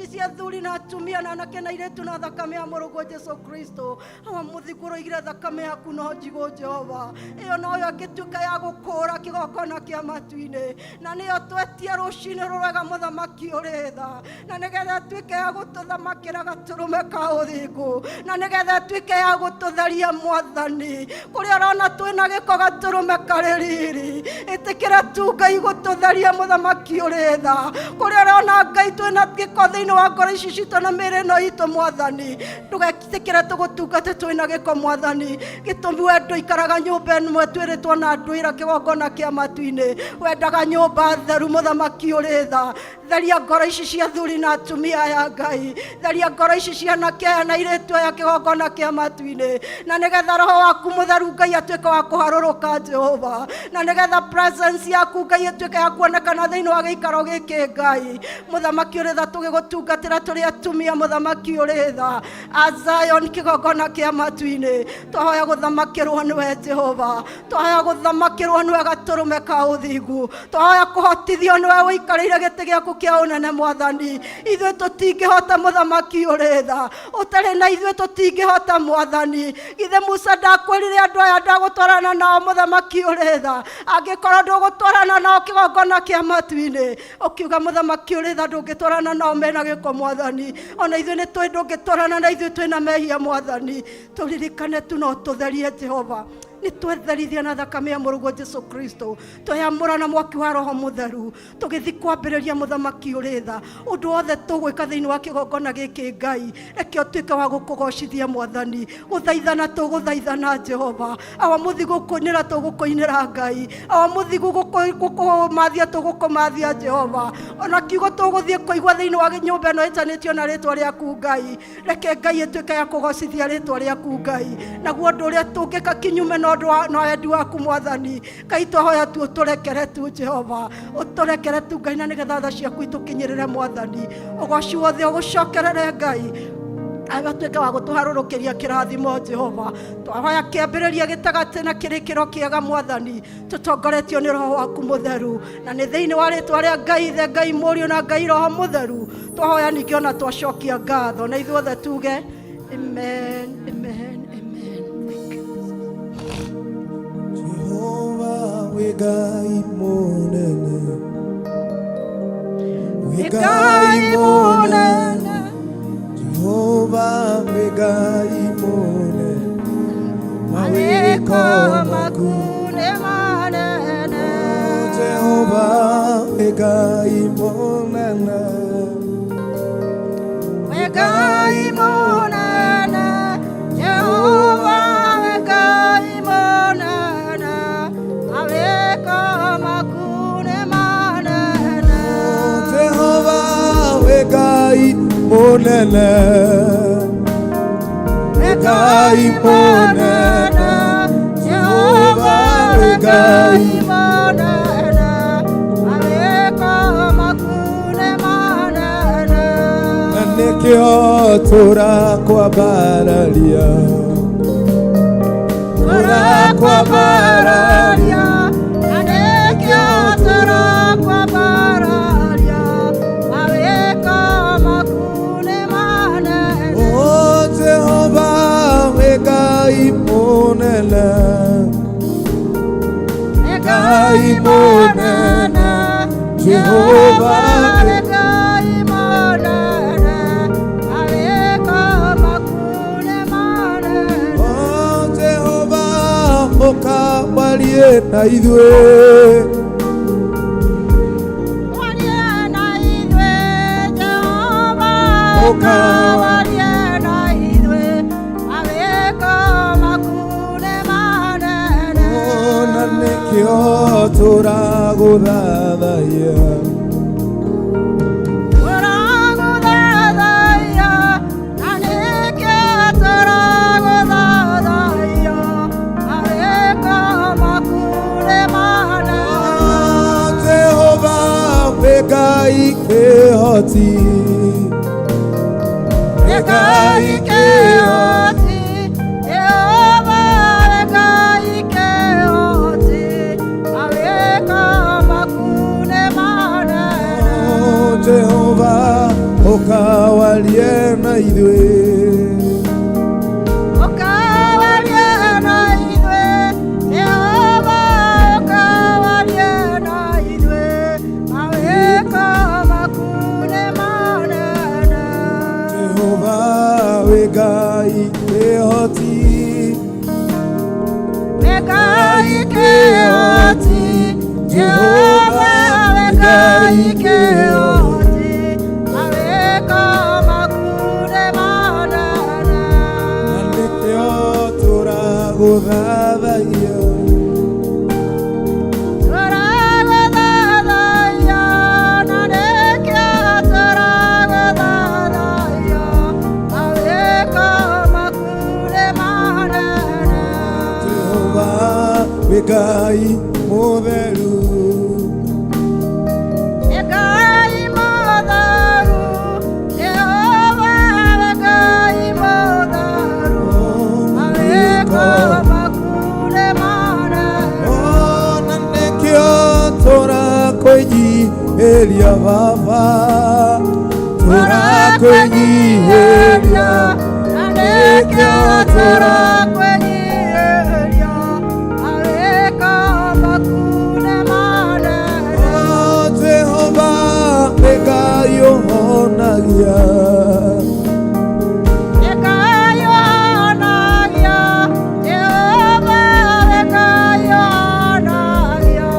Ici cia athuri na atumia na anake na airĩtu na thakame ya mũrũguo Jesu Kristo. Awa mũthingu ũroigire thakame yaku no njigũ Jehova, ĩyo noyo ĩngĩtuĩka ya gũkũũra kĩgongona kĩa matu-inĩ, na nĩyo twetia rũcinĩ rũrega mũthamaki ũrĩ tha, na nĩgetha ĩtuĩke ya gũtũthamakĩra gatũrũme ka ũthingu, na nĩgetha ĩtuĩke ya gũtũtheria mwathani. Kũrĩa ũrona twĩna gĩko gatũrũme karĩ riri, ĩtĩkĩra tu Ngai gũtũtheria mũthamaki ũrĩ tha. Kũrĩa ũrona Ngai twĩna gĩko thĩinĩ wa ngoro ici citũ na mĩĩrĩ ĩno itũ mwathani, ndũgetĩkĩre tũgũtungate twĩna gĩko mwathani. Gĩtũmi we ndũikaraga nyũmba ĩmwe twĩrĩtwo na ndwĩra kĩgongona kĩa matu-inĩ, wendaga nyũmba theru mũthamaki ũrĩ tha. Theria ngoro ici cia athuri na atumia aya Ngai, theria ngoro ici cia anake aya na airĩtu aya kĩgongona kĩa matu-inĩ, na nĩgetha roho waku mũtheru Ngai atuĩke wa kũharũrũka Jehova, na nĩgetha presence yaku Ngai ĩtuĩke ya kuonekana thĩinĩ wa gĩikaro gĩkĩ Ngai. Mũthamaki ũrĩ tha, tũgĩgũtungatĩra tũrĩ atumia, mũthamaki ũrĩ tha a Zion kĩgongona kĩa matu-inĩ, twahoya gũthamakĩrwo nĩwe Jehova, twahoya gũthamakĩrwo nĩwe gatũrũme ka ũthingu, twahoya kũhotithio nĩwe ũikarĩire gĩtĩ gĩaku kĩa ũnene mwathani. Ithuĩ tũtingĩhota mũthamaki ũrĩ tha, ũtarĩ na ithuĩ tũtingĩhota mwathani. Githĩ Musa ndakwĩrire andũ aya ndagũtwarana nao mũthamaki ũrĩ tha, angĩkorwo ndũgũtwarana nao kĩgongona kĩa matu-inĩ, ũkiuga mũthamaki ũrĩ tha ndũngĩtwarana nao mena gĩko mwathani. Ona ithuĩ nĩ tũĩ ndũngĩtwarana na ithuĩ twĩna mehia mwathani. Tũririkane tu no tũtherie Jehova, nĩ twetherithia na thakame ya mũrũguo Jesu Kristo, tweyamũra na mwaki wa roho mũtheru, tũgĩthiĩ kwambĩrĩria mũthamaki ũrĩ tha. Ũndũ wothe tũgwĩka thĩinĩ wa kĩgongona gĩkĩ Ngai, reke ũtuĩke wa gũkũgocithia mwathani. Gũthaithana tũgũthaithana Jehova, awa mũthi gũkũinĩra tũgũkũinĩra Ngai, awa mũthi gũkũmathia tũgũkũmathia Jehova. Ona kiugo tũgũthiĩ kũigua thĩinĩ wa nyũmba ĩno ĩtanĩtio na rĩtwa rĩaku Ngai, reke Ngai ĩtuĩke ya kũgocithia rĩtwa rĩaku Ngai. Naguo ũndũ ũrĩa tũngĩka kinyume na ũndũ wa na wendi waku mwathani Ngai, twahoya tu ũtũrekere tu Jehova, ũtũrekere tu Ngai, na nĩgetha tha ciaku itũkinyĩrĩre mwathani. Ũgoci wothe ũgũcokerere Ngai, agatuĩka wa gũtũharũrũkĩria kĩrathimo Jehova. Twahoya kĩambĩrĩria gĩtagatĩ na kĩrĩkĩro kĩega mwathani, tũtongoretio nĩ roho waku mũtheru, na nĩ thĩinĩ wa rĩtwa rĩa Ngai Ithe, Ngai Mũriũ na Ngai Roho Mũtheru twahoya ningĩ ona twacokia ngatho, na ithuothe tuge amen, amen, amen. Thank you. Jehova wĩ Ngai mũnene, wĩ Ngai mũnene, Jehova wĩ Ngai mũnene, mawĩko maku nĩ manene. Jehova wĩ Ngai mũnene, Wĩ Ngai mũnene, Jehova wĩ Ngai mũnene, mawĩko maku nĩ manene. Jehova wĩ Ngai mũnene, Wĩ Ngai mũnene, Jehova wĩ Ngai mũnene, mawĩko maku nĩ manene. Na nĩkĩo tũrakwambararia, Tũrakwambararia, na nĩkĩo tũrakwambararia, mawĩko maku nĩ manene. O Jehova wĩ Ngai mũnene, Nĩ Ngai mũnene, Jehova nĩ Ngai mũnene, mawĩko maku nĩ manene. O Jehova ũkawarie na ithuĩ, Warie na ithuĩ, Jehova, Ũka. warie na ithuĩ, mawĩko maku nĩ manene. Na nĩkĩo tũragũthathaiya, Tũragũthathaiya, na nĩkĩo tũragũthathaiya, mawĩko maku nĩ manene. Jehova wĩ Ngai kĩhoti, Wĩ Ngai kĩhoti, Jehova wĩ Ngai kĩhoti, mawĩko maku nĩ manene. Jehova ũka na ithuĩ. Ũkawarie na ithuĩ, Jehova, ũkawarie na ithuĩ, mawĩko maku nĩ manene. Jehova wĩ Ngai kĩhoti. Wĩ Ngai kĩhoti, Jehova, wĩ Ngai kĩhoti, mawĩko maku nĩ manene. Na nĩkĩo tũragũthathaiya. Tũragũthathaiya, na nĩkĩo tũragũthathaiya, mawĩko maku nĩ manene. Jehova wĩ Ngai mũtheru. Nĩ Ngai mũtheru, Jehova wĩ Ngai mũtheru, mawĩko maku nĩ manene. Ona nĩkĩo tũrakwĩnyihĩria Baba, tũrakwĩnyihĩria. Na nĩkĩo tũrakwĩnyihĩria, mawĩko maku nĩ manene. Oh, Jehova wĩ Ngai ũhonagia. Nĩ Ngai ũhonagia, Jehova wĩ Ngai ũhonagia,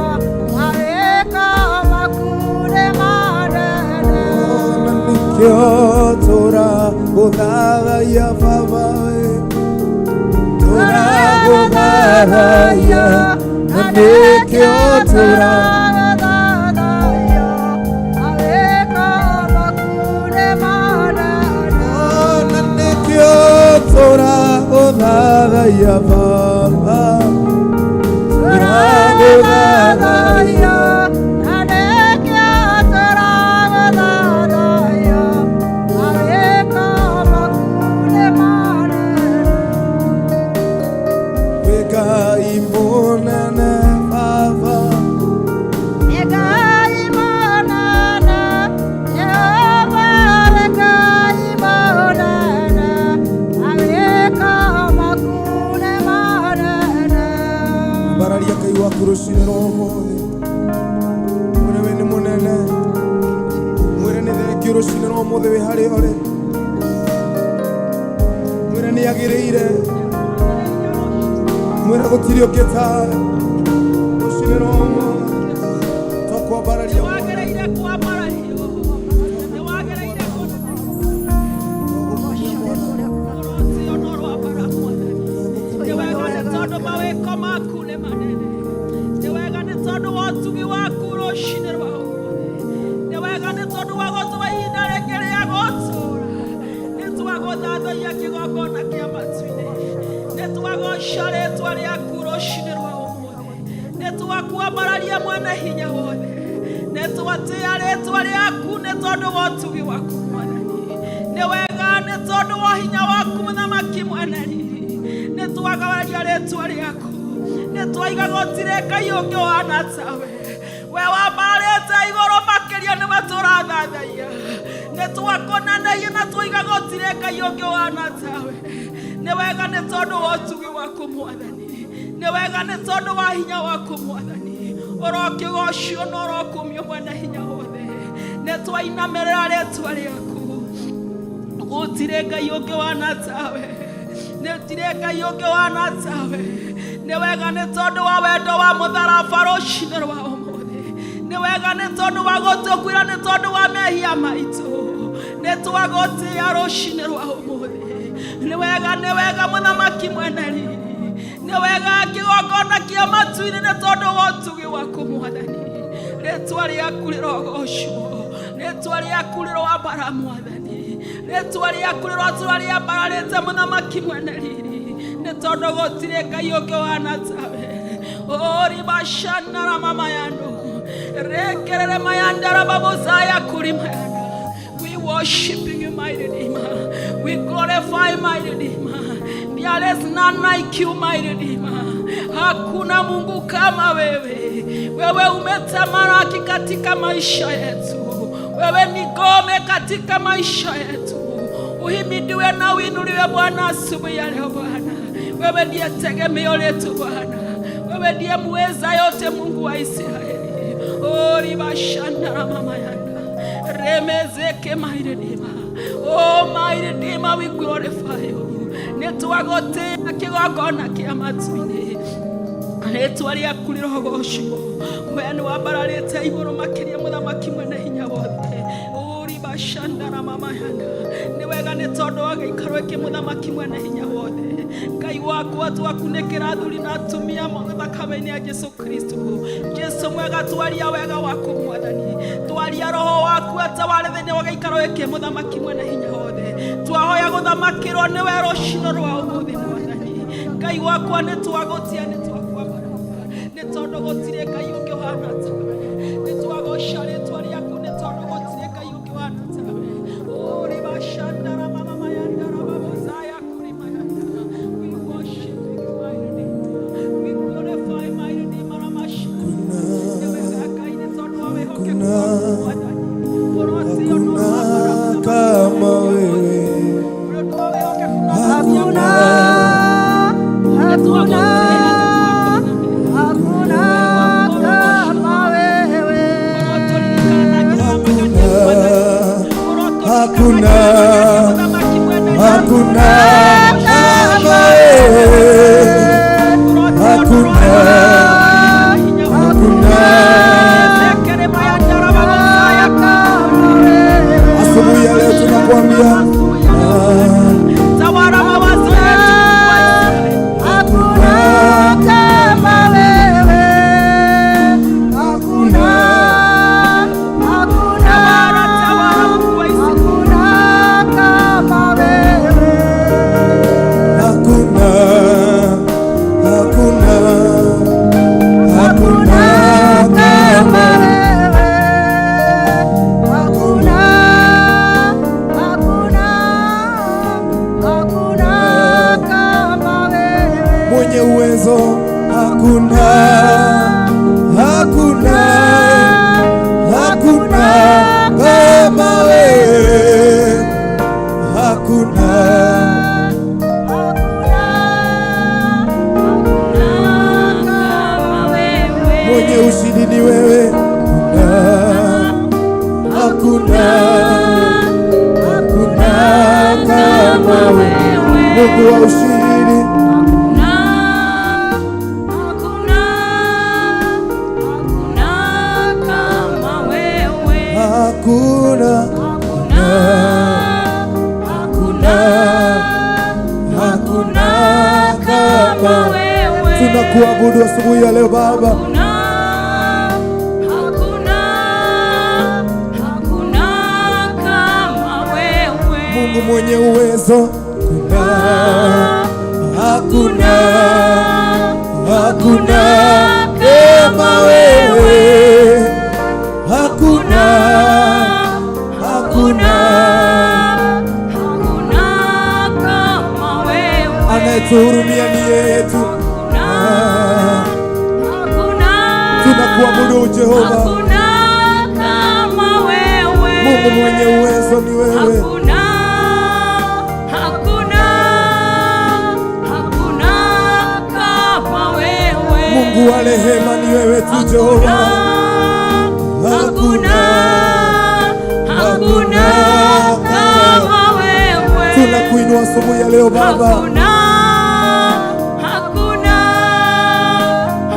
mawĩko maku nĩ manene. Ona nĩkĩo tũragũthathaiya Baba we. Tũragũthathaiya, na nĩkĩo tũragũthathaiya, mawĩko maku nĩ manene. Ona nĩkĩo tũragũthathaiya Baba. Tũragũthathaiya, na nĩkĩo tũragũthathaiya, mawĩko maku nĩ manene. Wĩ Ngai mũnene Baba. Nĩ Ngai mũnene, Jehova wĩ Ngai mũnene, mawĩko maku nĩ manene. Ambararia Ngai waku rũcinĩ rwa ũmũthĩ. Mwĩre we nĩ mũnene. Mwĩre nĩ thengiũ rũcinĩ rwa ũmũthĩ wĩ harĩa ũrĩ. Mwĩre nĩ agĩrĩire. Mwĩre gũtirĩ ũngĩ tawe. Rũcinĩ rwa ũmũthĩ twakwambararia. Nĩwagĩrĩire kwambarario, nĩwagĩrĩire kũrotio no rwambara Mwathani. Nĩ wega nĩ tondũ mawĩko maku nĩ manene. Nĩ wega nĩ tondũ wa ũtugi waku rũcinĩ rwa ũmũthĩ. Nĩ wega nĩ tondũ wa gũtũma ihinda rĩngĩ rĩa gũtũũra. Nĩ twagũthathaiya kĩgongona kĩa matu-inĩ. Nĩ twagoca rĩtwa rĩaku rũcinĩ rwa ũmũthĩ. Nĩ twakwambararia mwene hinya wothe. Nĩ twatĩa rĩtwa rĩaku nĩ tondũ wa ũtugi waku Mwathani. Nĩ wega nĩ tondũ wa hinya waku mũthamaki mwene riri. Nĩ twagararia rĩtwa rĩaku. Nĩ twaiga gũtirĩ Ngai ũngĩ ũhana tawe. We wambarĩte igũrũ makĩria nĩwe tũrathathaiya. Nĩ twakũneneia na twaiga gũtirĩ Ngai ũngĩ ũhana tawe. Nĩ wega nĩ tondũ wa ũtugi waku Mwathani. Nĩ wega nĩ tondũ wa hinya waku Mwathani. Ũrokĩgocio na ũrokumio mwene hinya wothe. Nĩ twainamĩrĩra rĩtwa rĩaku. Gũtirĩ Ngai ũngĩ ũhana tawe. Gũtirĩ Ngai ũngĩ ũhana tawe. Nĩ wega nĩ tondũ wa wendo wa mũtharaba rũcinĩ rwa ũmũthĩ. Nĩ wega nĩ tondũ wa gũtũkuĩra nĩ tondũ wa mehia maitũ. Nĩ twagũtĩa rũcinĩ rwa ũmũthĩ. Nĩ wega, nĩ wega mũthamaki mwene riri. Nĩ wega kĩgongona kĩa matu-inĩ nĩ tondũ wa ũtugi waku Mwathani. Rĩtwa rĩaku rĩrogocwo. Rĩtwa rĩaku rĩroambara Mwathani. Rĩtwa rĩaku rĩrotũra rĩambararĩte mũthamaki mwene riri. Nĩ tondũ gũtirĩ Ngai ũngĩ ũhana tawe. Oribashanara mama yando. Rekerere mayandara babozaya kuri mayanda. We worshiping you, my Redeemer. We glorify my Redeemer. There is none like you, my Redeemer. Hakuna Mungu kama wewe. Wewe umetamalaki katika maisha yetu. Wewe ni ngome katika maisha yetu. Uhimidiwe na uinuliwe Bwana asubuhi ya leo Bwana. Wewe ndiye tegemeo letu Bwana, wewe ndiye muweza yote, Mungu wa Israeli. Oh, ribashanda mama yanda remezeke my Redeemer. Oh, my Redeemer, we glorify you. Nĩtwagũtĩĩa kĩgongona kĩa matu-inĩ, rĩtwa rĩaku rĩrogocwo. We nĩwambararĩte igũrũ makĩria, mũthamaki mwene hinya wothe. Ũribacandara mama yanda, nĩ wega nĩ tondũ wa gĩikaro gĩkĩ, mũthamaki mwene hinya wothe. Ngai wakwa, twakunĩkĩra athuri na atumia thakame-inĩ ya Jesu Kristo. Jesu mwega, twaria wega waku Mwathani, twaria roho waku atawale thĩinĩ wa gĩikaro gĩkĩ, mũthamaki mwene hinya wothe. Twahoya gũthamakĩrwo nĩwe rũcinĩ rwa ũmũthĩ Mwathani. Ngai wakwa, nĩ twagũtia, nĩ twakwambararia, nĩ tondũ gũtirĩ Ngai ũngĩ ũhana tawe. Nĩ twagoca rĩtwa rĩaku, nĩ tondũ gũtirĩ Ngai ũngĩ ũhana tawe. Ũribacandara mama mayandara babozaya kuri mayanda. We worship you, my Redeemer. We glorify my Redeemer. Ramashanda, nĩ wega Ngai, nĩ tondũ wa wĩhokeku waku Mwathani. Ũrotio no Hakuna kama wewe, Hakuna, hakuna, hakuna kama wewe. Hakuna, hakuna kama wewe, hakuna, hakuna. Asubuhi ya leo tunakuambia Tawala mawazo yetu, Mungu wa Israeli. Hakuna kama wewe. Hakuna, hakuna, Tawala, tawala, Mungu wa Israeli. hakuna kama wewe. Hakuna, hakuna, hakuna Kama kama wewe. Hakuna, hakuna, hakuna kama wewe. Mwenye uwezo, hakuna, hakuna, hakuna kama wewe, hakuna. Hakuna, Kama wewe. Mwenye ushindi ni wewe, hakuna, hakuna, hakuna kama wewe, Mungu wa ushindi. Hakuna, hakuna, hakuna kama wewe. Hakuna, Hakuna, hakuna, hakuna kama wewe. Tunakuabudu asubuhi ya leo Baba. Hakuna, hakuna, hakuna kama wewe. Mungu mwenye uwezo, hakuna, hakuna, hakuna kama wewe, hakuna, hakuna. Hakuna kama wewe. Anayetuhurumia ni yeye tu. Hakuna, hakuna, Tunakuabudu Jehova. hakuna kama wewe. Mungu mwenye uwezo ni wewe. Hakuna, hakuna, hakuna kama wewe. Mungu wa rehema ni wewe tu Jehova. Hakuna, hakuna kama wewe. Tunakuinua asubuhi ya leo Baba. Hakuna, hakuna,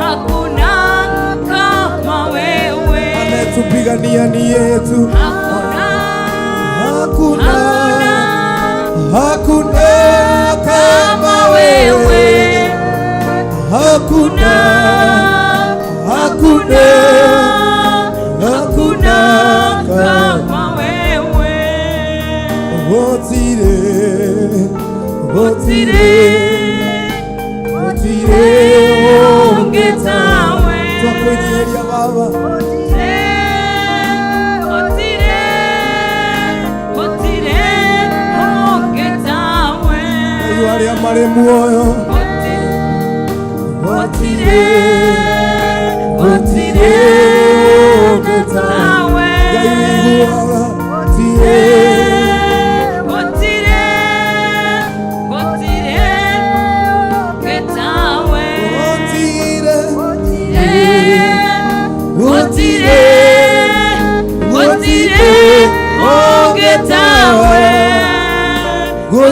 hakuna kama wewe. Anayetupigania ni yeye tu. Hakuna, Hakuna, hakuna kama wewe. Hakuna, hakuna, hakuna kama kama wewe. Gũtirĩ, gũtirĩ, gũtirĩ Ũngĩ tawe. Twakwĩnyihĩria Baba. Gũtirĩ, gũtirĩ ũngĩ tawe. Ngai wa arĩa marĩ muoyo. Gũtirĩ, gũtirĩ ũngĩ tawe. tawe. Ngai wĩiguaga. Gũtirĩ. Gũtirĩ,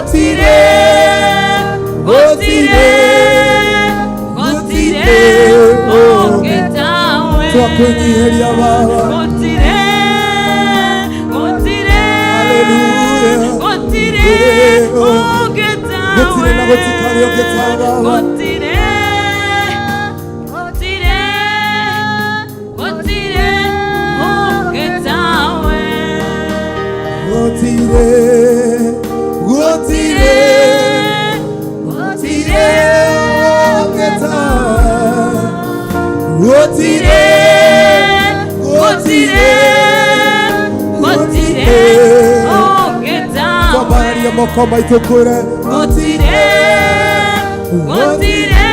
Gũtirĩ, gũtirĩ, Gũtirĩ ũngĩ tawe. Twakwĩnyihĩria Baba. Gũtirĩ, gũtirĩ, Hallelujah. gũtirĩ ũngĩ tawe. Gũtirĩ na gũtikarĩ ũngĩ tawe, Baba. Gũtirĩ, gũtirĩ, gũtirĩ ũngĩ tawe. Gũtirĩ, gũtirĩ, gũtirĩ ũngĩ tawe. Gũtirĩ, gũtirĩ, Gũtirĩ ũngĩ tawe. Twambararia moko maitũ kwĩre Gũtirĩ, gũtirĩ,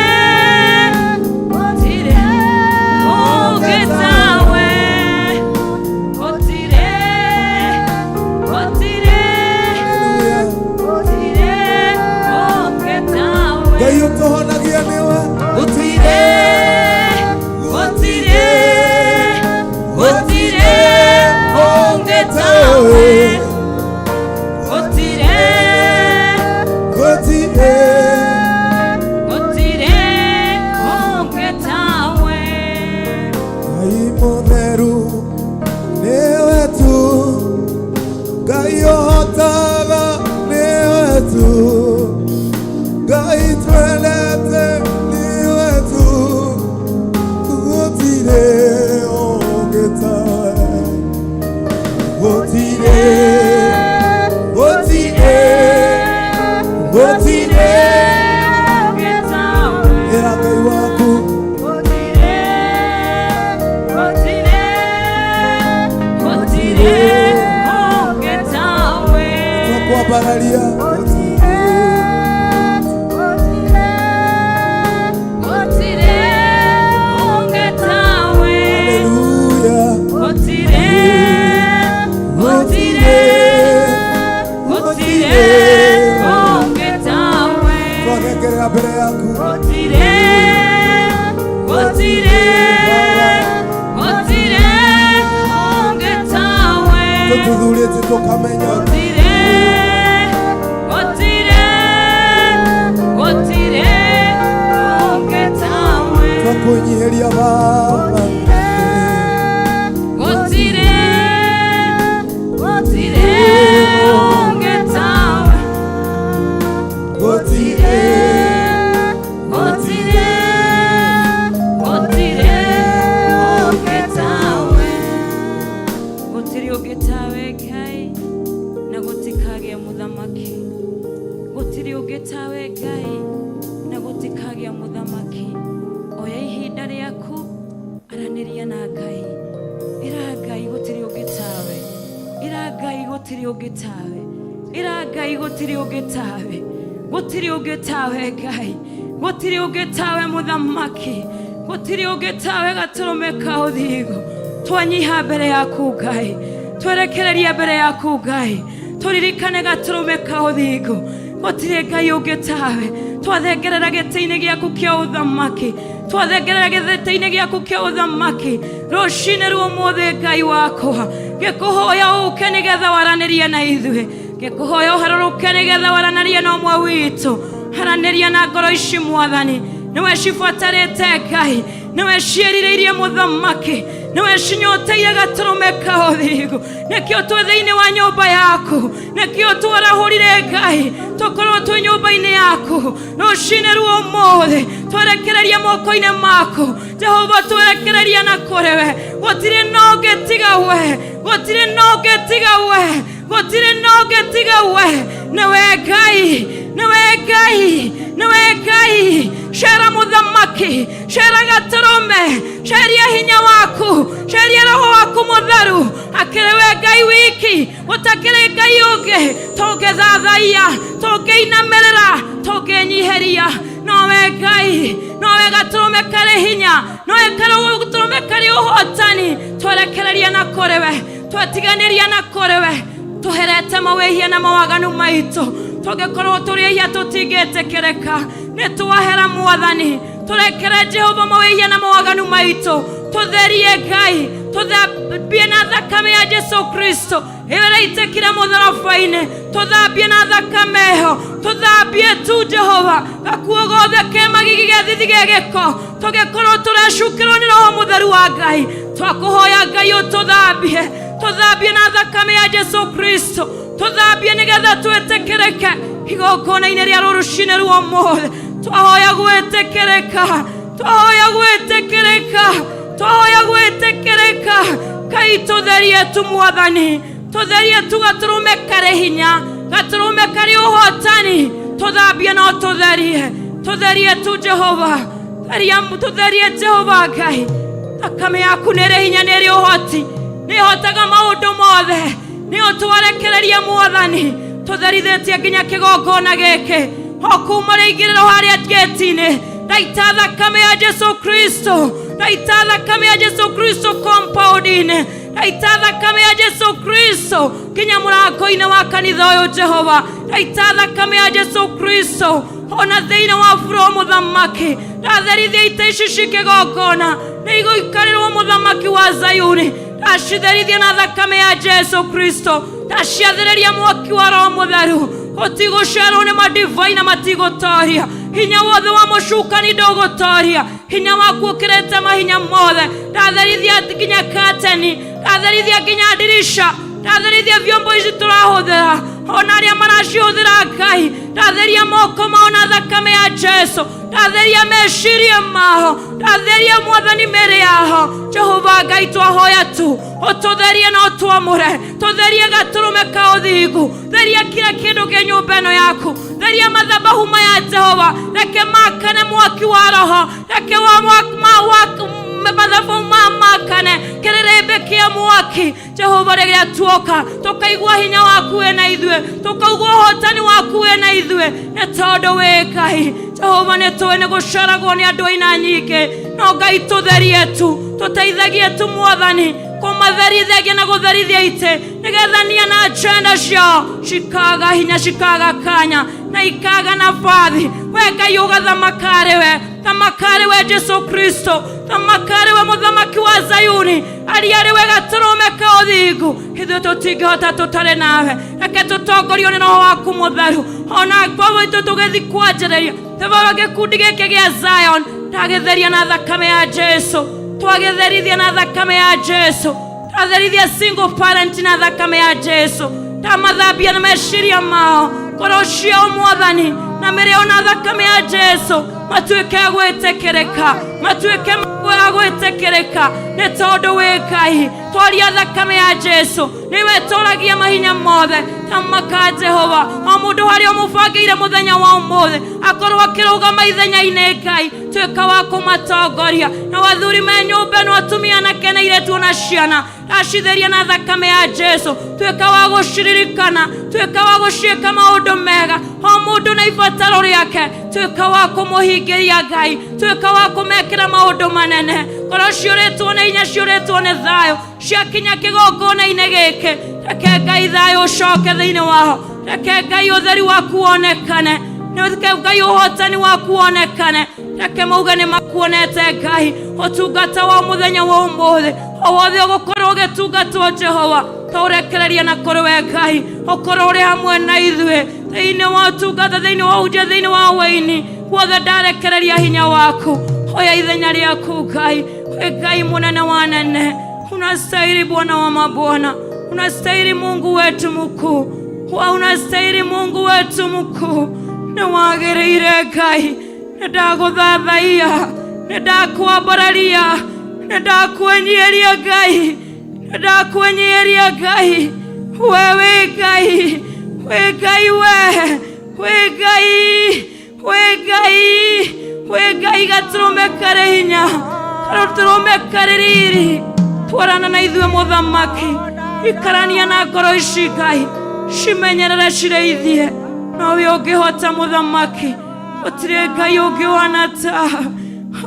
gũtirĩ ũngĩ tawe. Gũtirĩ, gũtirĩ, Hallelujah. gũtirĩ ũngĩ tawe. Ngai ũtũhonagia nĩwe. Gũtirĩ, gũtirĩ, gũtirĩ ũngĩ tawe. Gũtirĩ, Gũtirĩ, gũtirĩ ũngĩ tawe. Ngai mũtheru nĩwe tu. Ngai ũhotaga nĩwe tu. Ngai twendete nĩwe tu. Gũtirĩ ũngĩ tawe. Gũtirĩ, gũtirĩ, gũtirĩ. Ũngĩ tawe. Ĩra Ngai waku. Gũtirĩ, gũtirĩ, gũtirĩ ũngĩ tawe. Twakwambararia. Gũtirĩ ũngĩ tawe. Hallelujah. Gũtirĩ, gũtirĩ, gũtirĩ ũngĩ tawe. Twarengerera mbere yaku. Gũtirĩ, gũtirĩ, gũtirĩ ũngĩ tawe. Tũthuthurĩtie tũkamenya. Gũtirĩ, gũtirĩ, gũtirĩ ũngĩ tawe. Twakwĩnyihĩria Baba. Gũtirĩ, gũtirĩ ũngĩ tawe. Gũtirĩ, Gũtirĩ, gũtirĩ ũngĩ tawe. Gũtirĩ ũngĩ tawe Ngai, na gũtikagĩa mũthamaki. Gũtirĩ ũngĩ tawe Ngai, na gũtikagĩa mũthamaki. Oya ihinda rĩaku, aranĩria na Ngai. Ĩra Ngai gũtirĩ ũngĩ tawe. Ĩra Ngai gũtirĩ ũngĩ tawe. Ĩra Ngai gũtirĩ ũngĩ tawe. Gũtirĩ ũngĩ tawe Ngai. Gũtirĩ ũngĩ tawe mũthamaki. Gũtirĩ ũngĩ tawe gatũrũme ka ũthingu. Twanyiha mbere yaku Ngai. Twerekereria mbere yaku Ngai. Tũririkane gatũrũme ka ũthingu. Gũtirĩ Ngai ũngĩ tawe. Twathengerera gĩtĩ-inĩ gĩaku kĩa ũthamaki. Twathengerera gĩtĩ-inĩ gĩaku kĩa ũthamaki. Rũcinĩ rwa ũmũthĩ Ngai wakwa. Ngĩkũhoya ũke nĩgetha waranĩrie na ithuĩ. Ngĩkũhoya ũharũrũke nĩgetha waranĩrie na ũmwe witũ. Aranĩria na ngoro ici Mwathani. Nĩwe cibatarĩte Ngai. Nĩwe ciĩrirĩirie mũthamaki. Nĩwe cinyoteire gatũrũme ka ũthingu. Nĩkĩo twĩ thĩinĩ wa nyũmba yaku. Nĩkĩo twarahũrire Ngai. Tũkorwo twĩ nyũmba-inĩ yaku. Rũcinĩ rwa ũmũthĩ. Twerekereria moko-inĩ maku. Jehova twerekereria na kũrĩ we. Gũtirĩ na ũngĩ tiga we. Gũtirĩ na ũngĩ tiga we. Gũtirĩ na ũngĩ tiga we. Nĩwe Ngai. Nĩwe Ngai. Nĩwe Ngai. Cera mũthamaki. Cera gatũrũme. Ceria hinya waku. Ceria roho waku mũtheru. Akĩrĩ we Ngai wiki. Gũtakĩrĩ Ngai ũngĩ. Tũngĩthathaiya. Tũngĩinamĩrĩra. Tũngĩnyiheria. Nowe Ngai. Nowe gatũrũme karĩ hinya. Nowe gatũrũme karĩ ũhotani. Twerekereria na kũrĩ we. Twetiganĩria na kũrĩ we. Tũherete mawĩhia na mawaganu maitũ. Tũngĩkorwo tũrĩ ehia tũtingĩtĩkĩrĩka. Nĩ twahera Mwathani. Tũrekere Jehova mawĩhia na mawaganu maitũ. Tũtherie Ngai. Tũthambie na thakame ya Jesu Kristo ĩyo ĩraitĩkire mũtharaba-inĩ. Tũthambie na thakame ĩyo, tũthambie tu Jehova gakuo gothe ke magigi gĩa thithi gĩa gĩko, tũgĩkorwo tũrecukĩrwo nĩ Roho Mũtheru wa Ngai. Twakũhoya Ngai ũtũthambie, tũthambie na thakame ya Jesu Kristo, tũthambie nĩgetha twĩtĩkĩrĩke igongona-inĩ rĩa rũrũcinĩ rwa ũmũthĩ. Twahoya gwĩtĩkĩrĩka, twahoya gwĩtĩkĩrĩka, twahoya gwĩtĩkĩrĩka. Kai tũtherie tu Mwathani, tũtherie tu gatũrũme karĩ hinya, gatũrũme karĩ ũhotani. Tũthambie no tũtherie, tũtherie tu Jehova, theria, tũtherie Jehova Ngai. Thakame yaku nĩ ĩrĩ hinya, nĩ ĩrĩ ũhoti, nĩ ĩhotaga maũndũ mothe. Nĩ ũtwarekereria Mwathani, tũtherithĩtie nginya kĩgongona gĩkĩ o kuma rĩingĩrĩro harĩa ngĩti-inĩ. Ndaita thakame ya Jesu Kristo, ndaita thakame ya Jesu Kristo compound-inĩ, ndaita thakame ya Jesu Kristo nginya mũrango-inĩ wa kanitha ũyũ Jehova. Ndaita thakame ya Jesu Kristo ona thĩinĩ wa buro mũthamaki. Ndatherithia ita ici ci kĩgongona nĩ igũikarĩrwo mũthamaki wa Zayuni. Ndacitherithia na thakame ya Jesu Kristo, ndaciathĩrĩria mwaki wa Roho Mũtheru. Gũtigũcerwo nĩ madivai na matigũtoria hinya wothe wa mũcukani, ndũgũtoria hinya waku ũkĩrĩte mahinya mothe. Ndatherithia nginya kateni, ndatherithia nginya ndirisha, ndatherithia vyombo ici tũrahũthĩra ona arĩa maracihũthĩra. Ngai, ndatheria moko mao na thakame ya Jesu, ndatheria meciria mao, ndatheria Mwathani mĩĩrĩ yao. Jehova Ngai, twahoya tu ũtũtherie na ũtwamũre, tũtherie gatũrũme ka ũthingu. Theria kila kĩndũ kĩ nyũmba ĩno yaku, theria mathabahu maya Jehova, reke makane mwaki wa Roho, reke wa ma wa mathabahu ma makane kĩrĩrĩmbĩ kĩa mwaki Jehova. Rĩrĩa tuoka tũkaigua hinya waku wĩna ithuĩ, tũkaigua ũhotani waku wĩna ithuĩ, nĩ tondũ wĩ Ngai Jehova. Nĩ tũĩ nĩ gũceragwo nĩ andũ aina nyingĩ, no Ngai tũtherie tu, tũteithagie tu Mwathani kũmatherithagia na gũtherithia itĩ, nĩgetha nia na agenda ciao cikaga hinya, cikaga kanya na ikaga nabathi. We Ngai ũgathamaka arĩ we, thamaka arĩ we Jesu Kristo, thamaka arĩ we mũthamaki wa Zayuni, aria arĩ we gatũrũme ka ũthingu. Ithuĩ tũtingĩhota tũtarĩ nawe, reke tũtongorio nĩ Roho waku Mũtheru. Ona ngoro itũ tũgĩthi kwanjĩrĩria tebaba gĩkundi gĩkĩ gĩa Zion, ndagĩtheria na thakame ya Jesu, twagĩtherithia na thakame ya Jesu. Ndatherithia single parent na thakame ya Jesu, ndamathambia na meciria mao, ngoro ciao Mwathani na mĩrĩ na thakame ya Jesu, matuĩke a gwĩtĩkĩrĩka, matuĩke a gwĩtĩkĩrĩka, nĩ tondũ wĩ Ngai. Twaria thakame ya Jesu nĩwe tũragia mahinya mothe. Tamaka Jehova, o mũndũ harĩa ũmũbangĩire mũthenya wa ũmũthĩ akorwo akĩrũgama ithenya-inĩ, Ngai tuĩka wa kũmatongoria na wathuri me nyũmba ĩno, atumia anake na airĩtu na ciana, ndacitheria na thakame ya Jesu. Tuĩka wa gũciririkana, tuĩka wa gũciĩka maũndũ mega, o mũndũ na ibataro rĩake, tuĩka wa kũmũhingĩria Ngai, tuĩka wa kũmekĩra maũndũ manene. Ngoro ciũrĩtwo nĩ hinya, ciũrĩtwo nĩ thayũ, ciakinya kĩgongona-inĩ gĩkĩ, reke Ngai thayũ ũcoke thĩinĩ wao, reke Ngai ũtheri waku wonekane, reke Ngai ũhotani waku wonekane, reke mauge nĩ makuonete Ngai. Ũtungata wa mũthenya wa ũmũthĩ o wothe ũgũkorwo ũgĩtungatwo Jehova, tũrekereria na kũrĩ we Ngai, ũkorwo ũrĩ hamwe na ithuĩ thĩinĩ wa ũtungata, thĩinĩ wa ũhunjia, thĩinĩ wa wĩini guothe. Ndarekereria hinya waku, hoya ithenya rĩaku Ngai. We Ngai mũnene wa nene, unastahili Bwana wa mabwana, unastahili Mungu wetu mkuu, wa unastahili Mungu wetu mkuu. Nĩ wagĩrĩire Ngai, nĩ ndagũthathaiya, nĩ ndakwambararia, nĩ ndakwenyieria Ngai, nĩ ndakwenyieria Ngai. We wĩ Ngai, wĩ Ngai, we wĩ Ngai, wĩ Ngai, wĩ Ngai. Gatũrũme karĩ hinya, gatũrũme karĩ riri, twarana na ithuĩ mũthamaki, ikarania na ngoro ici Ngai, cimenyerere, cirĩithie, nowe ũngĩhota mũthamaki, gũtirĩ Ngai ũngĩwana ta.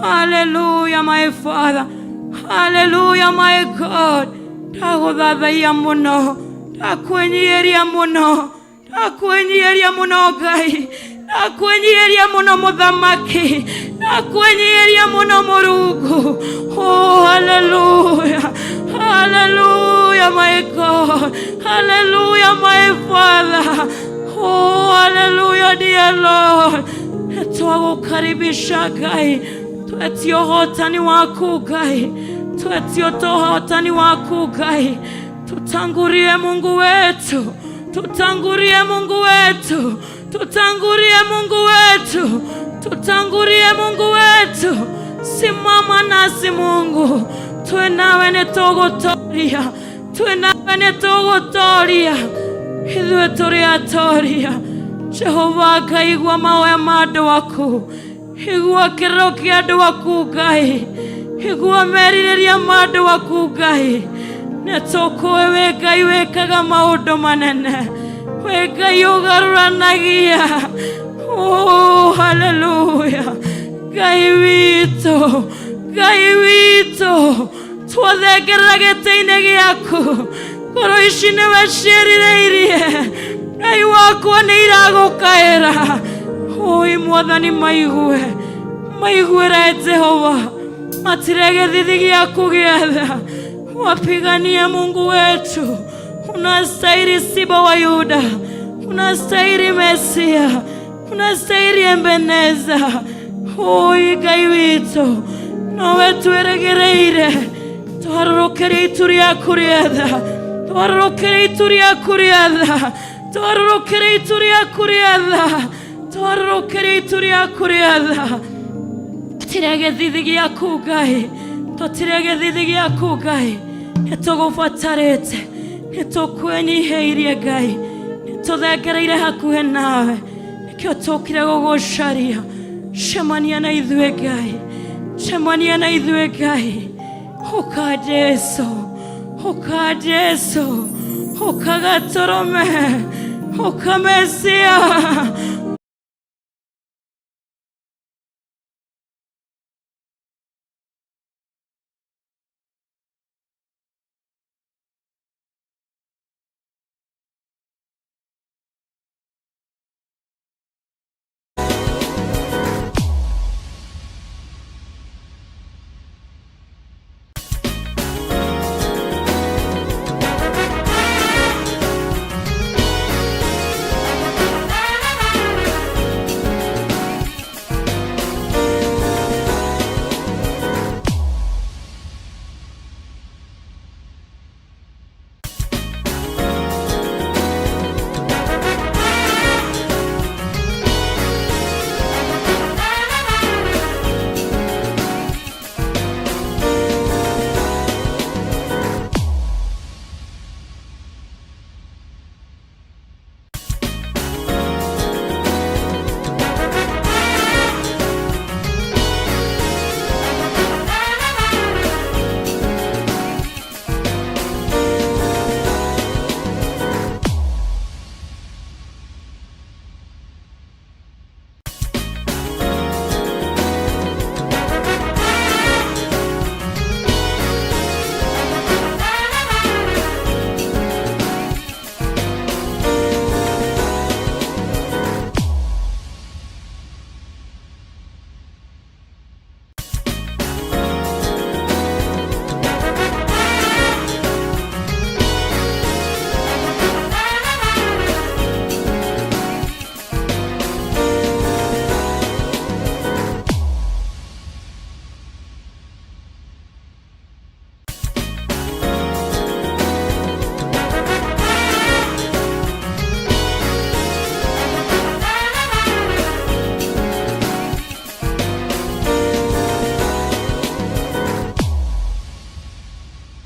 Haleluya my Father, haleluya my God. Ndagũthathaiya mũno, ndakwĩnyihĩria mũno, ndakwĩnyihĩria mũno Ngai, ndakwĩnyihĩria mũno mũthamaki, ndakwĩnyihĩria mũno Mũrungu. Oh, haleluya. Lord. Hallelujah, my Father. Oh, hallelujah, dear Lord. Twagukaribisha Ngai, twetio ũhotani waku Ngai, twetio ũhotani waku Ngai. Tutangurie Mungu wetu, tutangurie Mungu wetu, tutangurie Mungu wetu, tutangurie Mungu wetu. Simama nasi Mungu, twe nawe nĩtũgũtoria, twe nawe nĩtũgũtoria, ithuĩ tũrĩ atoria. Jehova Ngai, igua mahoya ma andũ aku, igua kĩrĩro kĩa andũ aku Ngai, igua merirĩria ma andũ aku Ngai. Nĩtũkũĩ wĩ Ngai wĩkaga maũndũ manene, wĩ Ngai ũgarũranagia. Oh, hallelujah. Ngai witũ, Ngai witũ, twathengerera gĩtĩ-inĩ gĩaku, ngoro ici nĩwe ciĩrirĩirie. Ngai wakwa nĩ iragũkaĩra. Oi Mwathani, maigue, maiguĩre Jehova, matire gĩthithi gĩaku gĩa tha. Wapiganie Mungu wetu, unastahili Simba wa Yuda, unastahili Mesia, unastahili Ebeneza. Oi Ngai witũ, nowe twĩrĩgĩrĩire, twarũrũkĩrie itu rĩaku rĩa tha, twarũrũkĩrie itu rĩaku rĩa tha, twarũrũkĩrie itu rĩaku rĩa tha, twarũrũkĩrie itu rĩaku rĩa tha. Tũtire gĩthithi gĩaku Ngai, tũtire gĩthithi gĩaku Ngai, nĩtũgũbatarĩte, nĩtũkwĩnyihĩirie Ngai, nĩtũthengereire hakuhĩ nawe, nĩkĩo tũkire gũgũcaria. Cemania na ithuĩ Ngai, cemania na ithuĩ Ngai. Ũka Jesu, ũka Jesu, ũka Gatũrũme, ũka Mesia.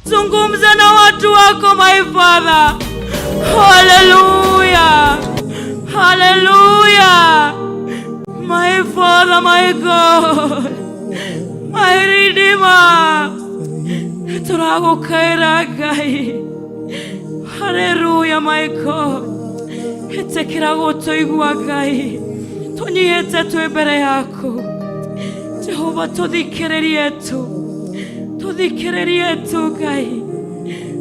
Zungumza na watu wako my Father. Hallelujah. Hallelujah. My Father, my God, my Redeemer. Tũragũkaĩra Ngai. Hallelujah, my God. Ĩtĩkĩra gũtũigua Ngai. Tũnyihĩte twĩ mbere yaku. Jehova, tũthikĩrĩrie tu, tũthikĩrĩrie tu Ngai.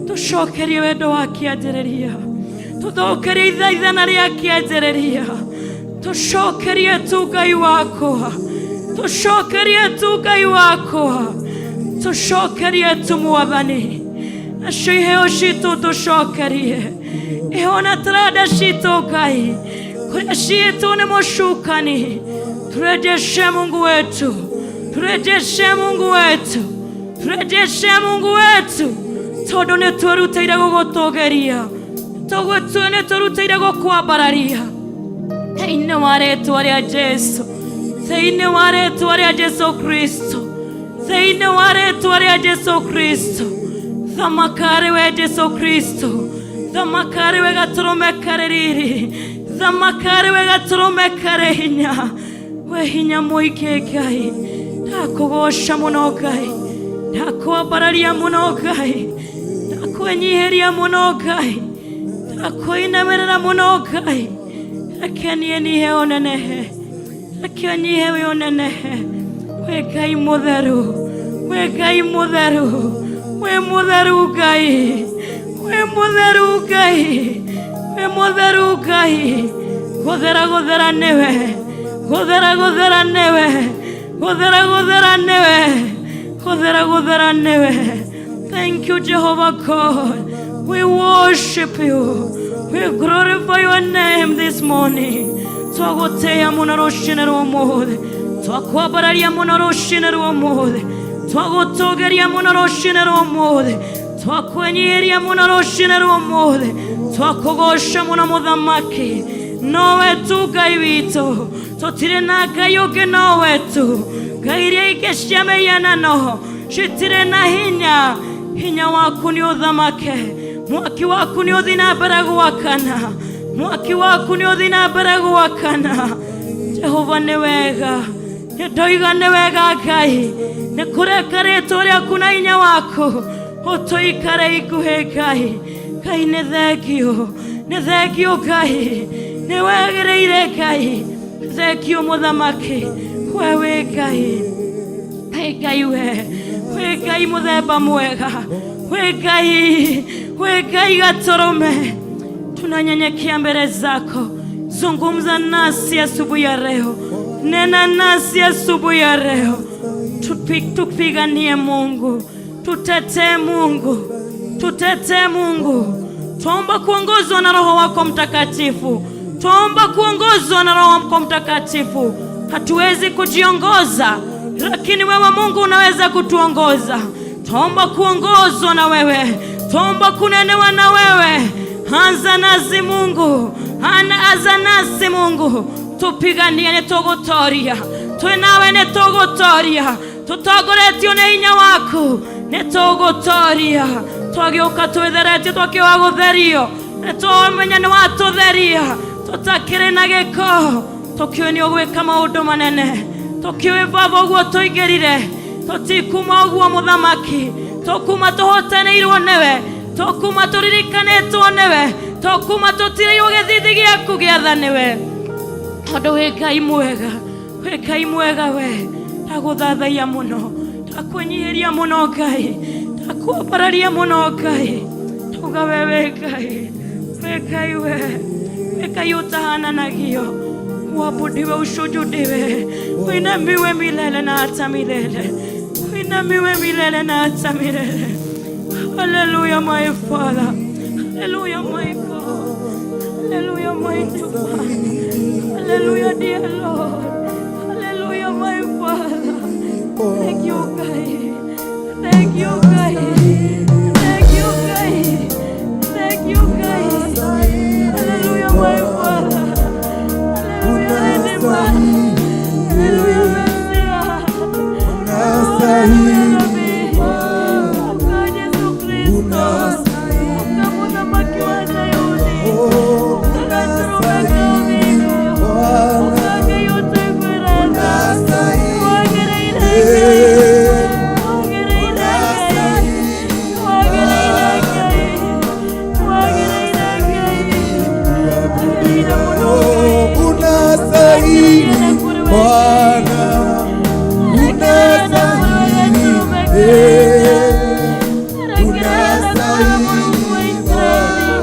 Tũcokerie wendo wa kĩanjĩrĩria, tũthokerie ithaithana rĩa kĩanjĩrĩria. Tũcokerie tu Ngai wakwa, tũcokerie tu Ngai wakwa, tũcokerie tu Mwathani. Nacio iheo citũ tũcokerie. Iheo na taranda citũ Ngai kũrĩa ciitũ nĩ mũcukani. Turejeshe Mungu wetu, turejeshe Mungu wetu, turejeshe Mungu wetu, tondũ nĩ twĩrutĩire gũgũtũgĩria, nĩ twĩrutĩire gũkwambararia thĩinĩ wa rĩtwa rĩa Jesu, thĩinĩ wa rĩtwa rĩa Jesu Kristo, thĩinĩ wa rĩtwa rĩa Jesu Kristo. Thamaka we Jesu Kristo, thamaka we gatũrũme karĩ riri, thamaka we gatũrũme karĩ hinya, we hinya mũingĩ Ngai. Ndakũgoca mũno Ngai, ndakwambararia mũno Ngai, ndakwĩnyihĩria mũno Ngai, ndakwĩinamĩrĩra mũno Ngai. Reke niĩ nihe ũnenehe, reke nyihe wĩ ũnenehe. We Ngai mũtheru, we Ngai mũtheru, we mũtheru Ngai, we mũtheru Ngai, we mũtheru Ngai. Gũthera gũthera nĩwe, gũthera gũthera nĩwe, gũthera gũthera nĩwe, gũthera gũthera nĩwe. Thank you, Jehovah God. We worship you. We glorify your name this morning. Twagũtĩĩa mũno rũcinĩ rwa ũmũthĩ, twakwambararia mũno rũcinĩ rwa ũmũthĩ, twagũtũgĩria mũno rũcinĩ rwa ũmũthĩ, twakwĩnyihĩria mũno rũcinĩ rwa ũmũthĩ, twakũgoca mũno mũthamaki. Nowe tu Ngai witũ, tũtirĩ na Ngai ũngĩ nowe tu. Ngai iria ingĩ cia mĩhianano citirĩ na hinya. Hinya waku nĩ ũthamake, mwaki waku nĩ ũthiĩ na mbere gwakana, mwaki waku nĩ ũthiĩ na mbere gwakana. Jehova nĩ wega, nĩ ndoiga nĩ wega Ngai, nĩ kũreka rĩtwa rĩaku na hinya waku ũtũikare ikuhĩ Ngai. Ngai nĩ thengio, nĩ thengio Ngai, nĩ wagĩrĩire Ngai, thengio mũthamaki, we wĩ Ngai. Wĩ Ngai we, wĩ Ngai mũthemba mwega, wĩ Ngai, wĩ Ngai gatũrũme. Tunanyenyekea mbele zako, zungumza nasi asubuhi ya leo, nena nasi asubuhi ya leo. Tupiganie Mungu, tutetee Mungu, tutetee Mungu. Tuomba kuongozwa na Roho wako Mtakatifu, tuomba kuongozwa na Roho wako Mtakatifu. Hatuwezi kujiongoza, lakini wewe Mungu unaweza kutuongoza. Tuomba kuongozwa na wewe, tuomba kunenewa na wewe. Anza nasi Mungu, anza nasi Mungu, tupiganie nĩ tũgũtoria, twĩ nawe nĩ tũgũtoria, tũtongoretio nĩ hinya waku nĩ tũgũtoria. Twagĩũka twĩtheretie, twakĩoa gũtherio, nĩ tũmenya nĩ watũtheria, tũtakĩrĩ na gĩko, tũkĩũĩ nĩ ũgwĩka maũndũ manene, tũkĩũĩ Baba ũguo tũingĩrire, tũtikuma ũguo mũthamaki, tũkuma tũhotanĩirwo nĩwe, tũkuma tũririkanĩtwo nĩwe, tũkuma tũtirĩirwo gĩthithi gĩaku gĩatha nĩwe, tondũ wĩ Ngai mwega, wĩ Ngai mwega we. Ndagũthathaiya mũno, ndakwĩnyihĩria mũno Ngai, ndakwambararia mũno Ngai, ndauga we wĩ Ngai, wĩ Ngai we, wĩ Ngai ũtahananagio. Uabudiwe, ushujudiwe, uinamiwe milele na hata milele, uinamiwe milele na hata milele. Hallelujah, my Father. Hallelujah, my God. Hallelujah, my Father. Hallelujah, dear Lord. Hallelujah, my Father. Thank you, God. Thank you, God. Thank you, God. Thank you, God. Hallelujah, my Father. Hallelujah, Redeemer. Hallelujah, Messiah. Hallelujah, Rabbi. Uka Yesu Kristo. Uka mũthamaki wa Zayuni. Uka gatũrũme ka ũthingu. Uka Ngai ũtũiguĩra tha. Wagĩrĩire Ngai. Wagĩrĩire Ngai. Wagĩrĩire Ngai. Wagĩrĩire Ngai. Wagĩrĩire mũno Ngai. Unastahili Bwana, unastahili, eh, unastahili Bwana,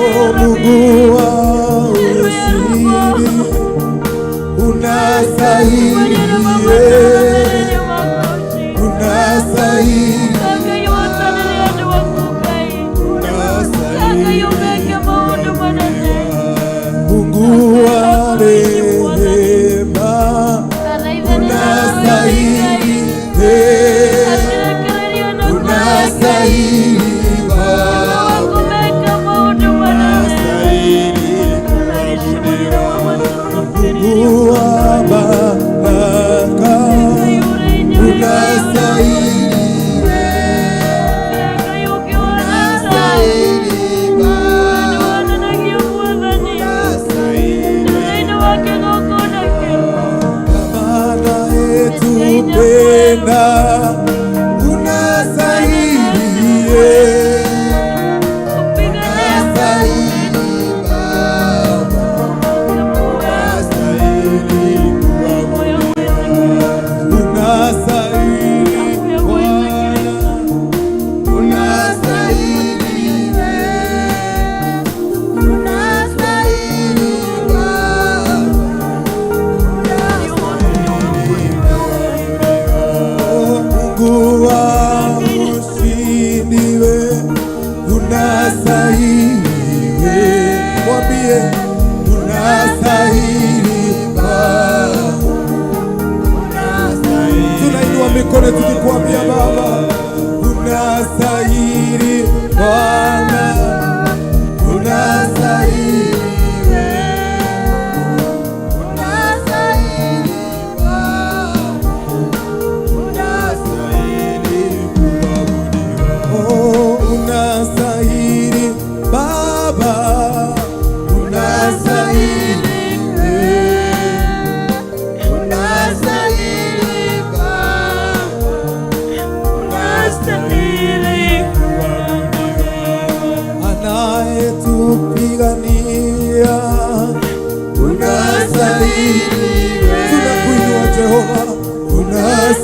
oh Mungu wa ushindi, unastahili, eh,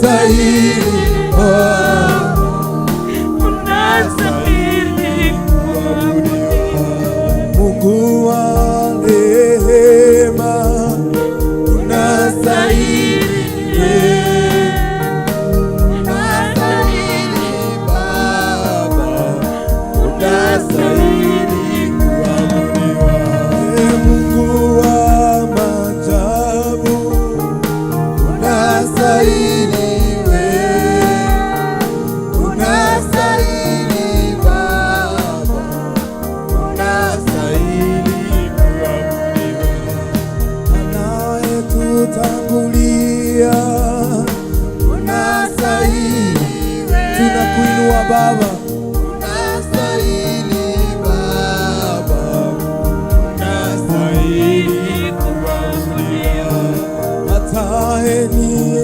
Unastahili Baba, Unastahili kuabudiwa. Mungu wa rehema, unastahili Unastahili Baba, unastahili kuabudiwa. Ee Mungu wa maajabu, unastahili wewe, unastahili Baba, unastahili kuabudiwa. Anayetutangulia, unastahili, tunakuinua Baba, unastahili Baba, unastahili kuabudiwa.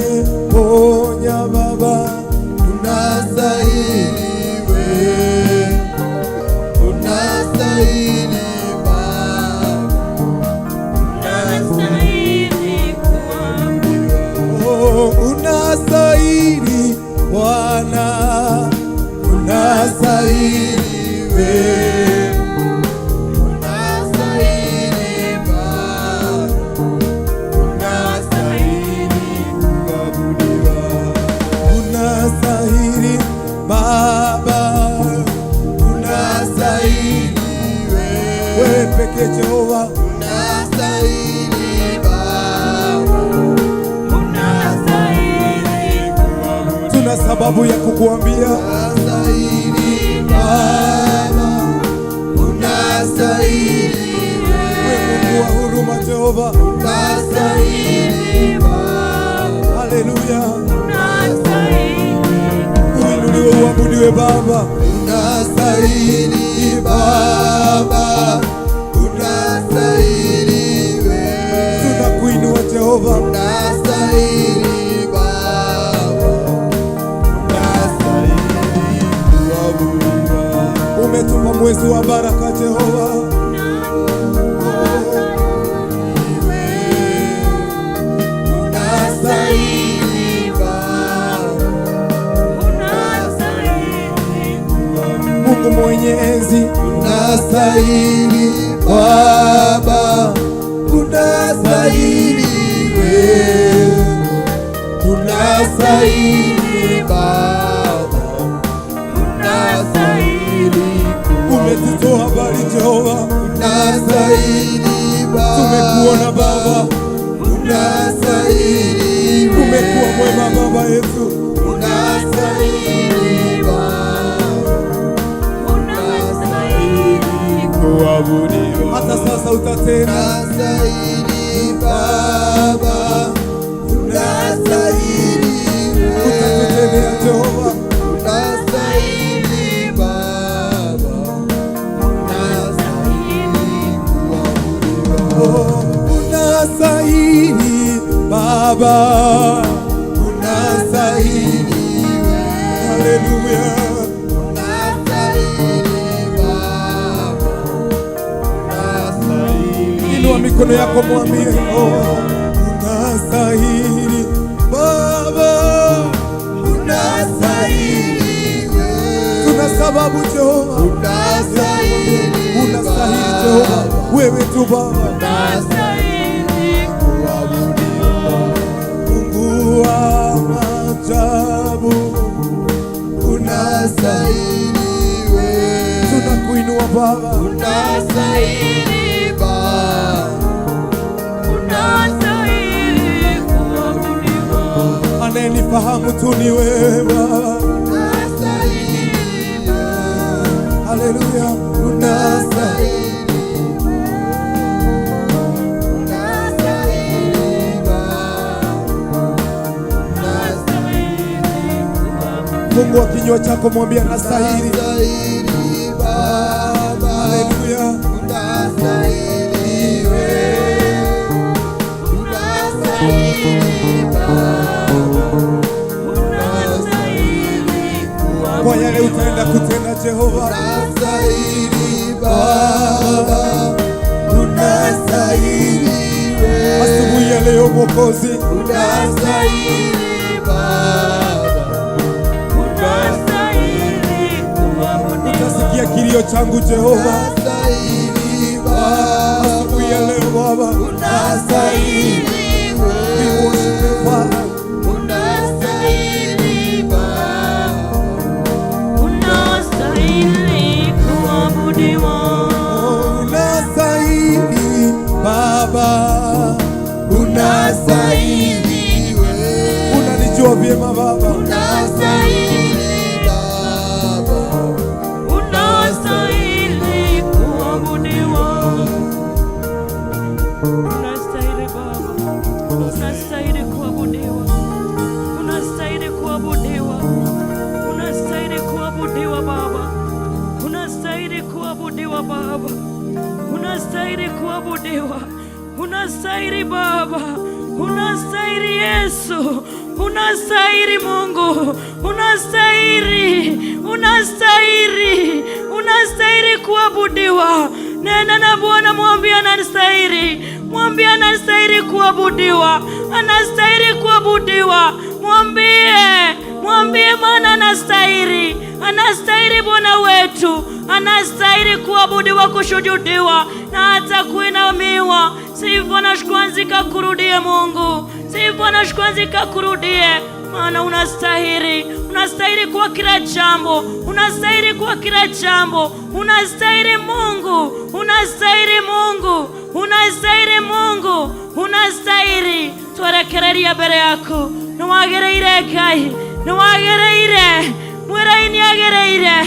Ataeniyeponya Baba, unastahili wewe, unastahili Baba, Unastahili kuabudiwa. oh, unastahili Bwana, unastahili wewe, unastahili Baba, unastahili kuabudiwa, unastahili Baba, unastahili wewe pekee Jehova, unastahili Baba, Unastahili tuna sababu ya kukuambia unastahili Baba, unastahili wewe, Mungu wa huruma Jehova, unastahili Baba. Haleluya, Unastahili uinuliwe uabudiwe Baba, unastahili Baba, unastahili wewe, tunakuinua Jehova, unastahili Baba, unastahili kuabudiwa. Umetupa mwezi wa baraka Jehova, unastahili Baba, Unastahili Mungu mwenyezi, unastahili Baba, unastahili wewe, unastahili Baba, Unastahili umetutoa mbali Jehova, unastahili Baba, tumekuona Baba, unastahili, umekuwa mwema Baba yetu, unastahili Baba, Unastahili kuabudiwa. Hata sasa utatenda. Unastahili Baba, unastahili, utatutendea Jehova, unastahili Baba, unastahili kuabudiwa. Oh, unastahili Baba, unastahili, haleluya, unastahili Baba, Inua mikono yako mwambie, oh, unastahili Baba, unastahili. Tuna sababu Jehova, unastahili, unastahili Jehova, wewe tu Baba, Unastahili kuabudiwa. Mungu wa maajabu, unastahili wewe, tunakuinua Baba, Unastahili Baba, unastahili kuabudiwa. Anayenifahamu tu ni wewe Baba. Haleluya, unastahili. Fungua kinywa chako, mwambie anastahili. Haleluya, kwa yale utaenda kutenda Jehova. Baba, unastahili. Asubuhi ya leo Mwokozi, Unastahili Baba. Kilio changu Jehova asubuhi ya leo Baba, unastahili. We worship you, Father. Unastahili Baba, unastahili kuabudiwa. Unastahili Baba, unastahili. Unanijua vyema Baba, Unastahili Baba, unastahili kuabudiwa. Unastahili Baba, unastahili kuabudiwa, unastahili kuabudiwa, unastahili kuabudiwa Baba, unastahili kuabudiwa Baba, unastahili kuabudiwa, unastahili Baba, unastahili Yesu, unastahili Mungu, unastahili, unastahili, unastahili kuabudiwa. Nena na Bwana, mwambie anastahili, mwambie anastahili kuabudiwa, anastahili kuabudiwa. Mwambie, mwambie, maana anastahili, anastahili Bwana wetu, anastahili kuabudiwa, kushujudiwa na hata kuinamiwa. Sifa na shukrani zikakurudie Mungu, sifa na shukrani zikakurudie, maana unastahili, unastahili kwa kila jambo, unastahili kwa kila jambo, unastahili Mungu, unastahili Mungu, unastahili Mungu, unastahili. Twerekereria mbere yaku, nĩwagĩrĩire Ngai, nĩwagĩrĩire, mwĩrei nĩagĩrĩire,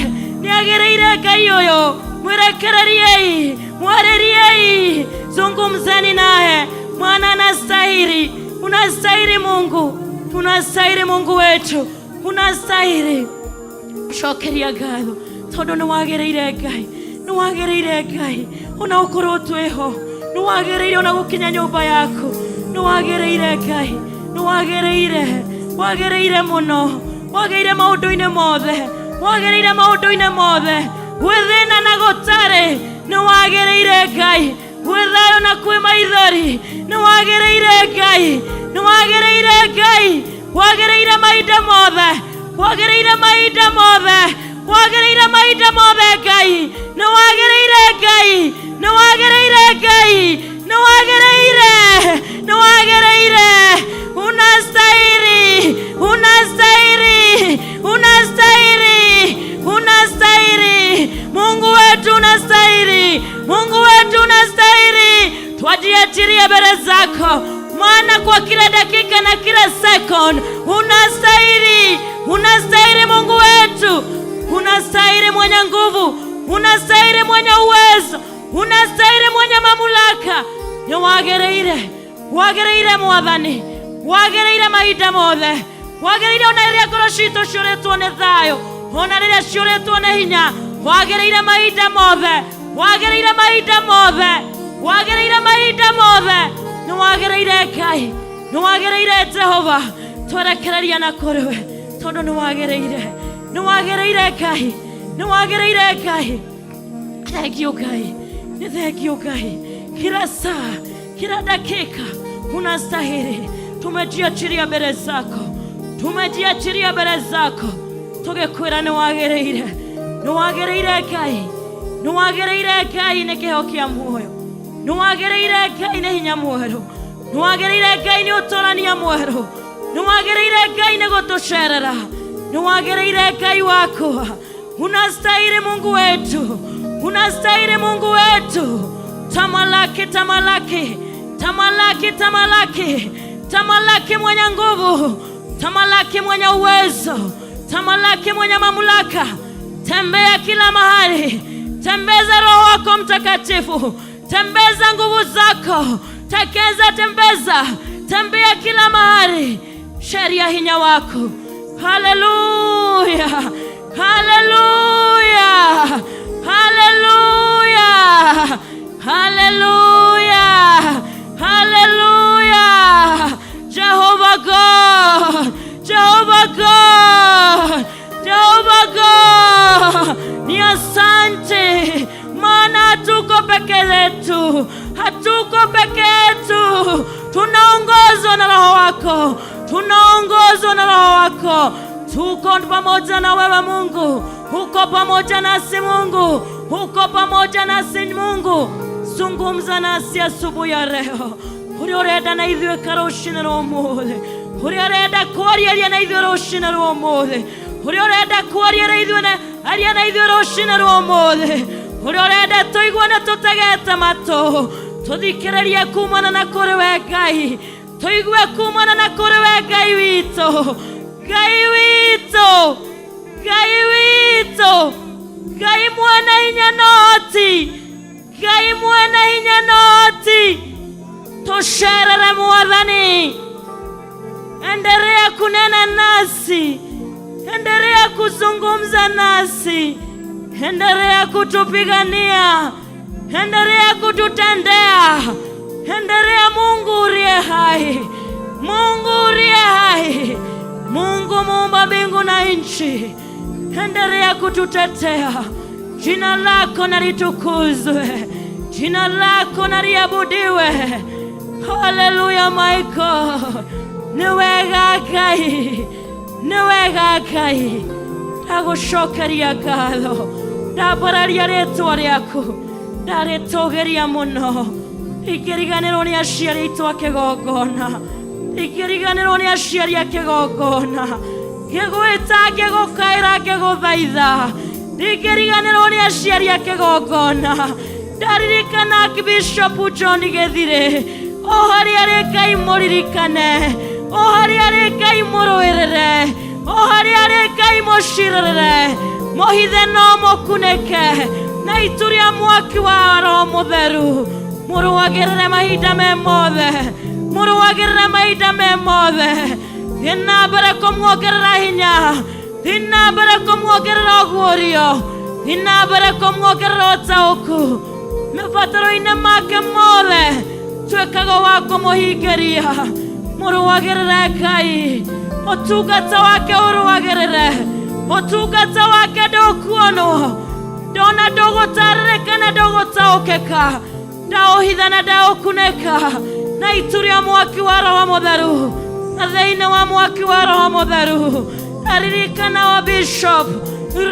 nĩagĩrĩire Ngai ũyũ, mwĩrekereriei, mwarĩriei, zungumzeni naye, maana anastahili, unastahili Mungu, unastahili Mungu wetu, unastahili. Cokeria ngatho tondũ nĩ wagĩrĩire Ngai, nĩ wagĩrĩire Ngai, ona ũkorwo twĩho, nĩ wagĩrĩire ona gũkinya nyũmba yaku, nĩ wagĩrĩire Ngai, nĩ wagĩrĩire, wagĩrĩire mũno, wagĩrĩire maũndũ-inĩ mothe, wagĩrĩire maũndũ-inĩ mothe, gwĩ thĩna na gũtarĩ, nĩ wagĩrĩire Ngai, gwĩ thayũ na kwĩ maithori, nĩ wagĩrĩire Ngai, nĩ wagĩrĩire Ngai, wagĩrĩire mahinda mothe, wagĩrĩire mahinda mothe, wagĩrĩire mahinda mothe Ngai, nĩ wagĩrĩire Ngai, nĩ wagĩrĩire Ngai, nĩ wagĩrĩire, nĩ wagĩrĩire, unastahili, unastahili, unastahili, unastahili, Mungu wetu unastahili, Mungu wetu unastahili. Twajiachiria mbele zako, maana kwa kila dakika na kila second unastahili, unastahili Mungu wetu, unastahili mwenye nguvu, unastahili mwenye uwezo, unastahili mwenye mamlaka. Nĩ wagĩrĩire, wagĩrĩire Mwathani, wagĩrĩire mahinda mothe, wagĩrĩire ona rĩrĩa ngoro citũ ciũrĩtwo nĩ thayũ, ona rĩrĩa ciũrĩtwo nĩ hinya, wagĩrĩire mahinda mothe, wagĩrĩire mahinda mothe, wagĩrĩire mahinda mothe, nĩ wagĩrĩire Ngai, nĩ wagĩrĩire Jehova, twerekereria na kũrĩ we tondũ nĩ wagĩrĩire, nĩ wagĩrĩire Ngai, nĩ wagĩrĩire Ngai. Thank you Ngai, ni thank you Ngai, kila saa, kila dakika unastahili. Tumejiachiria mbele zako, tumejiachiria mbele zako, tũgĩkwĩra nĩ wagĩrĩire, nĩ wagĩrĩire Ngai, nĩ wagĩrĩire Ngai nĩ kĩheo kĩa muoyo, nĩ wagĩrĩire Ngai nĩ hinya mwerũ, nĩ wagĩrĩire Ngai nĩ ũtũrania mwerũ, nĩ wagĩrĩire Ngai nĩ gũtũcerera, nĩ wagĩrĩire Ngai wakwa, unastahili Mungu wetu, unastahili Mungu wetu. Tamalaki, tamalaki, tamalaki, tamalaki, tamalaki mwenye nguvu, tamalaki mwenye uwezo, tamalaki mwenye mamlaka. Tembea kila mahali, tembeza Roho wako Mtakatifu, tembeza nguvu zako, tekeza, tembeza, tembea kila mahali, sheria hinya wako. Haleluya, haleluya, haleluya, haleluya, haleluya. Jehovah God, Jehovah God, Jehovah God, ni asante maana hatuko peke yetu, hatuko peke yetu, tunaongozwa na Roho wako, tunaongozwa na Roho wako, tuko pamoja na wewe Mungu, uko pamoja nasi Mungu, Uko pamoja nasi Mungu, zungumza nasi asubuhi ya leo. Uria urenda na ithuĩ karũcinĩ rwa ũmũthĩ, uria urenda kwaria na ithuĩ rũcinĩ rwa ũmũthĩ, uria urenda kwaria na ithuĩ na aria na ithuĩ rũcinĩ rwa ũmũthĩ, uria urenda tũigue na tũtegete matũ, tũthikĩrĩrie kumana na kũrĩ we Ngai, tũigue kumana na kũrĩ we Ngai witũ, Ngai witũ, Ngai witũ, Ngai mwene hinya na ũhoti, Ngai mwene hinya na ũhoti, tũcerere Mwathani, endelea kunena nasi, endelea kuzungumza nasi, endelea kutupigania, endelea kututendea, endelea Mungu uliye hai, Mungu uliye hai, Mungu muumba mbingu na nchi, endelea kututetea. Jina lako na litukuzwe, jina lako na liabudiwe. Haleluya, my God. Nĩ wega Ngai, nĩ wega Ngai, ndagũcokeria ngatho, ndambararia rĩtwa rĩaku, ndarĩtũgĩria mũno. Ingĩriganĩrwo nĩ aciari aitũ a kĩgongona, ingĩriganĩrwo nĩ aciari a kĩgongona, ngĩgwĩta ngĩgũkaĩra ngĩgũthaitha, ndingĩriganĩrwo nĩ aciari a kĩgongona. Ndaririkana Bishop John Gĩthirĩ, o harĩa arĩ Ngai mũririkane, o harĩa arĩ Ngai mũrũĩrĩre, o harĩa arĩ Ngai mũcirĩrĩre, mũhithe no mũkunĩke na itu rĩa mwaki wa Roho Mũtheru, mũrũagĩrĩre mahinda me mothe, mũrũagĩrĩre mahinda me mothe. Thiĩ na mbere kũmuongerera hinya, thiĩ na mbere kũmuongerera ũguũrio, thiĩ na mbere kũmuongerera ũtaũku mabataro-inĩ make mothe, tuĩkaga wa kũmũhingĩria. Mũrũagĩrĩre Ngai, ũtungata wake ũrũagĩrĩre, ũtungata wake ndũkuonwo, ndona ndũgũtarĩrĩka na ndũgũtaũkĩka, ndaũhitha na ndaũkunĩka na itu rĩa mwaki wa Roho Mũtheru, na thĩinĩ wa mwaki wa Roho Mũtheru. Ndaririkana wa Bishop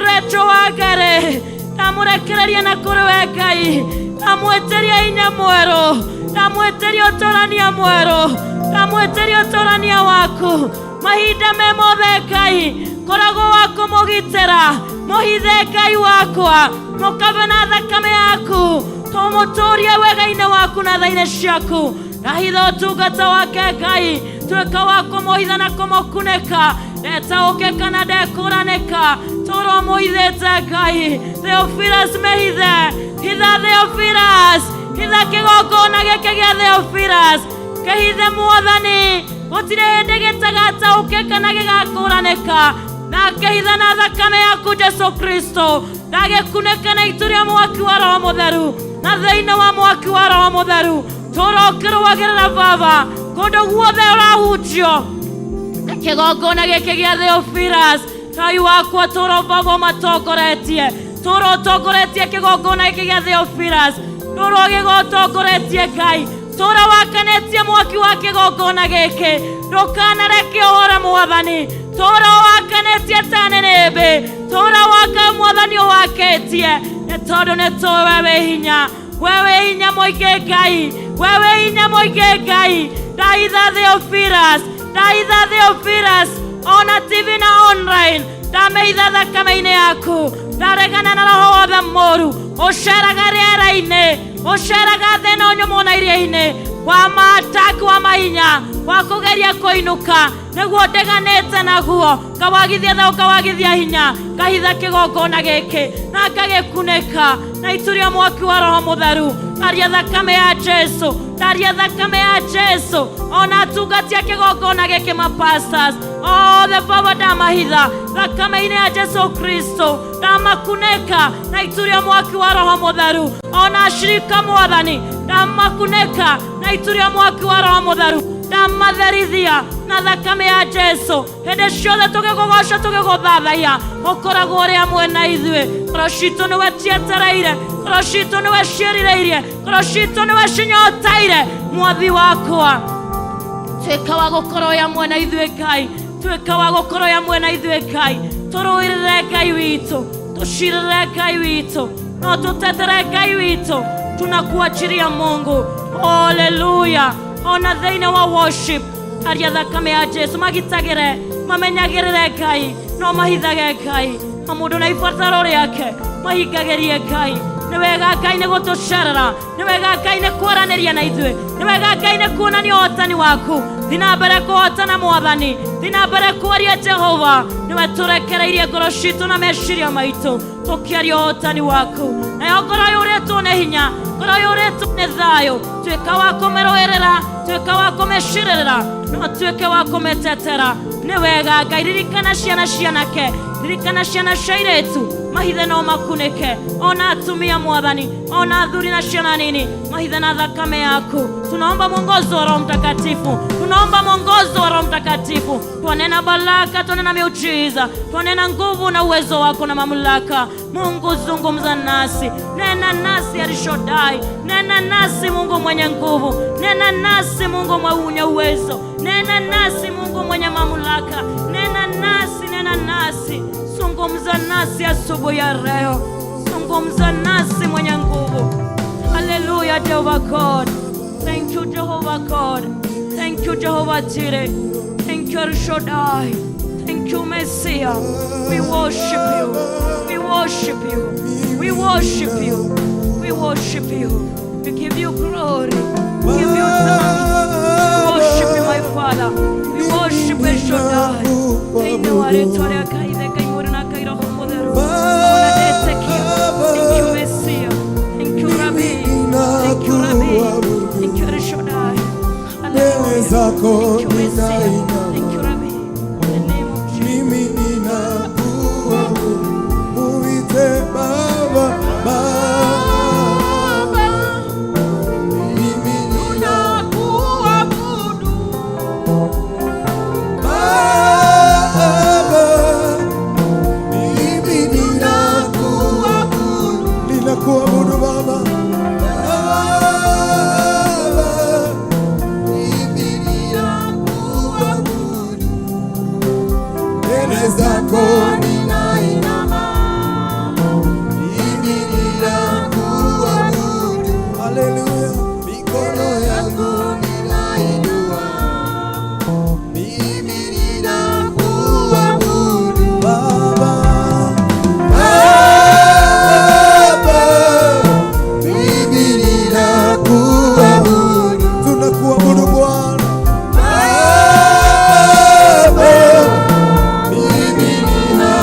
Rachel Wangari, ndamũrekereria na kũrĩ we Ngai, ndamwĩtĩria hinya mwerũ, ndamwĩtĩria ũtũrania mwerũ, ndamwĩtĩria ũtũrania waku mahinda me mothe Ngai, koragwo wa kũmũgitĩra, mũhithe Ngai wakwa, mũkabe na thakame yaku, tũmũtũrie wega-inĩ waku na tha-inĩ ciaku. Ndahitha ũtungata wake Ngai, tuĩka wa kũmũhitha na kũmũkunĩka, ndetaũkĩka na ndekũranĩka, tũra ũmũhithĩte Ngai. Theophilus mehithe, hitha Theophilus, hitha kĩgongona gĩkĩ gĩa Theophilus, kĩhithe Mwathani, gũtirĩ hĩndĩ gĩtagataũkĩka na gĩgakũranĩka, na kĩhitha na thakame yaku Jesu Kristo, ndagĩkunĩka na itu rĩa mwaki wa Roho Mũtheru, na thĩinĩ wa mwaki wa Roho Mũtheru, tũra ũkĩrũagĩrĩra Baba kũndũ guothe ũrahunjio kĩgongona gĩkĩ gĩa Theophilus. Ngai wakwa, tũra Baba ũmatongoretie, tũra ũtongoretie kĩgongona gĩkĩ gĩa Theophilus, tũra ũgĩgotongoretie Ngai, tũra wakanĩtie mwaki wa kĩgongona gĩkĩ, ndũkanareke ũhore Mwathani, tũra wakanĩtie ta nĩnĩmbĩ, tũra waka Mwathani ũwakĩtie, nĩ tondũ nĩ tũĩ we wĩ hinya, we wĩ hinya mũingĩ Ngai, we wĩ hinya mũingĩ Ngai. Ndahitha Theophilus, ndahitha Theophilus ona TV na online, ndamĩhitha thakame-inĩ yaku, ndaregana na roho wothe mũru ũceraga rĩera-inĩ, ũceraga thĩ ĩno nyũmũ na iria-inĩ, wa maataki wa mahinya wa kũgeria kũinũka, nĩguo ndeganĩte naguo, ngawagithia thaũ, ngawagithia hinya, ngahitha kĩgongona gĩkĩ na ngagĩkunĩka na itu rĩa mwaki wa Roho Mũtheru. Ndaria thakame ya Jesu, ndaria thakame ya Jesu ona atungati a kĩgongona gĩkĩ, mapastors othe Baba, ndamahitha thakame-inĩ ya Jesu Kristo, ndamakunĩka na itu rĩa mwaki wa Roho Mũtheru. Ona ashirika Mwathani, ndamakunĩka na itu rĩa mwaki wa Roho Mũtheru, ndamatherithia na thakame ya Jesu. Hĩndĩ ciothe tũgĩkũgoca tũgĩgũthathaiya, ũkoragwo ũrĩ hamwe na ithuĩ. Ngoro citũ nĩwe cietereire, ngoro citũ nĩwe ciĩrirĩirie, ngoro citũ nĩwe cinyoteire. Mwathi wakwa, tuĩka wa gũkorwo wĩ hamwe na ithuĩ Ngai, tuĩka wa gũkorwo wĩ hamwe na ithuĩ Ngai, tũrũĩrĩre Ngai witũ, tũcirĩre Ngai witũ. No tũtetere Ngai witũ, tunakuachiria Mungu. Haleluya. Ona thĩinĩ wa worship, aria thakame ya Jesu magitagĩre, mamenyagĩrĩre Ngai, no mahithage Ngai, na mũndũ na ibataro rĩake mahingagĩrie Ngai. Nĩ wega Ngai nĩ gũtũcerera, nĩ wega Ngai nĩ kwaranĩria na ithuĩ, nĩ wega Ngai nĩ kuonania ũhotani waku. Thiĩ na mbere kũhotana Mwathani, thiĩ na mbere kwaria Jehova. Nĩwe tũrekereirie ngoro citũ na meciria maitũ tũkĩaria ũhotani waku. Nayo ngoro yũrĩtwo nĩ hinya, ngoro yũrĩtwo nĩ thayũ, tuĩka wa kũmĩrũĩrĩra, tuĩka wa kũmĩcirĩrĩra, no tuĩke wa kũmĩtetera. Nĩ wega Ngai, ririkana ciana cianake, ririkana ciana cia airĩtu, mahithe no makunĩke, ona atumia Mwathani, ona athuri na ciana nini, mahithe na thakame yaku. Tunaomba mwongozo wa Roho Mtakatifu, tunaomba mwongozo wa Roho Mtakatifu. Twanena baraka, twanena miujiza, twanena nguvu na uwezo wako na mamlaka. Mungu, zungumza nasi, nena nasi Elshadai, nena nasi Mungu mwenye nguvu, nena nasi Mungu mwenye uwezo, nena nasi Mungu mwenye mamlaka, nena nasi, nena nasi, zungumza nasi asubuhi ya leo, zungumza nasi mwenye nguvu. Hallelujah, Jehovah God. Thank you, Jehovah God. Thank you, Jehovah Jireh. Thank you, El Shaddai. Thank you, Messiah. We worship you. We worship you. We worship you. We worship you. We give you glory. We give you thanks. We worship you, my Father. We worship El Shaddai. Thank you, Aretore Akaide Kaimurna Kairo Homoderu. Thank you, Messiah. Thank you, Rabbi. Thank you, Rabbi. Thank you, El Shaddai. Mbele Hallelujah. zako Thank you, Messiah. ninainama, Thank you, Rabbi. In the name of Jesus. mimi ninakuabudu, muite Baba, Baba. Mimi Tunakuabudu. Baba, mimi Tunakuabudu. ninakuabudu Baba. Baba, mimi Tunakuabudu. mbele zako Ninainama. mimi ninakuabudu. Haleluya, mikono yangu Ninainua. mimi ninakuabudu Baba. Baba, mimi ninakuabudu. Tunakuabudu Bwana. Baba, mimi ninakuabudu.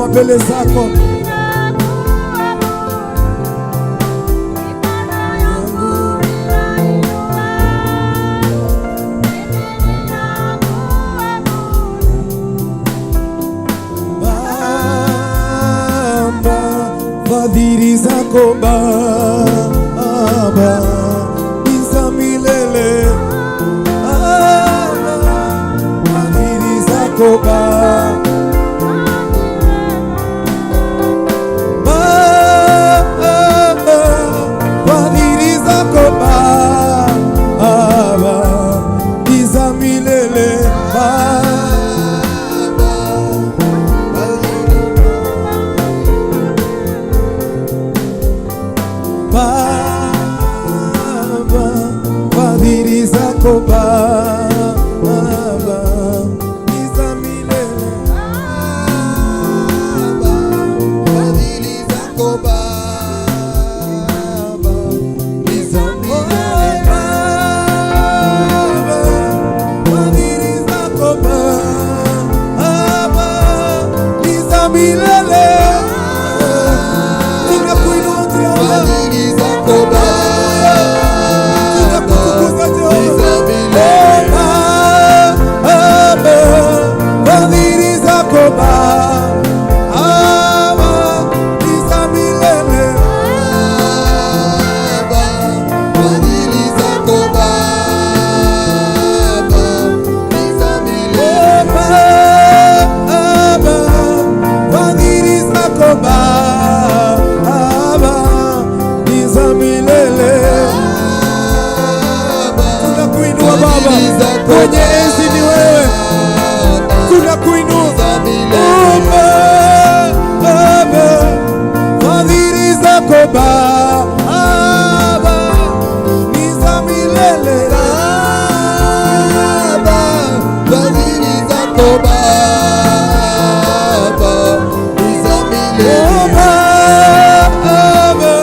Tunasimama mbele zako. Baba, fadhili zako Baba ni za milele. Baba, fadhili zako Baba, fadhili zako Baba ni za milele. Baba, fadhili zako Baba ni za milele. Fadhili zako Baba ni za milele. Baba, fadhili zako Baba ni za milele. Tunakuinua Jehova, Fadhili zako Baba tunakutukuza ni Jehova. za milele. Baba, fadhili zako Baba ni za milele. Baba, fadhili zako Baba ni za milele. Baba, fadhili zako Baba ni za milele. Baba, Tunakuinua Baba, fadhili zako mwenye enzi ni wewe, Baba tunakuinua ni za milele. Baba, fadhili zako Baba ni za milele. Baba, fadhili zako Baba ni za milele. Baba,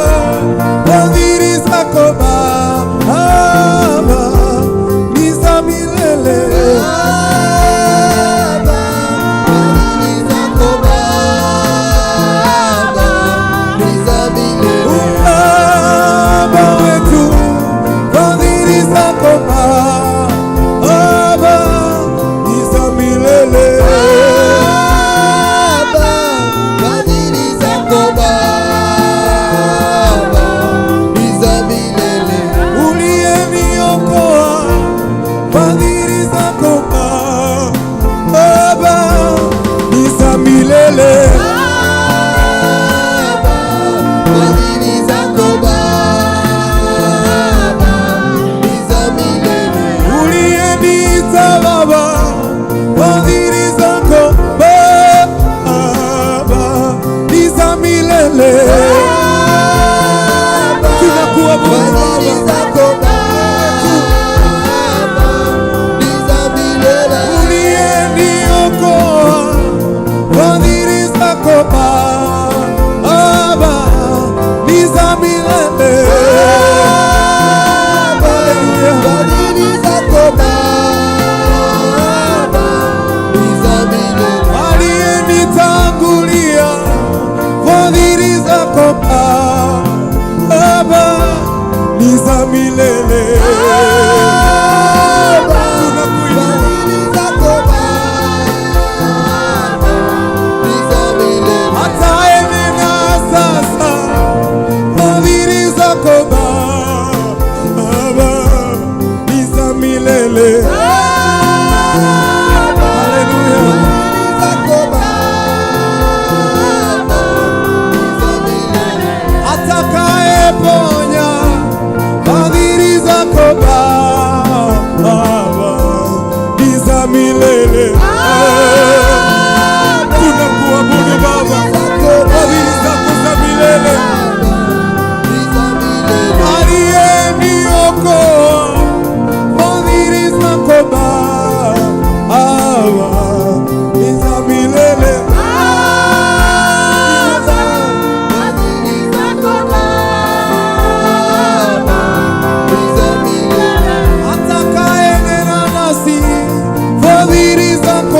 fadhili zako Baba ni za milele. Baba, fadhili zako Baba ni za milele. Baba wetu, fadhili zako Baba ni za milele. Baba, fadhili zako Baba ni za milele. Uliyeniokoa, fadhili zako Baba ni za milele. Baba, fadhili zako Baba ni za milele. Uliyeniita Baba, fadhili zako Baba ni za milele. Tunakuabudu Fadhili Baba, zako Baba ni za milele. uliyeniokoa, fadhili zako Baba ni za milele. Haleluya. Fadhili zako Baba ni za milele. Aliyenitangulia, fadhili zako Baba ni za milele. Tunakuinua. Fadhili zako Baba ni za milele. Hata enena sasa, fadhili zako Baba ni za milele. Haleluya. Fadhili zako Baba ni za milele. Atakayeponya, fadhili zako Baba ni za milele. Tunakuabudu Baba, fadhili zako za milele. Ni za milele. Aliyeniokoa, fadhili zako Baba ni za milele. Fadhili zako Baba ni za milele. Atakayenena nasi, fadhili zako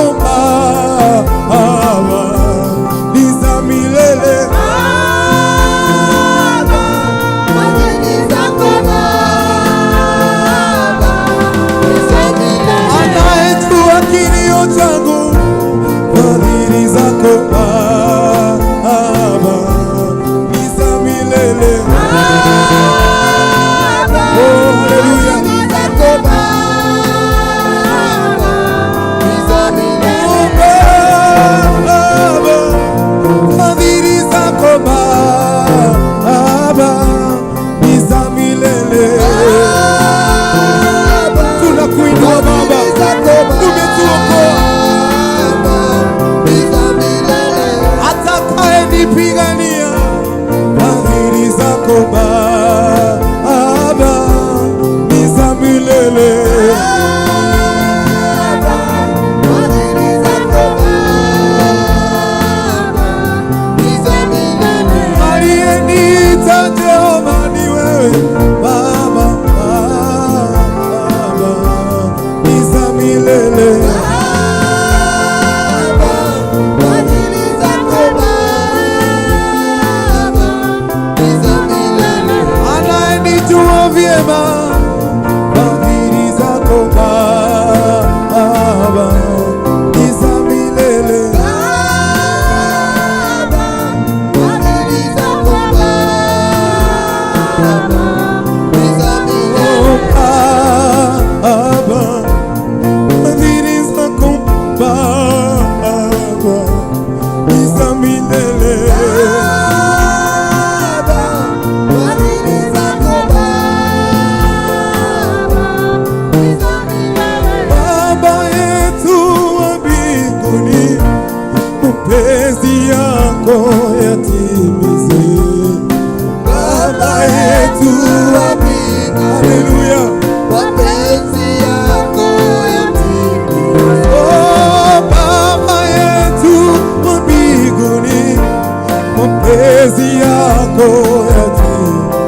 milele. Baba, fadhili zako Baba ni za milele. Anayenijua vyema, fadhili zako Baba ni za milele. Baba, fadhili zako Baba ni za milele. Baba, fadhili zako Baba ni za milele. Baba, fadhili zako Baba ni za milele. Baba yetu wa mbinguni, mapenzi yako yatimizwe. Baba yetu wa mbinguni, haleluya, mapenzi yako yatimizwe. Oh, Baba yetu wa mbinguni, mapenzi yako yatimizwe.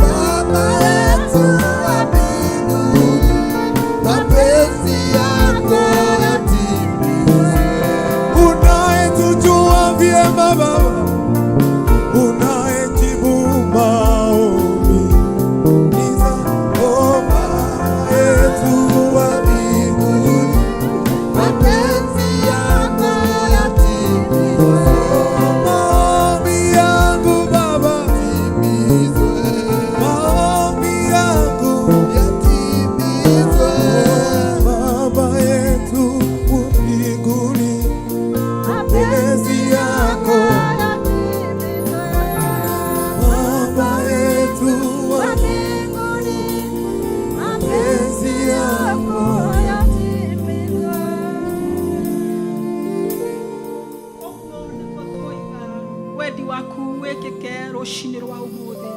Baba yetu wa mbinguni, mapenzi yako yatimizwe. Unayetujua vyema Baba, unayejibu maombi, ni za Baba yetu wa mbinguni. Mapenzi yako yatimizwe. Maombi yangu Baba, Yatimizwe. maombi yangu Yatimizwe. Baba yetu wa mbinguni, mapenzi yako Baba yetu wa mapenzi yako Ũguo nĩguo twoiga wendi waku wĩkĩke rũcinĩ rwa ũmũthĩ.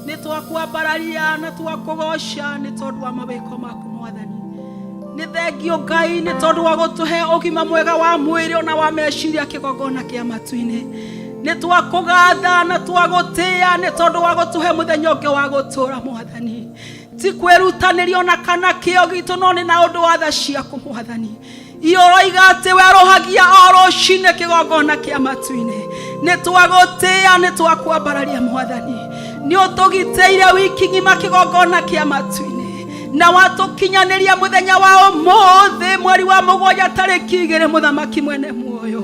Nĩ twakwambararia na twakũgoca nĩ tondũ wa mawĩko maku Mwathani. Nĩ thengio Ngai nĩ tondũ wa gũtũhe ũgima mwega wa mwĩrĩ ona wa meciria kĩgongona kĩa matu-inĩ. Nĩ twakũgatha na twagũtĩĩa nĩ tondũ wa gũtũhe mũthenya ũngĩ wa gũtũũra Mwathani. Ti kwĩrutanĩria ona kana kĩo gitũ no nĩ na ũndũ wa tha ciaku Mwathani. Iũroiga atĩ werũhagia o rũcinĩ kĩgongona kĩa matu-inĩ. Nĩ twagũtĩĩa, nĩ twakwambararia Mwathani. Nĩ ũtũgitĩire wiki ng'ima kĩgongona kĩa matu-inĩ na watũkinyanĩria mũthenya wa ũmũthĩ mweri wa mũgwanja tarĩki igĩrĩ mũthamaki mwene muoyo.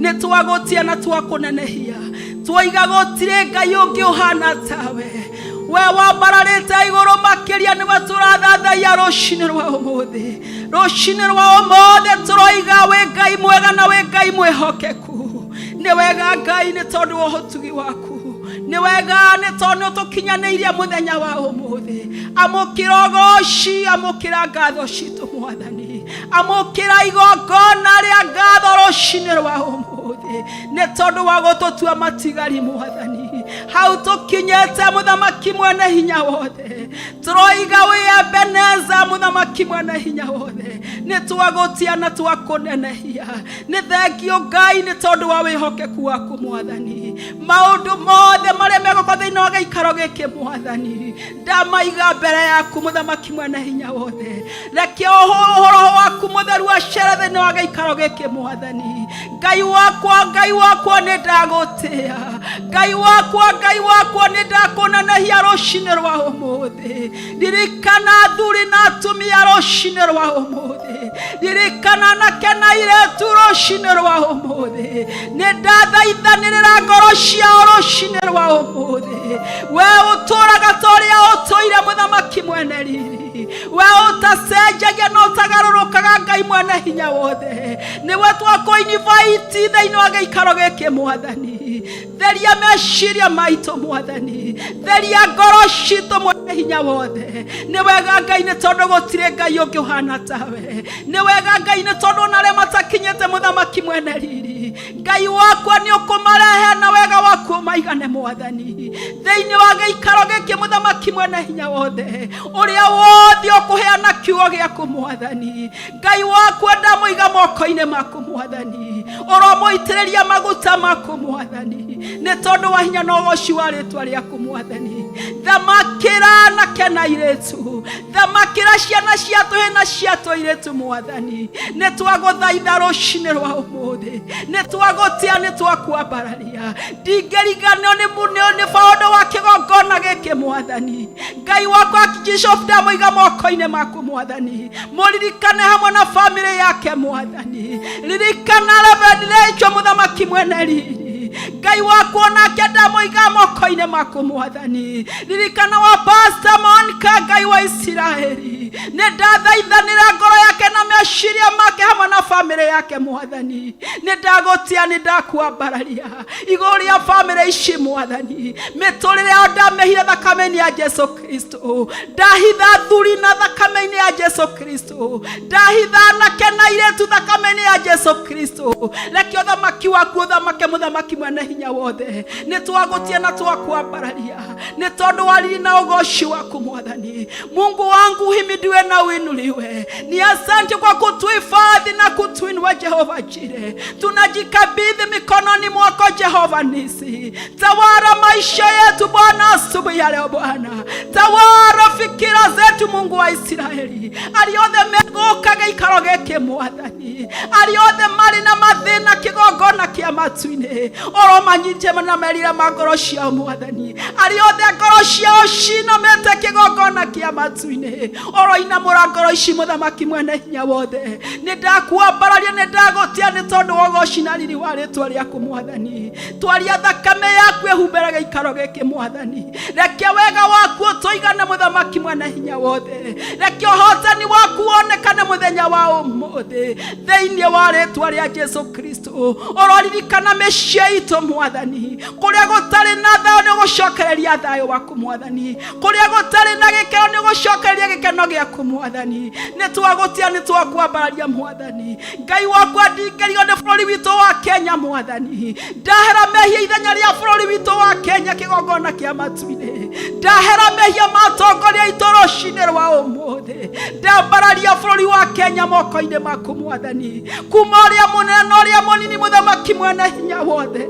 Nĩ twagũtĩa na twakũnenehia, twoiga gũtirĩ Ngai ũngĩ ũhana tawe. We wambararĩte igũrũ makĩria nĩwe tũrathathaiya rũcinĩ rwa ũmũthĩ. Rũcinĩ rwa ũmũthĩ tũroiga wĩ Ngai mwega na wĩ Ngai mwĩhokeku. Nĩ wega Ngai nĩ tondũ wa ũtugi waku, nĩ wega nĩ tondũ nĩ ũtũkinyanĩirie mũthenya wa ũmũthĩ. Amũkĩra ũgoci, amũkĩra ngatho citũ Mwathani, amũkĩra igongona rĩa ngatho rũcinĩ rwa ũmũthĩ nĩ tondũ wa gũtũtua matigari Mwathani. Hau tũkinyĩte mũthamaki mwene hinya wothe, tũroiga wĩ Ebeneza mũthamaki mwene hinya wothe. Nĩ twagũtia na twakũnenehia. Nĩ thengio Ngai nĩ tondũ wa wĩhokeku waku Mwathani. Maũndũ mothe marĩa megũkorwo thĩinĩ wa gĩikaro gĩkĩ Mwathani, ndamaiga mbere yaku mũthamaki mwene hinya wothe. Reke ũhoro waku mũtheru acere thĩinĩ wa gĩikaro gĩkĩ Mwathani. Ngai wakwa, Ngai wakwa, nĩ ndagũtĩa. Ngai wakwa, Ngai wakwa, nĩ ndakũnenehia rũcinĩ rwa ũmũthĩ. Ririkana athuri na atumia rũcinĩ rwa ũmũthĩ. Ririkana anake na airĩtu rũcinĩ rwa ũmũthĩ. Nĩ ndathaithanĩrĩra ngoro ciao rũcinĩ rwa ũmũthĩ. We ũtũũraga ta ũrĩa ũtũire mũthamaki mwene riri, we ũtacenjagia na ũtagarũrũkaga Ngai mwene hinya wothe, nĩwe twakũinivite thĩinĩ wa gĩikaro gĩkĩ Mwathani. Theria meciria maitũ Mwathani, theria ngoro citũ mwene hinya wothe. Nĩ wega Ngai nĩ tondũ gũtirĩ Ngai ũngĩ ũhana tawe. Nĩ wega Ngai nĩ tondũ ona arĩa matakinyĩte mũthamaki mwene riri, Ngai wakwa nĩ ũkũmarehe na wega waku. maigane mwathani thĩinĩ wa gĩikaro gĩkĩ mũthamaki mwene hinya wothe ũrĩa wothe ũkũheana kiugo gĩaku mwathani ngai wakwa ndamũiga moko-inĩ maku mwathani ũromũitĩrĩria maguta maku mwathani nĩ tondũ wa hinya na ũgoci wa rĩtwa rĩaku mwathani thamakĩra anake na airĩtu thamakĩra ciana cia tũhĩ na cia tũirĩtu mwathani nĩ twagũthaitha rũcinĩ rwa ũmũthĩ nĩ twagũtĩa nĩ twakwambararia ndingĩriganio nĩ nĩ baũndũ wa kĩgongona gĩkĩ mwathani ngai wakwa Bishop ndamũiga moko-inĩ maku mwathani mũririkane hamwe na bamĩrĩ yake mwathani ririkana Reverend Rachel mũthamaki mwene riri ngai wakwa onake ndamũiga moko-inĩ maku mwathani ririkana wa Pastor Monica ngai wa Isiraeli nĩ ndathaithanĩra ngoro yake na meciria make hamwe na bamĩrĩ yake mwathani nĩ ndagũtia nĩ ndakwambararia igũrũ rĩa bamĩrĩ ici mwathani mĩtũrĩre yao ndamĩhitha thakame-inĩ ya Jesu Kristo ndahitha thuri na thakame-inĩ ya Jesu Kristo ndahitha anake na airĩtu thakame-inĩ ya Jesu Kristo reke ũthamaki waku ũthamake mũthamaki mwene hinya wothe nĩ twagũtia na twakwambararia nĩ tondũ wa riri na ũgoci waku mwathani Mungu wangu uhimidiwe na uinuliwe. Ni asante kwa kutuhifadhi na kutuinua Jehova Jire. Tunajikabidhi mikononi mwako Jehova Nisi. Tawala maisha yetu Bwana asubuhi ya leo Bwana. Tawala fikira zetu Mungu wa Isiraeli. Arĩa othe megũka gĩikaro gĩkĩ mwathani. Arĩa othe marĩ na mathĩna kĩgongona kĩa matu-inĩ. Ũromanyite na merira ma ngoro ciao mwathani. Arĩa othe ngoro ciao cinamĩte kĩgongona kĩa matu-inĩ. Ũroinamũra ngoro ici mũthamaki mwene hinya wothe. Nĩ ndakwambararia nĩ ndagũtĩa nĩ tondũ wa ũgoci na riri wa rĩtwa rĩaku mwathani. Twaria thakame yaku ĩhumbĩre gĩikaro gĩkĩ mwathani. Reke wega waku ũtũigane mũthamaki mwene hinya wothe. Reke ũhotani waku wonekane mũthenya wa ũmũthĩ thĩinĩ wa rĩtwa rĩa Jesu Kristo. Ũroririkana mĩciĩ itũ mwathani. Kũrĩa gũtarĩ na thayũ nĩ ũgũcokereria thayũ waku mwathani. Kũrĩa gũtarĩ na gĩkeno nĩ ũgũcokereria gĩkeno gĩaku mwathani. Nĩ twagũtĩa nĩ twakwambararia mwathani. Ngai wakwa ndingĩrio nĩ bũrũri witũ wa Kenya mwathani. Ndahera mehia ithenya rĩa bũrũri witũ wa Kenya kĩgongona kĩa matu-inĩ. Ndahera mehia ma atongoria aitũ rũcinĩ rwa ũmũthĩ. Ndambararia bũrũri wa Kenya moko-inĩ maku mwathani. Kuma ũrĩa mũnene na ũrĩa mũnini mũthamaki mwene hinya wothe.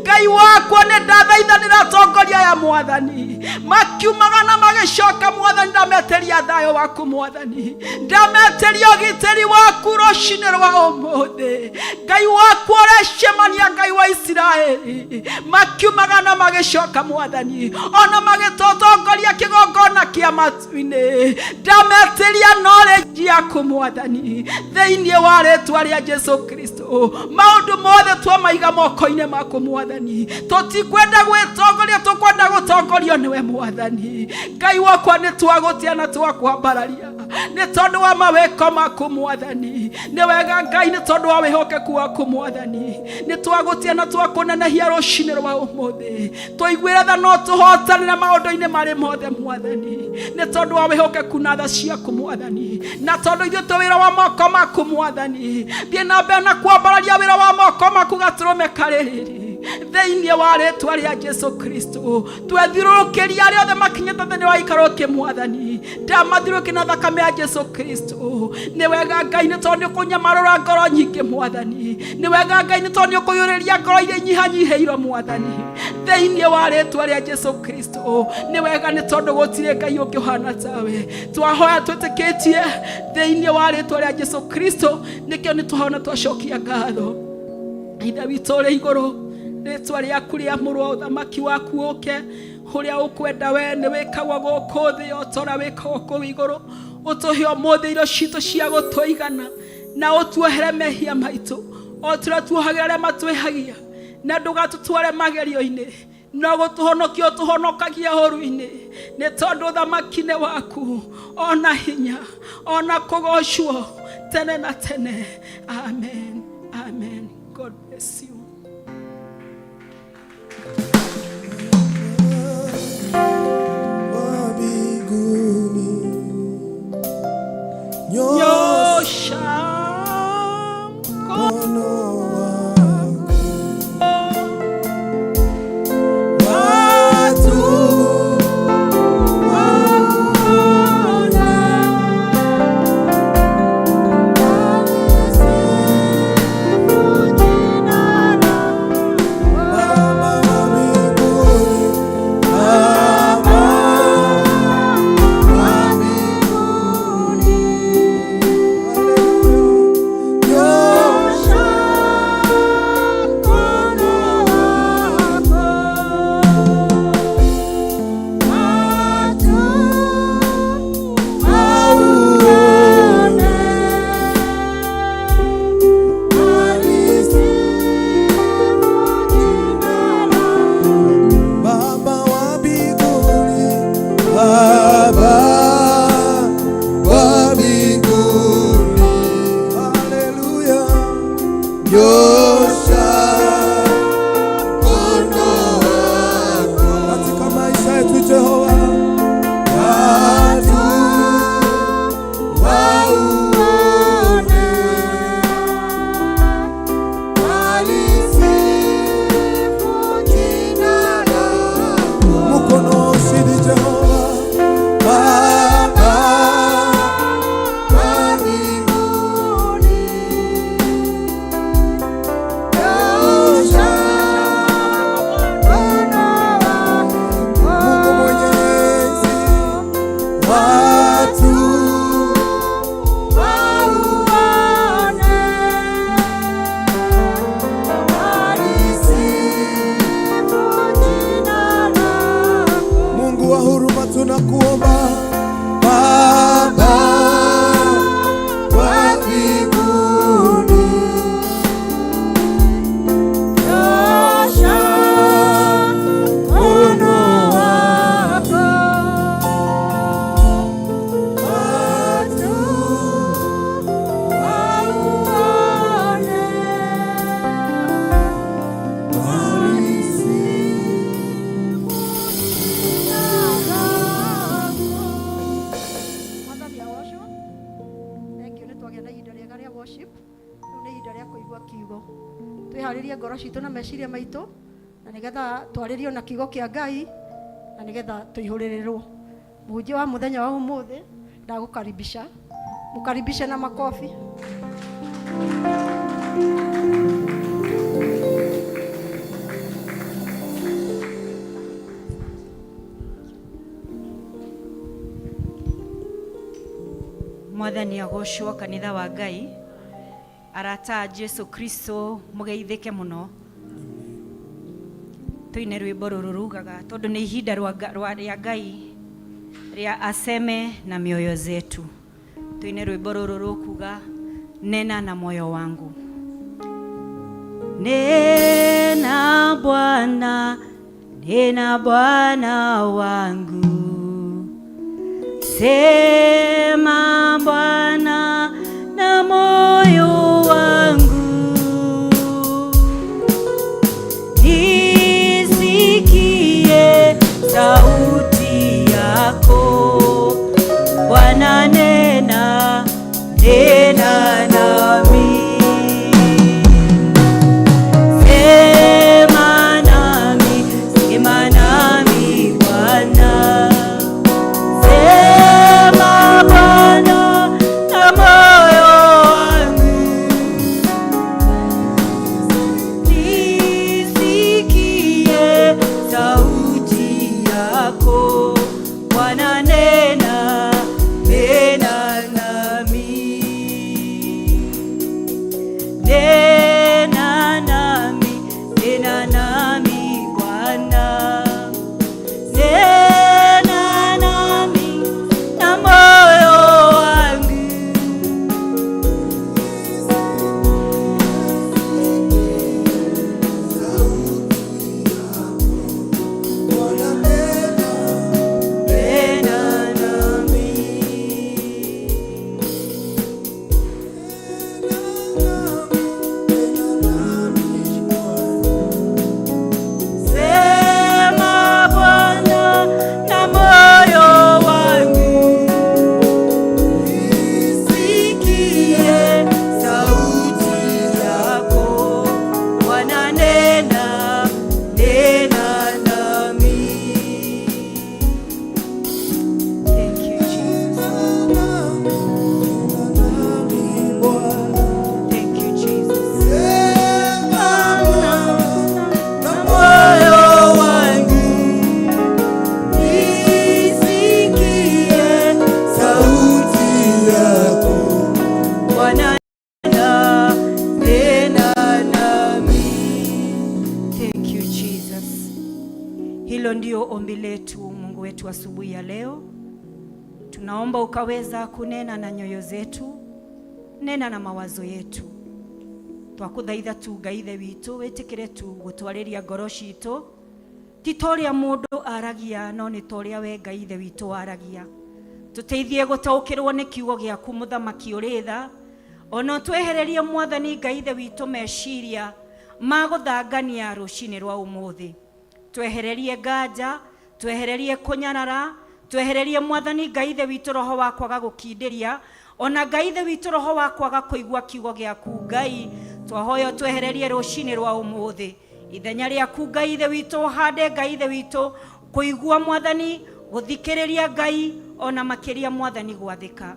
Ngai wakwa nĩ ndathaithanĩra atongoria aya mwathani. Makiumaga na magĩcoka mwathani ndametĩria thayũ waku mwathani. Ndametĩria ũgitĩri waku rũcinĩ rwa ũmũthĩ. Ngai wakwa ũrecemania Ngai wa Isiraeli. Makiumaga na magĩcoka mwathani. Ona magĩtũtongoria kĩgongona kĩa matu-inĩ. Ndametĩria knowledge yaku mwathani. Thĩinĩ wa rĩtwa rĩa Jesu Kristo. Maũndũ mothe twamaiga moko-inĩ maku mwathani. Tũtikwenda gwĩtongoria tũkwenda gũtongorio nĩwe mwathani. Ngai wakwa nĩ twagũtĩa na twakwambararia nĩ tondũ wa mawĩko maku mwathani. Nĩ wega Ngai nĩ tondũ wa wĩhokeku waku mwathani. Nĩ twagũtĩa na twakũnenehia rũcinĩ rwa ũmũthĩ. Tũiguĩre tha no tũhotanĩre maũndũ-inĩ marĩ mothe mwathani. Nĩ tondũ wa wĩhokeku na tha ciaku mwathani. Na tondũ ithuĩ twĩ wĩra wa moko maku mwathani. Thiĩ na mbere na kwambararia wĩra wa moko maku gatũrũme karĩ riri. Thĩinĩ wa rĩtwa rĩa Jesu Kristo. Twethiũrũrũkĩria arĩa othe makinyĩte thĩinĩ wa gĩikaro gĩkĩ mwathani. Ndamathiũrũrũkĩria na thakame ya Jesu Kristo. Nĩ wega Ngai nĩ tondũ nĩ ũkũnyamarũra ngoro nyingĩ mwathani. Nĩ wega Ngai nĩ tondũ nĩ ũkũiyũrĩria ngoro iria inyihanyihĩirwo mwathani. Thĩinĩ wa rĩtwa rĩa Jesu Kristo. Nĩ wega nĩ tondũ gũtirĩ Ngai ũngĩ ũhana tawe. Twahoya twĩtĩkĩtie thĩinĩ wa rĩtwa rĩa Jesu Kristo. Nĩkĩo nĩ twahoya na twacokia ngatho. Ithe witũ ũrĩ igũrũ, rĩtwa rĩaku rĩamũrwo, ũthamaki waku ũke, ũrĩa ũkwenda we nĩ wĩkagwo gũkũ thĩ o ta ũrĩa wĩkagwo kũu igũrũ. Ũtũhe ũmũthĩ irio citũ cia gũtũigana, na ũtuohere mehia maitũ o ta ũrĩa tuohagĩra arĩa matwĩhagia, na ndũgatũtware magerio-inĩ, no gũtũhonokia ũtũhonokagia ũru-inĩ, nĩ tondũ ũthamaki nĩ waku, ona hinya, ona kũgocwo tene na tene. Amen. Amen. God bless you. Wa mbinguni nyosha Nyosha mkono wako. Worship. Rĩu nĩ ihinda rĩa kũigua kiugo. Twĩharĩrie ngoro citũ na meciria maitũ na nĩgetha twarĩrio na kiugo kĩa Ngai na nĩgetha tũihũrĩrĩrwo. Mũhunjia wa mũthenya wa ũmũthĩ ndagũkaribisha. Mũkaribishe na makobi. Mwathani agocwo kanitha wa Ngai. Arata a Jesu Kristo mũgeithĩke mũno. Tũine rwĩmbo rũrũ rugaga tondũ nĩ ihinda rĩa Ngai rĩa aseme na mioyo zetu. Tũine rwĩmbo rũrũ rũkuga nena na moyo wangu. Nena Bwana, nena Bwana wangu. Sema Bwana na moyo wangu. Nisikie sauti yako. Bwana nena, nena nami. Sema nami, sema nami Bwana. Sema Bwana na moyo wangu. Nisikie sauti yako. Bwana nena, nena nami. Nena nami, nena nami Bwana. Nena nami na moyo wangu. Nena nami. Sema Bwana na moyo wangu. Nisikie sauti yako. Bwana nena, nena nami. Thank you, Jesus. Thank you, Jesus. Na moyo wangu. Nisikie Sauti yako. Bwana nena nami. Thank you, Jesus. Hilo ndio ombi letu Mungu wetu asubuhi ya leo. Tunaomba ukaweza kunena na nyoyo zetu, nena na mawazo yetu. Twakuthaitha tu Ngai Ithe witũ wĩtĩkĩre tu gũtwarĩria ngoro citũ ti ta ũrĩa mũndũ aragia no nĩ ta ũrĩa we Ngai Ithe witũ waragia. Tũteithie gũtaũkĩrwo nĩ kiugo gĩaku mũthamaki ũrĩ tha, ona twehererie mwathani Ngai Ithe witũ meciria ma gũthangania rũcinĩ rwa ũmũthĩ. Twehererie nganja, twehererie kũnyarara, twehererie mwathani Ngai Ithe witũ roho wa kwaga gũkindĩria, ona Ngai Ithe witũ roho wa kwaga kũigua kiugo gĩaku Ngai. Twahoya twehererie rũcinĩ rwa ũmũthĩ. Ithenya rĩaku Ngai Ithe witũ hande Ngai Ithe witũ kũigua mwathani, gũthikĩrĩria Ngai, ona makĩria mwathani gwathĩka.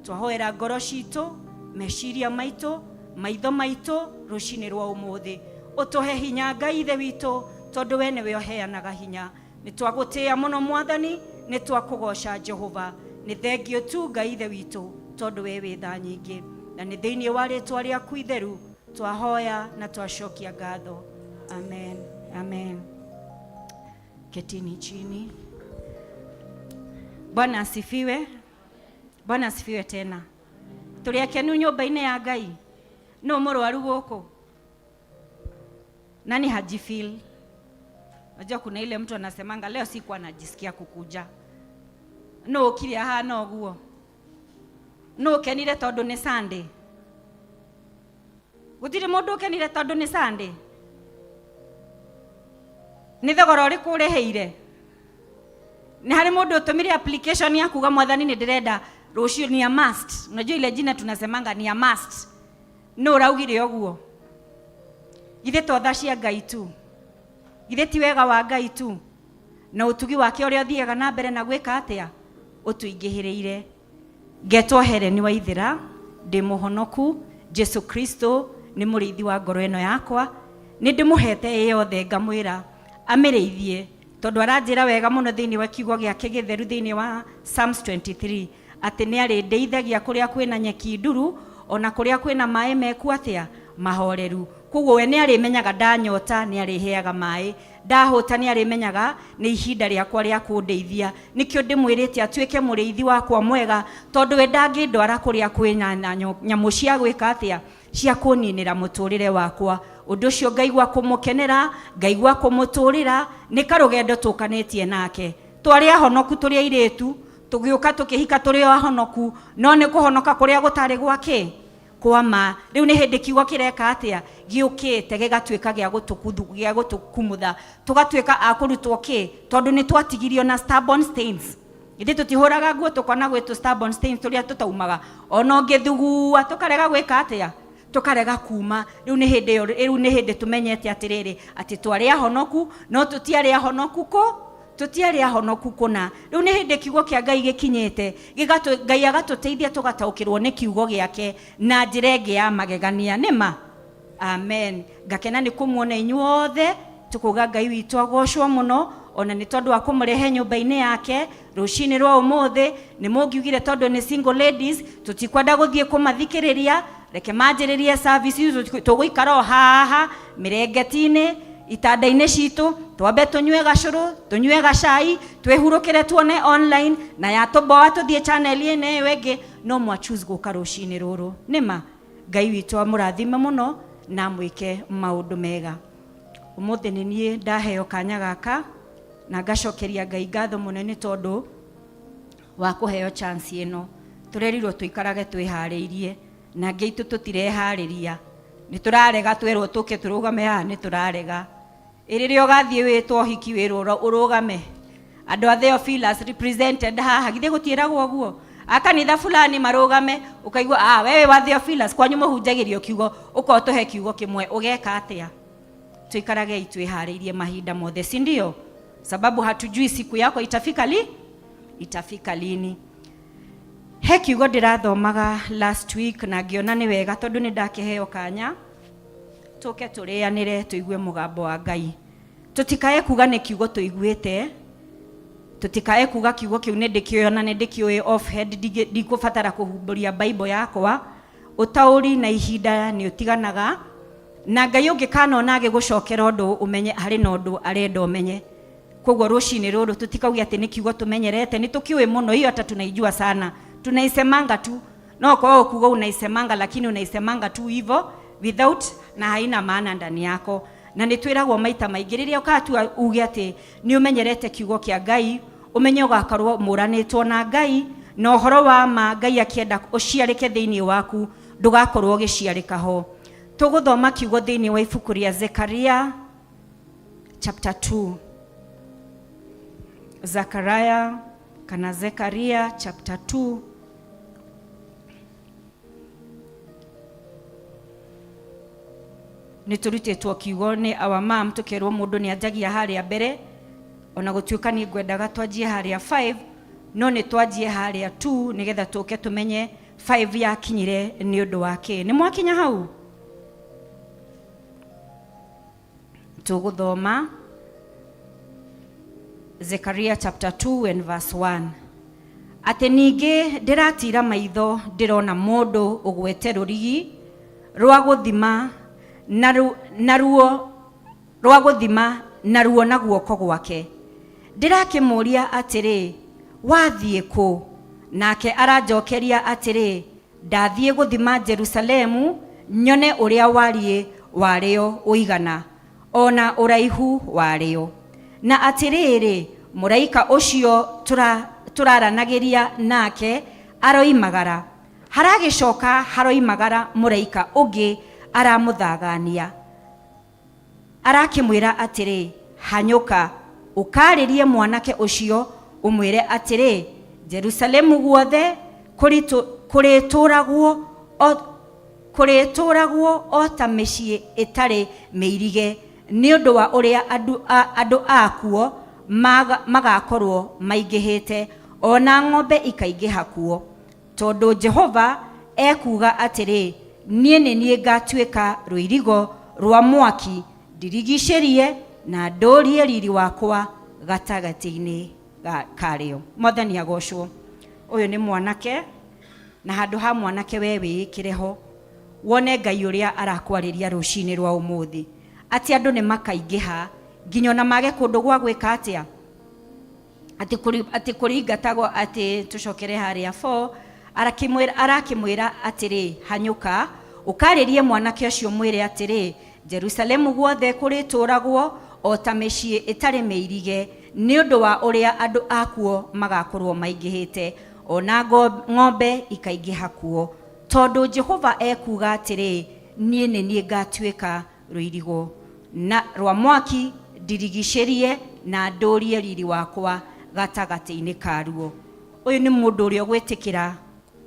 Twahoera ngoro citũ, meciria maitũ, maitho maitũ rũcinĩ rwa ũmũthĩ. Ũtũhe hinya Ngai Ithe witũ tondũ we nĩwe ũheanaga hinya. Nĩ twagũtĩĩa mũno mwathani, nĩ twakũgoca Jehova. Nĩ thengio tu Ngai Ithe witũ tondũ we wĩ tha nyingĩ. Na nĩ thĩinĩ wa rĩtwa rĩaku itheru twahoya na twacokia ngatho. Amen. Amen. Ketini chini. Bwana asifiwe. Bwana asifiwe tena. Tũrĩ akenu nyũmba-inĩ ya Ngai. No mũrwaru gũkũ? Nani hajifeel? Unajua kuna ile mtu anasemanga leo sikuwa najisikia kukuja. No ukire ahana ũguo. No ũkenire tondũ nĩ Sunday. Gũtirĩ mũndũ ũkenire tondũ nĩ Sunday. Nĩ thogora ũrĩkũ ũrĩhĩire? Nĩ harĩ mũndũ ũtũmire application ya kuga mwathani nĩ ndĩrenda rũciũ ni a must. Unajua ile jina tunasemanga ni a must. Nũ ũraugire ũguo? Githĩ to tha cia Ngai tu? Githĩ ti wega wa Ngai tu na ũtugi wake ũrĩa ũthiaga na mbere na gwĩka atĩa ũtũingĩhĩrĩire? Ngetwo Helen Waithĩra, ndĩ mũhonoku. Jesu Kristo nĩ mũrĩithi wa ngoro ĩno yakwa. Nĩ ndĩmũhete ĩ yothe ngamwĩra amĩrĩithie, tondũ aranjĩra wega mũno thĩinĩ wa kiugo gĩake gĩtheru thĩinĩ wa Psalms 23 atĩ nĩ arĩndĩithagia kũrĩa kwĩna nyeki nduru, ona kũrĩa kwĩna maĩ meku atĩa mahoreru. Koguo we nĩ arĩmenyaga ndanyota nĩ arĩheaga maĩ, ndahũta nĩ arĩmenyaga nĩ ihinda rĩakwa rĩa kũndeithia. Nĩkĩo ndĩmwĩrĩte atuĩke mũrĩithi wakwa mwega, tondũ we ndangĩndwara kũrĩa kwĩna nyamũ cia gwĩka atĩa, cia kũninĩra mũtũrĩre wakwa. Ũndũ ũcio ngaigua kũmũkenera, ngaigua kũmũtũrĩra, nĩ karũgendo tũkanĩtie nake. Twarĩ ahonoku tũrĩ airĩtu, tũgĩũka tũkĩhika tũrĩ o ahonoku, no nĩ kũhonoka kũrĩa gũtarĩ gwa kĩ? Kwa ma. Rĩu nĩ hĩndĩ kiugo kĩreka atĩa? Gĩũkĩte gĩgatuĩka gĩa gũtũkuthu, gĩa gũtũkumutha, tũgatuĩka a kũrutwo kĩ? Tondũ nĩ twatigirio na stubborn stains. Ithuĩ tũtihũraga nguo tũkona gwĩ tũ stubborn stains tũrĩa tũtaumaga, ona ũngĩthugua tũkarega gwĩka atĩa? Tũkarega kuma. Rĩu nĩ hĩndĩ ĩyo, rĩu nĩ hĩndĩ tũmenyete atĩrĩrĩ, atĩ twarĩ ahonoku, no tũtiarĩ ahonoku kũ? Tũtiarĩ ahonoku kũna. Rĩu nĩ hĩndĩ kiugo kĩa Ngai gĩkinyĩte, gĩgatũ, Ngai agatũteithia tũgataũkĩrwo nĩ kiugo gĩake na njĩra ĩngĩ ya magegania. Nĩ ma? Amen. Ngakena nĩ kũmuona inyuothe, tũkauga Ngai witũ agocwo mũno, ona nĩ tondũ wa kũmũrehe nyũmba-inĩ yake rũcinĩ rwa ũmũthĩ. Nĩ mũngiugire tondũ nĩ single ladies, tũtikwenda gũthiĩ kũmathikĩrĩria, reke manjĩrĩrie service, tũgũikara o haha mĩrengeti-inĩ, itanda-inĩ citũ, twambe tũnyue gacũrũ, tũnyue gacai, twĩhurũkĩre tuone online, na yatũmboa tũthiĩ channel ĩno ĩyo ĩngĩ, no mwa choose gũka rũcinĩ rũrũ. Nĩ ma? Ngai witũ amũrathime mũno na amwĩke maũndũ mega. Ũmũthĩ nĩ niĩ ndaheo kanya gaka na ngacokeria Ngai ngatho mũno nĩ tondũ wa kũheo chance ĩno. Tũrerirwo tũikarage twĩharĩirie, na angĩ aitũ tũtireharĩria. Nĩ tũrarega twerwo tũke tũrũgame haha, nĩ tũrarega. Ĩ rĩrĩa ũgathiĩ wĩtwo ũhiki wĩrwo ũrũgame, andũ a Theophilus represented haha, githĩ gũtiĩragwo ũguo? A kanitha fulani marũgame, ũkaigua ah, wewe wa Theophilus kwanyu mũhunjagĩrio kiugo, ũka ũtũhe kiugo kĩmwe, ũgeka atĩa? Tuikaragei twĩharĩirie mahinda mothe, si ndio? Sababu hatujui siku yako itafika li itafika lini. He kiugo ndĩrathomaga last week na ngĩona nĩ wega tondũ nĩ ndakĩheo kanya tũke tũrĩanĩre tũigue mũgambo wa Ngai. Tũtikae kuga nĩ kiugo tũiguĩte, tũtikae kuga kiugo kĩu nĩ ndĩkĩũĩ ona nĩ ndĩkĩũĩ off head, ndikũbatara kũhumbũria Bible yakwa. Ũtaũri na ihinda nĩ ũtiganaga, na Ngai ũngĩkanona agĩgũcokera ũndũ ũmenye harĩ na ũndũ arenda ũmenye. Koguo rũcinĩ rũrũ tũtikauge atĩ nĩ kiugo tũmenyerete, nĩ tũkĩũĩ mũno, hiyo hata tunaijua sana, tunaisemanga tu. No kwa kuga unaisemanga, lakini unaisemanga tu hivyo without na haina maana ndani yako. Na nĩ twĩragwo maita maingĩ rĩrĩa ũkatua uge atĩ nĩ ũmenyerete kiugo kĩa Ngai, ũmenye ũgakorwo mũranĩtwo na Ngai, na ũhoro wa ma Ngai akĩenda ũciarĩke thĩinĩ waku, ndũgakorwo ũgĩciarĩka ho. Tũgũthoma kiugo thĩinĩ wa ibuku rĩa Zekaria chapter 2. Zakaria kana Zekaria chapter 2. Nĩ tũrutĩtwo kiugo nĩ our mom, tũkerwo mũndũ nĩ anjagia harĩa mbere, ona gũtuĩka nĩ ngwendaga twanjie harĩa 5, no nĩ twanjie harĩa 2 nĩgetha tũke tũmenye 5 yakinyire nĩ ũndũ wa kĩ. Nĩ mwakinya hau? Tũgũthoma Zekaria chapter 2 and verse 1. Atĩ ningĩ ndĩratira maitho ndĩrona mũndũ ũgwete rũrigi rwa gũthima naruo rwa gũthima naruo na guoko gwake. Ndĩrakĩmũria atĩrĩ, wathiĩ kũ? Nake aranjokeria atĩrĩ, ndathiĩ gũthima Jerusalemu nyone ũrĩa wariĩ warĩo ũigana, ona ũraihu warĩo. Na atĩrĩrĩ, mũraika ũcio tũraranagĩria nake aroimagara, haragĩcoka haroimagara mũraika ũngĩ aramũthagania. Arakĩmwĩra atĩrĩ, hanyũka, ũkaarĩrie mwanake ũcio, ũmwĩre atĩrĩ, Jerusalemu guothe kũrĩtũragwo Kũrĩtũũragwo o ta mĩciĩ ĩtarĩ mĩirige nĩ ũndũ wa ũrĩa andũ a, andũ akuo magakorwo maingĩhĩte, o na ng'ombe ikaingĩha kuo. Tondũ Jehova ekuuga atĩrĩ, Niĩ nĩ niĩ ngatuĩka rũirigo rwa mwaki ndirigicĩrie na ndũrie riri wakwa gatagatĩ-inĩ karĩo. Mwathani agocwo. Ũyũ nĩ mwanake, na handũ ha mwanake we wĩĩkĩre ho wone Ngai ũrĩa arakwarĩria rũcinĩ rwa ũmũthĩ, atĩ andũ nĩ makaingĩha nginya ona mage kũndũ gwa gwĩka atĩa, atĩ kũri, atĩ kũringatagwo atĩ tũcokere harĩa 4 arakĩmwĩra arakĩmwĩra atĩrĩ, hanyũka ũkarĩrie mwanake ũcio mwĩre atĩrĩ, Jerusalemu guothe kũrĩtũũragwo o ta mĩciĩ ĩtarĩ mĩirige nĩ ũndũ wa ũrĩa andũ akuo magakorwo maingĩhĩte, o na ng'ombe ikaingĩha kuo. Tondũ Jehova ekuuga atĩrĩ, Niĩ nĩ niĩ ngatuĩka rũirigo na rwa mwaki ndirigicĩrie na ndũrie riri wakwa gatagatĩ-inĩ karuo. Ũyũ nĩ mũndũ ũrĩa ũgwĩtĩkĩra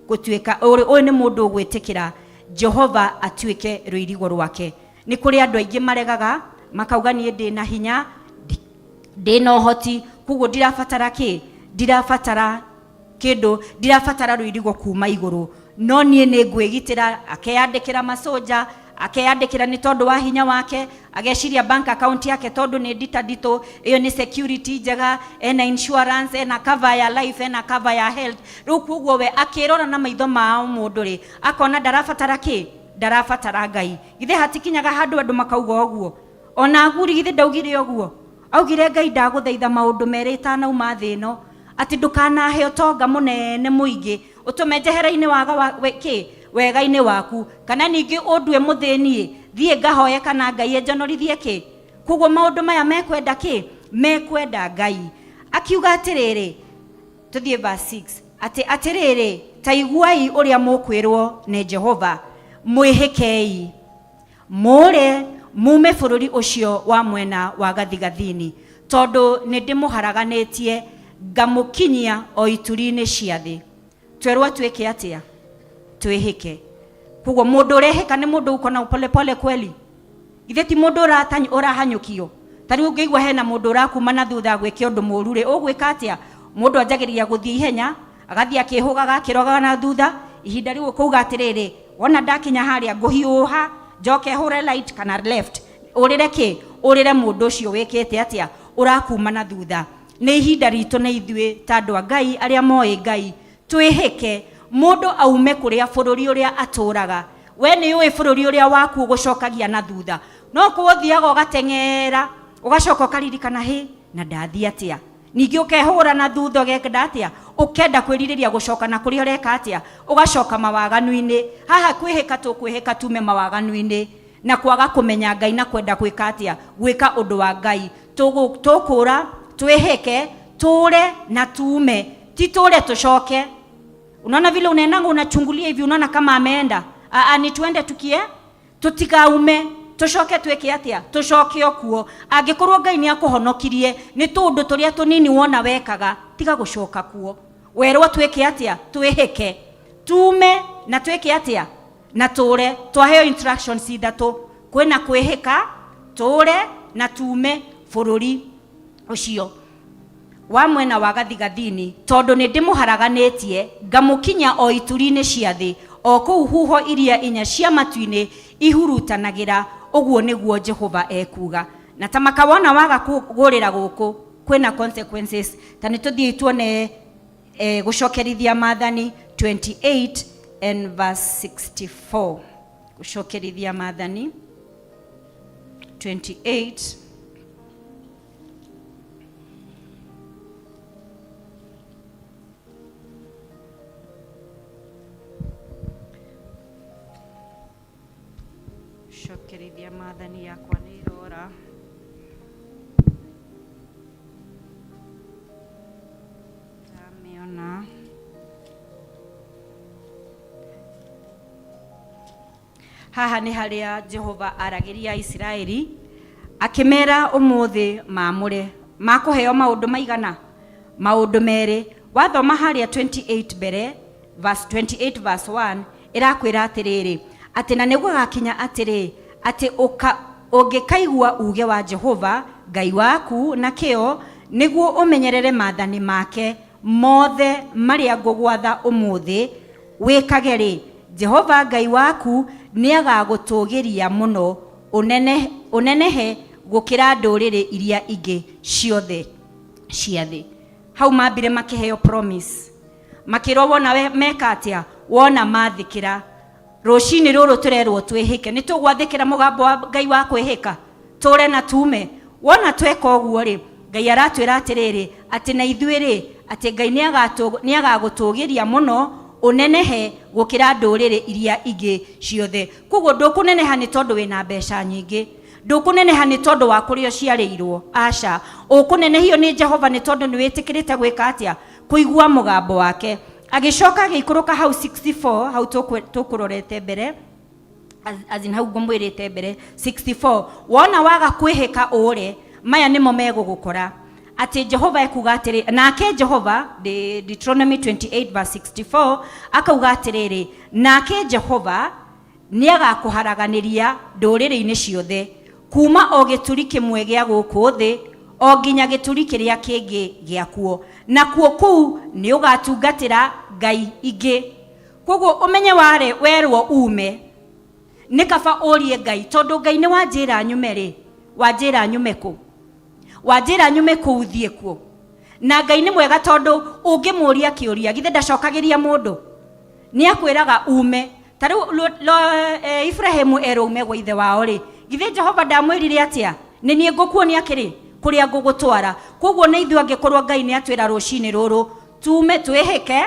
gũtuĩka, ũyũ nĩ mũndũ ũgwĩtĩkĩra Jehova atuĩke rũirigo rwake. Nĩ kũrĩ andũ aingĩ maregaga makauga niĩ ndĩna hinya, ndĩna ũhoti, koguo ndirabatara kĩ? Ndirabatara kĩndũ, ndirabatara rũirigo kuma igũrũ, no niĩ nĩ ngwĩgitĩra. Akeyandĩkĩra masoja, akeyandĩkĩra nĩ tondũ wa hinya wake, ageciria bank account yake tondũ nĩ ndita nditũ, ĩyo nĩ security njega, ena insurance, ena cover ya life, ena cover ya health. Rĩu koguo we akĩrora na maitho ma mũndũ rĩ, akona ndarabatara kĩ? Ndarabatara Ngai. Githĩ hatikinyaga handũ andũ makauga ũguo? Ona Aguri githĩ ndaugire ũguo? Augire, Ngai ndagũthaitha maũndũ merĩ itanauma thĩ ĩno, atĩ ndũkanahe ũtonga mũnene mũingĩ ũtũme njehere-inĩ waga wa, we, kĩ wega-inĩ waku, kana ningĩ ũndue mũthĩni, thiĩ ngahoye kana Ngai enjonorithie kĩ. Koguo maũndũ maya mekwenda kĩ? Mekwenda Ngai. Akiuga atĩrĩrĩ, tũthiĩ verse 6, atĩ atĩrĩrĩ, ta iguai ũrĩa mũkwĩrwo nĩ Jehova, mwĩhĩkei mũũre mume bũrũri ũcio wa mwena wa gathigathini, tondũ nĩ ndĩmũharaganĩtie ngamũkinyia o ituri-inĩ cia thĩ. Twerwo twĩke atĩa? Twĩhĩke. Koguo mũndũ ũrehĩka nĩ mũndũ uko na polepole kweli? Githĩ ti mũndũ ũrahanyũkio? Ta rĩu ũngĩigua hena mũndũ ũrakuma na thutha agwĩke ũndũ mũũru rĩ, ũgwĩka atĩa? Mũndũ anjagĩrĩria gũthiĩ ihenya, agathiĩ akĩhũgaga akĩrogaga na thutha, ihinda rĩu ũkauga atĩrĩrĩ, wona ndakinya harĩa ngũhiũha njoke hũre right kana left, ũrĩre kĩ? Ũrĩre mũndũ ũcio wĩkĩte atĩa? Ũrakuma na thutha. Nĩ ihinda ritũ na ithuĩ ta andũ a Ngai arĩa moĩ Ngai twĩhĩke, mũndũ aume kũrĩa bũrũri ũrĩa atũraga. We nĩ ũĩ bũrũri ũrĩa waku ũgũcokagia na thutha, no kũu ũthiaga ũgateng'era ũgacoka ũkaririkana, hĩ na ndathiĩ atĩa? Ningĩ ũkehũra na thutha ũgekenda atĩa? Ũkenda kwĩrirĩria gũcoka na kũrĩa ũreka atĩa? Ũgacoka mawaganu-inĩ. Haha kwĩhĩka tũkwĩhĩka tume mawaganu-inĩ na kwaga kũmenya Ngai na kwenda gwĩka atĩa? Gwĩka ũndũ wa Ngai. Tũkũra twĩhĩke, tũre na tume, ti tũre tũcoke. Unaona vile unaendanga unachungulia hivi, unaona kama ameenda. Aa, ni tuende tukie tutikaume tucoke twĩke atĩa? Tũcoke o kuo. Angĩkorwo Ngai nĩ akũhonokirie nĩ tũũndũ tũrĩa tũnini wona wekaga, tiga gũcoka kuo. Werwo twĩke atĩa? Twĩhĩke, tume na twĩke atĩa? Na tũre. Twaheo instructions ithatũ, kwĩna kwĩhĩka, tũre na tume bũrũri ũcio wa mwena wa gathigathini, tondũ nĩ ndĩmũharaganĩtie ngamũkinya o ituri-inĩ cia thĩ, o kũu huho iria inya cia matu-inĩ ihurutanagĩra, ũguo nĩguo Jehova ekuuga. Na ta makawona waga kũgũrĩra gũkũ, kwĩna consequences. Ta nĩ tũthiĩ tuone gũcokerithia maathani 28 and verse 64. Gũcokerithia maathani 28 cokerithia maathani yakwa nĩ irora. Ndamĩona. Haha nĩ harĩa Jehova aragĩria Isiraeli akĩmera ũmũthĩ maamũre makũheo maũndũ maigana? Maũndũ merĩ. Wathoma harĩa 28 mbere, verse 28 verse 1 ĩrakwĩra atĩrĩrĩ, Atĩ na nĩgũgakinya atĩrĩ, atĩ ũka, ũngĩkaigua uuge wa Jehova Ngai waku na kĩyo, nĩguo ũmenyerere maathani make mothe marĩa ngũgwatha ũmũthĩ wĩkage-rĩ, Jehova Ngai waku nĩagagũtũũgĩria mũno, ũnene, ũnenehe gũkĩra ndũrĩrĩ iria ingĩ ciothe cia thĩ. Hau mambire makĩheo promise, makĩrwo wona we meka atĩa, wona mathĩkĩra. Rũcinĩ rũrũ tũrerwo twĩhĩke, nĩ tũgwathĩkĩra mũgambo wa Ngai wa kwĩhĩka, tũre na tume. Wona tweka ũguo rĩ, Ngai aratwĩra atĩrĩrĩ, atĩ na ithuĩ rĩ, atĩ Ngai nĩagagũtũgĩria mũno, ũnenehe gũkĩra ndũrĩrĩ iria ingĩ ciothe. Koguo ndũkũneneha nĩ tondũ wĩna mbeca nyingĩ, ndũkũneneha nĩ tondũ wa kũrĩa ũciarĩirwo, aca. Ũkũnenehio nĩ Jehova nĩ tondũ nĩ wĩtĩkĩrĩte gwĩka atĩa? Kũigua mũgambo wake. Agĩcoka agĩikũrũka hau 64, hau tũkũrorete mbere, as in hau ngũmwĩrĩte mbere 64, wona waga kwĩhĩka ũre, maya nĩmo megũgũkora. Atĩ Jehova ekuga atĩrĩ, nake Jehova, Deuteronomy 28 verse 64, akauga atĩrĩrĩ, nake Jehova nĩagakũharaganĩria ndũrĩrĩ-inĩ ciothe, kuma o gĩturi kĩmwe gĩa gũkũ thĩ o nginya gĩturi kĩrĩa kĩngĩ gĩakuo, nakuo kũu nĩũgatungatĩra ngai ingĩ. Koguo ũmenye ware werwo ume, nĩ kaba ũrie Ngai, tondũ Ngai nĩ wanjĩra nyume rĩ, wanjĩra nyume kũ? Wanjĩra nyume kũu thiĩ kuo? Na Ngai nĩ mwega tondũ ũngĩmũria kĩũria, githĩ ndacokagĩria mũndũ? Nĩ akwĩraga ume. Ta rĩu Ibrahimu erwo ume gwa ithe wao rĩ, githĩ Jehova ndamwĩrire atĩa? Nĩ niĩ ngũkuonia kĩrĩ kũrĩa ngũgũtwara. Koguo na ithuĩ angĩkorwo Ngai nĩ atwĩra rũcinĩ rũrũ tume, twĩhĩke,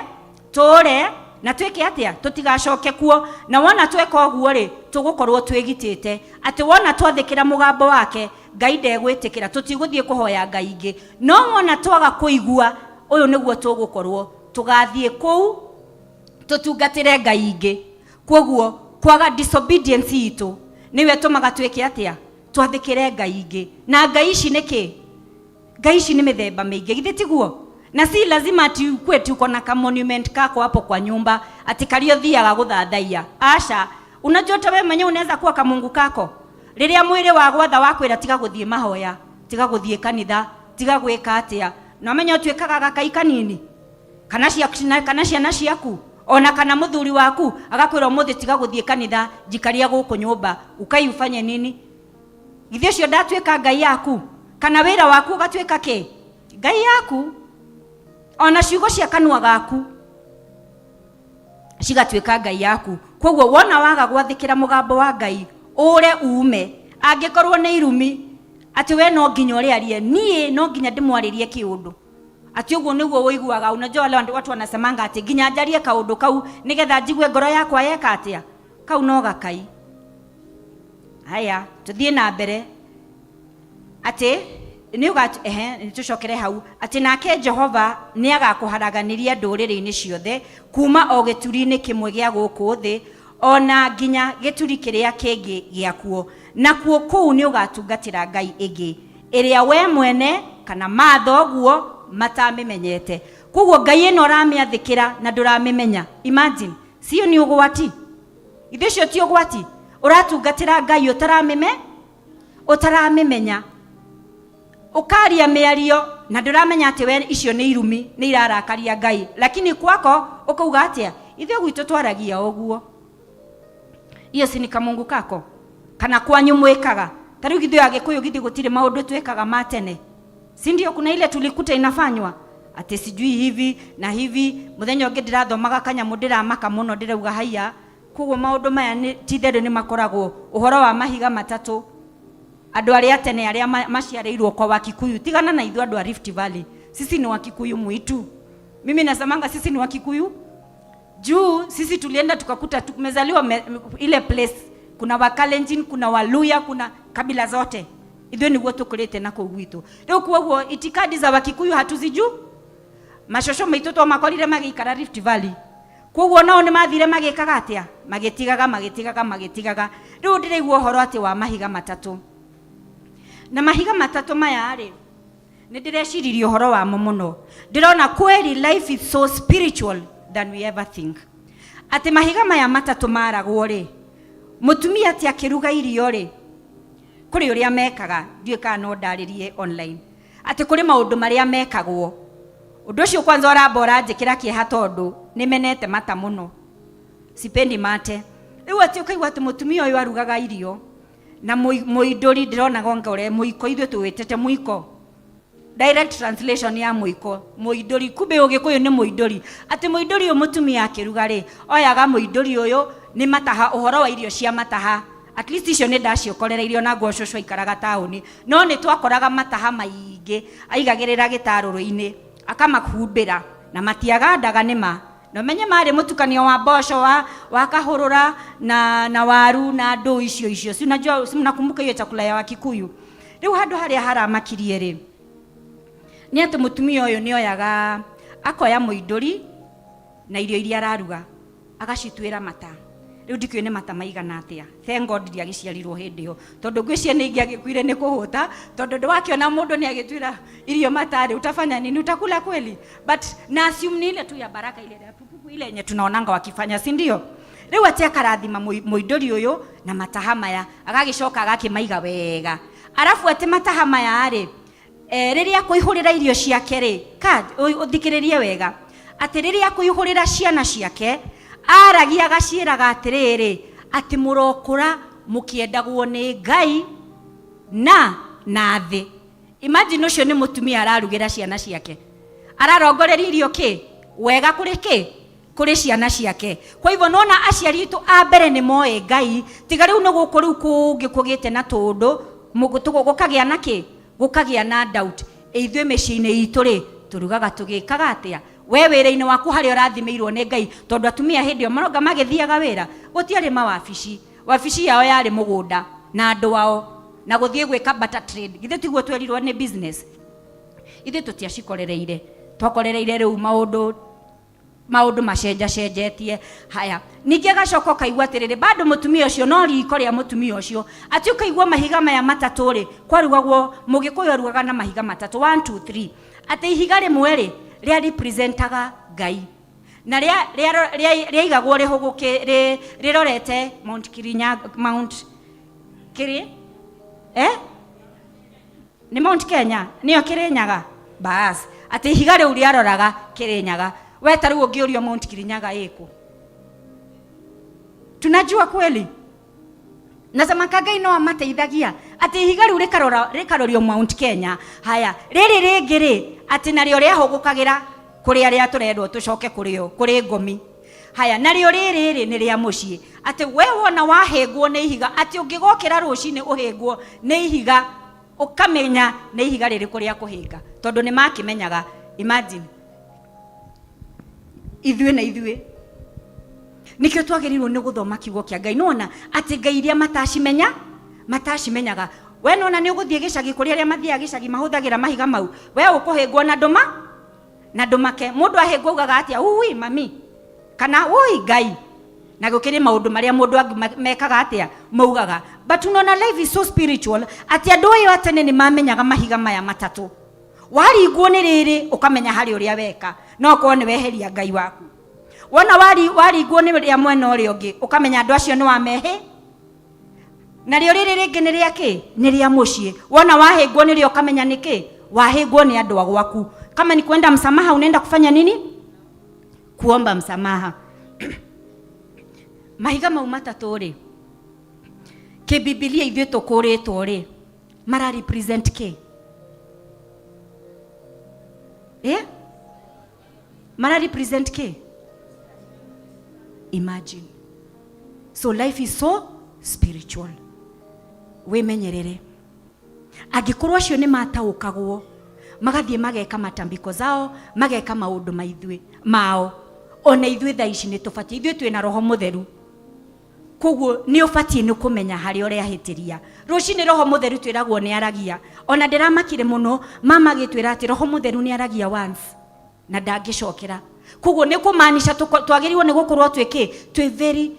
tũre na twĩke atĩa, tũtigacoke kuo. Na wona tweka ũguo rĩ, tũgũkorwo twĩgitĩte atĩ wona twathĩkĩra mũgambo wake, Ngai ndegwĩtĩkĩra, tũtigũthiĩ kũhoya Ngai ingĩ. No wona twaga kũigua, ũyũ nĩguo tũgũkorwo tũgathiĩ kũu tũtungatĩre Ngai ingĩ. Koguo kwaga disobedience itũ nĩyo ĩtũmaga twĩke atĩa, twathĩkĩre Ngai ingĩ. Na Ngai ici nĩ kĩ? Ngai ici nĩ mĩthemba mĩingĩ, githĩ tiguo? Na si lazima ati ukue ti uko na ka monument kako hapo kwa nyumba ati karia ũthiaga gũthathaiya. Aca, unajua hata wewe mwenyewe unaweza kuwa kamungu kako. Rĩrĩa mwĩrĩ wa gwatha wakwĩra tiga gũthiĩ mahoya, tiga gũthiĩ kanitha, tiga gwĩka atĩa, na ũmenye ũtuĩkaga gakai kanini, kana kana ciana ciaku, ona kana mũthuri waku agakwĩra ũmũthĩ tiga gũthiĩ kanitha, njikaria gũkũ nyũmba, ukai ufanye nini? Githĩ ũcio ndatuĩka Ngai yaku? Kana wĩra waku ũgatuĩka kĩ? Ngai yaku. Ona ciugo cia kanua gaku cigatuĩka Ngai yaku. Koguo wona waga gwathĩkĩra mũgambo wa Ngai, ũre ume. Angĩkorwo nĩ irumi, atĩ we no nginya ũrĩarie, niĩ no nginya ndĩmwarĩrie kĩũndũ. Atĩ ũguo nĩguo ũiguaga. Unajua wale watu wanasemanga atĩ nginya njarie kaũndũ kau nĩgetha njigue ngoro yakwa yeka atĩa? Kau no gakai. Haya, tuthiĩ na mbere. Atĩ nĩ ũga, ehe, nĩ tũcokere hau. Atĩ nake Jehova nĩ agakũharaganĩria ndũrĩrĩ-inĩ ciothe, kuma o gĩturi-inĩ kĩmwe gĩa gũkũ thĩ, ona nginya gĩturi kĩrĩa kĩngĩ gĩakuo. Nakuo kũu nĩ ũgatungatĩra Ngai ĩngĩ, ĩrĩa we mwene kana mathoguo matamĩmenyete. Koguo Ngai ĩno ũramĩathĩkĩra na ndũramĩmenya. Imagine, sio ni ũgwati? Ithe ũcio ti ũgwati? Ũratungatĩra Ngai ũtaramĩmenya. Ũkaria mĩario na ndũramenya atĩ we icio nĩ irumi, nĩ irarakaria Ngai. Lakini kwako ũkauga atĩa? Ithuĩ gwitũ twaragia ũguo. Iyo si ni kamungu kako? Kana kwanyu mwĩkaga? Ta rĩu ithuĩ Agĩkũyũ githĩ gũtirĩ maũndũ twĩkaga ma tene? Si ndio kuna ile tulikuta inafanywa? Atĩ sijui hivi na hivi. Mũthenya ũngĩ ndĩrathomaga kanyamũ ndĩramaka mũno, ndĩrauga haiya. Koguo maũndũ maya nĩ ti itherũ nĩ makoragwo ũhoro wa mahiga matatũ. Andũ arĩa tene arĩa maciarĩirwo kwa Wakikuyu, tigana na ithuĩ andũ a Rift Valley. Sisi ni Wakikuyu mwitu. Mimi nasemanga sisi ni Wakikuyu. Juu sisi tulienda tukakuta tumezaliwa ile place, kuna Wakalenjin, kuna Waluya, kuna kabila zote. Ithuĩ nĩguo tũkũrĩte na kũu gwitũ. Rĩu koguo itikadi za Wakikuyu hatuziju. Macoco maitũ twamakorire magĩikara Rift Valley. Koguo nao nĩ mathire magĩkaga atĩa? Magĩtigaga, magĩtigaga, magĩtigaga. Rĩu ndĩraigua ũhoro atĩ wa mahiga matatũ. Na mahiga matatũ maya rĩ, nĩ ndĩreciririe ũhoro wamo mũno. Ndĩrona kweli life is so spiritual than we ever think. Atĩ mahiga maya matatũ maragwo rĩ, Mũtumia atĩ akĩruga irio rĩ, kũrĩ ũrĩa mekaga, ndiũĩ kana no ndarĩrie online, atĩ kũrĩ maũndũ marĩa mekagwo. Ũndũ ũcio kwanza ũramba ũranjĩkĩra kĩeha tondũ nĩmenete mata mũno, sipendi mate. Rĩu atĩ ũkaigua atĩ mũtumia ũyũ arugaga irio na mũindũri, ndĩronaga onga ũrĩa mũiko, ithuĩ tũwĩtĩte mũiko, direct translation ya mũiko, mũindũri, kumbe ũgĩkũyũ nĩ mũindũri. Atĩ mũindũri ũyũ mũtumia akĩruga rĩ, oyaga mũindũri ũyũ nĩ mataha, ũhoro wa irio cia mataha, at least icio nĩ ndaciokorereirio na ngwa cũcũ aikaraga taũni, no nĩ twakoraga mataha maingĩ aigagĩrĩra gĩtarũrũ-inĩ akamahumbĩra na matiagandaga nĩma. Na ũmenye marĩ mũtukanio wa mboco wa kahũrũra na waru na ndũ icio icio. Si unajua, si mnakumbuka hiyo chakula ya Wakikuyu? Rĩu handũ harĩa haramakirie rĩ, nĩ atĩ mũtumia ũyũ nĩ oyaga, akoya mũindũri na irio iria araruga, agacituĩra mata. Rĩu ndikĩũĩ nĩ mata maigana atĩa. Thank God ndiagĩciarirwo hĩndĩ ĩyo, tondũ ngwĩciria nĩ ingĩagĩkuire nĩ kũhũta, tondũ ndwakĩona mũndũ nĩ agĩtuĩra irio mata rĩ, utafanya nini? Utakula kweli? But na assume ni ile tu ya baraka, ile ya pupupu, ile yenye tunaonanga wakifanya, si ndio? Rĩu atĩ akarathima mũindũri ũyũ na mataha maya, agagĩcoka agakĩmaiga wega. Arabu atĩ mataha maya rĩ, rĩrĩa akũihũrĩra irio ciake rĩ, ka ũthikĩrĩrie wega, atĩ rĩrĩa akũihũrĩra ciana ciake, aragia agaciĩraga atĩrĩrĩ, atĩ mũrokũra mũkĩendagwo nĩ Ngai na thĩ. Imagine ũcio nĩ mũtumia ararugĩra ciana ciake, ararongoreria irio kĩ wega kũrĩ kĩ kũrĩ ciana ciake. Kwa hivyo nona aciari aitũ a mbere nĩ moĩ Ngai, tiga rĩu nĩ gũkũ rĩu kũngĩ kũgĩte na tũndũ gũkagĩa na kĩ, gũkagĩa na doubt. Ithuĩ mĩciĩ-inĩ itũ rĩ, tũrugaga tũgĩkaga atĩa? We wĩra-inĩ waku harĩa ũrathimĩirwo nĩ Ngai, tondũ atumia hĩndĩ ĩyo maronga magĩthiaga wĩra, gũtiarĩ mawabici, wabici yao yarĩ mũgũnda na andũ ao na gũthiĩ gwĩka barter trade. Githĩ tiguo twerirwo nĩ business? Ithuĩ tũtiacikorereire, twakorereire rĩu maũndũ macenjacenjetie. Haya, ningĩ agacoka ũkaigua atĩrĩrĩ, bado mũtumia ũcio no riko rĩa mũtumia ũcio, atĩ ũkaigua mahiga maya matatũ rĩ, kwarugagwo, mũgĩkũyũ arugaga na mahiga matatũ, 1 2 3, atĩ ihiga rĩmwe rĩ rĩa representaga Ngai na rĩaigagwo rĩhũgũkĩ rĩrorete Mount Kirinyaga, Mount Kiri, nĩ Mount Kenya, nĩyo Kirinyaga. Bas, atĩ ihiga rĩu rĩaroraga Kirinyaga. We ta rĩu ũngĩũrio Mount Kirinyaga ĩkũ, tunajua kweli? Nasema ka Ngai no amateithagia, atĩ ihiga rĩu rĩkarora rĩkarorio Mount Kenya. Haya, rĩrĩ rĩngĩ rĩ, atĩ narĩo rĩahũgũkagĩra kũrĩ arĩa tũrendwo tũcoke kũrĩo, kũrĩ ngomi. Haya, narĩo rĩrĩ rĩ nĩ rĩa mũciĩ, atĩ we wona wahĩngwo nĩ ihiga, atĩ ũngĩgokĩra rũcinĩ ũhĩngwo nĩ ihiga, ũkamenya nĩ ihiga rĩrĩkũ rĩa kũhĩnga, tondũ nĩ makĩmenyaga. Imagine ithuĩ na ithuĩ nikio twagĩrĩirwo nĩ gũthoma kiugo kĩa Ngai. Nĩwona atĩ Ngai iria matacimenyaga, we nona nĩ ũgũthiĩ gĩcagi kũrĩ arĩa mathiaga gĩcagi mahũthagĩra mahiga mau, we ũkũhĩngwo na ndũma na ndũmake. Mũndũ ahĩngwo augaga atĩa? Ui mami, kana ui Ngai. Na gũkĩrĩ maũndũ marĩa mũndũ angĩ mekaga atĩa, maugaga. But unaona life is so spiritual, atĩ andũ ayo a tene nĩ mamenyaga mahiga maya matatũ. Waringwo nĩ rĩrĩ, ũkamenya harĩ ũrĩa weka, no okorwo nĩ weheria Ngai waku. Wona waringwo nĩ rĩa mwena ũrĩa ũngĩ, ũkamenya andũ acio nĩ wamehe. Narĩo rĩrĩ rĩngĩ nĩ rĩa kĩ? Nĩ rĩa mũciĩ. Wona wahĩngwo nĩrĩo, ũkamenya nĩ kĩ? Wahĩngwo nĩ andũ a gwaku. Kama ni kwenda msamaha, unaenda kufanya nini? Kuomba msamaha. Mahiga mau matatũ rĩ, kĩbibilia ithuĩ tũkũrĩtwo rĩ, mara represent kĩ? Mara represent kĩ? Imagine. So life is so spiritual. Wĩmenyerere. Angĩkorwo acio nĩ mataũkagwo, magathiĩ mageka matambiko zao, mageka maũndũ maithuĩ mao, ona ithuĩ thaa ici nĩ tũbatiĩ, ithuĩ twĩna Roho Mũtheru, koguo nĩ ũbatiĩ nĩ kũmenya harĩa ũrehĩtĩria. Rũcinĩ Roho Mũtheru twĩragwo nĩ aragia. Ona ndĩramakire mũno mama agĩtwĩra atĩ Roho Mũtheru nĩ aragia once na ndangĩcokera. Koguo nĩ kũmaanisha twagĩrĩirwo nĩ gũkorwo twĩ kĩ, twĩ very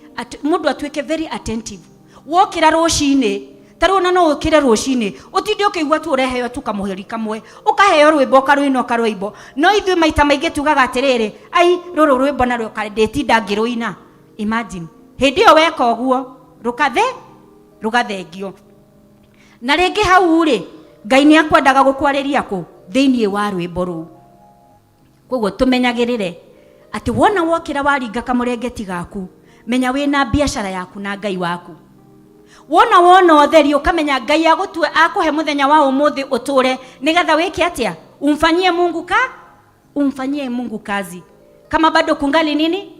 mũndũ atuĩke very attentive. Wokĩra rũcinĩ, ta rĩu ona no ũkĩre rũcinĩ ũtinde ũkĩigua tu ũreheo tu kamũhĩri kamwe, ũkaheo rwĩmbo, ũkarũina ũkarũimbo. No ithuĩ maita maingĩ tugaga atĩrĩrĩ, ai, rũrũ rwĩmbo narĩo ndĩtinda ngĩrũina. Imagine hĩndĩ ĩyo weka ũguo, Rũkathe rũgathengio. Na rĩngĩ hau rĩ, Ngai nĩ akwendaga gũkwarĩria kũ? Thĩinĩ wa rwĩmbo rũu. Koguo tũmenyagĩrĩre atĩ wona wokĩra waringa kamũrengeti gaku, menya wĩna biacara yaku na Ngai waku. Wona wona ũtheri ũkamenya Ngai agũtue akũhe mũthenya wa ũmũthĩ ũtũre nĩgetha wĩke atĩa? Umfanyie Mungu ka? Umfanyie Mungu kazi. Kama bado kungali nini?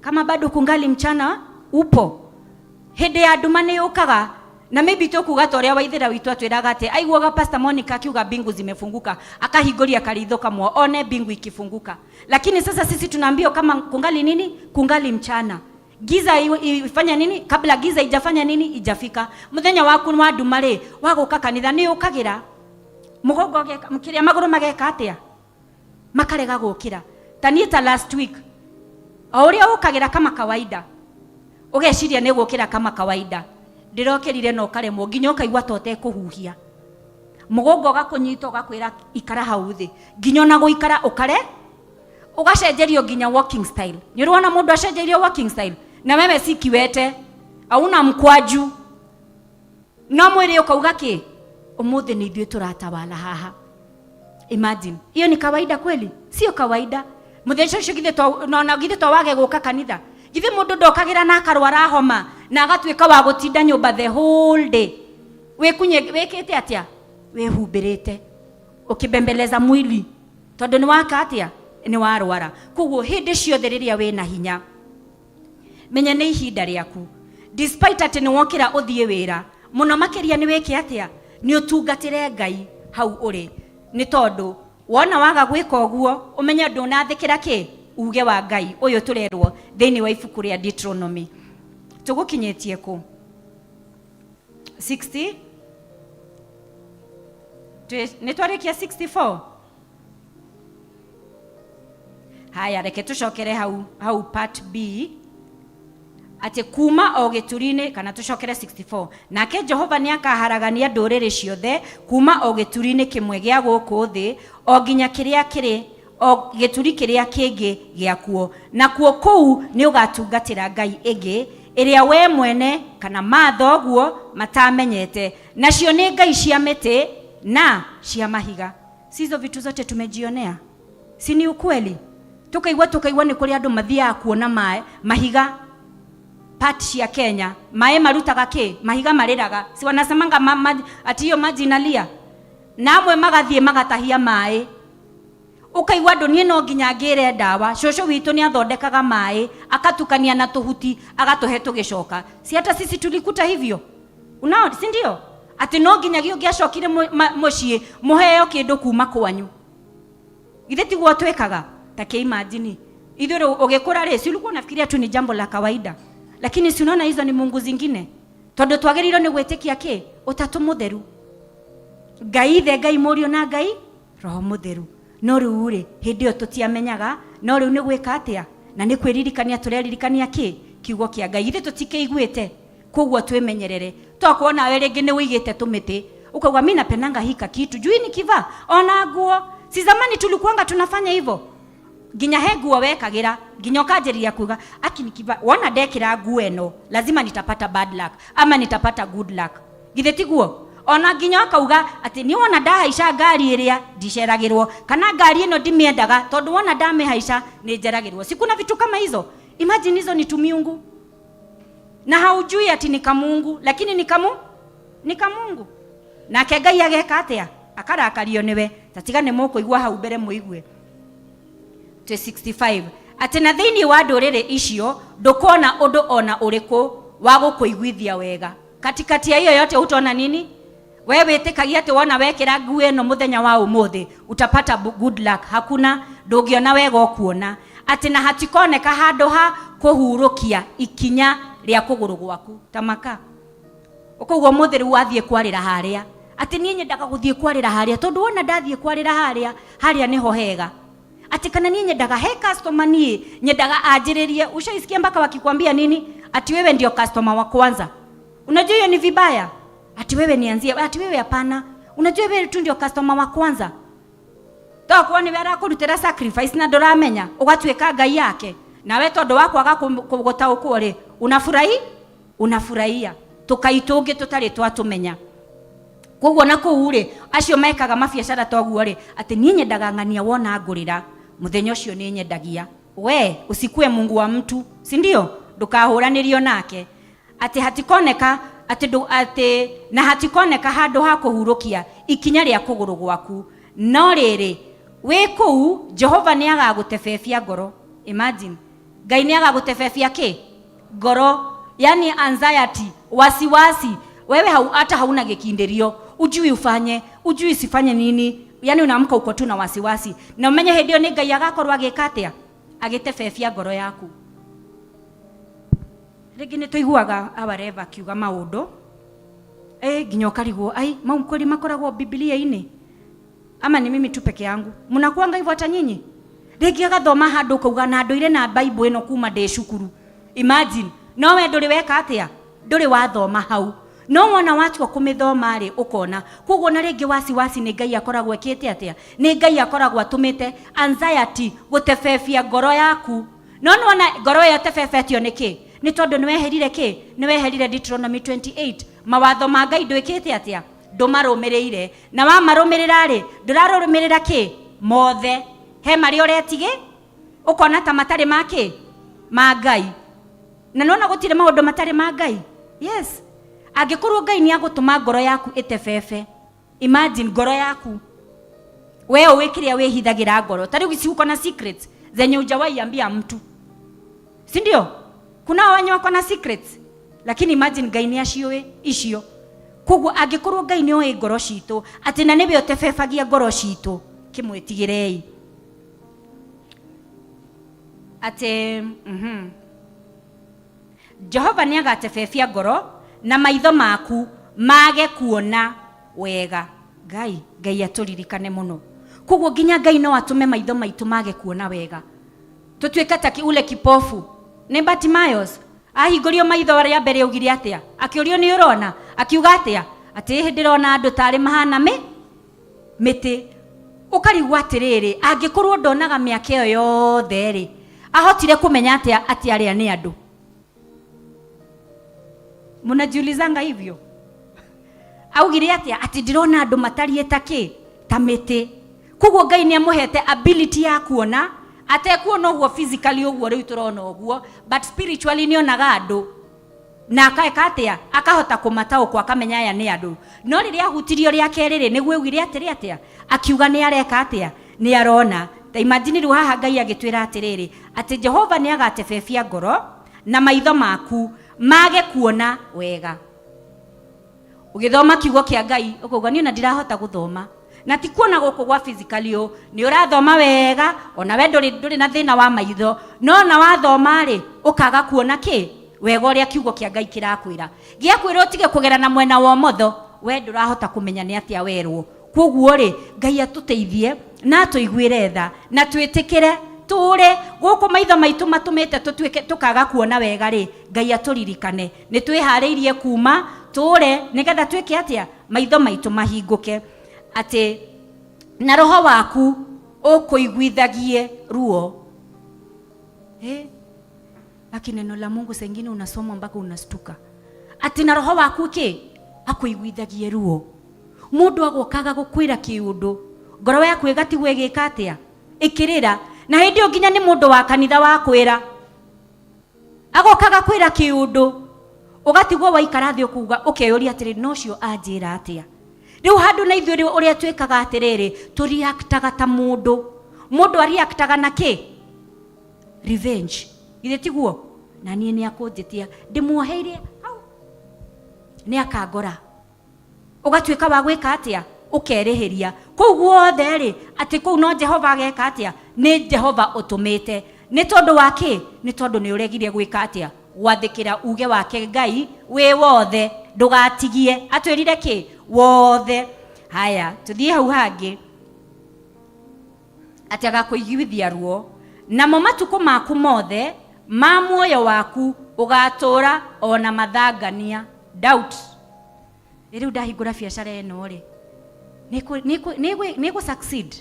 Kama bado kungali mchana upo. Hĩndĩ ya nduma nĩ yũkaga na maybe tũkuga ta ũrĩa waithĩra witũ atwĩraga atĩ aiguaga Pastor Monica akiuga mbingu zimefunguka, akahingũria karitho kamwe one mbingu ikifunguka. Lakini sasa sisi tunaambiwa kama kungali nini? Kungali mchana. Giza ifanya nini? Kabla giza ijafanya nini? Ijafika. Muthenya waku wa nduma rĩ, wagũka kanitha nĩ ũkagĩra. Mũgongo ũgeka, kĩrĩa magũrũ mageka atĩa? Makarega gũkĩra. Ta niĩ ta last week, o ũrĩa ũkagĩra kama kawaida, ũgeciria nĩ gũkĩra kama kawaida, ndĩrokĩrire na ũkaremwo nginya ũkaigua ta ũtekũhuhia. Mũgongo ũgakũnyita ũgakwĩra ikara hau thĩ, nginya ona gũikara ũkare, ũgacenjerio nginya walking style. Nĩ ũrona mũndũ acenjeirio walking style, na wewe si kiwete, hauna mkwaju, no mwĩrĩ ũkauga kĩ, ũmũthĩ nĩ ithuĩ tũratawala haha. Imagine, hiyo ni kawaida kweli? Sio kawaida. Mũthenya ũcio githĩ to nona githĩ to wage gũka kanitha, githĩ mũndũ ndokagĩra na akarwara homa na agatuĩka wa gũtinda nyũmba the whole day, wĩkunye wĩkĩte atĩa? Wĩhumbĩrĩte ũkĩbembeleza mwili tondũ nĩ waka atĩa? Nĩ warwara. Koguo hĩndĩ ciothe rĩrĩa wĩna hinya, menya nĩ ihinda rĩaku. Despite atĩ nĩ wokĩra ũthiĩ wĩra, mũno makĩria nĩ wĩke atĩa? Nĩ ũtungatĩre Ngai hau ũrĩ. Nĩ tondũ wona waga gwĩka ũguo, ũmenye ndũnathĩkĩra kĩ? Uge wa Ngai ũyũ tũrerwo thĩinĩ wa ibuku rĩa Deuteronomy. Tũgũkinyĩtie kũ? 60? Nĩ twarĩkia 64? Haya, reke tũcokere hau, hau part B, atĩ kuma o gĩturi-inĩ, kana tũcokere 64. Nake Jehova nĩ akaharagania ndũrĩrĩ ciothe kuma o gĩturi-inĩ kĩmwe gĩa gũkũ thĩ o nginya kĩrĩa kĩrĩ o gĩturi kĩrĩa kĩngĩ gĩakuo, nakuo kũu nĩ ũgatungatĩra ngai ĩngĩ ĩrĩa we mwene kana mathoguo matamenyete, nacio nĩ ngai cia mĩtĩ na cia mahiga. Si hizo vitu zote tumejionea? Si ni ukweli? Tukaigua tukaigua nĩ kũrĩ andũ mathiaga kuona maĩ mahiga part cia Kenya, maĩ marutaga kĩ? Mahiga marĩraga. Si wanasemanga ati hiyo maji inalia? Na amwe magathiĩ magatahia maĩ. Ũkaigua andũ niĩ no nginya ngĩre ndawa. Cũcũ witũ nĩ athondekaga maĩ, akatukania na tũhuti, agatũhe tũgĩcoka. Si hata sisi tulikuta hivyo? Unaona, si ndio? Atĩ no nginyagia ũngĩacokire mũciĩ mũheo kĩndũ kuma kwanyu. Githĩ tiguo twĩkaga? Ta kĩ imagine. Ithuĩ rĩu ũgĩkũra rĩ, si ulikuwa unafikiria tu ni jambo la kawaida. Lakini si unaona hizo ni mungu zingine? Tondũ twagĩrĩirwo nĩ gwĩtĩkia kĩ? Ũtatũ mũtheru. Ngai Ithe, Ngai Mũriũ na Ngai Roho Mũtheru. No rĩu rĩ, hĩndĩ ĩyo tũtiamenyaga, no rĩu nĩ gwĩka atĩa? Na nĩ kwĩririkania tũreririkania kĩ? Kiugo kĩa Ngai. Githĩ tũtikĩiguĩte? Koguo twĩmenyerere. Tokorwo nawe rĩngĩ nĩ ũigĩte tũmĩtĩ, ukauga mi napendanga hika kitu, juu nikivaa ona nguo. Si zamani tulikuanga tunafanya hivyo? Nginya he nguo wekagĩra, nginya ũkanjĩrĩria kuga aki nikiva, wona ndekĩra nguo ĩno lazima nitapata bad luck ama nitapata good luck. Githĩ tiguo? Ona nginya ũkauga atĩ niĩ wona ndahaica ngari ĩrĩa ndiceragĩrwo, kana ngari ĩno ndimĩendaga tondũ wona ndamĩhaica nĩ njeragĩrwo. Si kuna vitu kama hizo? Imagine hizo ni tumiungu. Na haujui ati ni kamungu, lakini ni kamu, ni kamungu. Nake Ngai ageka atĩa? Akarakario nĩwe. Ta tiga nĩ mũkũigua hau mbere mũigue. Twĩ 65. Atĩ na thĩinĩ wa ndũrĩrĩ icio ndũkona ũndũ ona ũrĩkũ wa gũkũiguithia wega. Katikati ya hiyo yote utaona nini? We wĩtĩkagia atĩ wona wekĩra nguo ĩno mũthenya wa ũmũthĩ utapata good luck. Hakuna, ndũngĩona wega ũkuona. Atĩ na hatikoneka handũ ha kũhurũkia ikinya rĩa kũgũrũ gwaku. Tamaka. Ũkauga ũmũthĩ rĩu wathiĩ kwarĩra harĩa. Atĩ niĩ nyendaga gũthiĩ kwarĩra harĩa tondũ wona ndathiĩ kwarĩra harĩa, harĩa nĩho hega. Atĩ kana niĩ nyendaga he customer niĩ nyendaga anjĩrĩrie. Ushaisikia mpaka wakikwambia nini? Ati wewe ndio customer wa kwanza. Unajua hiyo ni vibaya. Ati wewe nianzie, ati wewe hapana. Unajua wewe tu ndio customer wa kwanza. Tokorwo nĩwe arakũrutĩra sacrifice na ndũramenya, ũgatuĩka ngai yake. Nawe tondũ wa kwaga gũtaũkwo rĩ, unafurahi? Unafurahia tũkai tũngĩ tũtarĩ twatũmenya. Koguo na kũu rĩ, acio mekaga mabiacara toguo rĩ, atĩ niĩ nyendaga ng'ania wona ngũrĩra mũthenya ũcio nĩ nyendagia. We usikue mungu wa mtu, si ndio? Ndũkahũranĩrio nake. Atĩ hatikoneka atĩ ndũ, atĩ na hatikoneka handũ ha kũhurũkia ikinya rĩa kũgũrũ gwaku. No rĩrĩ, wĩ kũu Jehova nĩ agagũtebebia ngoro. Imagine, Ngai nĩ agagũtebebia kĩ? Ngoro, yani anxiety, wasiwasi. Wewe hau, hata hauna gĩkindĩrio, ujui ufanye, ujui usifanye nini, yani unaamka uko tu na wasiwasi. Na umenye hĩndĩ ĩyo nĩ Ngai agakorwo agĩka atĩa? Agĩtebebia ngoro yaku. Rĩngĩ nĩ tũiguaga awareva akiuga maũndũ nginya ũkarigwo, ai mau kweli makoragwo Biblia-inĩ ama ni mimi tu peke yangu? Mnakuanga hivyo hata nyinyi? Rĩngĩ agathoma handũ ũkauga na ndũire na Bible ĩno kuma ndĩ cukuru. Imagine, no we ndũrĩ weka atĩa? Ndũrĩ wathoma hau. No wona watua kũmĩthoma rĩ, ũkona. Koguo na rĩngĩ wasiwasi nĩ Ngai akoragwo ekĩte atĩa? Nĩ Ngai akoragwo atũmĩte anxiety gũtebebia ngoro yaku. No nĩwona ngoro ĩyo ĩtebebetio nĩ kĩ? Nĩ tondũ nĩ weherire kĩ? Nĩ weherire Deuteronomy 28. Mawatho ma Ngai ndwĩkĩte atĩa? Ndũmarũmĩrĩire. Na wamarũmĩrĩra rĩ, ndũrarũmĩrĩra kĩ? Mothe. He marĩa ũretigĩ, ũkona ta matarĩ ma kĩ? Ma Ngai. Na nĩwona gũtirĩ maũndũ matarĩ ma Ngai? Yes. Angĩkorwo Ngai nĩ agũtũma ngoro yaku ĩtebebe, imagine ngoro yaku. We ũĩ kĩrĩa wĩhithagĩra ngoro. Ta rĩu si uko na secrets zenye hujawahi ambia mtu, si ndio? Kuna wenye wako na secrets, lakini imagine Ngai nĩ aciũĩ icio. Koguo angĩkorwo Ngai nĩ oĩ ngoro citũ, atĩ na nĩwe ũtebebagia ngoro citũ, kĩmwĩtigĩrei. Atĩ Jehova nĩ agatebebia ngoro na maitho maku mage kuona wega. Ngai, Ngai atũririkane mũno. Koguo nginya Ngai no atũme maitho maitũ mage kuona wega, tũtuĩke ta ule kipofu. Nĩ Bartimaeus ahingũrio maitho rĩa mbere augire atĩa? Akĩũrio nĩ ũrona, akiuga atĩa? Atĩ ĩhĩ ndĩrona andũ tarĩ mahana mĩtĩ. Ũkarigwo atĩrĩrĩ, angĩkorwo ndonaga mĩaka ĩyo yothe rĩ, ahotire kũmenya atĩa atĩ arĩa nĩ andũ? Mnajiulizanga hivyo? Augire atĩa? Atĩ ndĩrona andũ matariĩ ta kĩ? Ta mĩtĩ. Koguo Ngai nĩ amũhete ability ya kuona, atekuona ũguo physically ũguo rĩu tũrona ũguo, but spiritually nĩ onaga andũ. Na akaeka atĩa? Akahota kũmataũkwo, akamenya aya nĩ andũ. No rĩrĩa ahutirio rĩa kerĩ rĩ, nĩguo augire atĩrĩ atĩa? Akiuga nĩ areka atĩa? Nĩ arona. Ta imagine rĩu haha Ngai agĩtwĩra atĩrĩrĩ, atĩ Jehova nĩ agatebebia ngoro na maitho maku mage kuona wega. Ũgĩthoma kiugo kĩa Ngai ũkauga niĩ ona ndirahota gũthoma. Na ti kuona gũkũ gwa physically ũũ, nĩ ũrathoma wega, ona we ndũrĩ na thĩna wa maitho, no ona wathoma rĩ, ũkaga kuona kĩ? Wega ũrĩa kiugo kĩa Ngai kĩrakwĩra. Gĩakwĩra ũtige kũgera na mwena wa ũmotho, we ndũrahota kũmenya nĩ atĩa werwo. Koguo rĩ, Ngai atũteithie na atũiguĩre tha na twĩtĩkĩre tũre gũkũ maitho maitũ matũmĩte tũtuĩke tũkaga kuona wega rĩ, Ngai atũririkane nĩ twĩharĩirie kuma tũre nĩgetha twĩke atĩa? Maitho maitũ mahingũke. Atĩ na roho waku ũkũiguithagie ruo. Lakini neno la Mungu saa ingine unasoma mpaka unastuka. Atĩ na roho waku kĩ? Akũiguithagie ruo. Mũndũ agokaga gũkwĩra kĩũndũ, ngoro yaku ĩgatigwo ĩgĩka atĩa? Ĩkĩrĩra. Na hĩndĩ ĩyo nginya nĩ mũndũ wa kanitha wakwĩra. Agokaga kwĩra kĩũndũ, ũgatigwo waikara thĩ ũkuga, ũkeyũria atĩrĩ, no ũcio anjĩra atĩa? Rĩu handũ na ithuĩ rĩu ũrĩa twĩkaga atĩrĩrĩ, tũreactaga ta mũndũ. Mũndũ areactaga na kĩ? Revenge. Githĩ tiguo? Na niĩ nĩ akũnjĩtia, ndĩmuoheire hau, nĩ akangora. Ũgatuĩka wa gwĩka atĩa? Ũkerĩhĩria. Kũu guothe rĩ, atĩ kũu no Jehova ageka atĩa? Nĩ Jehova ũtũmĩte. Nĩ tondũ wa kĩ? Nĩ tondũ nĩ ũregire gwĩka atĩa? Gwathĩkĩra uge wake Ngai wĩ wothe, ndũgatigie. Atwĩrire kĩ? Wothe. Haya, tũthiĩ hau hangĩ. Atĩ agakũiguithia ruo, namo matukũ maku mothe ma muoyo waku ũgatũũra o na mathangania. Doubt. Rĩu ndahingũra biacara ĩno rĩ, nĩ ĩgũ succeed?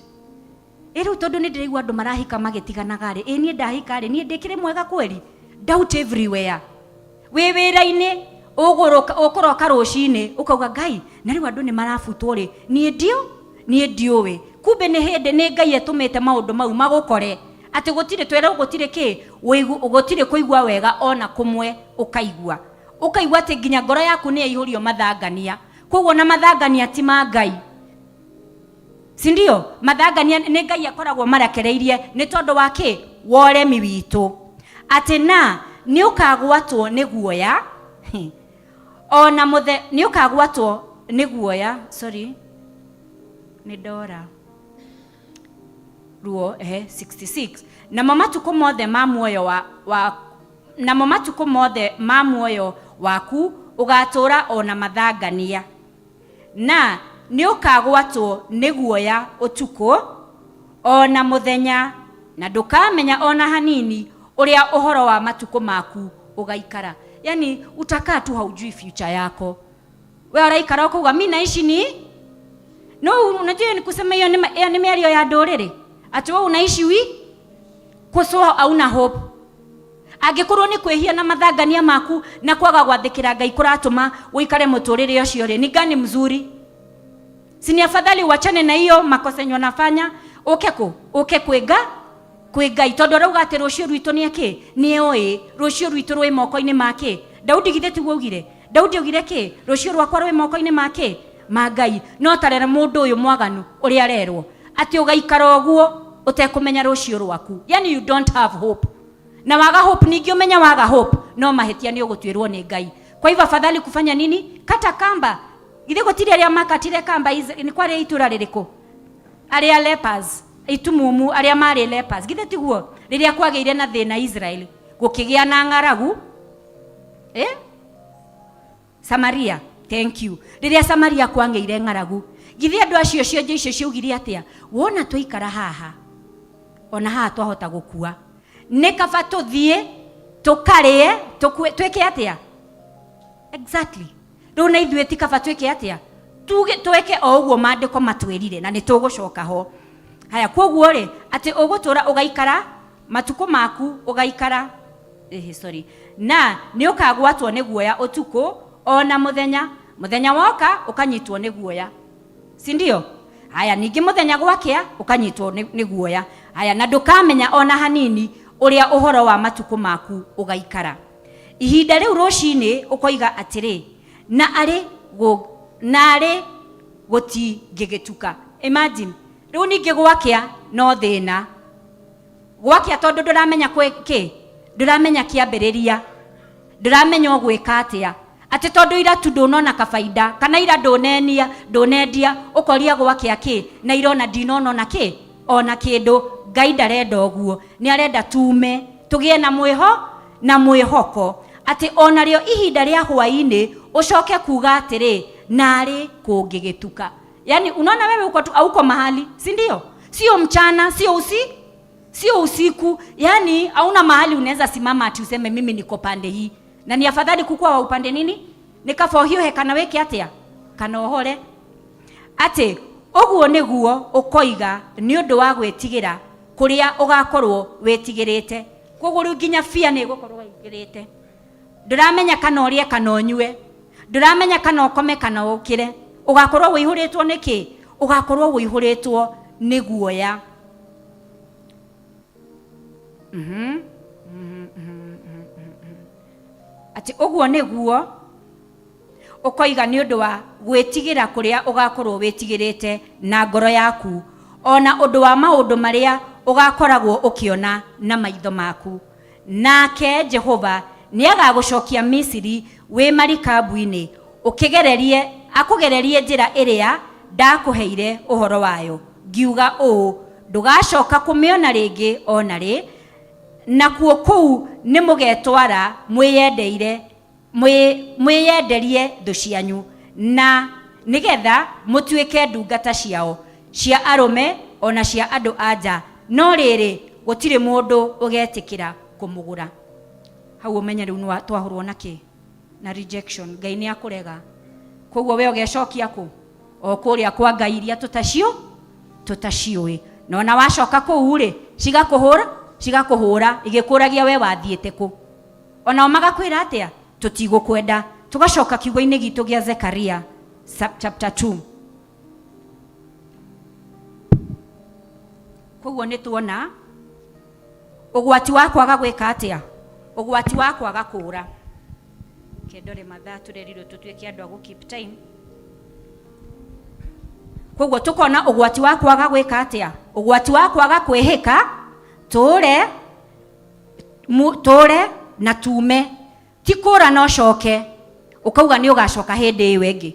Rĩu tondũ nĩ ndĩraigua andũ marahika magĩtiganaga rĩ, ĩ niĩ ndahika rĩ, niĩ ndĩkĩrĩ mwega kweli? Doubt everywhere. Wĩ wĩra-inĩ ũgũrũka ũkũroka rũcinĩ ũkauga Ngai, na rĩu andũ nĩ marabutwo rĩ, niĩ ndio niĩ ndiũĩ. Kumbe nĩ hĩndĩ nĩ Ngai etũmĩte maũndũ mau magũkore atĩ gũtirĩ twerwo gũtirĩ kĩ gũtirĩ kũigua wega ona kũmwe ũkaigua. Ũkaigua atĩ nginya ngoro yaku nĩ yaihũrio mathangania. Koguo na mathangania ti ma Ngai. Si ndio? Mathangania nĩ Ngai akoragwo marekereirie nĩ tondũ wa kĩ? Wa ũremi witũ. Atĩ na nĩ ũkagwatwo nĩ guoya ona mũthe nĩ ũkagwatwo nĩ guoya, sorry, nĩ ndora ruo 66 namo matukũ mothe ma muoyo wa, wa namo matukũ mothe ma muoyo waku ũgatũũra ona mathangania na nĩ ũkagwatwo nĩ guoya ũtukũ ona mũthenya na ndũkamenya ona hanini ũrĩa ũhoro wa matukũ maku ũgaikara. Yani utakaa tu haujui future yako. We ũraikara ũkauga mi naishi ni no, unajua ni kusema hiyo ni hiyo ni mĩario ya ndũrĩrĩ atĩ we unaishi wi so hauna hope. Angĩkorwo nĩ kwĩhia na mathangania maku na kwaga gwathĩkĩra Ngai kũratũma ũikare mũtũrĩre ũcio rĩ, ni gani mzuri? Si ni afadhali uachane na hiyo makosa yenye unafanya, uke kũ uke kwĩ kwĩ Ngai, tondũ arauga atĩ rũciũ rwitũ nĩ akĩ nĩ oĩ rũciũ rwitũ rwĩ moko-inĩ make. Daudi githĩ tiguo augire? Daudi augire kĩ? Rũciũ rwakwa rwĩ moko-inĩ make ma Ngai. No tarera mũndũ ũyũ mwaganu ũrĩa arerwo atĩ ũgaikara ũguo ũtekũmenya rũciũ rwaku, yani you don't have hope. Na waga hope, ningĩ ũmenya waga hope no mahĩtia nĩ ũgũtuĩrwo nĩ Ngai. Kwa hivyo afadhali kufanya nini? Kata kamba. Githĩ gũtirĩ arĩa makatire kamba nĩ kwarĩ itũra rĩrĩkũ? Arĩa lepers, itumumu arĩa marĩ lepers, githĩ tiguo? Rĩrĩa kwagĩire na thĩna Israel, gũkĩgĩa na ng'aragu Samaria, thank you. Rĩrĩa Samaria kwagĩire ng'aragu, githĩ andũ acio cionje icio ciaugire atĩa? Wona twaikara haha, ona haha twahota gũkua, nĩ kaba tũthiĩ tũkarĩe twĩke atĩa? Exactly. Rĩu na ithuĩ ti kaba twĩke atĩa? Tuge tweke o ũguo maandĩko matwĩrire na nĩ tũgũcoka ho. Haya, koguo rĩ atĩ ũgũtũra ũgaikara matukũ maku ũgaikara sorry, na nĩ ũkagwatwo nĩ guoya ũtukũ ona mũthenya, mũthenya woka ũkanyitwo nĩ guoya, si ndio? Haya, ningĩ mũthenya gwakĩa ũkanyitwo nĩ guoya. Haya, na ndũkamenya ona hanini ũrĩa ũhoro wa matukũ maku ũgaikara. Ihinda rĩu rũcinĩ ũkoiga atĩrĩ, na arĩ na arĩ gũtingĩgĩtuka. Imagine, rĩu ningĩ gwakĩa no thĩna. Gwakĩa tondũ ndũramenya kwĩ kĩ, ndũramenya kĩambĩrĩria, ndũramenya ũgwĩka atĩa. Atĩ tondũ ira tu ndũnona kabaida, kana ira ndũnenia, ndũnendia, ũkoria gwakĩa kĩ, na irona ndinona ona kĩ, ona kĩndũ. Ngai ndarenda ũguo, nĩ arenda tume, tũgĩe na mwĩho, na mwĩhoko. Atĩ onarĩo ihinda rĩa hwaĩ-inĩ ũcoke kuga atĩrĩ, narĩ kũngĩgĩtuka. Yani unaona wewe uko tu auko mahali, si ndio? Sio mchana, sio sio usiku. Yani hauna mahali unaweza simama ati useme mimi niko pande hii. Na ni afadhali kukua wa upande nini? Nĩ kaba ũhiũhe kana wĩke atĩa? Kana ũhore. Atĩ ũguo nĩguo ũkoiga nĩ ũndũ wa gwĩtigĩra kũrĩa ũgakorwo wĩtigĩrĩte. Koguo rĩu nginya bia nĩ ĩgũkorwo ĩingĩrĩte. Ndũramenya kana ũrĩe kana ũnyue, ndũramenya kana ũkome kana ũkĩre. Ũgakorwo wĩihũrĩtwo nĩ kĩ? Ũgakorwo wĩihũrĩtwo nĩ guoya. Atĩ ũguo nĩguo ũkoiga nĩ ũndũ wa gwĩtigĩra kũrĩa ũgakorwo wĩtigĩrĩte na ngoro yaku, ona ũndũ wa maũndũ marĩa ũgakoragwo ũkĩona na maitho maku. Nake Jehova nĩ agagũcokia Misiri wĩ marikabu-inĩ, ũkĩgererie akũgererie njĩra ĩrĩa ndakũheire ũhoro wayo, ngiuga ũũ, ndũgacoka kũmĩona rĩngĩ ona rĩ. Nakuo kũu nĩ mũgetwara mwĩyendeire mwĩyenderie thũ cianyu, na nĩgetha mũtuĩke ndungata ciao cia arũme ona cia andũ a nja, no rĩrĩ gũtirĩ mũndũ ũgetĩkĩra kũmũgũra. Hau ũmenye rĩu nĩ twahũrwo na kĩ? Na rejection. Ngai nĩ akũrega. Koguo we ũgecokia kũ? O kũrĩa kwa Ngai iria tũtaciũĩ. Na ona wacoka kũu rĩ, cigakũhũra igĩkũragia we wathiĩte kũ. Onao magakwĩra atĩa? Tũtigũkwenda. Tũgacoka kiugo-inĩ gitũ gĩa Zekaria chapter 2. Koguo nĩ tuona ũgwati wa kwaga gwĩka atĩa, ũgwati wa kwaga kũũra. Kendore mathaa tũrerirwo tũtuĩke andũ a gũ keep time. Koguo tũkona ũgwati wa kwaga gwĩka atĩa, ũgwati wa kwaga kwĩhĩka, tũũre tũũre na tume. Ti kũũra na ũcoke ũkauga nĩ ũgacoka hĩndĩ ĩyo ĩngĩ.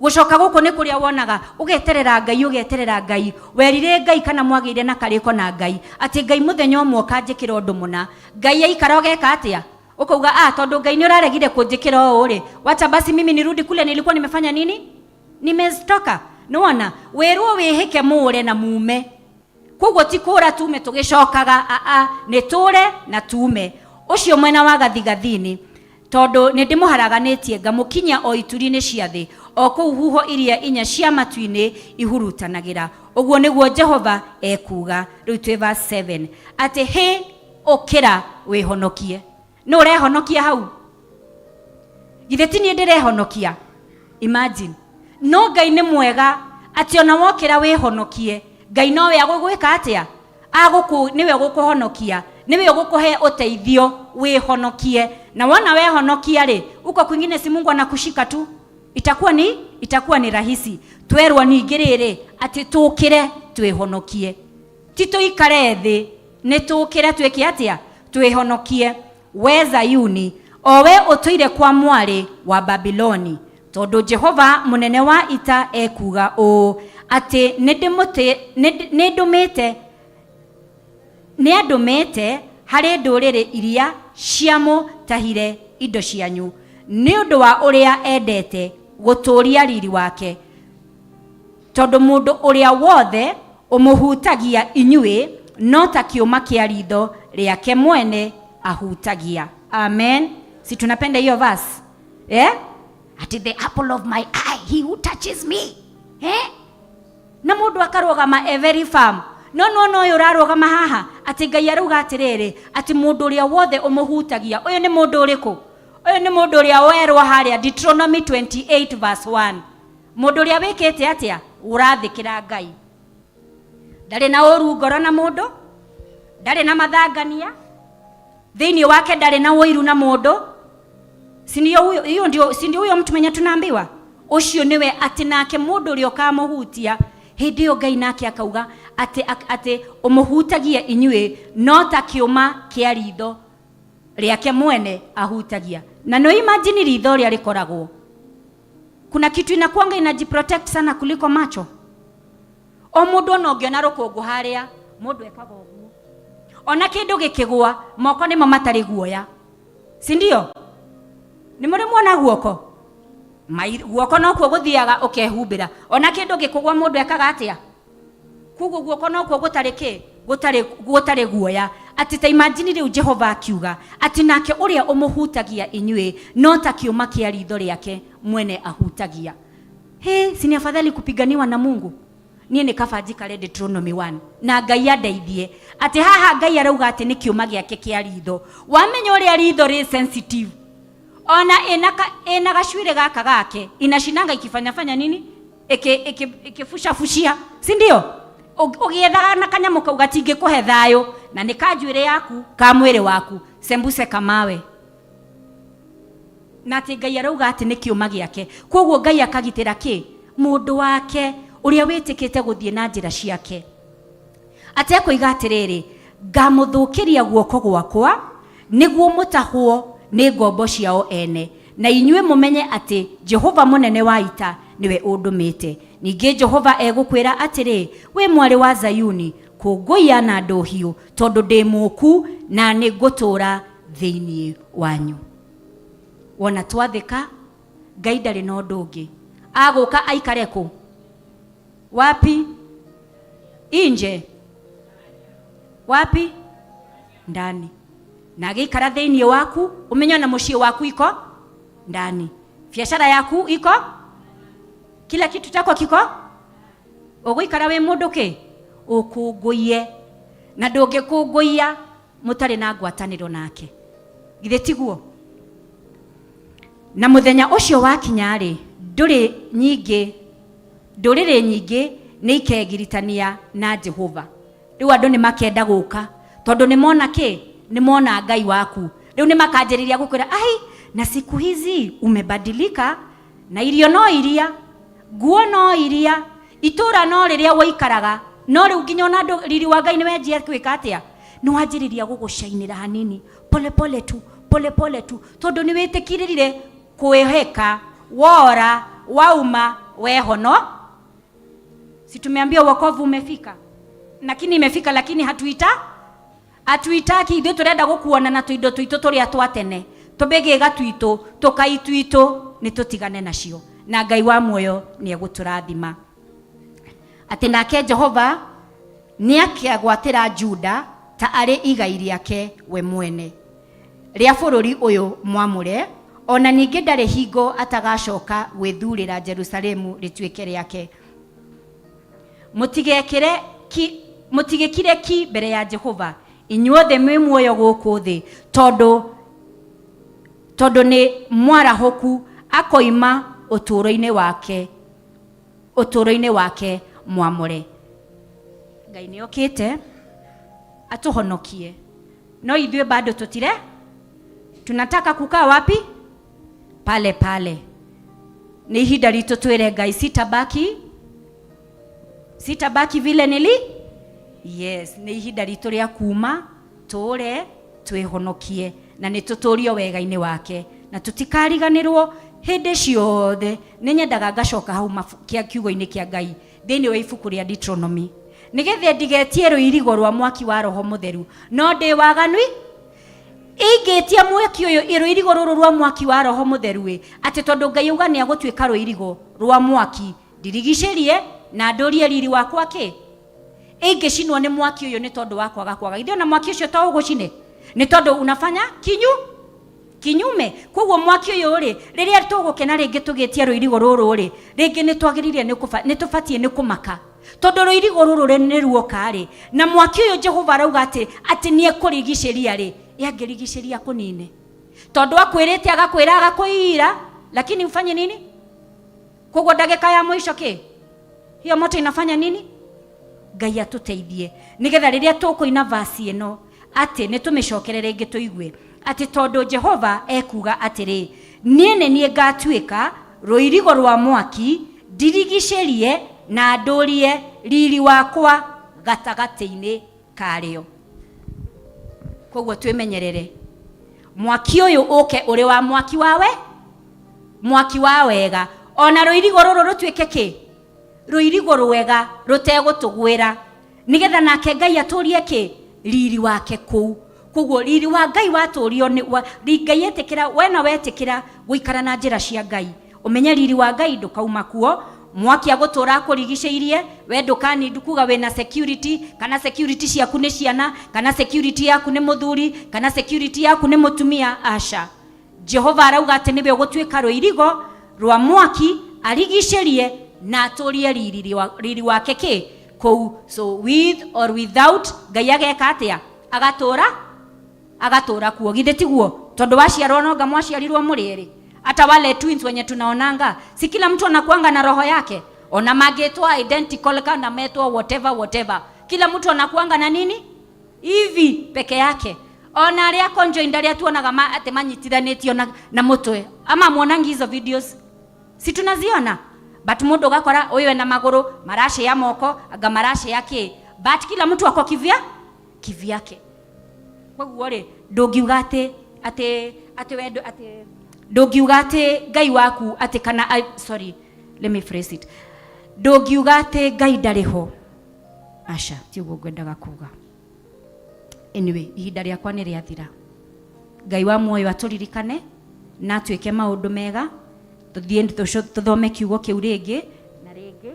Gũcoka gũkũ nĩ kũrĩa wonaga ũgeterera Ngai, ũgeterera Ngai, werire Ngai kana mwagĩire na karĩko na Ngai atĩ Ngai mũthenya ũmwe ũkanjĩkĩra ũndũ mũna. Ngai aikara ũgeka atĩa? Ũkauga ah, tondũ Ngai nĩ ũraregire kũnjĩkĩra ũũ rĩ, wacha basi mimi nirudi kule nilikuwa nimefanya nini, nimetoka. Nĩwona wĩrwo wĩhĩke mũũre na mume. Koguo ti kũũra tume tũgĩcokaga, aa, nĩ tũũre na tume. Ũcio mwena wa gathigathini, tondũ nĩ ndĩmũharaganĩtie ngamũkinyia o ituri-inĩ cia thĩ, o kũu huho iria inya cia matu-inĩ ihurutanagĩra. Ũguo nĩguo Jehova ekuuga. Rĩu twĩ verse 7, atĩ hĩ, ũkĩra wĩhonokie. Nũ ũrehonokia hau? Githĩ ti niĩ ndĩrehonokia? Imagine. No Ngai nĩ mwega atĩ ona wokĩra wĩhonokie, Ngai nowe agũgwĩka atĩa? Agũkũ, nĩwe ũgũkũhonokia, nĩwe ũgũkũhe ũteithio wĩhonokie. Na wona wehonokia rĩ, uko kwingine si Mungu anakushika tu, itakuwa ni rahisi. Twerwo ningĩ rĩrĩ atĩ tũkĩre twĩhonokie, ti tũikare thĩ, nĩ tũkĩre twĩke atĩa? Twĩhonokie. We Zayuni, o we ũtũire kwa mwarĩ wa Babiloni, tondũ Jehova mũnene wa ita ekuuga ũũ, atĩ nĩandũmĩte harĩ ndũrĩrĩ iria ciamũtahire indo cianyu, nĩ ũndũ wa ũrĩa endete gũtũũria riri wake. Tondũ mũndũ ũrĩa wothe ũmũhutagia inyuĩ no ta kĩũma kĩa ritho rĩake mwene ahutagia. Amen. Si tunapenda hiyo verse? Eh? Ati the apple of my eye, he who touches me. Eh? Na mũndũ akarũgama a very firm. No no no ũyũ ũrarũgama haha atĩ Ngai arauga atĩrĩrĩ, atĩ mũndũ ũrĩa wothe ũmũhutagia, ũyũ nĩ mũndũ ũrĩkũ? Ũyũ nĩ mũndũ ũrĩa werwo harĩa Deuteronomy 28 verse 1. Mũndũ ũrĩa wĩkĩte atĩa? Ũrathĩkĩra Ngai. Ndarĩ na ũru ngoro na mũndũ, ndarĩ na mathangania, thĩinĩ wake ndarĩ na ũiru na mũndũ. Si ndio huyo, hiyo ndio, si ndio huyo mtu mwenye tunaambiwa? Ũcio nĩwe atĩ nake mũndũ ũrĩa ũkamũhutia, hĩndĩ ĩyo Ngai nake akauga atĩ, atĩ ũmũhutagia inyuĩ no ta kĩũma kĩa ritho rĩake mwene ahutagia. Na no imagine ritho rĩrĩa rĩkoragwo. Kuna kitu inakuanga inajiprotect sana kuliko macho. O mũndũ ona ũngĩona rũkũngũ harĩa, mũndũ ekaga ũguo. Ona kĩndũ gĩkĩgũa, moko nĩmo matarĩ guoya. Si ndio? Nĩ mũrĩ muona guoko? Guoko nokuo gũthiaga ũkehumbĩra. Ona kĩndũ gĩkũgũa mũndũ ekaga atĩa? Koguo guoko nokuo gũtarĩ kĩ? Gũtarĩ guoya. Atĩ ta imagine rĩu Jehova akiuga atĩ nake ũrĩa ũmũhutagia inyuĩ no ta kĩũma kĩa ritho rĩake mwene ahutagia. He, si ni afadhali kupiganiwa na Mungu? Niĩ nĩ kaba njikare Deuteronomy 1 na Ngai andeithie. Atĩ haha Ngai arauga atĩ nĩ kĩũma gĩake kĩa ritho. Wamenya ũrĩa ritho rĩ sensitive. Ona ĩna gacuĩrĩ gaka gake, inashinanga ikifanyafanya nini? Ikifucafucia, si ndio? Ũgĩethaga na kanyamũ kau gatingĩkũhe thayũ, na nĩ ka njuĩrĩ yaku, ka mwĩrĩ waku, sembuse kamawe. Na atĩ Ngai arauga atĩ nĩ kĩũma gĩake. Koguo Ngai akagitĩra kĩ? Mũndũ wake ũrĩa wĩtĩkĩte gũthiĩ na njĩra ciake. Atekũiga atĩrĩrĩ, ngamũthũkĩria guoko gwakwa nĩguo mũtahwo nĩ ngombo ciao ene, na inyuĩ mũmenye atĩ Jehova mũnene wa ita nĩwe ũndũmĩte. Ningĩ Jehova egũkwĩra atĩrĩ, wĩ mwarĩ wa Zayuni, kũngũiya na ndũhiũ, tondũ ndĩ mũku na nĩngũtũũra thĩinĩ wanyu. Wona twathĩka, Ngai ndarĩ na ũndũ ũngĩ. Agũka aikare kũ? Wapi? Inje? Wapi? Ndani. Na agĩikara thĩinĩ waku, ũmenye ona mũciĩ waku iko ndani. Biacara yaku iko? Kila kitu chako kiko? Ũgũikara wĩ mũndũ kĩ? Ũkũngũiye. Na ndũngĩkũngũiya mũtarĩ na ngwatanĩro nake. Githĩ tiguo? Na muthenya ucio wakinya-rĩ, ndũrĩ nyingĩ ndũrĩrĩ nyingĩ nĩ ikegiritania na Jehova. Rĩu andũ nĩ makenda gũka tondũ nĩ mona kĩ, nĩ mona Ngai waku. Rĩu nĩ makanjĩrĩria gũkwĩra, ai, na siku hizi umebadilika, na irio no iria, nguo no iria, itũra no rĩrĩa waikaraga, no rĩu nginya ona andũ riri wa Ngai nĩ wenjia gwĩka atĩa, nĩ wanjĩrĩria gũgũcainĩra hanini pole pole tu, pole pole tu, tondũ nĩ wĩtĩkĩrire kwĩhĩka, wora, wauma, wehono. Si tumeambia wokovu umefika, lakini imefika, lakini hatuitaki. Ithuĩ tũrenda gũkuona na tũindo twitũ tũrĩa twa tene, tũbĩgĩga twitũ, tũkai twitũ, nĩ tũtigane nacio, na Ngai wa muoyo nĩ egũtũrathima. Atĩ nake Jehova nĩ akĩagwatĩra Juda ta arĩ igai rĩake we mwene rĩa bũrũri ũyũ mwamũre, ona ningĩ ndarĩ hingo atagacoka gwĩthurĩra Jerusalemu rĩtuĩke rĩake. Mũtigekĩre ki, mũtigĩkire ki mbere ya Jehova inyuothe mwĩ muoyo gũkũ thĩ, tondũ nĩ mwarahũku akoima ũtũũro-inĩ wake, ũtũũro-inĩ wake mwamũre. Ngai nĩ okĩte atũhonokie, no ithuĩ bado tutire, tunataka kukaa wapi? Pale pale. Nĩ ihinda ritũ twĩre Ngai, sitabaki vile nili. Yes, nĩ ihinda ritũ rĩa kuma tũre twĩhonokie na nĩ tũtũrio wega-inĩ wake na tũtikariganĩrwo hĩndĩ ciothe. Nĩ nyendaga ngacoka hau kiugo-inĩ kĩa Ngai thĩinĩ wa ibuku rĩa Deuteronomy, nĩgetha ndigetie rũirigo rwa mwaki wa Roho Mũtheru, no ndĩ waganui ingĩtia mwaki ũyũ, rũirigo rũrũ rwa mwaki wa Roho Mũtheru ĩ, atĩ tondũ Ngai auga nĩ agũtuĩka rũirigo rwa mwaki ndirigicĩrie na ndũrie riri wakwa kĩ, ingĩcinwo nĩ mwaki ũyũ nĩ tondũ wa kwaga kwaga ithuĩ, na mwaki ũcio to ũgũcine nĩ tondũ unafanya kinyume. Koguo mwaki ũyũ rĩ, rĩrĩa tũgũkena rĩngĩ tũgĩtia rũirigo rũrũ rĩ, rĩngĩ nĩ twagĩrĩire nĩ tũbatiĩ nĩ kũmaka, tondũ rũirigo rũrũ nĩ ruoka rĩ, na mwaki ũyũ Jehova arauga atĩ nĩ ekũrigicĩria rĩ, yangĩrigicĩria kũnine, tondũ akwĩrĩte agakwĩra agakũira, lakini ufanye nini? Koguo ndagĩka ya mũico kĩ, hiyo moto inafanya nini? Ngai atũteithie nĩgetha rĩrĩa tũkũina vasi ĩno atĩ nĩ tũmĩcokere rĩngĩ tũigue atĩ tondũ Jehova ekuga atĩrĩ, niĩ nĩ niĩ ngatuĩka rũirigo rwa mwaki ndirigicĩrie na ndũrie riri wakwa gatagatĩ-inĩ karĩo. Koguo twĩmenyerere mwaki ũyũ ũke ũrĩ wa mwaki wawe, mwaki wa wega, ona rũirigo rũrũ rũtuĩke kĩ, rũirigo rwega rũtegũtũgwĩra, nĩgetha nake Ngai atũrie kĩ, riri wake kũu. Koguo riri wa Ngai watũrio nĩ Ngai etĩkĩra, we na wetĩkĩra gũikara na njĩra cia Ngai, ũmenye riri wa Ngai ndũkauma kuo. Mwaki agũtũra akũrigicĩirie, we ndũkanindu kuga wĩna security, kana security ciaku nĩ ciana, kana security yaku nĩ mũthuri, kana security yaku nĩ mũtumia. Aca, Jehova arauga atĩ nĩwe ũgũtuĩka rũirigo rwa mwaki arigicĩrie na atũrie riri wake kĩ kũu. So with or without, Ngai ageka atĩa? Agatũra kuo. Githĩ tiguo? Tondũ waciarwo nonga mwaciarirwo mũrĩ erĩ. Hata wale twins wenye tunaonanga, si kila mtu anakuanga na roho yake, ona mangetwa identical kana metwa whatever whatever, kila mtu anakuanga na nini hivi peke yake. Ona arĩa conjoined arĩa tuonaga atĩ manyitithanĩtio na mũtwe, ama muonangi hizo videos? Si tunaziona? But mũndũ ũgakora ũyũ ena magũrũ maracĩa moko, anga maracĩa kĩ, but kila mtu ako kivyake. Koguo rĩ, ndũngiuga atĩ atĩ atĩ wendo atĩ ndũngiuga atĩ Ngai waku atĩ kana I, sorry, let me phrase it, ndũngiuga atĩ Ngai ndarĩ ho. Aca, ti ũguo ngwendaga kuga. Anyway, ihinda rĩakwa nĩ rĩathira. Ngai wa muoyo atũririkane na atuĩke maũndũ mega, tũthiĩ tũthome kiugo kĩu rĩngĩ na rĩngĩ,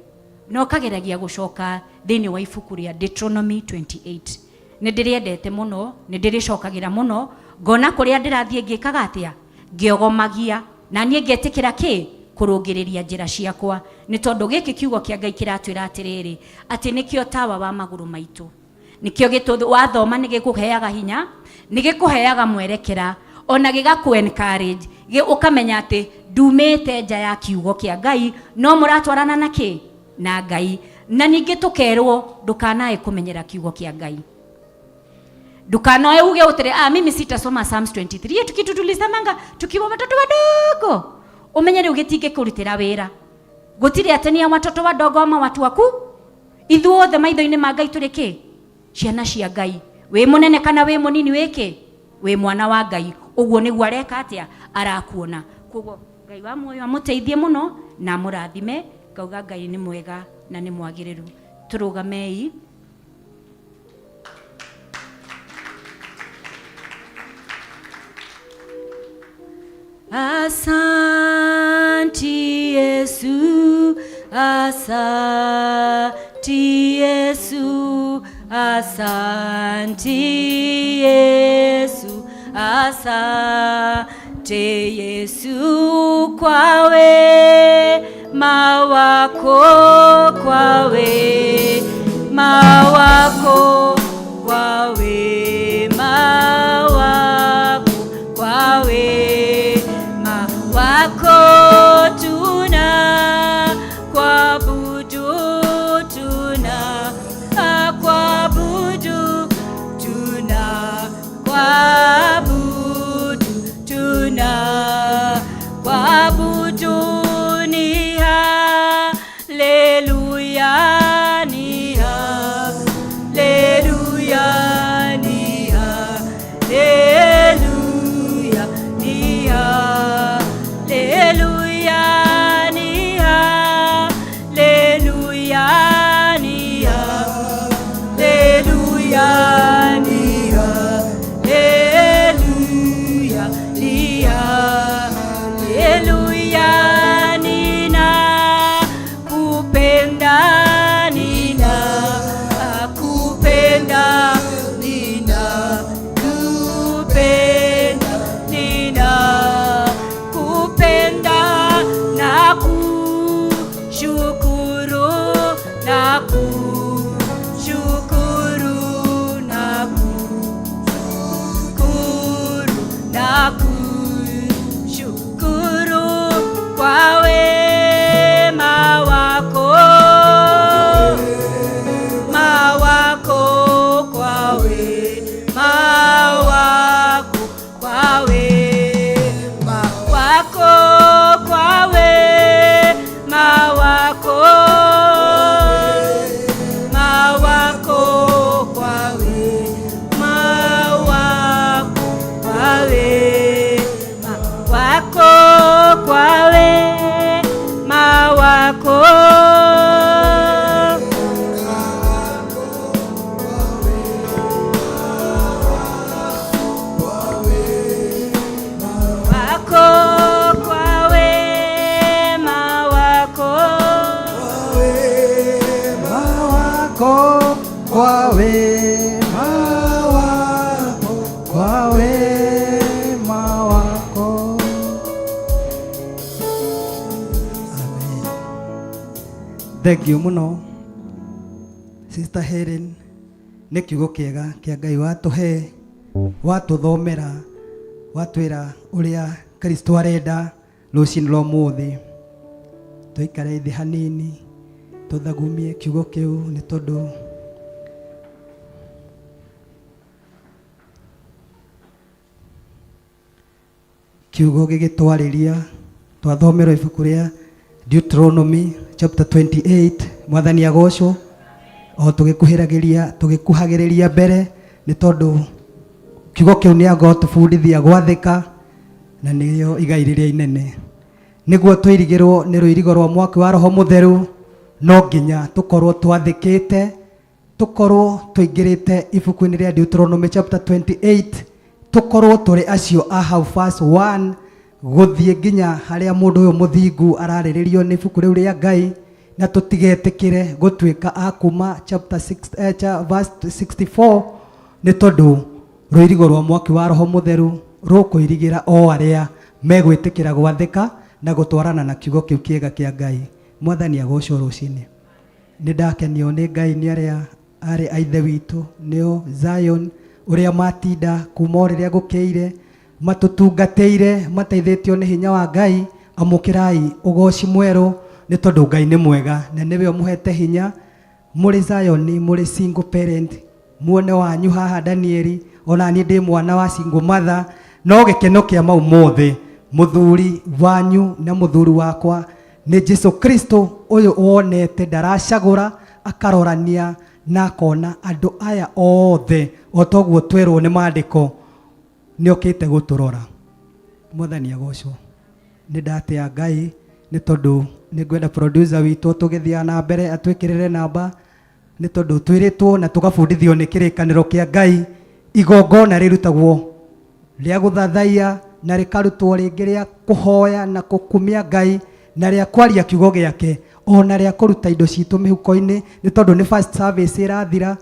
na ũkageragia gũcoka thĩinĩ wa ibuku rĩa Deuteronomy 28. Nĩ ndĩrĩendete mũno, nĩ ndĩrĩcokagĩra mũno, ngona kũrĩa ndĩrathiĩ ngĩkaga atĩa, ngĩogomagia, na niĩ ngetĩkĩra kĩ, kũrũngĩrĩria njĩra ciakwa, nĩ tondũ gĩkĩ kiugo kĩa Ngai kĩratwĩra atĩrĩrĩ, atĩ nĩkĩo tawa wa magũrũ maitũ, nĩkĩo wathoma nĩ gĩkũheaga hinya, nĩ gĩkũheaga mwerekera, ona gĩgakũ encourage, Ũkamenya atĩ ndumĩte nja ya kiugo kĩa Ngai, no mũratwarana na kĩ na Ngai. Na ningĩ tũkerwo ndũkanae kũmenyera kiugo kĩa Ngai, ndukanoe uge utere, ah, mimi sitasoma Psalms 23. Hiyo kitu tulisemanga tukiwa watoto wadogo, umenye rĩu gĩtingĩkũrutĩra wĩra. Gũtirĩ atĩ nĩ a watoto wadogo ama watu waku, ithuothe maitho-inĩ ma Ngai tũrĩ kĩ? Ciana cia Ngai. Wĩ mũnene kana wĩ mũnini, wĩ kĩ? Wĩ mwana wa Ngai. Ũguo nĩguo areka atĩa? Arakuona. Koguo Ngai wa muoyo amũteithie mũno na amũrathime. Ngauga Ngai nĩ mwega na nĩ mwagĩrĩru. Tũrũgamei. Asante Yesu, asante Yesu, asante Yesu, asante Yesu kwa wema wako, kwa wema wako, kwa wema wako, kwa wema wako tuna kuabudu, tuna kuabudu, tuna kuabudu, tuna kuabudu, ni haleluya, ni haleluya, ni haleluya, ni haleluya, ni haleluya, ni haleluya, ni haleluya, ni haleluya. Nina kupenda, nina kupenda, nina kupenda, nina kupenda na kushukuru, na kushukuru, na kushukuru, na kushukuru kwa wema wako, wema wako, kwa wema wako, kwa wema wako, kwa wema wako, wema wako, kwa wema wako, kwa wema wako, kwa wema wako. Wako, kwa wema wako. Wema wako, kwa wema wako, kwa wema wako. Amen. Thank you mũno, Sister Helen, nĩ kiugo kĩega kĩa Ngai watũhe, watũthomera, watwĩra ũrĩa Kristo arenda rũcinĩ rwa ũmũthĩ. Tũikare thĩ hanini tũthagumie kiugo kĩu, nĩ tondũ kiugo gĩgĩtwarĩria. Twathomerwo ibuku rĩa Deuteronomy chapter 28. Mwathani agocwo. O tũgĩkuhĩragĩria, tũgĩkuhagĩrĩria mbere, nĩ tondũ kiugo kĩu nĩ agotũbundithia gwathĩka, na nĩyo igai rĩrĩa inene. Nĩguo twĩrigĩrwo nĩ rũirigo rwa mwaki wa Roho Mũtheru, no nginya tũkorwo twathĩkĩte, tũkorwo tũingĩrĩte ibuku-inĩ rĩa Deuteronomy chapter 28, tũkorwo tũrĩ acio a hau verse 1 gũthiĩ nginya harĩa mũndũ ũyũ mũthingu ararĩrĩrio nĩ ibuku rĩu rĩa Ngai, na tũtigetĩkĩre gũtuĩka a kuma chapter 6, verse 64, nĩ tondũ rũirigo rwa mwaki wa Roho Mũtheru rũkũirigĩra o arĩa megwĩtĩkĩra gwathĩka na gũtwarana na kiugo kĩu kĩega kĩa Ngai. Mwathani agocwo. Rũcinĩ nĩ ndakenio nĩ Ngai nĩ arĩa arĩ a ithe witũ, nĩo Zion, ũrĩa matinda kuma o rĩrĩa gũkĩire. Matũtungatĩire mateithĩtio nĩ hinya wa Ngai. Amũkĩrai ũgoci mwerũ nĩ tondũ Ngai nĩ mwega na nĩwe ũmũhete hinya. Mũrĩ Zayoni, mũrĩ single parent, muone wanyu haha Danieli, ona niĩ ndĩ mwana wa single mother, no gĩkeno kĩa mau mothe mũthuri wanyu na mũthuri wakwa nĩ Jesu Kristo ũyũ wonete ndaracagũra, akarorania na akona andũ aya othe o toguo twerwo nĩ maandĩko nĩokĩte gũtũrora. Mwathani agocwo. Nĩ ndatĩa Ngai nĩ tondũ nĩ ngwenda producer witũ tũgĩthiaga na mbere atwĩkĩrĩre namba, nĩ tondũ twĩrĩtwo na tũgabundithio nĩ kĩrĩkanĩro kĩa Ngai igongona rĩrutagwo rĩa gũthathaiya na rĩkarutwo rĩngĩ rĩa kũhoya na kũkumia Ngai na rĩa kwaria kiugo gĩake ona rĩa kũruta indo citũ mĩhuko-inĩ, nĩ tondũ nĩ first service ĩrathira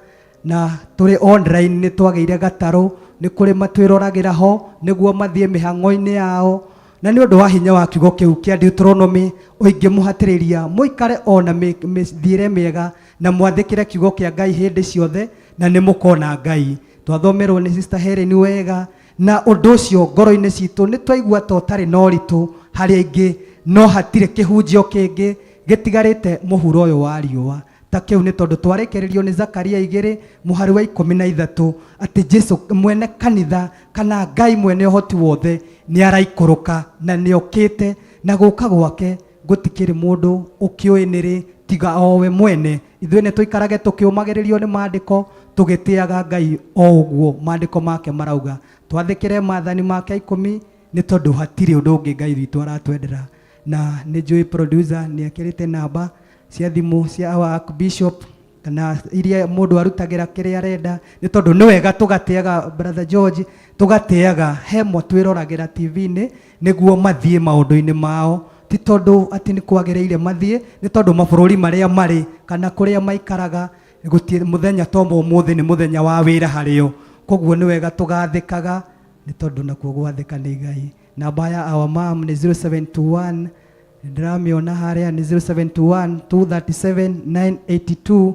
na tũrĩ online. Nĩ twagĩire gatarũ, nĩ kũrĩ matwĩroragĩra ho nĩguo mathiĩ mĩhang'o-inĩ yao, na nĩ ũndũ wa hinya wa kiugo kĩu kĩa Deuteronomy ũingĩmũhatĩrĩria mũikare ona mĩthiĩre mĩega na mwathĩkĩre kiugo kĩa Ngai hĩndĩ ciothe na nĩ mũkona Ngai. Twathomerwo nĩ Sister Helen wega, na ũndũ ũcio ngoro-inĩ citũ nĩ twaigua ta ũtarĩ na ũritũ harĩ aingĩ, no hatirĩ kĩhunjio kĩngĩ gĩtigarĩte mũhuro ũyũ wa riũa ta kĩu, nĩ tondũ twarĩkĩrĩrio nĩ Zakaria 2 mũhari wa 13 atĩ Jesu mwene kanitha kana Ngai mwene ũhoti wothe nĩ araikũrũka na nĩ okĩte, na gũka gwake gũtikĩrĩ mũndũ ũkĩũĩ nĩrĩ tiga o we mwene. Ithuĩ nĩ tũikarage tũkĩũmagĩrĩrio nĩ maandĩko, tũgĩtĩaga Ngai o ũguo maandĩko make marauga, twathĩkĩre maathani make 10, nĩ tondũ hatirĩ ũndũ ũngĩ Ngai witũ aratwendera. Na nĩ njũĩ producer nĩ ekĩrĩte namba cia thimũ cia our Archbishop kana iria mũndũ arutagĩra kĩrĩa arenda, nĩ tondũ nĩ wega tũgatĩaga Brother George, tũgatĩaga hemwa twĩroragĩra TV-inĩ nĩguo mathiĩ maũndũ-inĩ mao, ti tondũ atĩ nĩ kwagĩrĩire mathiĩ, nĩ tondũ mabũrũri marĩa marĩ kana kũrĩa maikaraga gũtirĩ mũthenya to ũmũthĩ nĩ mũthenya wa wĩra harĩo. Koguo nĩ wega tũgathĩkaga, nĩ tondũ nakuo gwathĩka nĩ igai. Namba ya our mom nĩ 0721, ndĩramĩona harĩa, nĩ 0721 237 982.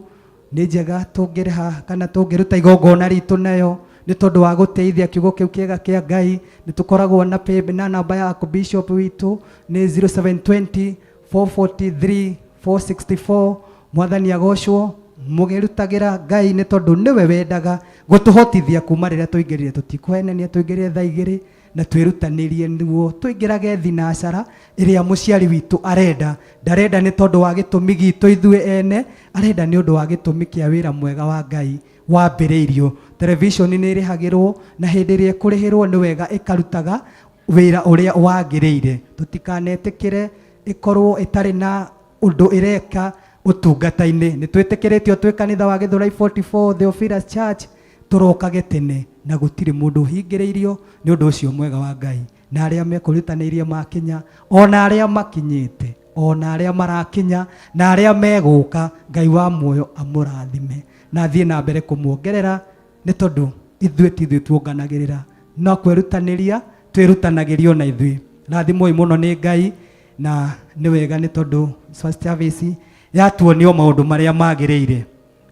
Nĩ njega tũngĩrĩha kana tũngĩruta igongona ritũ nayo nĩ tondũ wa gũteithia kiugo kĩu kĩega kĩa Ngai. Nĩ tũkoragwo na pay na namba ya Archbishop witũ nĩ 0720 443 464. Mwathani agocwo. Mũgĩrutagĩra Ngai nĩ tondũ nĩwe wendaga gũtũhotithia kuma rĩrĩa tũingĩrire, tũtikũhenania, tũingĩrire thaa 2 na twĩrutanĩrie nĩguo tũingĩrage thinacara ĩrĩa mũciari witũ arenda. Ndarenda nĩ tondũ wa gĩtũmi gitũ ithuĩ ene, arenda nĩ ũndũ wa gĩtũmi kĩa wĩra mwega wa Ngai wambĩrĩirio. Television nĩ ĩrĩhagĩrwo, na hĩndĩ ĩrĩa ĩkũrĩhĩrwo nĩ wega ĩkarutaga wĩra ũrĩa wagĩrĩire. Tũtikanetĩkĩre ĩkorwo ĩtarĩ na ũndũ ĩreka ũtungata-inĩ. Nĩ twĩtĩkĩrĩtio twĩ kanitha wa Gĩthũrai 44 Theophilus Church tũrokage tene, na gũtirĩ mũndũ ũhingĩrĩirio nĩ ũndũ ũcio mwega wa Ngai, na arĩa mekũrutanĩirie makinya, ona arĩa makinyĩte, ona arĩa marakinya, na arĩa megũka, Ngai wa muoyo amũrathime na athiĩ na mbere kũmuongerera, nĩ tondũ ithuĩ ti ithuĩ tuonganagĩrĩra, no kwĩrutanĩria twĩrutanagĩrio na ithuĩ. Rathimwoi mũno nĩ Ngai, na nĩ wega nĩ tondũ first service yatuonio maũndũ marĩa magĩrĩire.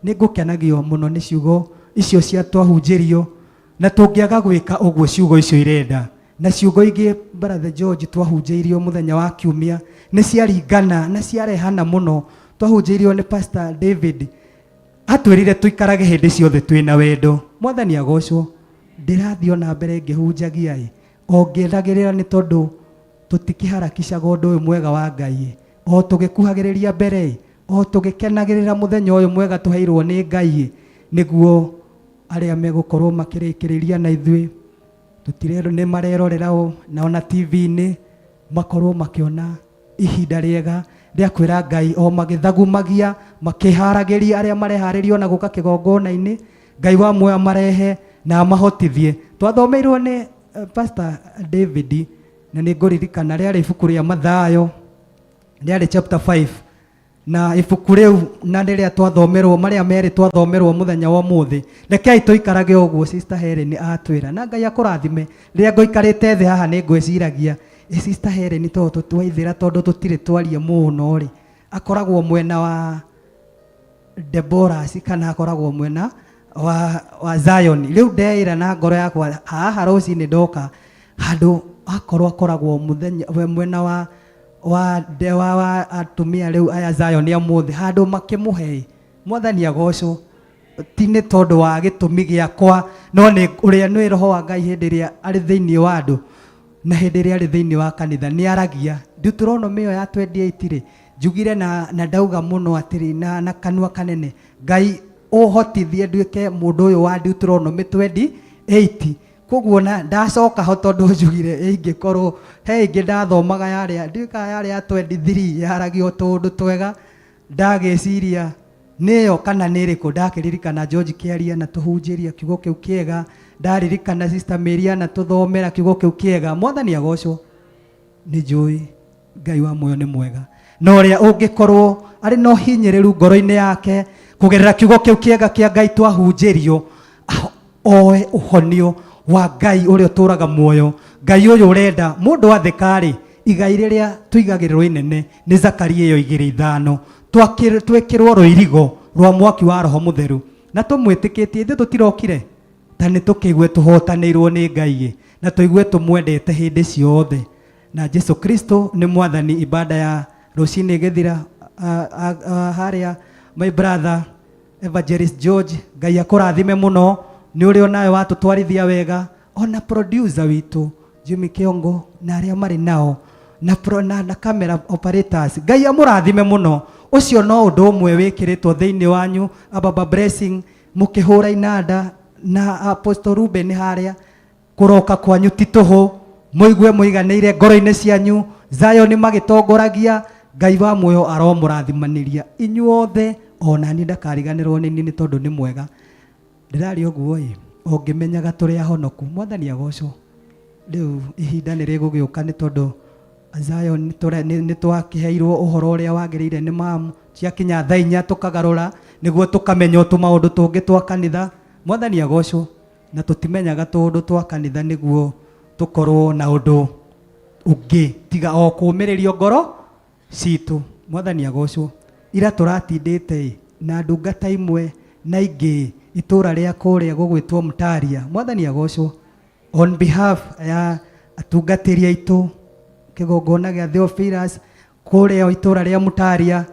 Nĩ ngũkenagio mũno nĩ ciugo icio cia twahunjĩrio, na tũngĩaga gwĩka ũguo ciugo icio irenda, na ciugo ingĩ Brother George twahunjĩirio mũthenya wa kiumia nĩ ciaringana na ciarehana mũno. Twahunjĩirio nĩ Pastor David, atwĩrire tũikarage hĩndĩ ciothe twĩna wendo. Mwathani agocwo. Ndĩrathiĩ ona mbere ngĩhunjagia ĩ o ngĩendagĩrĩra, nĩ tondũ tũtikĩharakicaga ũndũ ũyũ mwega wa Ngai, o tũgĩkuhagĩrĩria mbere ĩ, o tũgĩkenagĩrĩra mũthenya ũyũ mwega tũheirwo nĩ Ngai ĩ, nĩguo arĩa megũkorwo makĩrĩkĩrĩria na ithuĩ tũtirerwo nĩ marerorera o na ona TV-inĩ makorwo makĩona ihinda rĩega rĩa kwĩra Ngai, o magĩthagumagia makĩharagĩria arĩa mareharĩria ona gũka kĩgongona-inĩ. Ngai wa muoyo marehe na amahotithie. Twathomeirwo nĩ Pastor David, na nĩ ngũririkana rĩarĩ ibuku rĩa Mathayo, rĩarĩ chapter 5, na ibuku rĩu na rĩrĩa twathomerwo marĩa merĩ twathomerwo mũthenya wa ũmũthĩ. Rekei tũikarage ũguo Sister Helen atwĩra, na Ngai akũrathime. Rĩrĩa ngũikarĩte thĩ haha nĩ ngwĩciragia, ĩ Sister Helen to twaithĩra tondũ tũtirĩ twaria mũno rĩ, akoragwo mwena wa Deborah kana akoragwo mwena wa Zion. Rĩu ndeĩra na ngoro yakwa haha rũcinĩ ndoka Handũ akorwo akoragwo mũthenya we mwena wa wa de wa, wa atumia rĩu aya Zion ya mũthĩ handũ makĩmũhe. Mwathani agocwo, ti nĩ tondũ wa gĩtũmi gĩakwa, no nĩ ũrĩa nĩ roho wa Ngai hĩndĩ ĩrĩa arĩ thĩinĩ wa andũ na hĩndĩ ĩrĩa arĩ thĩinĩ wa kanitha nĩ aragia. Deuteronomy ĩyo ya 28 rĩ, njugire na, na ndauga mũno atĩrĩ na, na kanua kanene, Ngai ũhotithie nduĩke mũndũ ũyũ wa Deuteronomy 28. Koguo na ndacoka ho tondũ njugire ingĩkorwo he ĩngĩ ndathomaga yarĩa ndiũĩ yarĩ ya 23 yaragia o tũũndũ twega, ndagĩciria nĩyo kana nĩ ĩrĩkũ. Ndakĩririkana George kĩaria na tũhunjĩria kiugo kĩu kĩega, ndaririkana Sister Mary na tũthomera kiugo kĩu kĩega. Mwathani agocwo. Nĩ njũĩ Ngai wa muoyo nĩ mwega, na ũrĩa ũngĩkorwo arĩ na ũhinyĩrĩru ngoro-inĩ yake kũgerera kiugo kĩu kĩega kĩa Ngai twahunjĩrio, oe ũhonio wa Ngai ũrĩa ũtũraga muoyo. Ngai ũyũ ũrenda mũndũ athĩka-rĩ, igai rĩrĩa tũigagĩrĩrwo inene nĩ Zakaria ĩyo 2:5, twĩkĩrwo rũirigo rwa mwaki wa roho mũtheru na tũmwĩtĩkĩtie. Ithuĩ tũtirokire ta nĩ tũkĩigue tũhotanĩirwo nĩ Ngai na tũigue tũmwendete hĩndĩ ciothe na Jesu Kristo nĩ mwathani. Ibada ya rũcinĩ ĩgĩthira harĩa, my brother Evangelist George, Ngai akũrathime mũno nĩ ũrĩa onawe watũtwarithia wega, ona producer witũ Jimmy Kiongo na arĩa marĩ nao na, pro, na, na camera operators, Ngai amũrathime mũno. Ũcio no ũndũ ũmwe wĩkĩrĩtwo thĩinĩ wanyu, Ababa Blessing mũkĩhũra inanda na Apostle Ruben harĩa. Kũroka kwanyu ti tũhũ, mũigue mũiganĩire ngoro-inĩ cianyu. Zion magĩtongoragia, Ngai wa muoyo aromũrathimanĩria inyuothe, ona niĩ ndakariganĩrwo nĩ niĩ nĩ tondũ nĩ mwega. Ndĩraria ũguo ĩ ũngĩmenyaga tũrĩ ahonoku. Mwathani agocwo. Rĩu ihinda nĩ rĩgũgĩũka nĩ tondũ Zion nĩ twakĩheirwo ũhoro ũrĩa wagĩrĩire nĩ mamu. Ciakinya thaa 4 tũkagarũra nĩguo tũkamenya tũmaũndũ tũngĩ twa kanitha. Mwathani agocwo. Na tũtimenyaga tũũndũ twa kanitha nĩguo tũkorwo na ũndũ ũngĩ tiga o kũũmĩrĩrio ngoro citũ. Mwathani agocwo. Ira tũratindĩte ĩ na ndungata imwe na ingĩ itũra rĩa kũrĩa gũgwĩtwo Mtaria. Mwathani agocwo. On behalf ya atungatĩri aitũ kĩgongona gĩa Theophilus kũrĩa itũra rĩa Mtaria,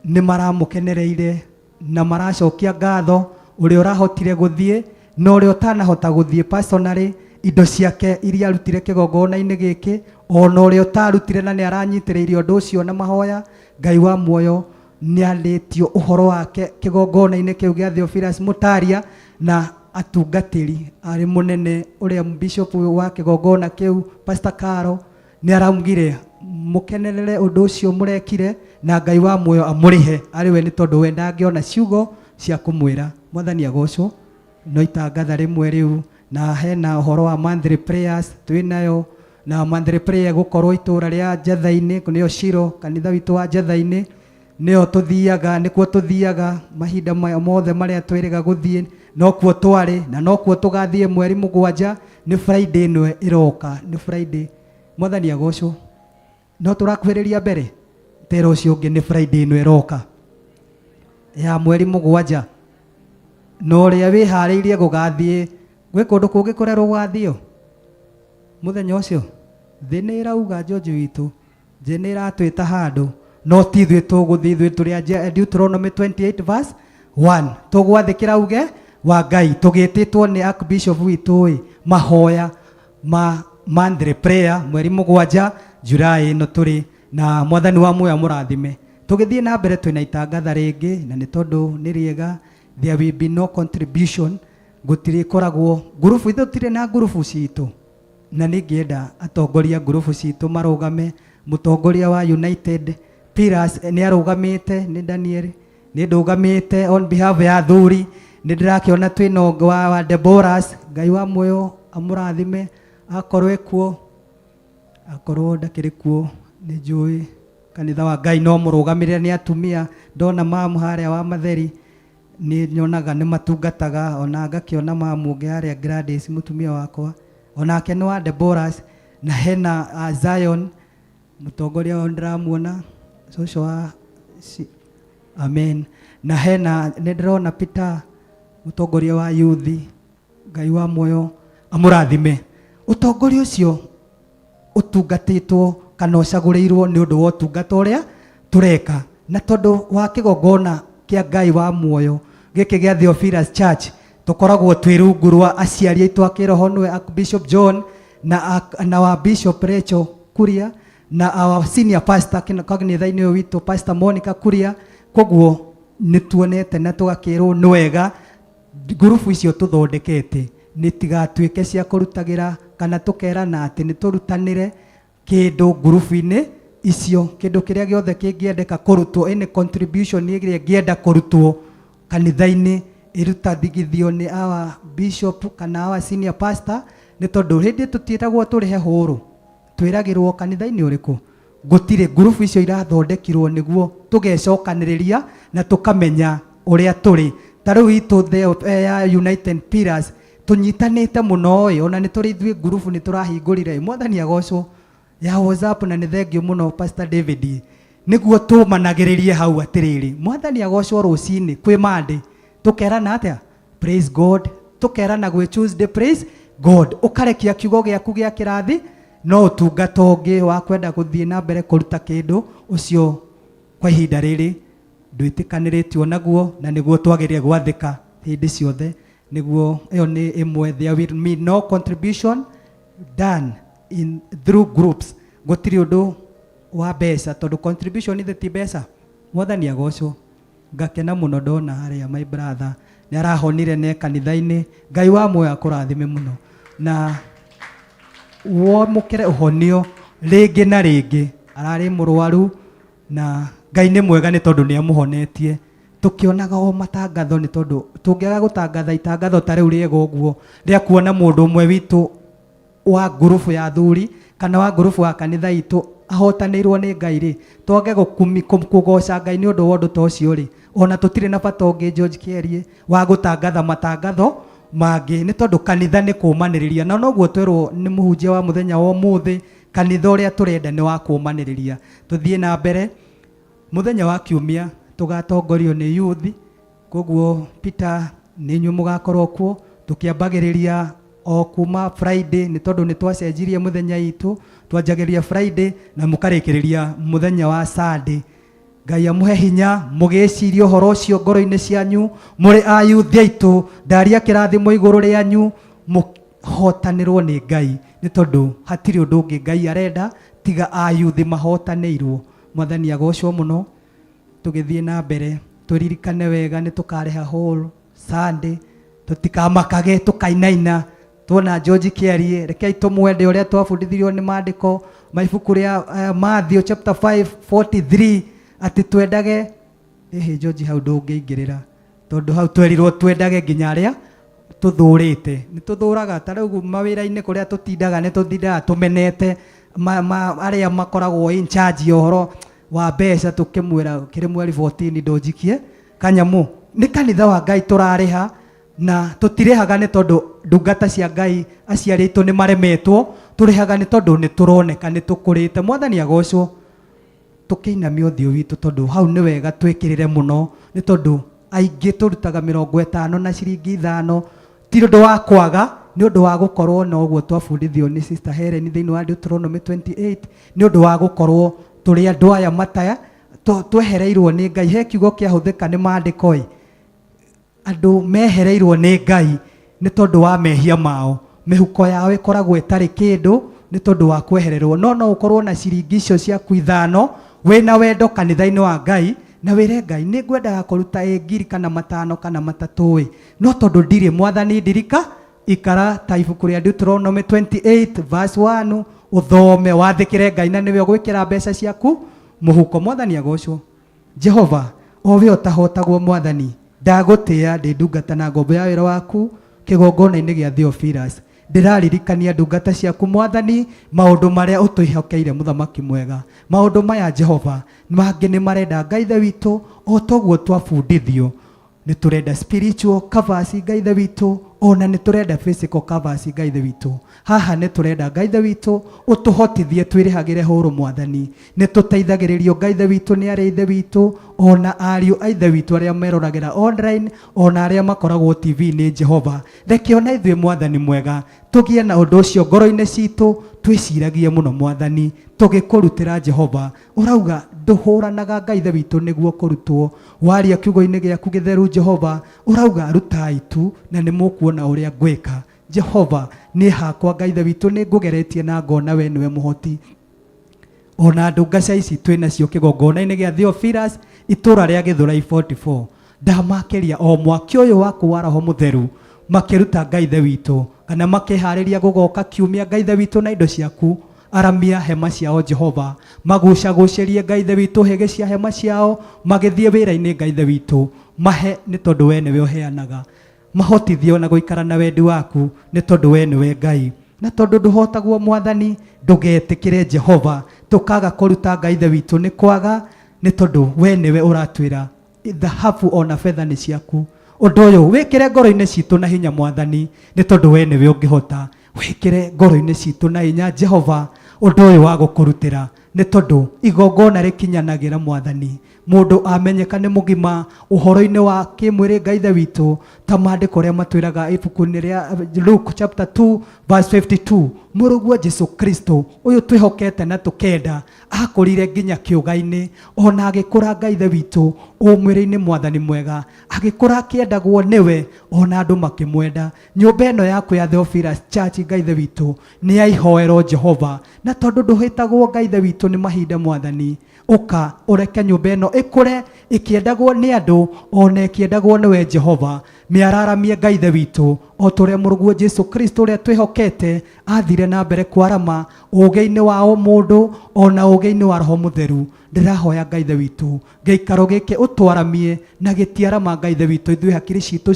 nĩ maramũkenereire na maracokia ngatho ũrĩa ũrahotire gũthiĩ na ũrĩa ũtanahota gũthiĩ personally, indo ciake iria arutire kĩgongona-inĩ gĩkĩ, ona ũrĩa ũtarutire na nĩ aranyitĩrĩire ũndũ ũcio na mahoya. Ngai wa muoyo nĩ arĩtio ũhoro wake kĩgongona-inĩ kĩu gĩa Theophilus Mutaria na atungatĩri arĩ mũnene ũrĩa bishop wa kĩgongona kĩu Pastor Caro nĩ araugire mũkenerere ũndũ ũcio mũrekire na Ngai wa muoyo amũrĩhe arĩ we, nĩ tondũ we ndangĩona ciugo cia kũmwĩra. Mwathani agocwo. No itangatha rĩmwe rĩu na hena ũhoro wa monthly prayers twĩnayo, na monthly prayer gũkorwo itũra rĩa Njatha-inĩ, nĩyo Shilo, kanitha witũ wa Njatha-inĩ nĩyo tũthiaga, nĩkuo tũthiaga mahinda mothe marĩa twĩrĩga gũthiĩ, nokuo twarĩ na nokuo tũgathiĩ mweri 7, nĩ Friday ĩno ĩroka, nĩ Friday. Mwathani agocwo. No tũrakuhĩrĩria mbere tera ũcio ũngĩ, nĩ Friday ĩno ĩroka ya mweri 7, na ũrĩa wĩharĩirie gũgathiĩ gwĩ kũndũ kũngĩ kũrerwo gũgathio mũthenya ũcio. Thĩ nĩ ĩrauga George witũ, thĩ nĩ ĩratwĩta handũ, no ti ithuĩ tũgũthiĩ. Ithuĩ tũrĩ a Deuteronomy 28 verse 1, tũgwathĩkĩra uge wa Ngai tũgĩtĩtwo nĩ Archbishop witũ ĩ mahoya ma monthly prayer mweri 7 July ĩno tũrĩ, na mwathani wa muoyo amũrathime. Tũgĩthiĩ na mbere, twĩna itangatha rĩngĩ, na nĩ tondũ nĩ rĩega, there will be no contribution. Gũtirĩ koragwo ngurubu, ithuĩ tũtirĩ na ngurubu citũ, na nĩ ngĩenda atongoria ngurubu citũ marũgame. Mũtongoria wa United Pillars nĩ arũgamĩte, nĩ Daniel. Nĩ ndũgamĩte on behalf ya athuri. Nĩ ndĩrakĩona twĩna ũngĩ wa Deborahs. Ngai wa muoyo amũrathime akorwo ekuo, akorwo ndakĩrĩ kuo, nĩ njũĩ kanitha wa Ngai no mũrũgamĩrĩre nĩ atumia. Ndona mamu harĩa wa Matheri, nĩ nyonaga nĩ matungataga, ona ngakĩona mamu ũngĩ harĩa Gladys, mũtumia wakwa, onake nĩ wa Deborahs. Na hena Zion, mũtongoria wao ndĩramuona, cũcũ wa amen. Na hena nĩ ndĩrona Peter, mũtongoria wa youth. Ngai wa muoyo amũrathime. Ũtongoria ũcio ũtungatĩtwo kana ũcagũrĩirwo nĩ ũndũ wa ũtungata ũrĩa tũreka, na tondũ wa kĩgongona kĩa Ngai wa muoyo gĩkĩ gĩa Theophilus Church, tũkoragwo twĩ rungu rwa aciari aitũ a kĩroho, nĩwe Bishop John na, na wa Bishop Rachel Kuria na our senior pastor kanitha-inĩ ũyũ witũ Pastor Monica Kuria. Koguo nĩ tuonete na tũgakĩrwo nĩ wega ngurubu icio tũthondekete nĩ tigatuĩke cia kũrutagĩra kana tũkerana atĩ nĩ tũrutanĩre kĩndũ ngurubu-inĩ icio. Kĩndũ kĩrĩa gĩothe kĩngĩendeka kũrutwo, any contribution ĩrĩa ĩngĩenda kũrutwo kanitha-inĩ ĩrutathigithio nĩ our bishop kana our senior pastor, nĩ tondũ hĩndĩ tũtiĩtagwo tũrĩhe hũrũ, twĩragĩrwo kanitha-inĩ ũrĩkũ gũtirĩ. Ngurubu icio irathondekirwo nĩguo tũgecokanĩrĩria na tũkamenya ũrĩa tũrĩ. Ta rĩu itũ ya United Pillars tũnyitanĩte mũno ĩ, ona nĩ tũrĩ ithuĩ ngurubu nĩ tũrahingũrire ĩ, Mwathani agocwo, ya WhatsApp, na nĩ thengio mũno Pastor David, nĩguo tũmanagĩrĩrie hau atĩrĩrĩ, Mwathani agocwo, rũcinĩ kwĩ Monday tũkerana atĩa? Praise God. Tũkerana gwĩ Tuesday, praise God. Ũkarekia kiugo gĩaku gĩa kĩrathi, no ũtungata ũngĩ wa kwenda gũthiĩ na mbere kũruta kĩndũ ũcio kwa ihinda rĩrĩ ndwĩtĩkanĩrĩtio naguo, na nĩguo twagĩrĩire gwathĩka hĩndĩ ciothe. Nĩguo ĩyo nĩ ĩmwe, there will be no contribution done in through groups. Gũtirĩ ũndũ wa mbeca, tondũ contribution ithe ti mbeca. Mwathani agocwo. Ngakena mũno ndona harĩa my brother nĩ arahonire ne kanitha-inĩ. Ngai wa muoyo akũrathime mũno na wamũkĩre ũhonio rĩngĩ na rĩngĩ. Ararĩ mũrwaru na Ngai nĩ mwega nĩ tondũ nĩ amũhonetie. Tũkĩonaga o matangatho, nĩ tondũ tũngĩaga gũtangatha itangatho ta rĩu rĩega ũguo rĩa kuona mũndũ ũmwe witũ wa ngurubu ya athuri kana wa ngurubu wa kanitha itũ ahotanĩirwo nĩ Ngai rĩ, twage kũgoca Ngai nĩ ũndũ wa ũndũ ta ũcio rĩ, ona tũtirĩ na bata ũngĩ, George Kĩerie, wa gũtangatha matangatho mangĩ, nĩ tondũ kanitha nĩ kũmanĩrĩria, na noguo twerwo nĩ mũhunjia wa mũthenya wa ũmũthĩ, kanitha ũrĩa tũrenda nĩ wa kũmanĩrĩria. Tũthiĩ na mbere. Mũthenya wa kiumia tũgatongorio nĩ youth, koguo Peter nĩ inyuĩ mũgakorwo kuo, tũkĩambagĩrĩria o kuma Friday, nĩ tondũ nĩ twacenjirie mũthenya itũ, twanjagĩrĩria Friday na mũkarĩkĩrĩria mũthenya wa Sunday. Ngai amũhe hinya mũgĩciria ũhoro ũcio ngoro-inĩ cianyu mũrĩ a youth aitũ. Ndaria kĩrathimo igũrũ rĩanyu, mũhotanĩrwo nĩ Ngai, nĩ tondũ hatirĩ ũndũ ũngĩ Ngai arenda tiga a youth mahotanĩirwo. Mwathani agocwo mũno. Tũgĩthiĩ na mbere, tũririkane wega nĩ tũkarĩha hall Sunday, tũtikamakage tũkainaina tuona George Kĩarie. Rekei tũmwende ũrĩa twabundithirio nĩ maandĩko ma ibuku rĩa Matthew chapter 5 43, atĩ twendage. Ĩhĩ, George, hau ndũngĩingĩrĩra, tondũ hau twerirwo twendage nginya arĩa tũthũrĩte. Nĩ tũthũraga ta rĩu mawĩra-inĩ kũrĩa tũtindaga, nĩ tũtindaga tũmenete arĩa makoragwo in charge ya ũhoro wa mbeca, tũkĩmwĩra kĩrĩ mweri 14 ndũnjikie kanyamũ. Nĩ kanitha wa Ngai tũrarĩha, na tũtirĩhaga nĩ tondũ ndungata cia Ngai aciari aitũ nĩ maremetwo, tũrĩhaga nĩ tondũ nĩ tũroneka nĩ tũkũrĩte. Mwathani agocwo. Tũkĩinamia ũthiũ witũ, tondũ hau nĩ wega twĩkĩrĩre mũno, nĩ tondũ aingĩ tũrutaga 50 na ciringi 5, ti ũndũ wa kwaga, nĩ ũndũ wa gũkorwo na ũguo twabundithio nĩ Sister Helen thĩinĩ wa Deuteronomy 28, nĩ ũndũ wa gũkorwo tũrĩ andũ aya mataya twehereirwo nĩ Ngai. He kiugo kĩahũthĩka nĩ maandĩko ĩ, andũ mehereirwo nĩ Ngai nĩ tondũ wa mehia mao, mĩhuko yao ĩkoragwo ĩtarĩ kĩndũ nĩ tondũ wa kwehererwo. No no ũkorwo na ciringi icio ciaku 5 wĩna wendo kanitha-inĩ wa Ngai, na wĩre Ngai, nĩ ngwendaga kũruta ĩ ngiri kana 5 kana 3 ĩ, no tondũ ndirĩ, Mwathani ndirika. Ikara ta ibuku rĩa Deuteronomy 28 verse 1, ũthome, wathĩkĩre Ngai, na nĩwe ũgwĩkĩra mbeca ciaku mũhuko. Mwathani agocwo. Jehova, o we ũtahotagwo, Mwathani, ndagũtĩĩa ndĩ ndungata na ngombo ya wĩra waku kĩgongona-inĩ gĩa Theophilus. Ndĩraririkania ndungata ciaku, Mwathani, maũndũ marĩa ũtwĩhokeire, mũthamaki mwega. Maũndũ maya, Jehova, mangĩ nĩ marenda Ngai Ithe witũ, o toguo twabundithio. Nĩ tũrenda spiritual covers Ngai Ithe witũ, ona nĩ tũrenda physical covers Ngai Ithe witũ. Haha nĩ tũrenda Ngai Ithe witũ ũtũhotithie twĩrĩhagĩre hũrũ Mwathani. Nĩ tũteithagĩrĩrio Ngai Ithe witũ nĩ arĩ Ithe witũ, ona ariũ a Ithe witũ arĩa meroragĩra online, ona arĩa makoragwo TV-inĩ Jehova. Reke ona ithuĩ Mwathani mwega tũgĩe na ũndũ ũcio ngoro-inĩ citũ, twĩciragie mũno Mwathani tũgĩkũrutĩra Jehova. Ũrauga ndũhũranaga Ngai Ithe witũ nĩguo kũrutwo. Waria kiugo-inĩ gĩaku gĩtheru Jehova, ũrauga rutai tu na nĩ mũkuona ũrĩa ngwĩka. Jehova, niĩ hakwa Ngai Ithe witũ nĩ ngũgeretie na ngona we nĩwe mũhoti. Ona ndungaca ici twĩ nacio kĩgongona-inĩ gĩa Theophilus itũra rĩa Gĩthũrai 44. Ndamakĩria o mwaki ũyũ waku wa Roho Mũtheru makĩruta Ngai Ithe witũ kana makĩharĩria gũgoka kiumia Ngai Ithe witũ na indo ciaku. Aramia hema ciao Jehova, magucagucĩrie Ngai Ithe witũ hĩgĩ cia hema ciao magĩthiĩ wĩra-inĩ Ngai Ithe witũ. Mahe nĩ tondũ we nĩwe ũheanaga. Mahotithie ona gũikara na wendi waku nĩ tondũ we nĩwe Ngai. Na tondũ ndũhotagwo Mwathani, ndũgetĩkĩre Jehova tũkaga kũruta Ngai Ithe witũ nĩ kwaga, nĩ tondũ we nĩwe ũratwĩra thahabu ona betha nĩ ciaku. Ũndũ ũyũ wĩkĩre ngoro-inĩ citũ na hinya Mwathani, nĩ tondũ we nĩwe ũngĩhota. Wĩkĩre ngoro-inĩ citũ na hinya Jehova ũndũ ũyũ wa gũkũrutĩra, nĩ tondũ igongona rĩkinyanagĩra Mwathani. Mũndũ amenyeka nĩ mũgima ũhoro-inĩ wa kĩmwĩrĩ Ngai Ithe witũ, ta maandĩko ũrĩa matwĩraga ibuku-inĩ rĩa Luke chapter 2 verse 52, mũrũguo Jesu Kristo ũyũ twĩhokete na tũkenda akũrire nginya kĩũga-inĩ, ona agĩkũra Ngai Ithe witũ ũmwĩrĩ-inĩ Mwathani mwega, agĩkũra akĩendagwo nĩwe ona andũ makĩmwenda. Nyũmba ĩno yaku ya Theophilus Church Ngai Ithe witũ nĩ ya ihoero Jehova, na tondũ ndũhĩtagwo Ngai Ithe witũ nĩ mahinda Mwathani, ũka ũreke nyũmba ĩno ĩkũre ĩkĩendagwo nĩ andũ ona ĩkĩendagwo nĩwe Jehova. Mĩararamie Ngai Ithe witũ o ta ũrĩa mũrũguo Jesu Kristo ũrĩa twĩhokete athire na mbere kwarama ũũgĩ-inĩ wa ũmũndũ ona ũũgĩ-inĩ wa Roho Mũtheru. Ndĩrahoya Ngai Ithe witũ gĩikaro gĩkĩ ũtwaramie na gĩtiarama Ngai Ithe witũ, ithuĩ hakiri citũ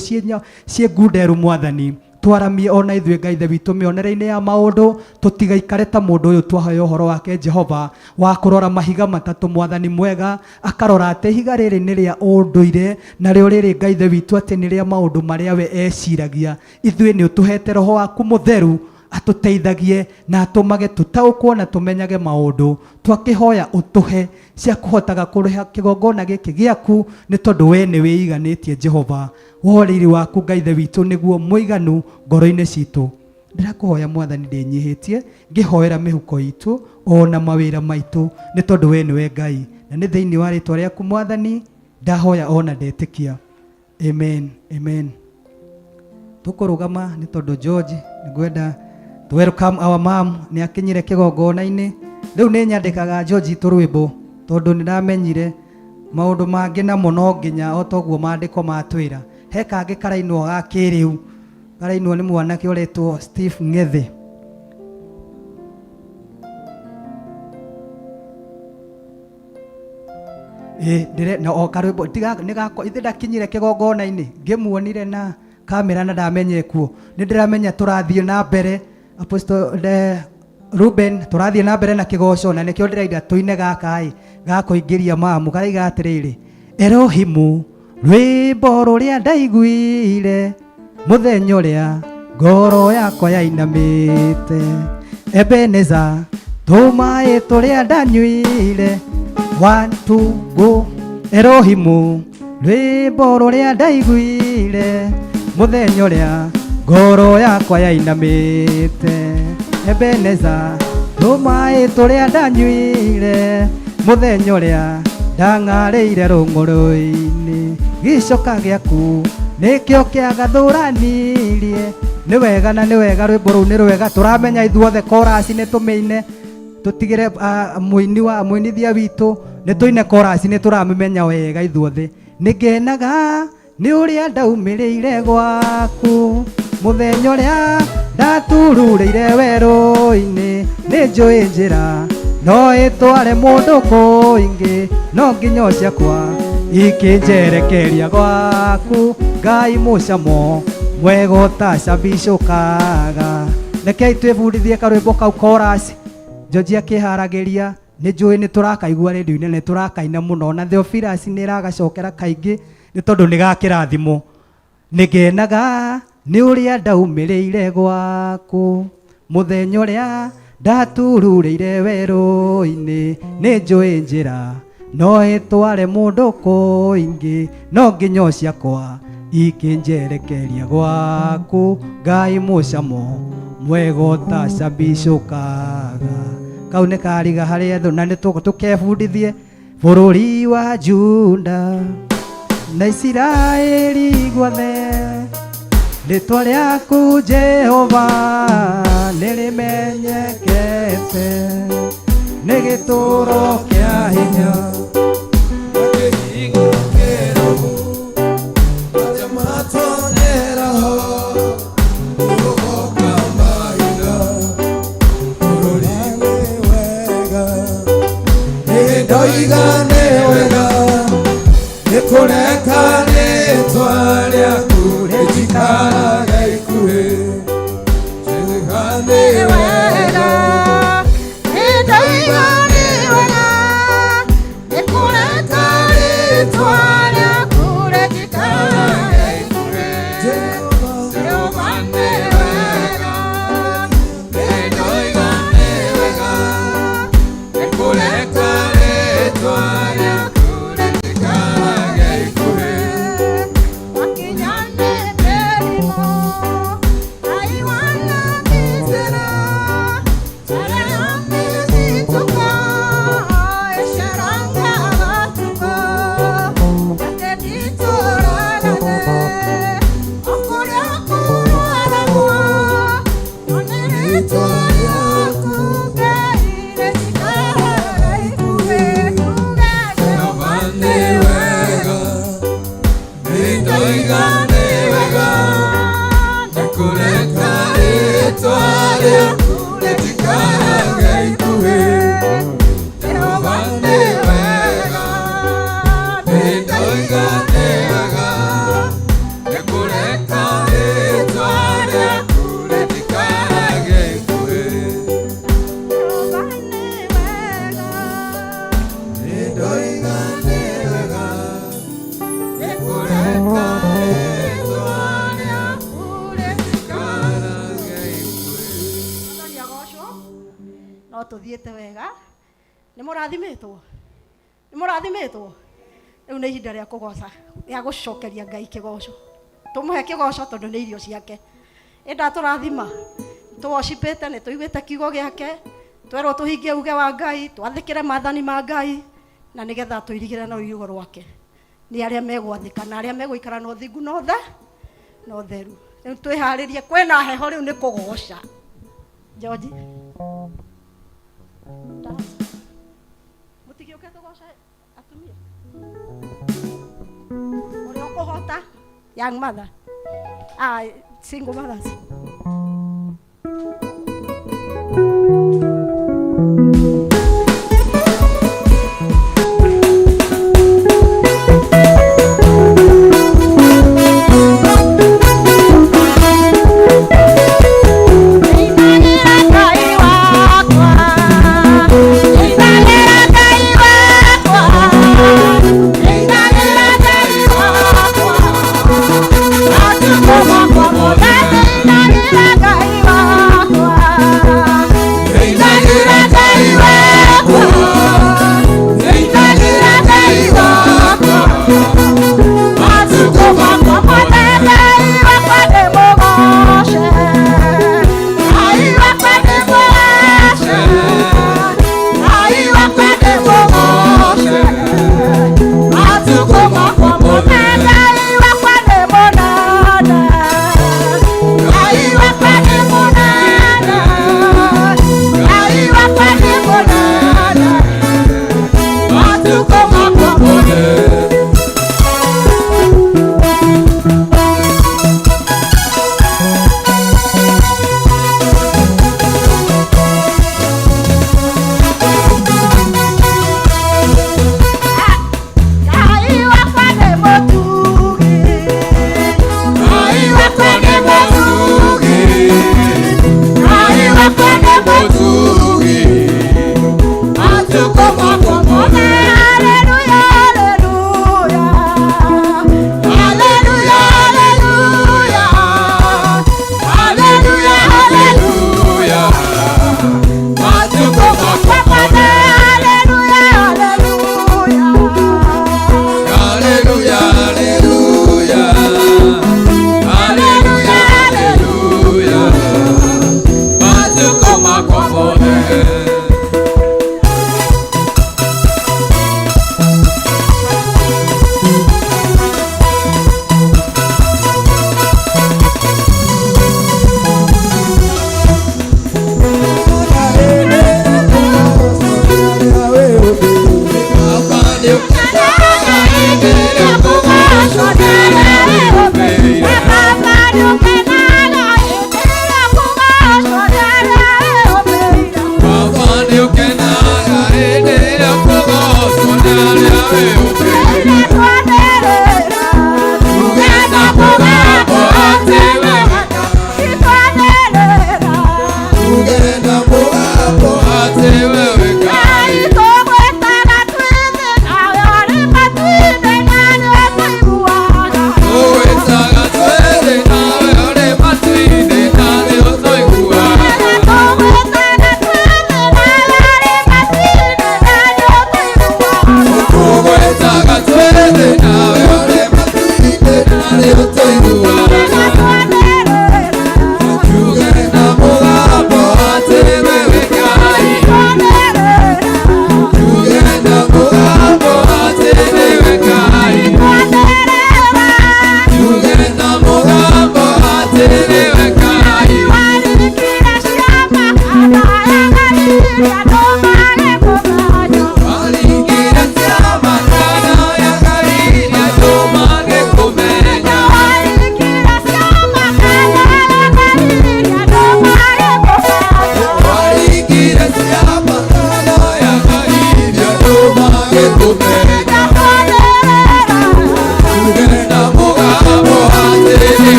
ciĩ ngunderu Mwathani, twaramie ona ithuĩ Ngai Ithe witũ mĩonere-inĩ ya maũndũ, tũtigaikare ta mũndũ ũyũ twahoya ũhoro wake Jehova wa kũrora mahiga matatũ Mwathani mwega, akarora atĩ ihiga rĩrĩ nĩ rĩa ũndũire narĩo rĩrĩ Ngai Ithe witũ atĩ nĩ rĩa maũndũ marĩa we eciragia. Ithuĩ nĩ ũtũhete Roho waku Mũtheru atũteithagie na atũmage tũtaũkwo na tũmenyage maũndũ. Twakĩhoya ũtũhe cia kũhotaga kũrĩha kĩgongona gĩkĩ gĩaku, nĩ tondũ we nĩ wĩiganĩtie Jehova. Wo riri waku Ngai Ithe witũ nĩguo mũiganu ngoro-inĩ citũ. Ndĩrakũhoya Mwathani ndĩnyihĩtie ngĩhoera mĩhuko itũ ona mawĩra maitũ, nĩ tondũ we nĩwe Ngai, na nĩ thĩinĩ wa rĩtwa rĩaku Mwathani ndahoya ona ndetĩkia. Amen, amen. Tũkũrũgama nĩ tondũ George nĩngwenda to welcome our mom, nĩ akinyire kĩgongona-inĩ. Rĩu nĩ nyandĩkaga George tũrwĩmbo tondũ nĩ ndamenyire maũndũ mangĩ namo no nginya o toguo maandĩko matwĩra. He kangĩ karainwo ga kĩrĩu, karainwo nĩ mwanake ũretwo Steve Ng'ethe. Ĩ, ndĩre na o karwĩmbo tiga nĩ gakwa ithe ndakinyire kĩgongona-inĩ ngĩmuonire na kamera na ndamenye kuo. Nĩ ndĩramenya tũrathiĩ na mbere Apostle de Ruben, tũrathiĩ na mbere na kĩgoco na nĩkĩo ndĩraida tũine gaka ĩ gakũingĩria mamu karaiga atĩrĩrĩ, Erohimu rwĩmbo rũrĩa ndaiguire mũthenya ũrĩa ngoro yakwa yainamĩte, Ebeneza tũmaĩ tũrĩa ndanyuire, 1 2 go. Erohimu rwĩmbo rũrĩa ndaiguire mũthenya ũrĩa ngoro yakwa yainamĩte, Ebeneza tũmaĩ tũrĩa ndanyuire mũthenya ũrĩa ndang'arĩire rũng'ũrũ-inĩ, gĩcoka gĩaku nĩkĩo kĩagathũranirie. Nĩ wega na nĩ wega, rwĩmbo rũu nĩ rwega, tũramenya ithuothe chorus nĩ tũmĩine, tũtigĩre mũini wa mũinithia witũ nĩ tũine chorus, nĩ tũramĩmenya wega ithuothe. Nĩ ngenaga nĩ ũrĩa ndaumĩrĩire gwaku mũthenya ũrĩa ndatururĩire werũ-inĩ, nĩ njũĩ njĩra no ĩtware mũndũ kũingĩ, no nginya ciakwa ikĩnjerekeria gwaku Ngai mũcamo mwega ũtacabicũkaga. Rekei twĩbundithie karwĩmbo kau chorus. George akĩharagĩria, nĩ njũĩ nĩ tũrakaigua rĩndiũ-inĩ, nĩ tũrakaina mũno, na Theophilus nĩ ĩragacokera kaingĩ. Nĩ tondũ nĩ gakĩrathimo. Nĩngenaga nĩ ũrĩa ndaumĩrĩire gwaku mũthenya ũrĩa ndatururĩire werũ-inĩ. Nĩ njũĩ njĩra no ĩtware mũndũ kũingĩ, no nginyo ciakwa ikĩnjerekeria gwaku. Ngai mũcamo mwega ũtacambicũkaga. Kau nĩ kariga harĩa thũ na nĩ tũkebundithie bũrũri wa Juda na Isiraeli guothe. Rĩtwa rĩaku Jehova nĩrĩmenyekete, nĩ gĩtũũro kĩa hinya. Kĩhingo kĩrũmu, arĩa matonyera ho, nĩgũgoka mahinda, bũrũri nĩ wega. Nĩ ndoiga nĩ wega, nĩ kũreka rĩtwa rĩaku rĩnjikarage ikuhĩ. Jehova nĩ wega, ndoiga nĩ wega, nĩ kũreka rĩtwa rĩaku rĩnjikarage ikuhĩ. Jehova nĩ wega, ndoiga nĩ wega, nĩ kũreka rĩtwa rĩaku rĩnjikarage ikuhĩ. Jehova nĩ wega, nĩ ndoiga nĩ wega, nĩ kũreka rĩtwa rĩaku rĩnjikarage ikuhĩ. Jehova nĩ wega, nĩ ndoiga nĩ wega, nĩ kũreka rĩtwa rĩaku rĩnjikarage ikuhĩ. Nĩ ndoiga nĩ wega, nĩ kũreka rĩtwa rĩaku rĩnjikarage ikuhĩ. Mwathani agocwo. No tũthiĩte wega. Nĩ mũrathimĩtwo, nĩ mũrathimĩtwo. Rĩu nĩ ihinda rĩa kũgoca, rĩa gũcokeria Ngai kĩgoco. Tũmũhe kĩgoco tondũ nĩ irio ciake. Ĩnda tũrathima, tũwocipĩte, nĩ tũiguĩte kiugo gĩake, twerwo tũhingie uge wa Ngai, twathĩkĩre maathani ma Ngai, na nĩgetha tũirigĩre na rũirigo rwake. Nĩ arĩa megwathĩka na arĩa megũikara na ũthingu na ũthe na ũtheru. Rĩu twĩharĩrie, kwĩna heho, rĩu nĩ kũgoca. George, mũtigĩũke tũgoce atumia ũrĩa ũkũhota, young mother, ah, single mothers. Thank you.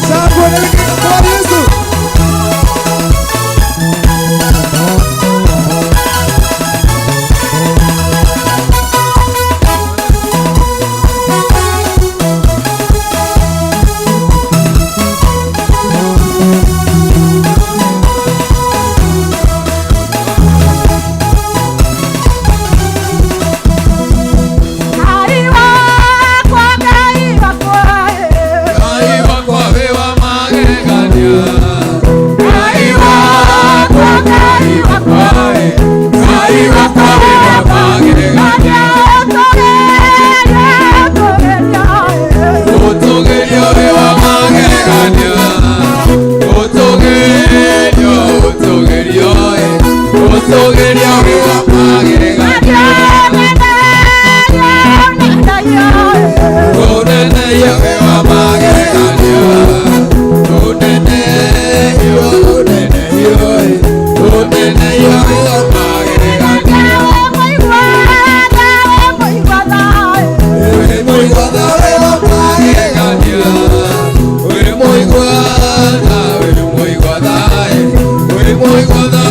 Shangwe na vigelegele kwa Yesu. Muy guada,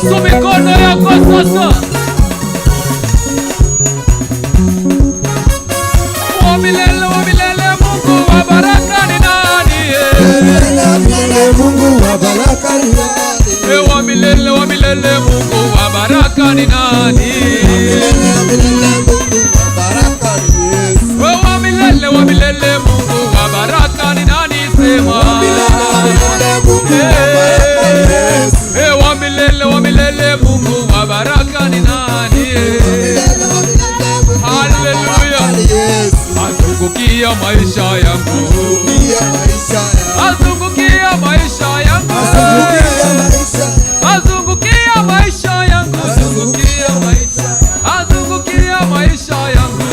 Yesu mikono yako sasa. Wa milele, wa milele, Mungu wa baraka ni nani? Milele, Mungu wa baraka ni nani? Wa milele, wa milele, Mungu wa baraka ni nani? Milele, Mungu wa baraka ni Yesu. Wa milele, wa milele, Mungu wa baraka ni nani? Sema. Wa milele, Mungu wa baraka ni Yesu. Wa milele, wa milele, Mungu wa baraka ni nani? Haleluya. Azungukia maisha yangu, azungukia maisha yangu, azungukia maisha yangu, azungukia maisha, azungukia maisha yangu.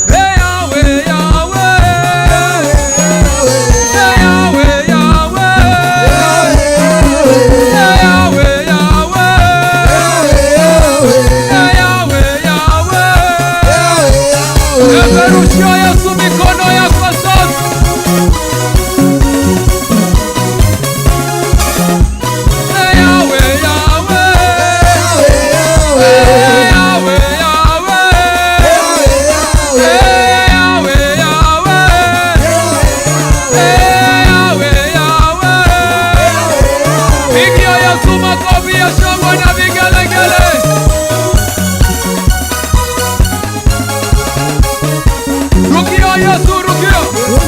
Hey, Yahweh, Yahweh. Hey, Yahweh, Yahweh. Hey, Yahweh, Yahweh. Hey, Yahweh, Yahweh. Peperushia Yesu mikono yako sasa. Hey, Yahweh, Yahweh. Hey, Yahweh, Yahweh. Hey, Yahweh, Yahweh. Hey, Yahweh, Yahweh. Pigia Yesu makofi ya shangwe na vigelegele. Rukia Yesu, rukia.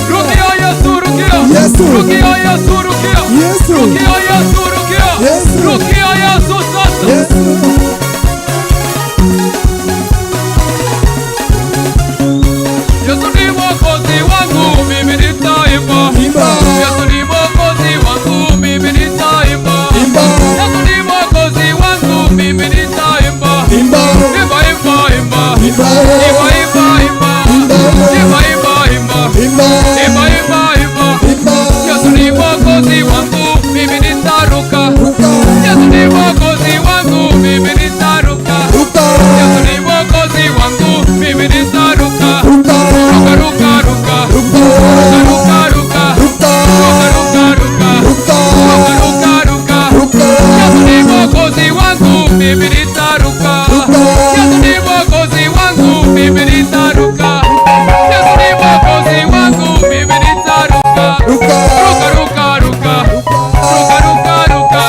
Rukia Yesu, rukia. Yesu. Rukia Yesu, rukia. Yesu. Rukia Yesu, rukia. Yesu. Rukia Yesu sasa. Yesu. Yesu ni mwokozi wangu, mimi nitaimba. Imba. Yesu ni mwokozi wangu, mimi nitaimba. Imba. Yesu ni mwokozi wangu, mimi nitaimba. Imba. Imba, imba, imba. Imba. Imba, imba, imba. Imba, imba, imba. Imba. Imba, imba, imba. Imba. Yesu ni mwokozi wangu, mimi nitaruka. Ruka. Yesu ni mwokozi wangu, mimi nitaruka. Ruka. Yesu ni mwokozi wangu, mimi nitaruka. Ruka. Ruka, ruka, ruka. Ruka. Ruka, ruka, ruka. Ruka. Ruka, ruka, ruka. Ruka. Ruka, ruka, ruka. Ruka. Yesu ni mwokozi wangu, mimi nitaruka. Yesu ni mwokozi wangu, mimi nitaruka. Yesu ni mwokozi wangu, mimi nitaruka. Ruka. Ruka, ruka, ruka. Ruka, ruka, ruka.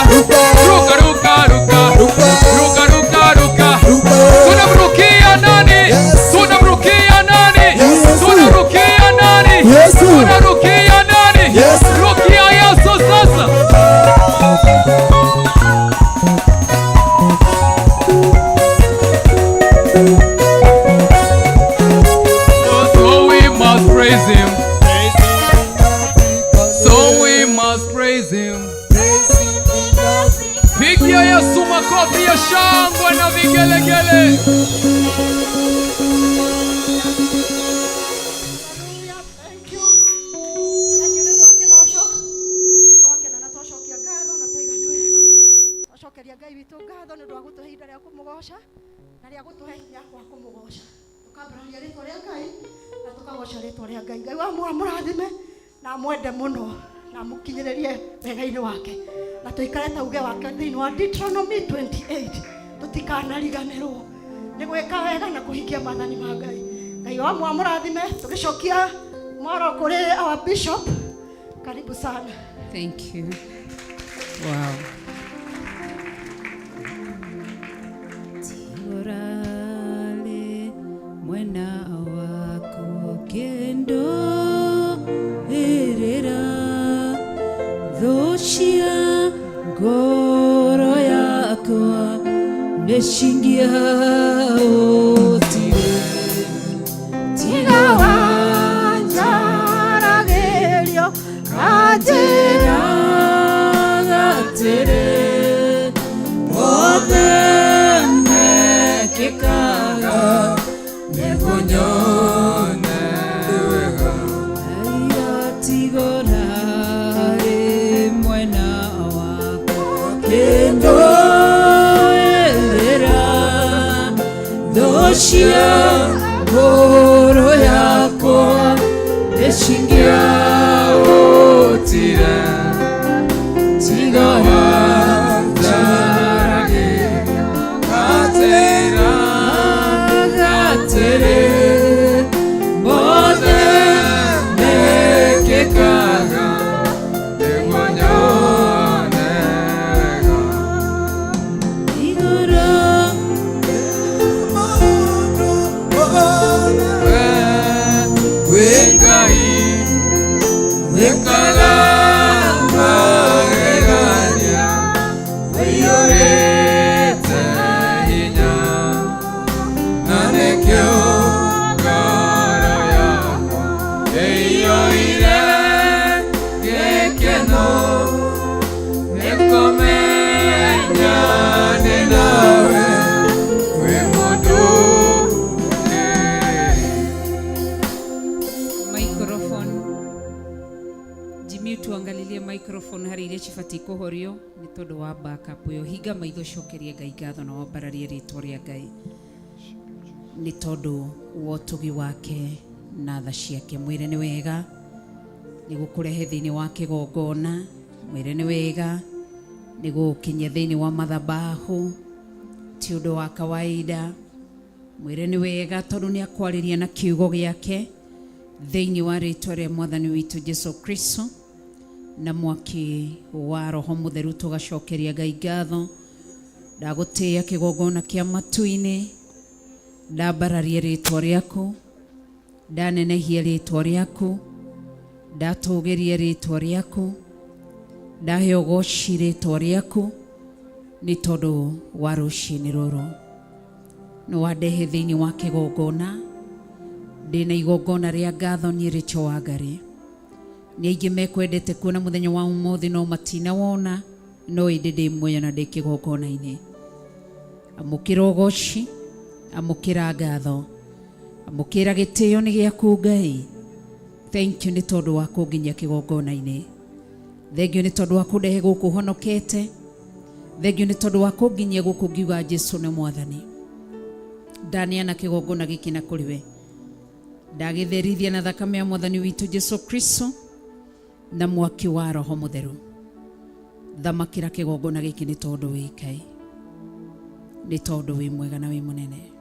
Ruka, ruka, ruka. Ruka. Ruka, ruka, ruka. Ruka. Tunamrukia nani? Yesu. Tunamrukia nani? Yesu. Tunamrukia nani? Yesu. Tunarukia nani? Yesu. Rukia Yesu sasa. So we must praise him. So we must praise him. Pigia Yesu makofi ya shangwe na vigelegele. Hallelujah, thank you. Thank you nĩ ũndũ wa kĩgoco. Nĩ twakena na twacokia ngatho na twaiga nĩ wega. Twacokeria Ngai witũ ngatho nĩ ũndũ wa gũtũhe ihinda rĩa kũmũgoca na rĩa gũtũhe hinya wa kũmũgoca. Tũkambararia rĩtwa rĩa Ngai na tũkagoca rĩtwa rĩa Ngai. Ngai wa amũrathime na amwende mũno na amũkinyĩrĩrie wega-inĩ wake na tũikare ta uge wake thĩinĩ wa Deuteronomy 28 tũtikanariganĩrwo nĩ gwĩka wega na kũhingia maathani ma Ngai. Ngai wa amũrathime tũgĩcokia mwaro kũrĩ our bishop. Karibu sana. Thank you. Wow. Tiorale mwena wako kendo erera dhoshia ngoro yakwa neshingia otire Tiga wanjaragĩrio Atera gatere othe mekĩkaga nĩguo nyone wega Tigora mwena wakwa kendo erera dhoshia ngoro yakwa eshingia otire tiga wanjaragĩrio Cibatiĩ kũhorio nĩ tondũ wa backup ĩyo. Hinga maitho ũcokerie Ngai ngatho na wambararie rĩtwa rĩa Ngai nĩ tondũ wa ũtugi wake na tha ciake. Mwĩre nĩ wega nĩ gũkũrehe thĩinĩ wa kĩgongona, mwĩre nĩ wega nĩ gũgũkinyia thĩinĩ wa mathabahu, ti ũndũ wa kawaida. Mwĩre nĩ wega tondũ nĩ akwarĩria na kiugo gĩake thĩinĩ wa rĩtwa rĩa mwathani witũ Jesu Kristo na mwaki wa roho mũtheru tũgacokeria Ngai ngatho. Ndagũtĩĩa kĩgongona kĩa matu-inĩ, ndambararia rĩtwa rĩaku, ndanenehia rĩtwa rĩaku, ndatũgĩria rĩtwa rĩaku, ndahe ũgoci rĩtwa rĩaku nĩ tondũ wa rũcinĩ rũrũ. Nĩ wandehe thĩinĩ wa kĩgongona, ndĩna igongona rĩa ngatho niĩ Rachel Wangari. Nĩ aingĩ mekwendete kuona mũthenya wa ũmũthĩ no matinawona, no ĩndĩ ndĩ muoyo na ndĩ kĩgongona-inĩ. Amũkĩra ũgoci, amũkĩra ngatho, amũkĩra gĩtĩo nĩ gĩaku Ngai. Thank you nĩ tondũ wa kũnginyia kĩgongona-inĩ. Thank you nĩ tondũ wa kũndehe gũkũ honokete. Thank you nĩ tondũ wa kũnginyia gũkũ ngiuga Jesu nĩ mwathani. Ndaneana kĩgongona gĩkĩ na kũrĩ we. Ndagĩtherithia na thakame ya mwathani witũ Jesu Kristo na mwaki wa roho mũtheru. Thamakĩra kĩgongona gĩkĩ nĩ tondũ wĩ Ngai, nĩ tondũ wĩ mwega na wĩ mũnene.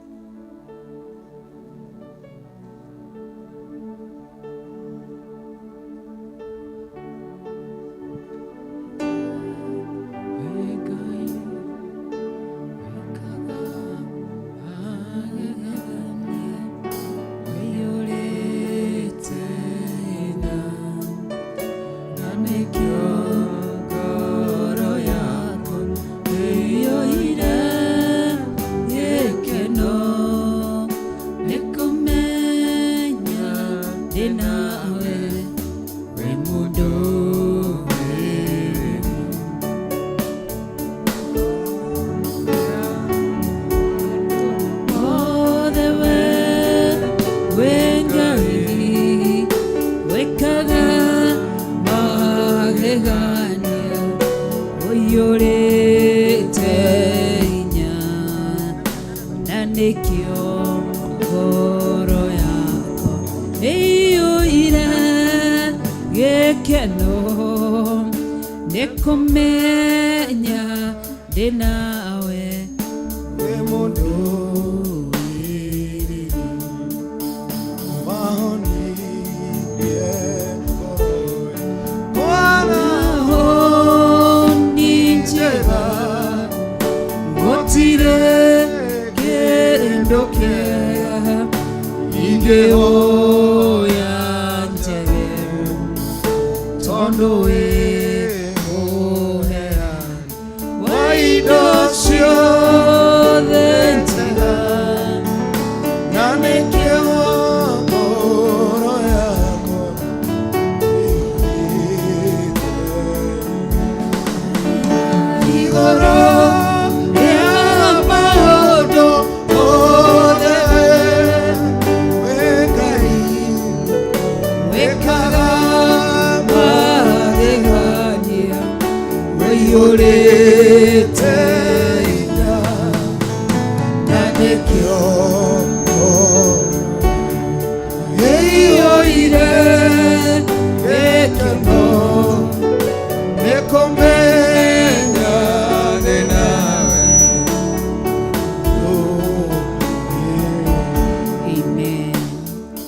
Amen.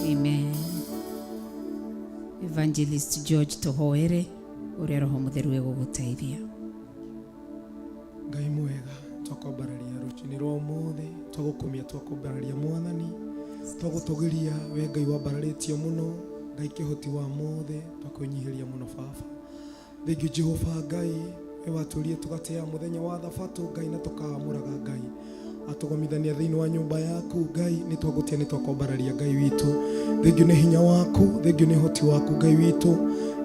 Amen. Evangelist George tũhoere ũrĩa roho mũtheru egũgũteithia. Ngai mwega, twakwambararia rũcinĩ rwa ũmũthĩ, twagũkumia, twakwambararia mwathani, twagũtũgĩria we Ngai wambararĩtio mũno, Ngai kĩhoti wa mothe, twakwĩnyihĩria mũno baba. Thengiũ Jehova Ngai, we watũrie tũgatĩa mũthenya wa thabatũ Ngai na tũkaamũraga Ngai atũgomithania thĩinĩ wa nyũmba yaku Ngai, nĩ twagũtia, nĩ twakwambararia Ngai witũ. Thengiũ nĩ hinya waku, thengiũ nĩ ũhoti waku Ngai witũ.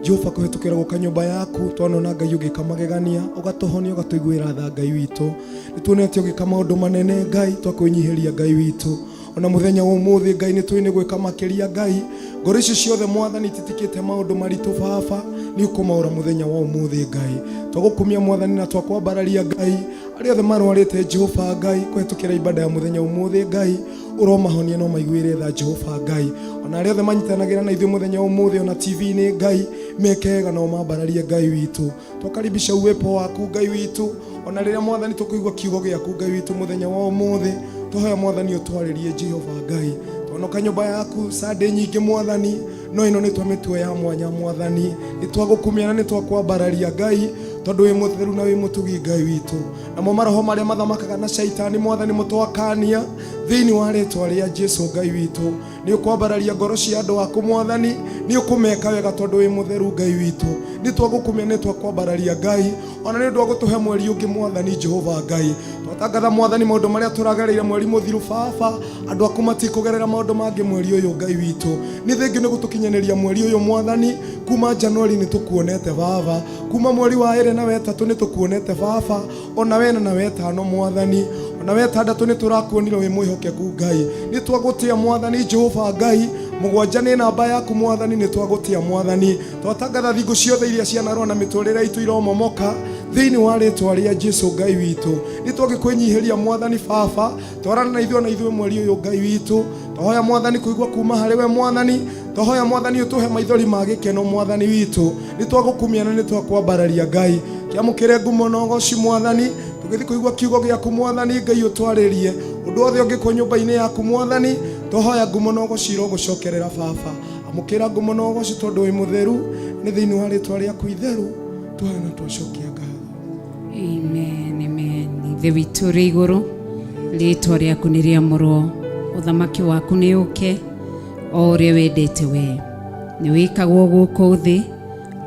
Jehova kũhetũkĩra gũka nyũmba yaku twanona Ngai ũgĩka magegania, ũgatũhonia, ũgatũiguĩra tha Ngai witũ. Nĩ tuonete ũgĩka maũndũ manene Ngai, twakwĩnyihĩria Ngai witũ. Ona mũthenya wa ũmũthĩ Ngai nĩ tũĩ nĩ gwĩka makĩria Ngai. Ngoro ici ciothe mwathani ititikĩte maũndũ maritũ baba, nĩ ũkũmaũra mũthenya wa ũmũthĩ Ngai. Twagũkumia mwathani na twakwambararia Ngai. Arĩa othe marwarĩte Jehova Ngai kũhetũkĩra ibada ya mũthenya ũmũthĩ Ngai ũromahonia no maiguĩre tha Jehova Ngai. Ona arĩa othe manyitanagĩra na ithuĩ mũthenya ũmũthĩ ona TV-inĩ Ngai meke wega no mambararie Ngai witũ. Twakaribisha uwepo waku Ngai witũ ona rĩrĩa mwathani tũkũigua kiugo gĩaku Ngai witũ mũthenya wa ũmũthĩ tũhoya mwathani ũtwarĩrie Jehova Ngai. Twonoka nyũmba yaku Sunday nyingĩ mwathani no ĩno nĩ twamĩtua ya mwanya mwathani, nĩ twagũkumia na nĩ twakwambararia Ngai tondũ wĩ mũtheru na wĩ mũtugi Ngai witũ. Namo maroho marĩa mathamakaga na shaitani mwathani mũtwakania thĩinĩ wa rĩtwa rĩa Jesu Ngai witũ. Nĩ ũkwambararia ngoro cia andũ aku mwathani, nĩ ũkũmeka wega tondũ wĩ mũtheru Ngai witũ. Nĩ twagũkumia nĩ twakwambararia Ngai ona nĩ ũndũ wa gũtũhe mweri ũngĩ mwathani Jehova Ngai. Twatangatha mwathani maũndũ marĩa tũragereire mweri mũthiru baba, andũ aku matikũgerera maũndũ mangĩ mweri ũyũ Ngai witũ. Nĩ thengiũ nĩ gũtũkinyanĩria mweri ũyũ mwathani, kuma Januari nĩ tũkuonete baba, kuma mweri wa ĩrĩ na wetatũ nĩ tũkuonete baba, ona wena na wetano mwathani, ona wetandatũ nĩ tũrakuonire wĩ mwĩhokeku Ngai. Nĩ twagũtĩa mwathani Jehova Ngai, mũgwanja nĩ namba yaku mwathani, nĩ twagũtĩa mwathani. Twatangatha thingo ciothe iria cianarũa na mĩtũrĩre itũ iromomoka thĩinĩ wa rĩtwa rĩa Jesu Ngai witũ. Nĩ twagĩkwĩnyihĩria mwathani baba, twarana na ithuĩ na ithuĩ mweri ũyũ Ngai witũ. Twahoya mwathani kũigua kuma harĩ we mwathani, twahoya mwathani ũtũhe maithori ma gĩkeno mwathani witũ. Nĩ twagũkumia na nĩ twakwambararia Ngai. Kĩamũkĩre ngumo na ũgoci mwathani, tũgĩthiĩ kũigua kiugo gĩaku mwathani Ngai ũtwarĩrie ũndũ wothe ũngĩkwo nyũmba-inĩ yaku mwathani. Twahoya ngumo na ũgoci irogũcokerera baba. Amũkĩra ngumo na ũgoci tondũ wĩ mũtheru, nĩ thĩinĩ wa rĩtwa rĩaku itheru twahoya na twacokia ngatho. Amen, amen. Ithe witũ ũrĩ igũrũ, rĩĩtwa rĩaku nĩ rĩamũrwo, ũthamaki waku nĩ ũke, o ũrĩa wendete we. Nĩ wĩkagwo gũkũ thĩ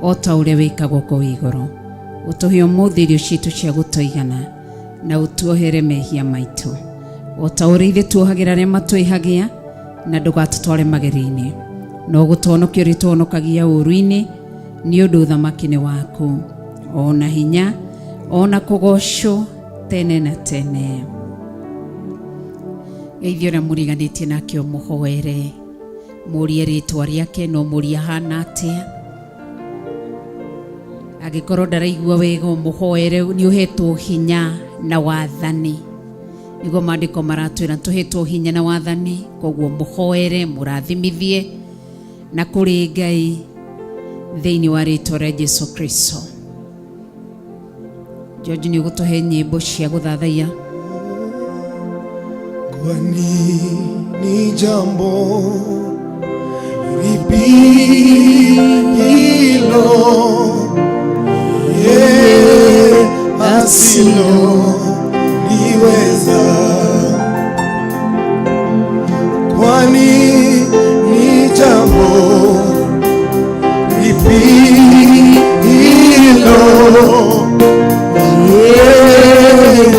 o ta ũrĩa wĩkagwo kũu igũrũ. Ũtũhe ũmũthĩ irio citũ cia gũtũigana, na ũtuohere mehia maitũ o ta ũrĩa ithuĩ tuohagĩra arĩa matwĩhagia, na ndũgatũtware magerio-inĩ, no gũtũhonokia ũrĩtũhonokagia ũũru-inĩ, nĩ ũndũ ũthamaki nĩ waku, o na hinya, o na kũgoocwo tene na tene. Geithia ũrĩa mũriganĩtie nake ũmũhoere, mũrie rĩtwa rĩake na ũmũrie ahana atĩa. Angĩkorwo ndaraigua wega ũmũhoere, nĩ ũhetwo hinya na wathani. Nĩguo maandĩko maratwĩra tũhetwo hinya na wathani, koguo mũhoere, mũrathimithie na kũrĩ Ngai thĩinĩ wa rĩtwa rĩa Jesu Kristo. George nĩ ũgũtũhe nyĩmbo cia gũthathaiya. Kwani ni jambo lipi hilo yeye asilo liweza? Kwani ni jambo lipi hilo yeye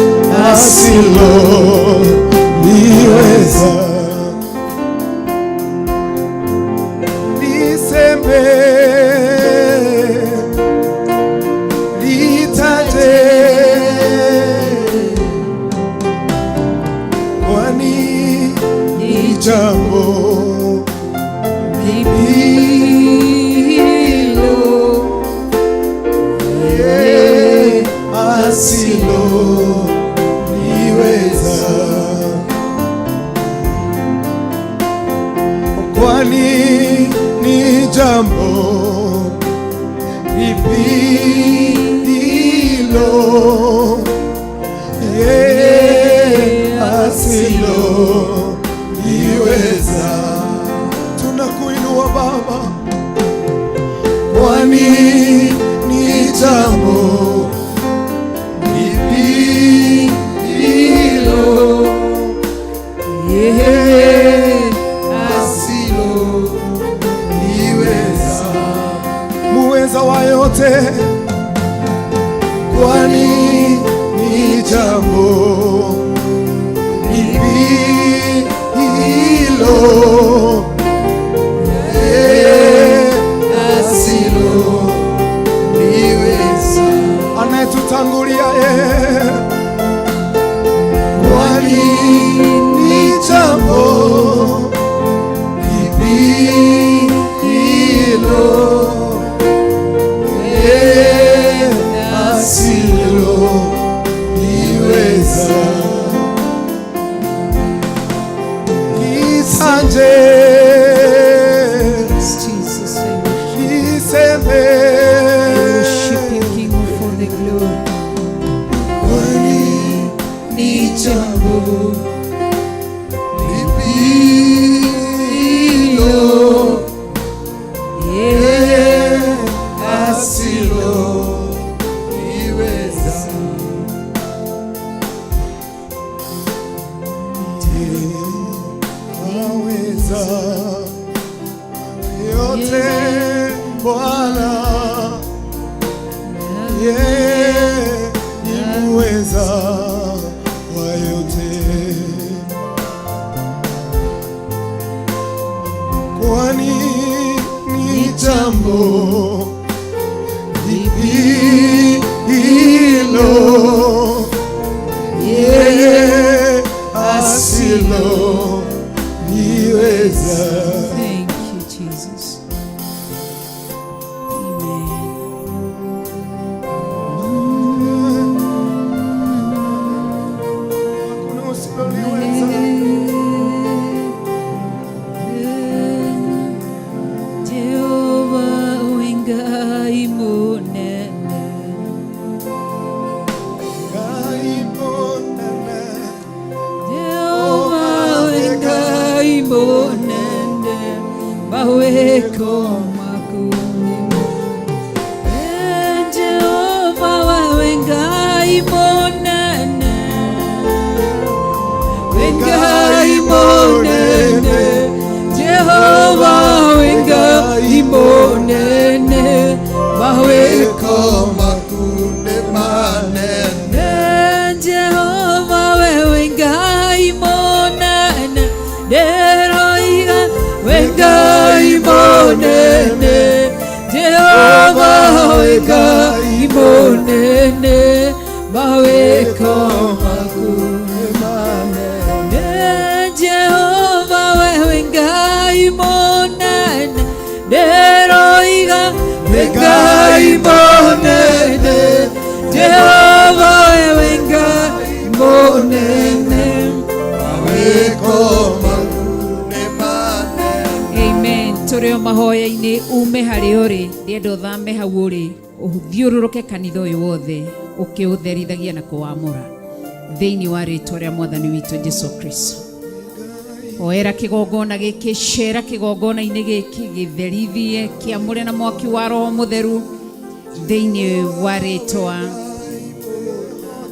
asilo liweza? Niseme litaje, kwani ni jambo lipi hilo yeye asilo liweza? Kwani ni jambo lipi hilo yeye asilo liweza? Tunakuinua Baba, kwani ni jambo lipi hilo yeye asilo liweza? Muweza wa yote, kwani ni jambo lipi hilo yeye asilo liweza? Anayetutangulia yeye, kwani ni jambo hilo yeye asiloliweza. Nisanje Jesus, I worship you. niseme I worship you, King of all the glory. Kwani Ni jambo lipi hilo yeye asiloliweza? Aweza yote Bwana, yeye ni muweza wa yote. Kwani ni jambo lipi hilo yeye asiloliweza? Thank you, Jesus. Amen. Hakuna usiloliweza. Jehova wingai munene Ngai monene, Jehova wingai munene maweko makuni Jehova wingai munene Wengai monene, Jehova wengai monene, maweko Makunde manene Jehova wengai monene, deroiga wengai monene, Jehova wengai monene, maweko makune manene. Jehova wewe Ngai monene, nderoiga we Ngai monene, Jehova wewe Ngai monene. Maweko makunde manene Amen. Tũrĩ o mahoya-inĩ ume harĩa ũrĩ ndĩenda ũthame hau ũrĩ ũthiũrũrũke kanitha ũyũ wothe ũkĩũtherithagia na kũwamũra thĩinĩ wa rĩtwa rĩa mwathani witũ Jesu Kristo. Oera kĩgongona gĩkĩ, cera kĩgongona-inĩ gĩkĩ, gĩtherithie, kĩamũre na mwaki wa Roho Mũtheru thĩinĩ wa rĩtwa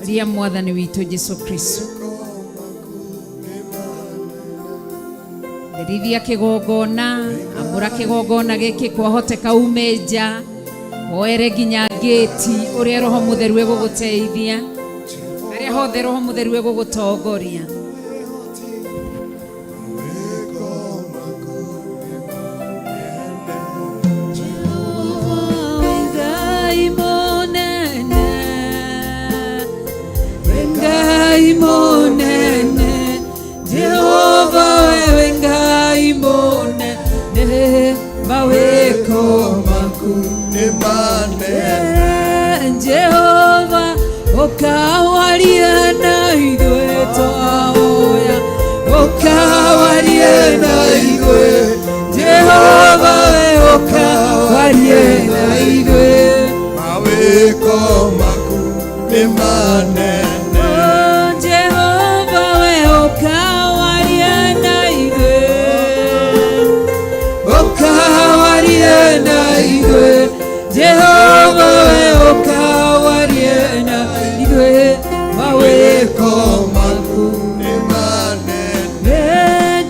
rĩa mwathani witũ Jesu Kristo. Therithia kĩgongona, amũra kĩgongona gĩkĩ, kwahoteka ume nja, woere nginya ngĩti ũrĩa Roho Mũtheru egũgũteithia, harĩa hothe Roho Mũtheru egũgũtongoria. Ngai monene, Ngai monene, Jehova wewe Ngai monene, maweko makunde manene Jehova ukawaria na ithuĩ twahoya, ukawarie na ithuĩ Jehova we ukawarie na ithuĩ Maweko makunde manene Oh, Jehova we ukawarie na ithuĩ, ukawarie na ithuĩ Jehova we ukawarie na ithuĩ mawĩko makunde manene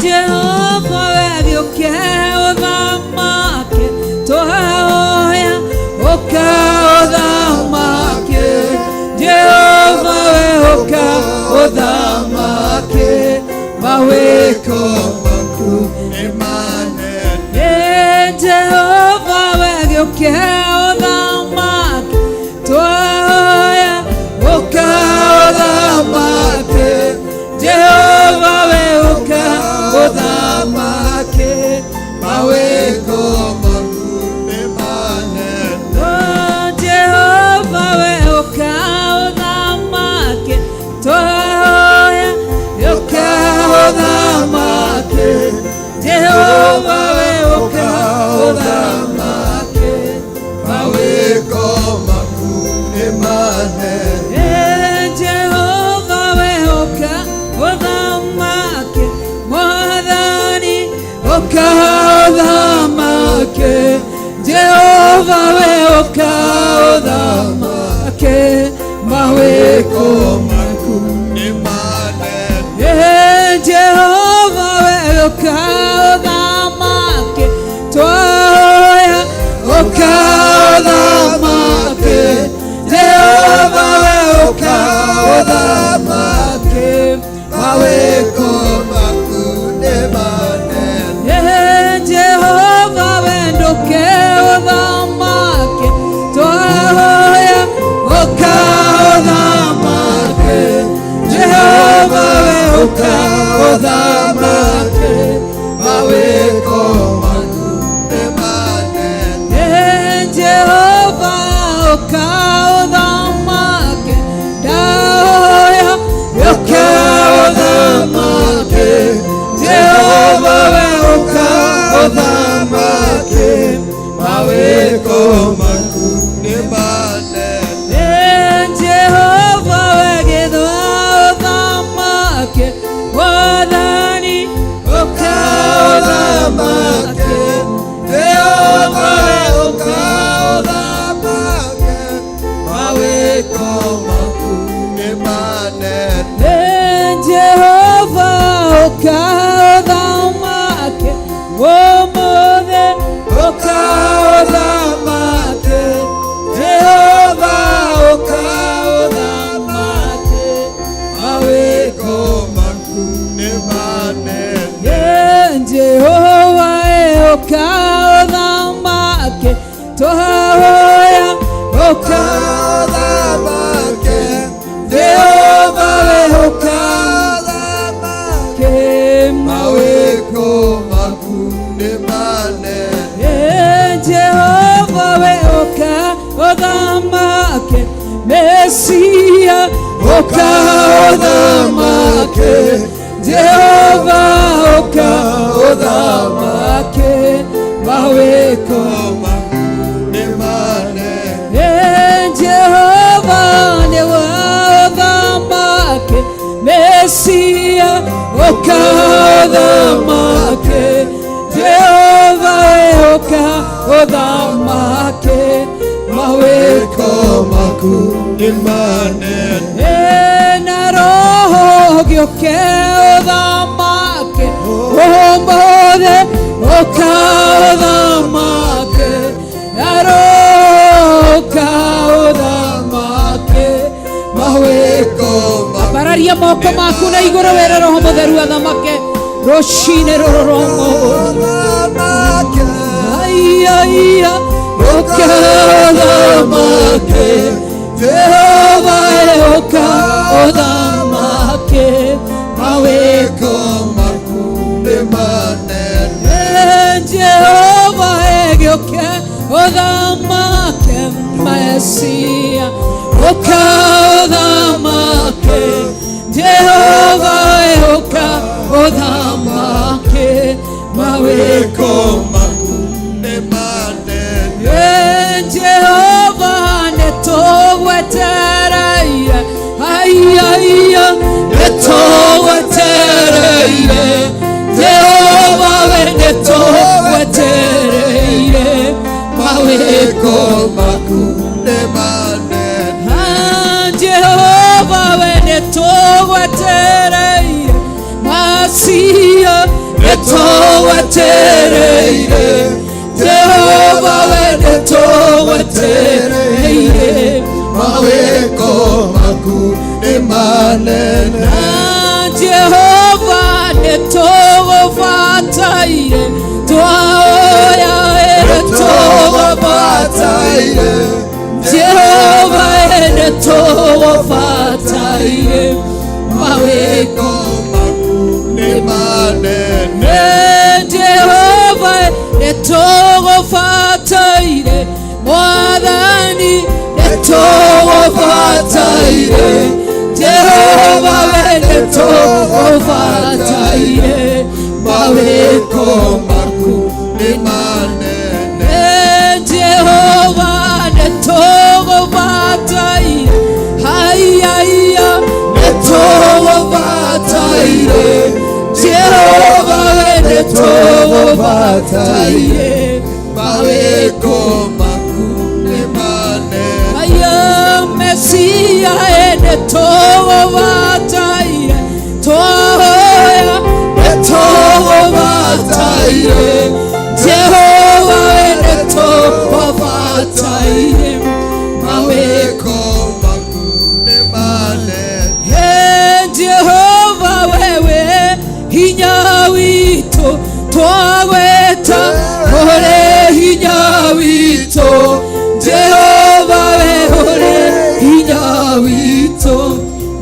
Jehova we gĩũke ũthamake twahoya ũka ũthamake Jehova we ũthamake Jehova we ũka ũthamake mawĩko maku nĩ manene Eh, Jehova we ũka ũthamake twahoya ũka ũthamake Jehova we ũka ũthamake mawĩko maku nĩ manene Eh, Jehova we ndũke ũthamake twahoya ũka ũthamake Jehova we ũka ũthamake mawĩko maku nĩ manene Eh, Jehova ũka ũthamake ndahoya ũka ũthamake Jehova we ũka ũthamake mawĩko maku nĩ manene Eh, Jehova we gĩthwa ũthamake wathani ũka ũthamake Jehova we ũka ũthamake mawĩko maku nĩ manene Eh, Jehova ũka ũthamake ũmũthĩ ũka ũthamake Jehova ũka ũthamake mawĩko maku nĩ manene Eh, Jehova ũka ũthamake twahoya ũka ũthamake Jehova we ũka ũthamake ũthamake mawĩko maku nĩ manene Eh, Jehova we ũka ũthamake Mesia ũka ũthamake Jehova ũka ũthamake mawĩko maku nĩ manene Eh, Jehova nĩwe ũthamake Mesia ũka ũthamake Jehova ũka ũthamake mawĩko maku nĩ manene Eh, na roho gĩũke ũthamake ũmũthĩ ũka ũthamake na roho ũka ũthamake mawĩko ambararia moko maku na igũrũ wĩre roho mũtheru athamake rũcinĩ rũrũ rwa ũmũthĩ Ai, ai, ai, ũka ũthamake Jehova ũka ũthamake mawĩko maku nĩ manene Eh, Jehova egĩũke ũthamake Mesia ũka ũthamake Jehova ũka ũthamake mawĩko maku nĩ manene Eh, Jehova nĩtũgwetereire ai ai nĩtũgwetereire Jehova we nĩtũgwetereire mawĩko maku nĩ manene Ah, Jehova we nĩtũgwetereire Masia nĩtũgwetereire Jehova we nĩtũgwetereire mawĩko maku nĩ manene Ah, Jehova nĩtũgũbataire twahoya nĩtũgũbataire Jehova nĩtũgũbataire mawĩko maku nĩ manene Eh, Jehova nĩtũgũbataire Mwathani nĩtũgũbataire Jehova we nĩtũgũbataire mawĩko maku nĩ manene Eh, Jehova nĩtũgũbataire haiya nĩtũgũbataire Jehova we Nĩtũgũbataire mawĩko maku nĩ manene. Aya Mesia nĩtũgũbataire twahoya nĩtũgũbataire Jehova nĩtũgũbataire Mawĩko maku nĩ manene. Hey, Jehova wewe hinya witũ twagweta ũrĩ hinya witũ Jehova we ũrĩ hinya witũ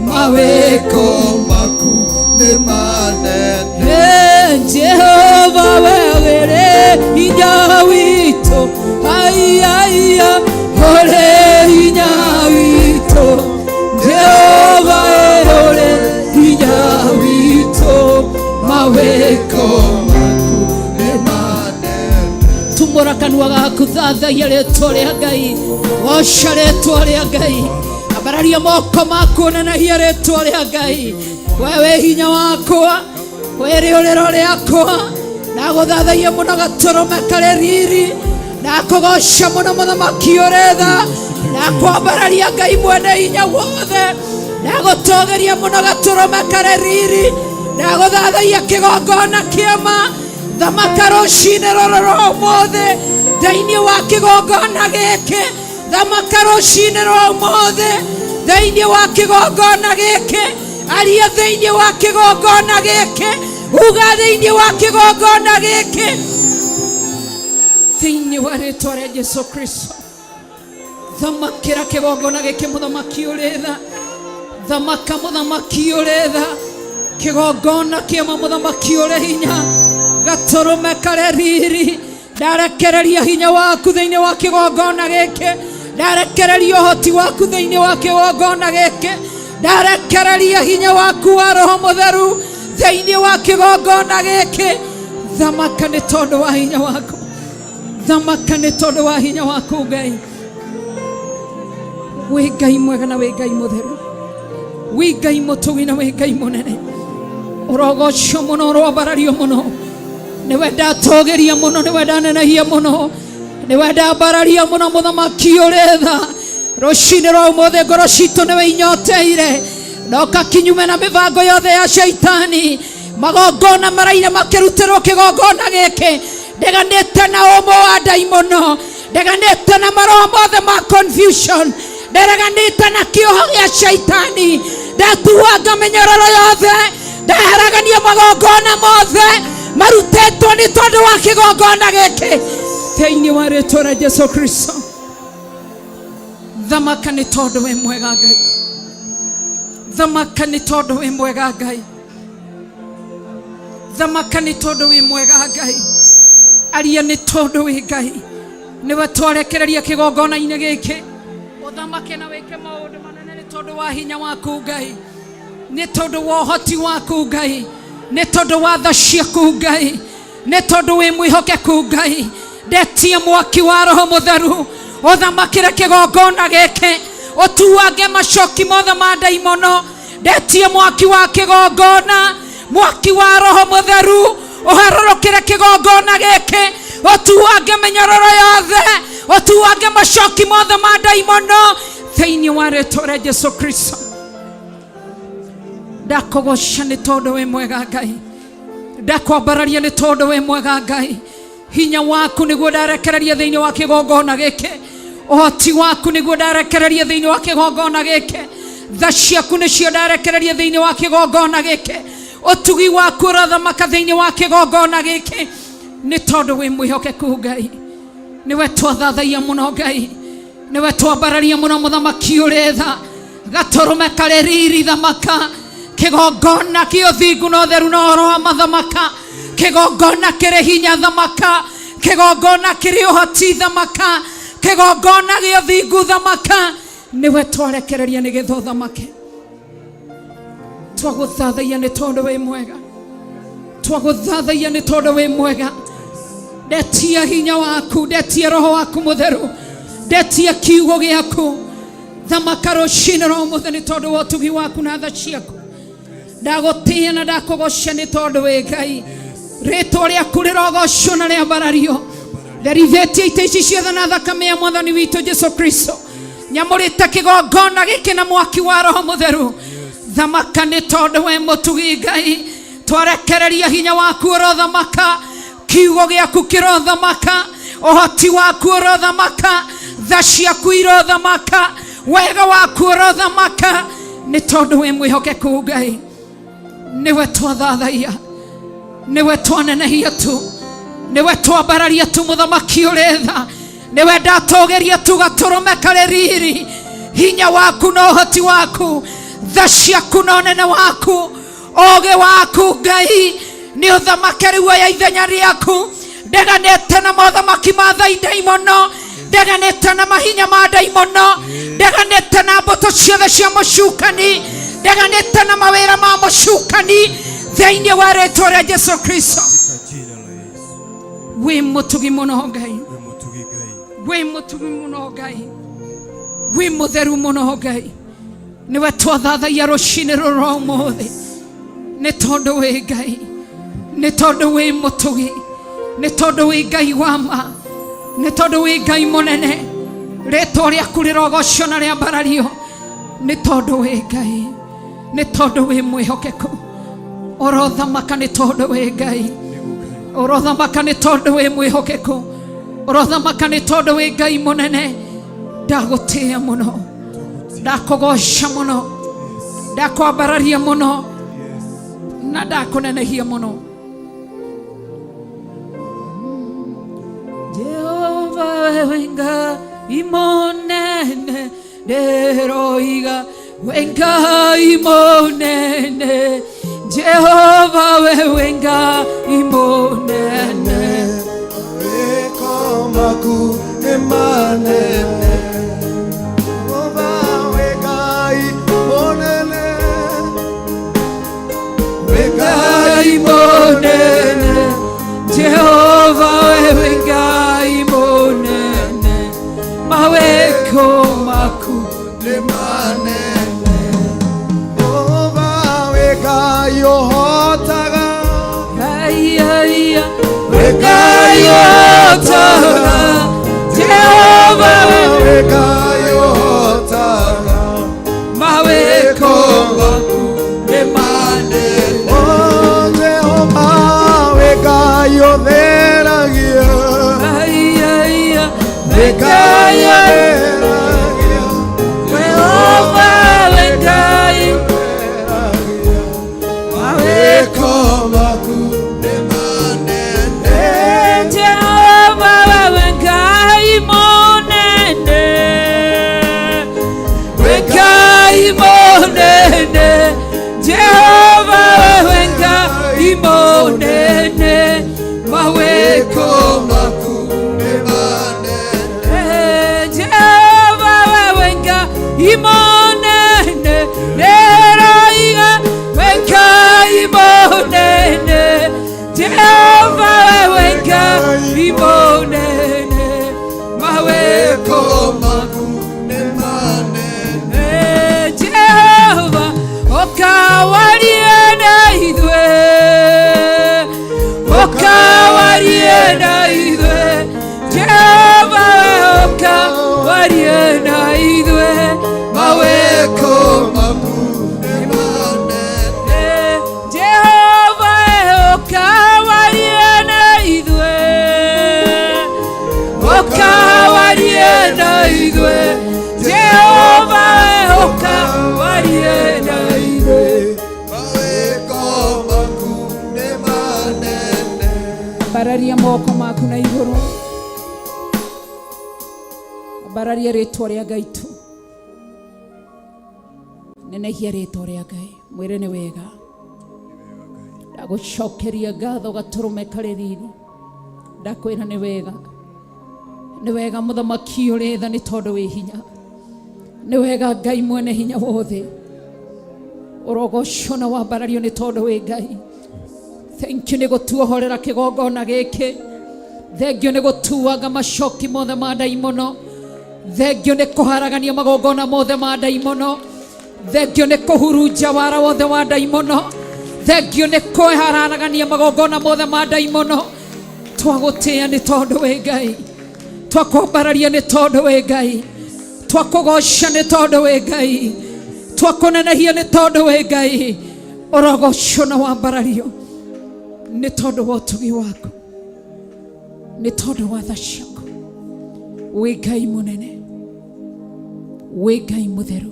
Mawĩko maku nĩ manene. Hey, Jehova wewe ũrĩ hinya witũ ai ai ũrĩ hinya witũ Jehova we ũrĩ hinya witũ mawĩko Maku nĩ manene. tumũra kanua gaku thathaia rĩtwa rĩa ngai goca rĩtwa rĩa ngai ambararia moko maku onanagia rĩtwa rĩa ngai we wĩ hinya wakwa wĩ rĩũrĩro rĩakwa ndagũthathaia mũno gatũrũme karĩ riri ndakũgoca mũno mũthamaki ũrĩ tha ndakwambararia ngai mwene hinya wothe ndagũtũgĩria mũno gatũrũme karĩ riri ndagũthathaia kĩgongona kĩama thamaka rũcinĩ rũrũ rwa ũmũthĩ thĩinĩ wa kĩgongona gĩkĩ thamaka rũcinĩ rwa ũmũthĩ thĩinĩ wa kĩgongona gĩkĩ aria thĩinĩ wa kĩgongona gĩkĩ uga thĩinĩ wa kĩgongona gĩkĩ thĩinĩ wa rĩtwa rĩa Jesu Kristo thamakĩra kĩgongona gĩkĩ mũthamaki ũrĩ tha thamaka mũthamaki ũrĩ tha kĩgongona kĩama mũthamaki ũrĩ hinya gatũrũme karĩ riri ndarekereria hinya waku thĩinĩ wa kĩgongona gĩkĩ ndarekereria ũhoti waku thĩinĩ wa kĩgongona gĩkĩ ndarekereria hinya waku wa roho mũtheru thĩinĩ wa kĩgongona gĩkĩ thamaka nĩ tondũ wa hinya waku thamaka nĩ tondũ wa hinya waku ngai wĩ ngai mwega na wĩ ngai mũtheru wĩ ngai mũtũgi na wĩ ngai mũnene ũrogocwo mũno ũroambarario mũno nĩwe ndatũgĩria mũno nĩwe ndanenehia mũno nĩwe ndambararia mũno mũthamaki ũrĩ tha rũcinĩ rwa ũmũthĩ ngoro citũ nĩwe inyoteire ndoka kinyume na mĩbango yothe ya shaitani magongona maraire makĩrutĩrwo kĩgongona gĩkĩ ndeganĩte na ũmũ wa ndaimono ndeganĩte na maroho mothe ma confusion ndereganĩte na kĩoho gĩa shaitani ndatuanga mĩnyororo yothe ndaharagania magongona mothe marutĩtwo nĩ tondũ wa kĩgongona gĩkĩ thĩinĩ wa rĩtwa rĩa Jesu Kristo thamaka nĩ tondũ wĩ mwega Ngai thamaka nĩ tondũ wĩ mwega Ngai thamaka nĩ tondũ wĩ mwega Ngai aria nĩ tondũ wĩ Ngai nĩwe twarekereria kĩgongona-inĩ gĩkĩ ũthamake na wĩke maũndũ manene nĩ tondũ wa hinya waku Ngai nĩ tondũ wa ũhoti waku Ngai nĩ tondũ wa tha ciaku Ngai nĩ tondũ wĩ mwĩhokeku Ngai ndetie mwaki wa roho mũtheru ũthamakĩre kĩgongona gĩkĩ ũtuange macoki mothe ma ndaimono ndetie mwaki wa kĩgongona mwaki wa roho mũtheru ũharũrũkĩre kĩgongona gĩkĩ ũtuange mĩnyororo yothe ũtuange macoki mothe ma ndaimono thĩinĩ wa rĩtwa rĩa Jesu Kristo ndakũgoca nĩ tondũ wĩ mwega Ngai ndakwambararia nĩ tondũ wĩ mwega Ngai hinya waku nĩguo ndarekereria thĩinĩ wa kĩgongona gĩkĩ ũhoti waku nĩguo ndarekereria thĩinĩ wa kĩgongona gĩkĩ tha ciaku nĩcio ndarekereria thĩinĩ wa kĩgongona gĩkĩ ũtugi waku ũrathamaka thĩinĩ wa kĩgongona gĩkĩ nĩ tondũ wĩ mwĩhokeku Ngai nĩwe twathathaia mũno Ngai nĩwe twambararia mũno mũthamaki ũrĩ tha gatũrũme karĩ riri thamaka kĩgongona kĩa ũthingu na ũtheru na ũhoro wa mathamaka kĩgongona kĩrĩ hinya thamaka kĩgongona kĩrĩ ũhoti thamaka kĩgongona gĩa ũthingu thamaka nĩwe twarekereria nĩgetha ũthamake twagũthathaia nĩ tondũ wĩ mwega twagũthathaia nĩ tondũ wĩ mwega ndetia hinya waku ndetia roho waku mũtheru ndetia kiugo gĩaku thamaka rũcinĩ rwa ũmũthĩ nĩ tondũ wa ũtugi waku na tha ciaku ndagũtĩĩa na ndakũgoca nĩ tondũ wĩ ngai Rĩtwa rĩaku rĩrogocwo na rĩambarario. Therithĩtie itĩ ici ciothe na thakame ya mwathani witũ Jesu Kristo. Nyamũrĩte kĩgongona gĩkĩ na mwaki wa Roho Mũtheru. Thamaka nĩ tondũ we mũtugi Ngai. Twarekereria hinya waku ũrothamaka, kiugo gĩaku kĩrothamaka, ũhoti waku ũrothamaka, tha ciaku irothamaka, wega waku ũrothamaka, nĩ tondũ wĩ mwĩhokeku Ngai. Nĩwe twathathaiya, nĩwe twanenehia tu, nĩwe twambararia tu, mũthamaki ũrĩ tha, nĩwe ndatũgĩria tu gatũrũme karĩ riri. Hinya waku na ũhoti waku, tha ciaku na ũnene waku, ũũgĩ waku Ngai nĩ ũthamake rĩu oya ithenya rĩaku. Ndeganĩte na mothamaki ma thai ndaimono, ndeganĩte na mahinya ma ndaimono, ndeganĩte na mbũtũ ciothe cia mũcukani, ndeganĩte na mawĩra ma mũcukani thĩinĩ wa rĩtwa rĩa Jesu Kristo. Wĩ mũtugi mũno Ngai, wĩ mũtugi mũno Ngai, wĩ mũtheru mũno Ngai. Nĩwe twathathaiya rũcinĩ rũrũ ũmũthĩ, nĩ tondũ wĩ Ngai, nĩ tondũ wĩ mũtugi, nĩ tondũ wĩ Ngai wa ma, nĩ tondũ wĩ Ngai mũnene. Rĩtwa rĩaku rĩrogocwo na rĩambarario, nĩ tondũ wĩ Ngai, nĩ tondũ wĩ mwĩhokeku. Ũrothamaka nĩ tondũ wĩ Ngai, ũrothamaka nĩ tondũ wĩ mwĩhokeku, ũrothamaka nĩ tondũ wĩ Ngai mũnene. Ndagũtĩĩa mũno, ndakũgoca mũno, ndakwambararia mũno, na ndakũnenehia mũno. Jehova wewe Ngai mũnene, ndĩroiga we Ngai mũnene. Jehova wewe Ngai mũnene, Mawĩko maku nĩ manene. Jehova wĩ Ngai mũnene. Wĩ Ngai mũnene. Jehova wewe Ngai mũnene, mawĩko maku nĩ manene. Jehova wĩ Ngai ũhotaga. Ai, ai, ai. Wĩ Ngai ũhotaga. Jehova wĩ Ngai ũhotaga. Mawĩko maku nĩ manene. Oh, Jehova wĩ Ngai ũtheragia. Ai, ai, ai. Wĩ Ngai ũtheragia. Jehova wĩ Ngai, Mawĩko maku nĩ manene. Jehova wewe Ngai mũnene, we Ngai mũnene. Jehova wewe Ngai mũnene, mawĩko maku nĩ manene. Jehova wewe Ngai mũnene, ndĩroiga we Ngai mũnene. Jehova wewe Ngai mũnene, mawĩko maku nĩ manene. Jehova ũkawarie na ithuĩ, ũkawarie na ithuĩ. Jehova ũkawarie na ithuĩ, mawĩko maku nĩ manene. Jehova ũkawarie na ithuĩ, ũkawarie na ithuĩ. Jehova ũkawarie na ithuĩ. Mawĩko maku nĩ manene. Ambararia moko maku na igũrũ, ambararia rĩtwa rĩa Ngai tu, nenehia rĩtwa rĩa Ngai, mwĩre nĩ wega. Ndagũcokeria ngatho gatũrũme karĩ riri, ndakwĩra nĩ wega, nĩ wega mũthamaki ũrĩ tha nĩ tondũ wĩ hinya, nĩ wega Ngai mwene hinya wothe, ũrogocwo na wambarario nĩ tondũ wĩ Ngai. Thank you nĩ gũtuohorera kĩgongona gĩkĩ. Thank you nĩ gũtuanga macoki mothe ma ndaimono. Thank you nĩ kũharagania magongona mothe ma ndaimono. Thank you nĩ kũhurunja wara wothe wa ndaimono. Thengio nĩ kwehararagania magongona mothe ma ndaimono. Twagũtĩĩa nĩ tondũ wĩ Ngai, twakwambararia nĩ tondũ wĩ Ngai, twakũgoca nĩ tondũ wĩ Ngai, twakũnenehia nĩ tondũ wĩ Ngai. Ũrogocwo na wambarario nĩ tondũ wa ũtugi waku, nĩ tondũ wa tha ciaku. Wĩ Ngai mũnene, wĩ Ngai mũtheru,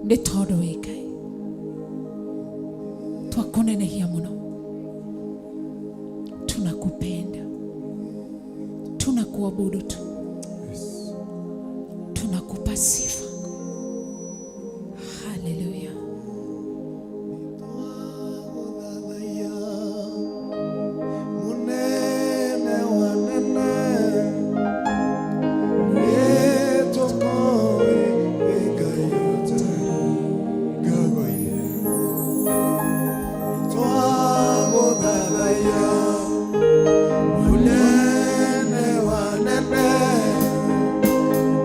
nĩ tondũ wĩ Ngai. Twakũnenehia mũno, tunakupenda, tunakuabudu tu, tunakupa sifa. Haleluya. Munene wa nene, nĩtũkoĩ wĩ Ngai ũtarĩ ngagoire. Nĩtwagũthathaiya, Munene wa nene,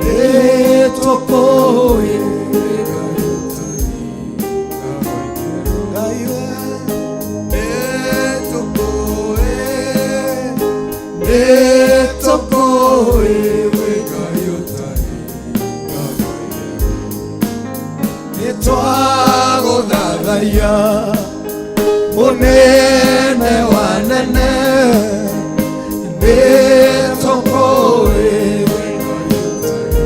nĩtũkũĩ wĩ Ngai ũtarĩ ngagoire. Ngai we, nĩtũkũĩ, nĩtũkũĩ wĩ Ngai ũtarĩ ngagoire. Nĩtwagũthathaiya, Munene wa nene, nĩtũkũĩ wĩ Ngai ũtarĩ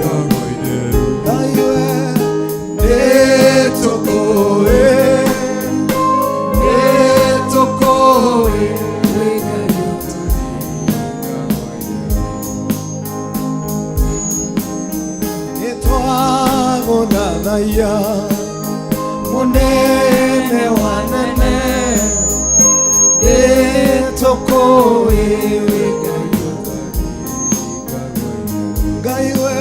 ngagoire. Ngai we, nĩtũkũĩ, nĩtũkũĩ wĩ Ngai ũtarĩ ngagoire. Nĩtwagũthathaiya, Munene wa nene, nĩtũkũĩ wĩ Ngai ũtarĩ ngagoire. Ngai we,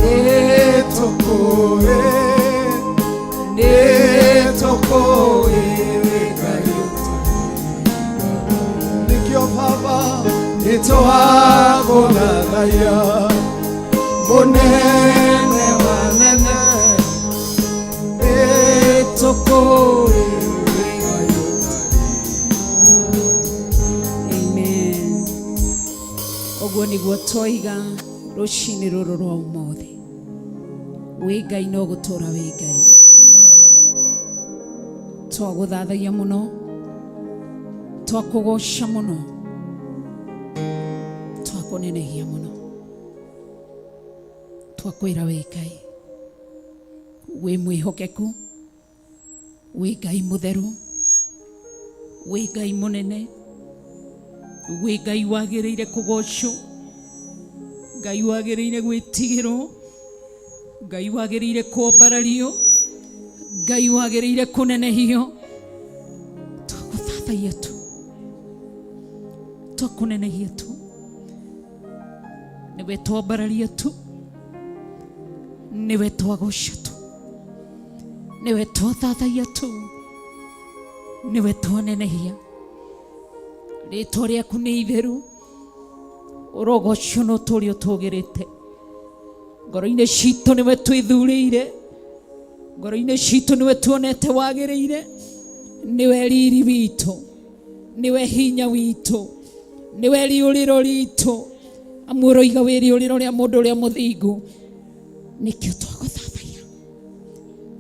nĩtũkũĩ, nĩtũkũĩ wĩ Ngai ũtarĩ ngagoire. Nĩkĩo Baba, nĩtwagũthathaiya, Munene wa nene, nĩtũkũĩ wĩ Ngai ũtarĩ. Amen. Ũguo nĩguo twoiga rũcinĩ rũrũ rwa ũmũthĩ. Wĩ Ngai no gũtũra wĩ Ngai. Twagũthathaia mũno, twakũgoca mũno, twakũnenehia mũno, twakwĩra wĩ Ngai, wĩ mwĩhokeku, wĩ Ngai mũtheru, wĩ Ngai mũnene, wĩ Ngai wagĩrĩire kũgocwo, Ngai wagĩrĩire gwĩtigĩrwo, Ngai wagĩrĩire kwambarario, Ngai wagĩrĩire kũnenehio. Twagũthathaia tu, twakũnenehia tu, nĩwe twambararia tu, nĩwe twagoca tu, nĩwe twathathaia tu, nĩwe twanenehia. Rĩtwa rĩaku nĩ itheru, ũrogocwo na ũtũũre ũtũgĩrĩte. Ngoro-inĩ citũ nĩwe twĩthurĩire, ngoro-inĩ citũ nĩwe tuonete wagĩrĩire, nĩwe riri witũ, nĩwe hinya witũ, nĩwe rĩũrĩro ritũ. Amu ũroiga wĩ rĩũrĩro rĩa mũndũ ũrĩa mũthingu. Nĩkĩo twagũthathaia.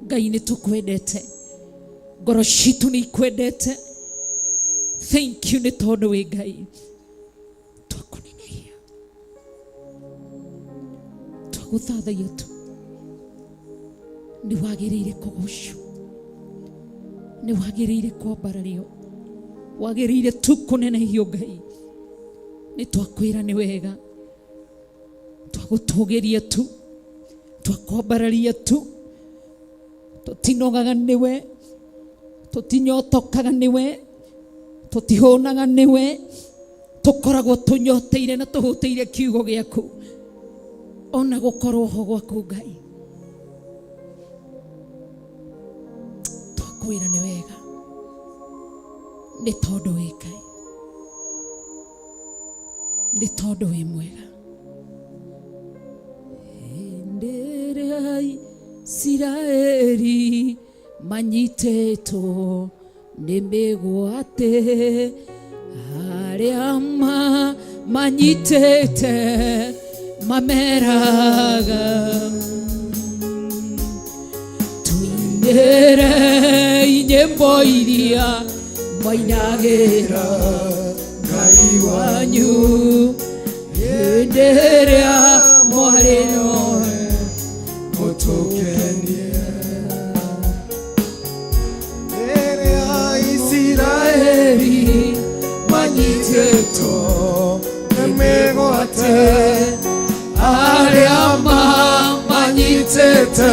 Ngai nĩ tũkwendete, ngoro citũ nĩ ikwendete. Thank you nĩ tondũ wĩ Ngai. Twakũnenehia, twagũthathaia tu, nĩ wagĩrĩire kũgocwo, nĩ wagĩrĩire kwambarario, wagĩrĩire tu kũnenehio Ngai. Nĩ twakwĩra nĩ wega, twagũtũgĩria tu, twakwambararia tu, tũtinogaga nĩwe, tũtinyotokaga nĩwe, tũtihũnaga nĩwe, tũkoragwo tũnyoteire na tũhũtĩire kiugo gĩaku, ona gũkorwo ho gwaku Ngai. Twakwĩra nĩ wega, nĩ tondũ wĩ Ngai, nĩ tondũ wĩ mwega. Hĩndĩ ĩrĩa Isiraeli Manyitĩtwo nĩ mĩgwate arĩa manyitĩte mameraga tuinĩre nyĩmbo iria mainagĩra Ngai wanyu hĩndĩ ĩrĩa mwarĩ noe mũtũkenie Isiraeli manyitĩtwo nĩ mĩgwate arĩa manyitĩte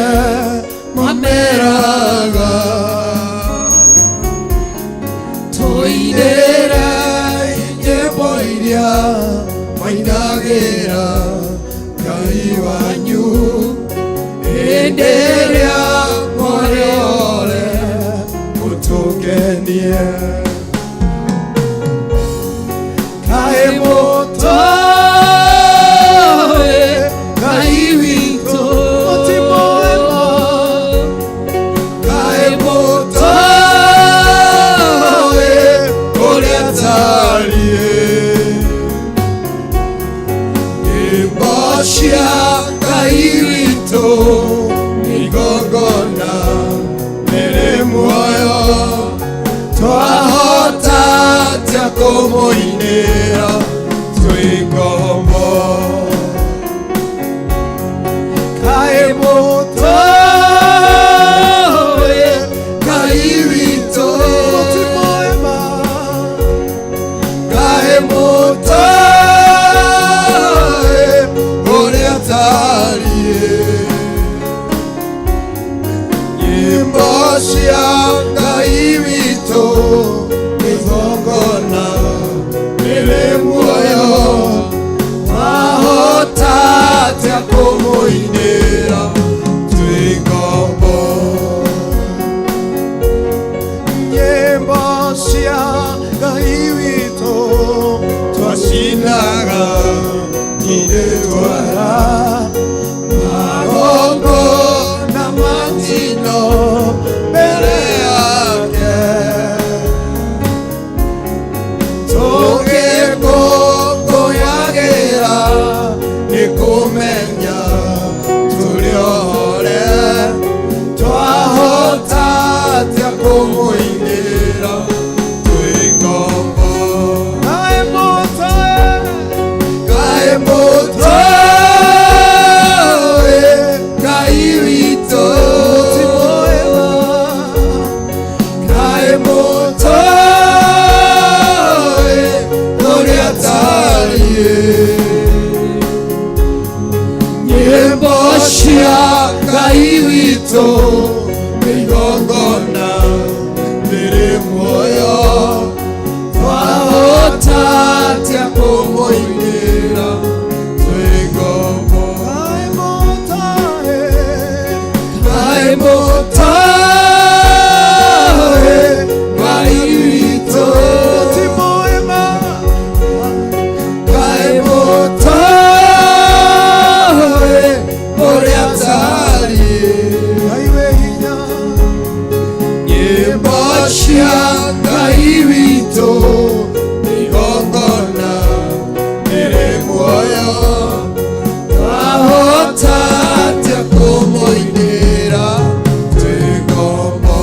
mameraga tũinĩre nyĩmbo iria mainagĩra Ngai wanyu hĩndĩ ĩrĩa mwarĩ ore mũtũkenie kaĩ mũtoĩ Ngai witũ mũtimũĩ kaĩ mũtoĩ ũrĩa atariĩ nyĩmbo cia Ngai witũ igongona rĩrĩ muoyo twahota atĩa kũmũinĩra twĩ ngombo kaĩ mũtoĩ Ngai witũ mũtimũĩ ma kaĩ mũtoĩ ũrĩa atariĩ nyĩmbo cia Ngai witũ igongona rĩrĩ muoyo twahota atĩa kũmũinĩra twĩ ngombo nyĩmbo cia Ngai witũ twacinaga tũgĩtwara magongona ma njino mbere yake tũgĩkũngũyagĩra nĩ kũmenya tũrĩ ohore twahota atĩa kũmũinĩra twĩ ngombo kaĩ mũtoĩ Ngai witũ kaĩ mũtoĩ ũrĩa atariĩ nyĩmbo cia Ngai witũ igongona rĩrĩ muoyo twahota atĩa kũmũinĩra twĩ ngombo kaĩ mũtoĩ Ngai witũ kaĩ mũtoĩ ũrĩa atariĩ nyĩmbo cia Ngai witũ igongona rĩrĩ muoyo twahota atĩa kũmũinĩra twĩ ngombo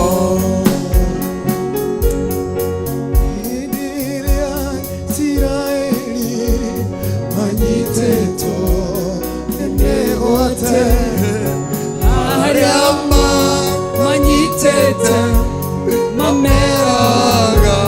hĩndĩ ĩrĩa Isiraeli manyitĩtwo nĩ mĩgwate arĩa manyitĩte mameraga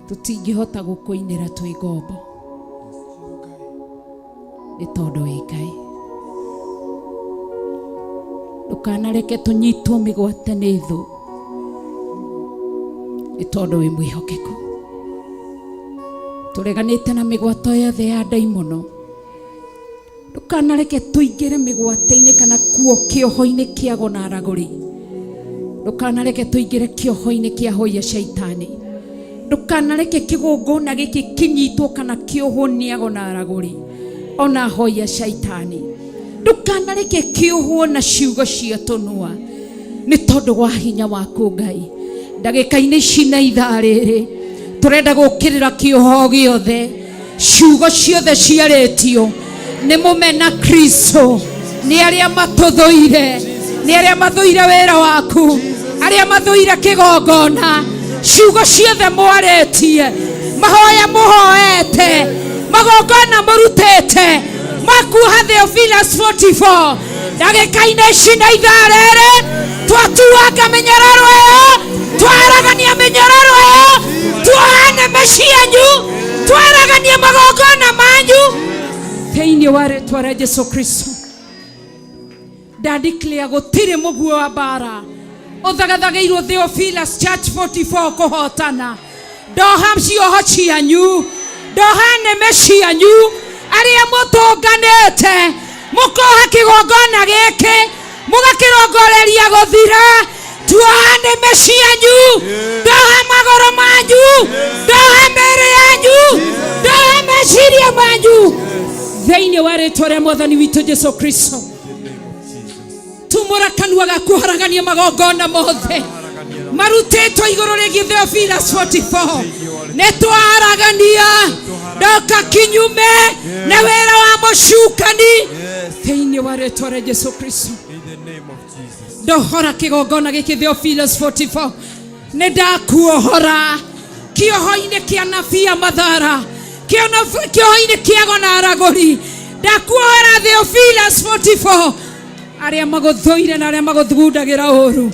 Tũtingĩhota gũkũinĩra twĩ ngombo nĩ tondũ wĩ Ngai. Ndũkanareke tũnyitwo mĩgwate nĩ thũ nĩ tondũ wĩ mwĩhokeku. Tũreganĩte na mĩgwato yothe ya ndaimono. Ndũkanareke tũingĩre mĩgwate-inĩ kana kuo kĩoho-inĩ kĩa ago na aragũri. Ndũkanareke tũingĩre kĩoho-inĩ kĩa hoi a shaitani. Ndũkanareke kĩgongona gĩkĩ kĩnyitwo kana kĩohwo nĩ ago na aragũri ona hoi a shaitani. Ndũkanareke kĩohwo na ciugo cia tũnua nĩ tondũ wa hinya waku Ngai. Ndagĩka-inĩ ici na ithaa rĩrĩ tũrenda gũkĩrĩra kĩoho gĩothe, ciugo ciothe ciarĩtio nĩ mũmena Kristo, nĩ arĩa matũthũire, nĩ arĩa mathũire wĩra waku, arĩa mathũire kĩgongona, ciugo ciothe mwarĩtie, mahoya mũhoete, magongona mũrutĩte makuoha Theophilus 44 ndagĩka-inĩ ici na ithaa rĩrĩ twatuanga mĩnyororo ĩyo, twaragania mĩnyororo ĩyo, tuoha nĩmĩ cianyu, twaragania magongona manyu thĩinĩ wa rĩtwa rĩa Jesu Kristo. Ndadeclare gũtirĩ mũguo wa mbara ũthagathagĩirwo Theophilus Church 44 kũhotana. Ndoha cioho cianyu, ndoha nĩmĩ cianyu, arĩa mũtũnganĩte mũkoha kĩgongona gĩkĩ mũgakĩrongoreria gũthira, tuoha nĩmĩ cianyu, ndoha magũrũ manyu, ndoha mĩĩrĩ yanyu, ndoha meciria manyu thĩinĩ wa rĩtwa rĩa mwathani witũ Jesu Kristo. Tumũra kanua gaku haragania magongona mothe marutĩtwo igũrũ rĩgiĩ Theophilus 44. Nĩ twaragania ndoka kinyume na wĩra wa mũcukani thĩinĩ wa rĩtwa rĩa Jesu Kristo. Ndohora kĩgongona gĩkĩ Theophilus 44. Nĩ ndakuohora kĩoho-inĩ kĩa nabii a mathara, kĩoho-inĩ kĩa ago na aragũri. Ndakuohora Theophilus 44, arĩa magũthũire na arĩa magũthugundagĩra ũru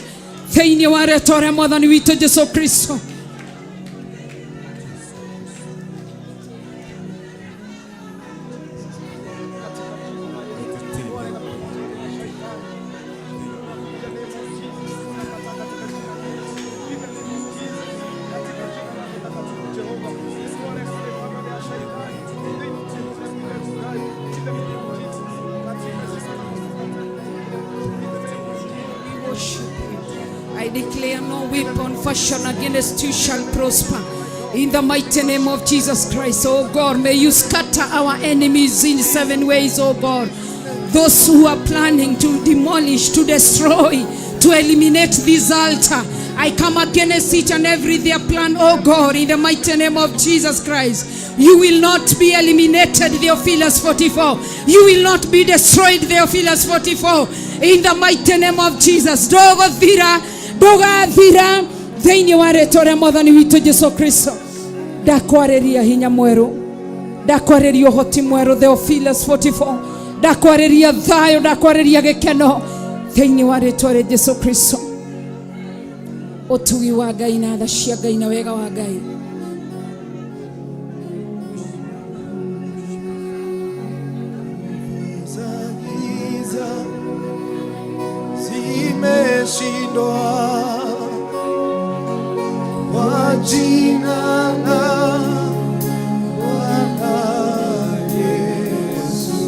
thĩinĩ wa rĩtwa rĩa mwathani witũ Jesu Kristo. I declare no weapon fashioned against you shall prosper. In the mighty name of Jesus Christ, oh God, may you scatter our enemies in 7 ways, oh God. Those who are planning to demolish, to destroy, to eliminate this altar, I come against each and every their plan, oh God, in the mighty name of Jesus Christ. You will not be eliminated, Theophilus 44. You will not be destroyed, Theophilus 44. In the mighty name of Jesus. Ndogothira, ndogathira, thĩinĩ wa rĩtwa rĩa mwathani witũ Jesu Kristo. Ndakwarĩria hinya mwerũ, ndakwarĩria ũhoti mwerũ, Theophilus 44. Ndakwarĩria thayũ, ndakwarĩria gĩkeno thĩinĩ wa rĩtwa rĩa Jesu Kristo. Ũtugi wa Ngai na tha cia Ngai na wega wa Ngai. Za giza zimeshindwa kwa jina la Bwana Yesu.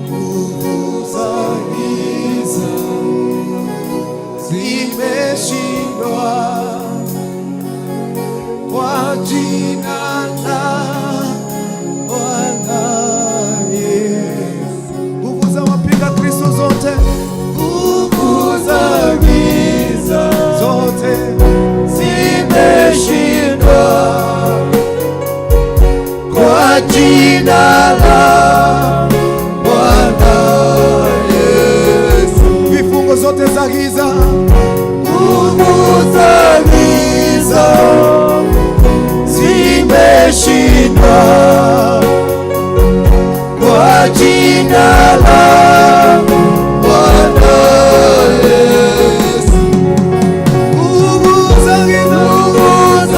Nguvu za giza zimeshindwa kwa jina la Bwana Yesu. Nguvu za wapinga Kristo zote, nguvu za giza zote zimeshindwa kwa jina la Bwana Yesu. Vifungo zote za giza, nguvu za giza zimeshindwa kwa jina la Bwana Yesu. Nguvu za giza, nguvu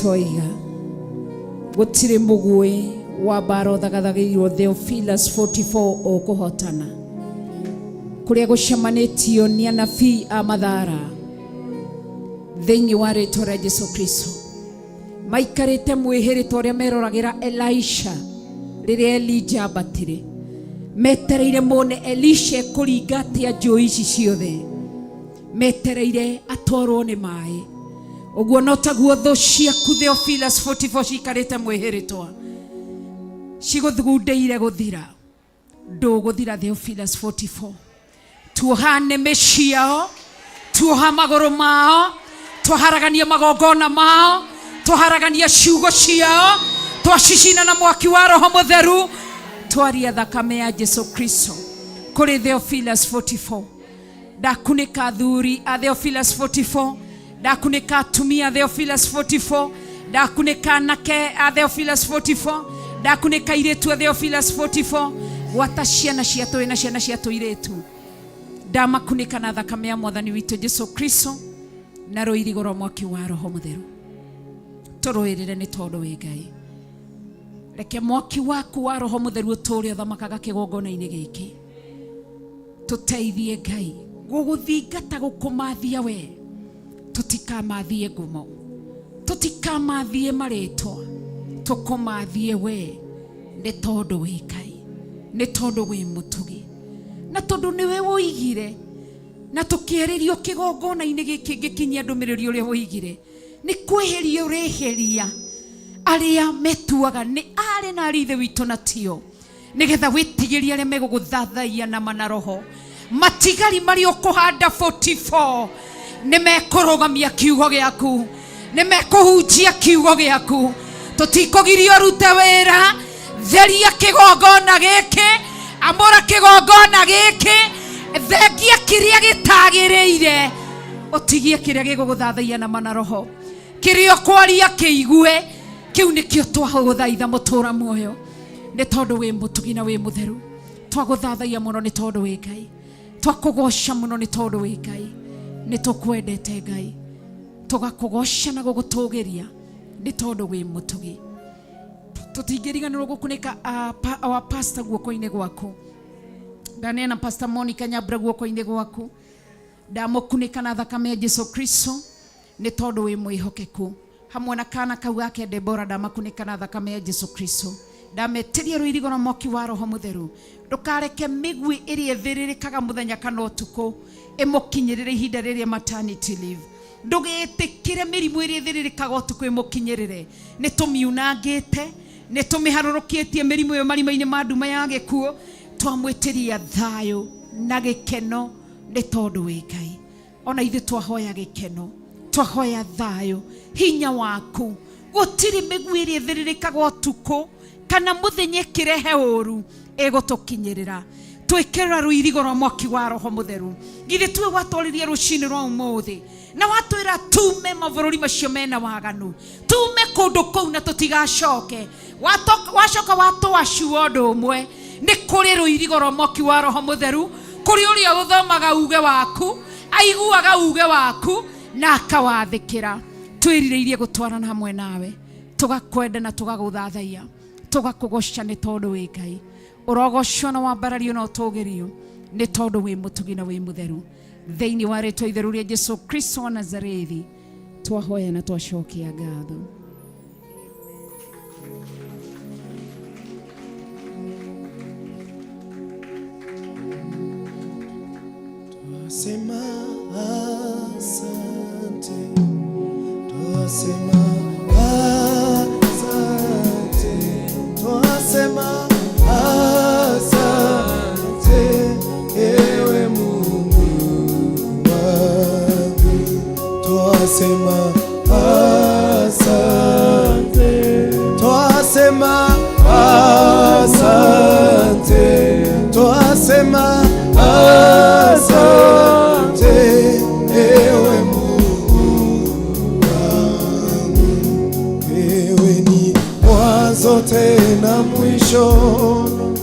Toiga gũtirĩ mũguĩ wa mbara ũthagathagĩirwo Theophilus 44 ũkũhotana kũrĩa gũcemanĩtio nĩ anabii a mathara thĩinĩ wa rĩtwa rĩa Jesu Kristo maikarĩte mwĩhĩrĩtwa ũrĩa meroragĩra Elisha rĩrĩa Elija ambatire metereire mone Elisha ekũringa atĩa njũĩ ici ciothe metereire atwarwo nĩ maĩ ũguo no taguo thũ ciaku Theophilus 44 cikarĩte mwĩhĩrĩtwa cigũthugundĩire gũthira ndũgũthira Theophilus 44 tuoha nĩmĩ ciao tuoha magũrũ mao twaharagania magongona mao twaharagania ciugo ciao twacicina na mwaki wa roho mũtheru twaria thakame ya Jesu Kristo kũrĩ Theophilus 44 ndakunĩka athuri a Theophilus 44 ndakunĩka atumia a Theophilus 44 ndakunĩka anake a Theophilus 44 ndakunĩka airĩtu a Theophilus 44 gwata ciana cia tũĩ na ciana cia tũirĩtu ndamakunĩka na thakame ya mwathani witũ Jesu Kristo na rũirigo rwa mwaki wa roho mũtheru tũrũĩrĩre nĩ tondũ wĩ Ngai reke mwaki waku wa roho mũtheru ũtũũre ũthamakaga kĩgongona-inĩ gĩkĩ tũteithie Ngai gũgũthingata gũkũmathia we tũtikamathie ngumo tũtikamathie marĩtwa tũkũmathie we nĩ tondũ wĩ Ngai nĩ tondũ wĩ mũtugi na tondũ nĩwe woigire na tũkĩarĩrio kĩgongona-inĩ gĩkĩ ngĩkinyia ndũmĩrĩri ũrĩa woigire nĩ kwĩhĩria ũrĩhĩria arĩa metuaga nĩ arĩ na arĩ ithe witũ na tio nĩgetha wĩtigĩrie arĩa megũgũthathaiya na mana roho matigari marĩa ũkũhanda 44 nĩ mekũrũgamia kiugo gĩaku nĩ mekũhunjia kiugo gĩaku tũtikũgiria ũrute wĩra theria kĩgongona gĩkĩ amũra kĩgongona gĩkĩ thengia kĩrĩa gĩtagĩrĩire ũtigie kĩrĩa gĩgũgũthathaiya na mana roho kĩrĩa ũkwaria kĩigue kĩu nĩkĩo twagũthaitha mũtũra muoyo nĩ tondũ wĩ mũtugi na wĩ mũtheru twagũthathaiya mũno nĩ tondũ wĩ Ngai twakũgoca mũno nĩ tondũ wĩ Ngai nĩ tũkwendete Ngai tũgakũgoca na gũgũtũgĩria nĩ tondũ wĩ mũtugi tũtingĩriganĩrwo gũkunĩka our pastor guoko-inĩ gwaku ndaneana Pastor Monica Nyambura guoko-inĩ gwaku ndamũkunĩka na thakame ya Jesu Kristo nĩ tondũ wĩ mwĩhokeku hamwe na kana kau gake Debora ndamakunĩka na thakame ya Jesu Kristo ndametĩria rũirigo na mwaki wa roho mũtheru ndũkareke mĩguĩ ĩrĩa ĩthĩrĩrĩkaga mũthenya kana ũtukũ ĩmũkinyĩrĩre ihinda rĩrĩa maternity leave ndũgĩtĩkĩre mĩrimũ ĩrĩa ĩthĩrĩrĩkaga ũtukũ ĩmũkinyĩrĩre nĩ tũmiunangĩte nĩ tũmĩharũrũkĩtie mĩrimũ ĩyo marima-inĩ ma nduma ya gĩkuũ twamwĩtĩria thayũ na gĩkeno nĩ tondũ wĩ Ngai ona ithuĩ twahoya gĩkeno twahoya thayũ hinya waku gũtirĩ mĩguĩ ĩrĩa ĩthĩrĩrĩkaga ũtukũ kana mũthenya ĩkĩrehe ũru ĩgũtũkinyĩrĩra twĩkĩra rũirigo rwa mwaki wa roho mũtheru githĩ tuwe watwarĩria rũcinĩ rwa ũmũthĩ na watwĩra tume mabũrũri macio mena waganu tume kũndũ kũu na tũtigacoke wacoka watwacua ũndũ ũmwe nĩ kũrĩ rũirigo rwa mwaki wa roho mũtheru kũrĩ ũrĩa ũthomaga uge waku aiguaga uge waku na akawathĩkĩra twĩrirĩirie gũtwarana hamwe nawe tũgakwenda na tũgagũthathaiya tũgakũgoca nĩ tondũ wĩ Ngai ũrogocwo na wambarario na ũtũgĩrio nĩ tondũ wĩ mũtugi na wĩ mũtheru thĩinĩ wa rĩtwa itheru rĩa Jesu Kristo wa Nazarethi twahoya na twacokia ngatho. Twasema asante, twasema asante, twasema asante, ewe Mungu wangu. Twasema asante, twasema asante, twasema asante, ewe Mungu wangu. Wewe ni mwanzo tena mwisho,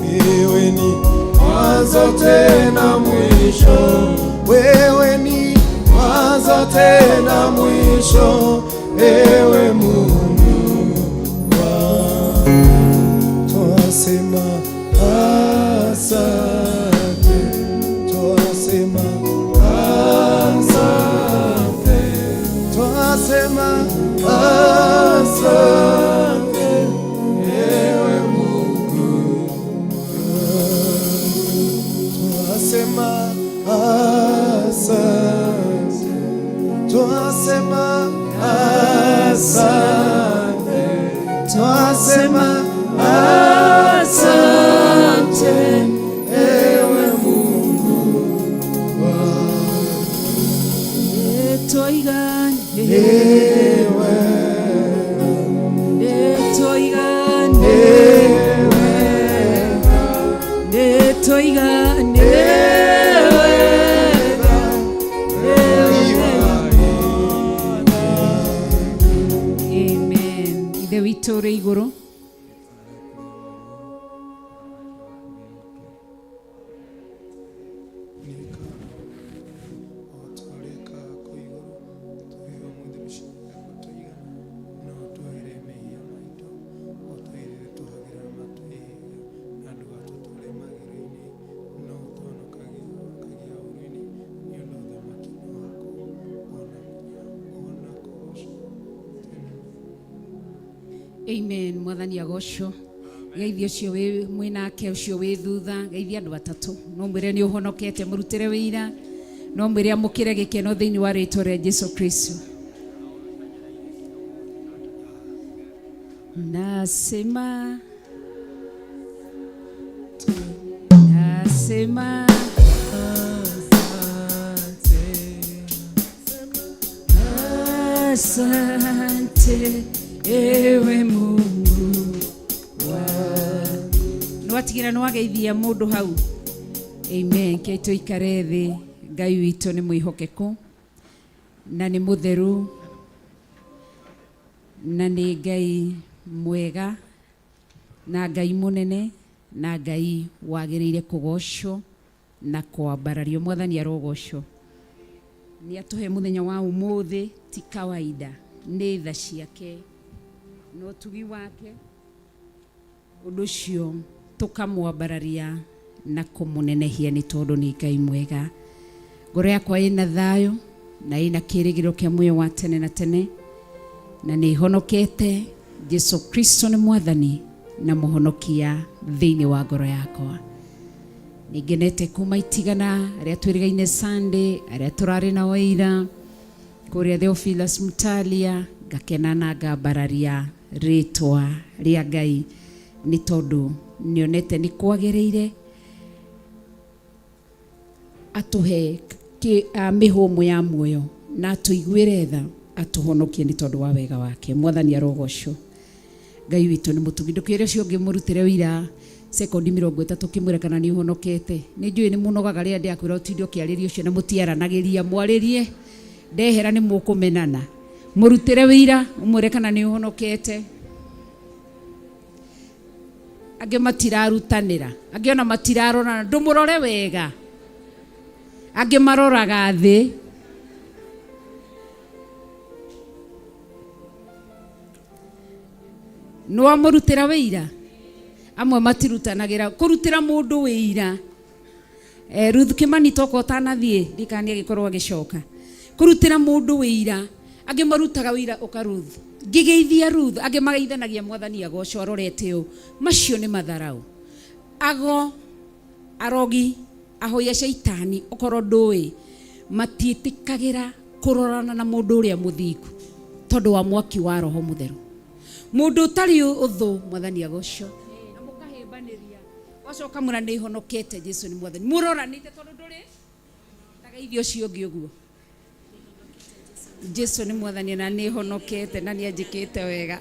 wewe ni mwanzo tena mwisho, wewe ni mwanzo tena mwisho, ewe Mungu. Amen. Mwathani agocwo. Geithia ũcio wĩ mwĩnake ũcio wĩ thutha, geithia andũ atatũ. No mwĩre nĩ ũhonokete, mũrutĩre wĩira. No mwĩre amũkĩre gĩkeno thĩinĩ wa rĩtwa rĩa Jesu Kristo. Nasema nasema asante ewe Mungu wa nĩwatigĩra nĩwageithia mũndũ hau. Amen. Kei tũikare thĩ. Ngai witũ nĩ mwĩhokeku na nĩ mũtheru na nĩ Ngai mwega na Ngai mũnene na Ngai wagĩrĩire kũgocwo na kwambarario. Mwathani arogocwo. Nĩ atũhe mũthenya wa ũmũthĩ ti kawaida, nĩ tha ciake na ũtugi wake. Ũndũ ũcio tũkamwambararia na kũmũnenehia nĩ tondũ nĩ Ngai mwega. Ngoro yakwa ĩna thayũ na ĩna kĩrĩgĩrĩro kĩa muoyo wa tene na tene, na nĩ honokete. Jesu Kristo nĩ mwathani na mũhonokia thĩinĩ wa ngoro yakwa. Nĩ ngenete kuma itigana arĩa twĩrĩgaine Sunday, arĩa tũrarĩ nao ira kũrĩa Theophilus Mutalia, ngakena na ngambararia rĩtwa rĩa Ngai nĩ tondũ nĩonete nĩ kwagĩrĩire atũhe mĩhũmũ ya muoyo na atũiguĩre tha atũhonokie nĩ tondũ wa wega wake. Mwathani arogocwo. Ngai witũ nĩ mũtugi. Ndũkĩre ũcio ũngĩ mũrutĩre wĩira sekondi 30 kĩmwĩre kana nĩ ũhonokete. Nĩ njũĩ nĩ mũnogaga rĩrĩa ndĩrakwĩra ũtinde ũkĩarĩria ũcio na mũtiaranagĩria. Mwarĩrie ndehera nĩ mũkũmenana. Mũrutĩre wĩira ũmwĩre kana nĩ ũhonokete. Angĩ matirarutanĩra, angĩ ona matirarorana, ndũmũrore wega. Angĩ maroraga thĩ. Nĩwamũrutĩra wĩira? Amwe matirutanagĩra kũrutĩra mũndũ wĩira. Ruth Kimani toka ũtanathiĩ ndikanie agĩkorwo agĩcoka. Kũrutĩra mũndũ wĩira, angĩ marutaga wĩira ũka Ruth. Ngĩgeithia Ruth, angĩ mageithanagia mwathani agocwo arorete ũũ. Macio nĩ matharau. Ago, arogi, ahoi a caitani, okorwo ndũĩ, matiĩtĩkagĩra kũrorana na mũndũ ũrĩa mũthingu tondũ wa mwaki wa roho mũtheru. Mũndũ ũtarĩ ũthũ, mwathani agocwo. Na mũkahĩmbanĩria. Wacoka mwĩra nĩ honokete, Jesu nĩ mwathani. Mũroranĩte tondũ ndũrĩ ndageithia ũcio ũngĩ ũguo. Jesu nĩ mwathani na nĩ honokete na nĩ anjĩkĩte wega.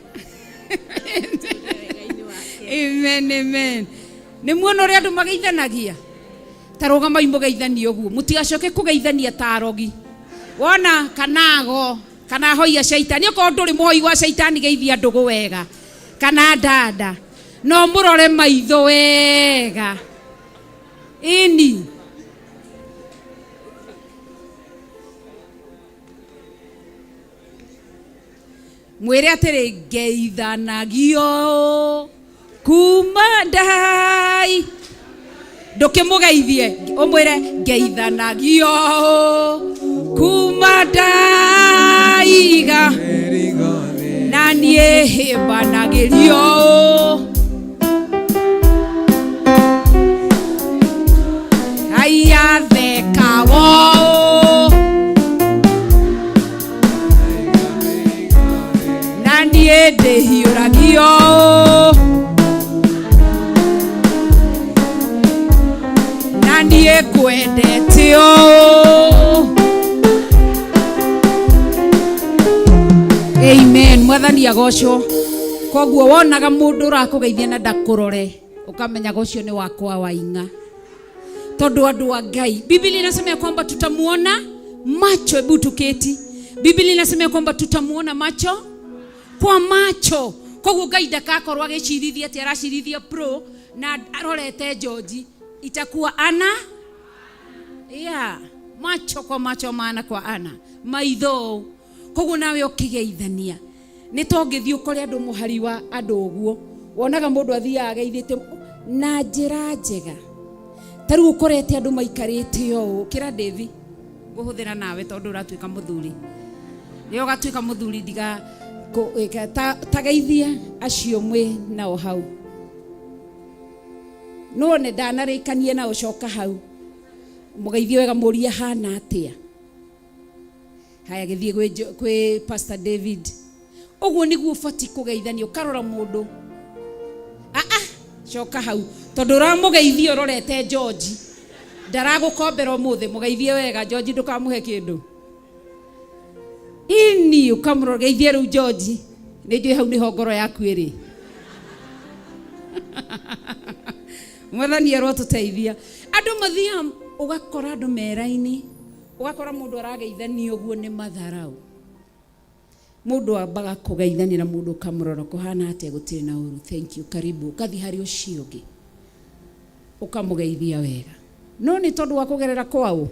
Amen, amen. Nĩ muona ũrĩa andũ mageithanagia? Ta rũgamai mũgeithanie ũguo. Mũtigacoke kũgeithania ta arogi. Wona kana ago, kana ahoi a caitani. Okorwo ndũrĩ mũhoi wa caitani geithia ndũgũ wega. Kana dada. No mũrore maitho wega. Ĩni. Mwĩre atĩrĩ, ngeithanagio kuma ndai. Ndũkĩmũgeithie, ũmwĩre ngeithanagio kuma ndaiga na niĩ hĩmbanagĩrio. Haiya thekawo. Na niĩ ndĩhiũragio. Na niĩ ngwendete ũũ. Amen. Mwathani agocwo. Koguo wonaga mũndũ ũrakũgeithia na ndakũrore, ũkamenyaga ũcio nĩ wakwa wa ing'a. Tondũ andũ a Ngai, Biblia inasema ya kwamba tutamuona macho. Hebu tuketi. Biblia inasema ya kwamba tutamuona macho kwa macho. Koguo Ngai ndakakorwo agĩcirithia atĩ aracirithia pro na arorete George, itakuwa ana yeah, macho kwa macho, maana kwa ana maitho. Koguo nawe ũkĩgeithania nĩ tongĩthiĩ ũkore andũ mũhari wa andũ ũguo, wonaga mũndũ athiaga ageithĩte na njĩra njega. Ta rĩu ũkorete andũ maikarĩte ũũ, kĩra Devi ngũhũthĩra nawe tondũ ũratuĩka mũthuri. Rĩrĩa ũgatuĩka mũthuri ndiga Kũ- ta- Tageithia acio mwĩ nao hau. None ndanarĩkanie na ũcoka hau. Mũgeithie wega mũrie hana atĩa. Haya gĩthiĩ gwĩ Jo- kwĩ Pastor David. Ũguo nĩguo ũbatiĩ kũgeithania ũkarora mũndũ. Ah ah, coka hau tondũ ũramũgeithia ũrorete George. Ndaragũkombera ũmũthĩ, mũgeithie wega George ndũkamũhe kĩndũ. Ini ũkamũrora geithie rĩu George. Nĩ njũĩ hau nĩho ngoro yaku ĩrĩ. Mwathani arotũteithia. Andũ mathiaga ũgakora andũ me raini, ũgakora mũndũ arageithania ũguo nĩ matharau. Mũndũ ambaga kũgeithania na mũndũ ũkamũrora kũhana atĩa gũtirĩ na ũru, thank you, karibu, ũgathiĩ harĩ ũcio ũngĩ ũkamũgeithia wega. No nĩ tondũ wa kũgerera kwaũ?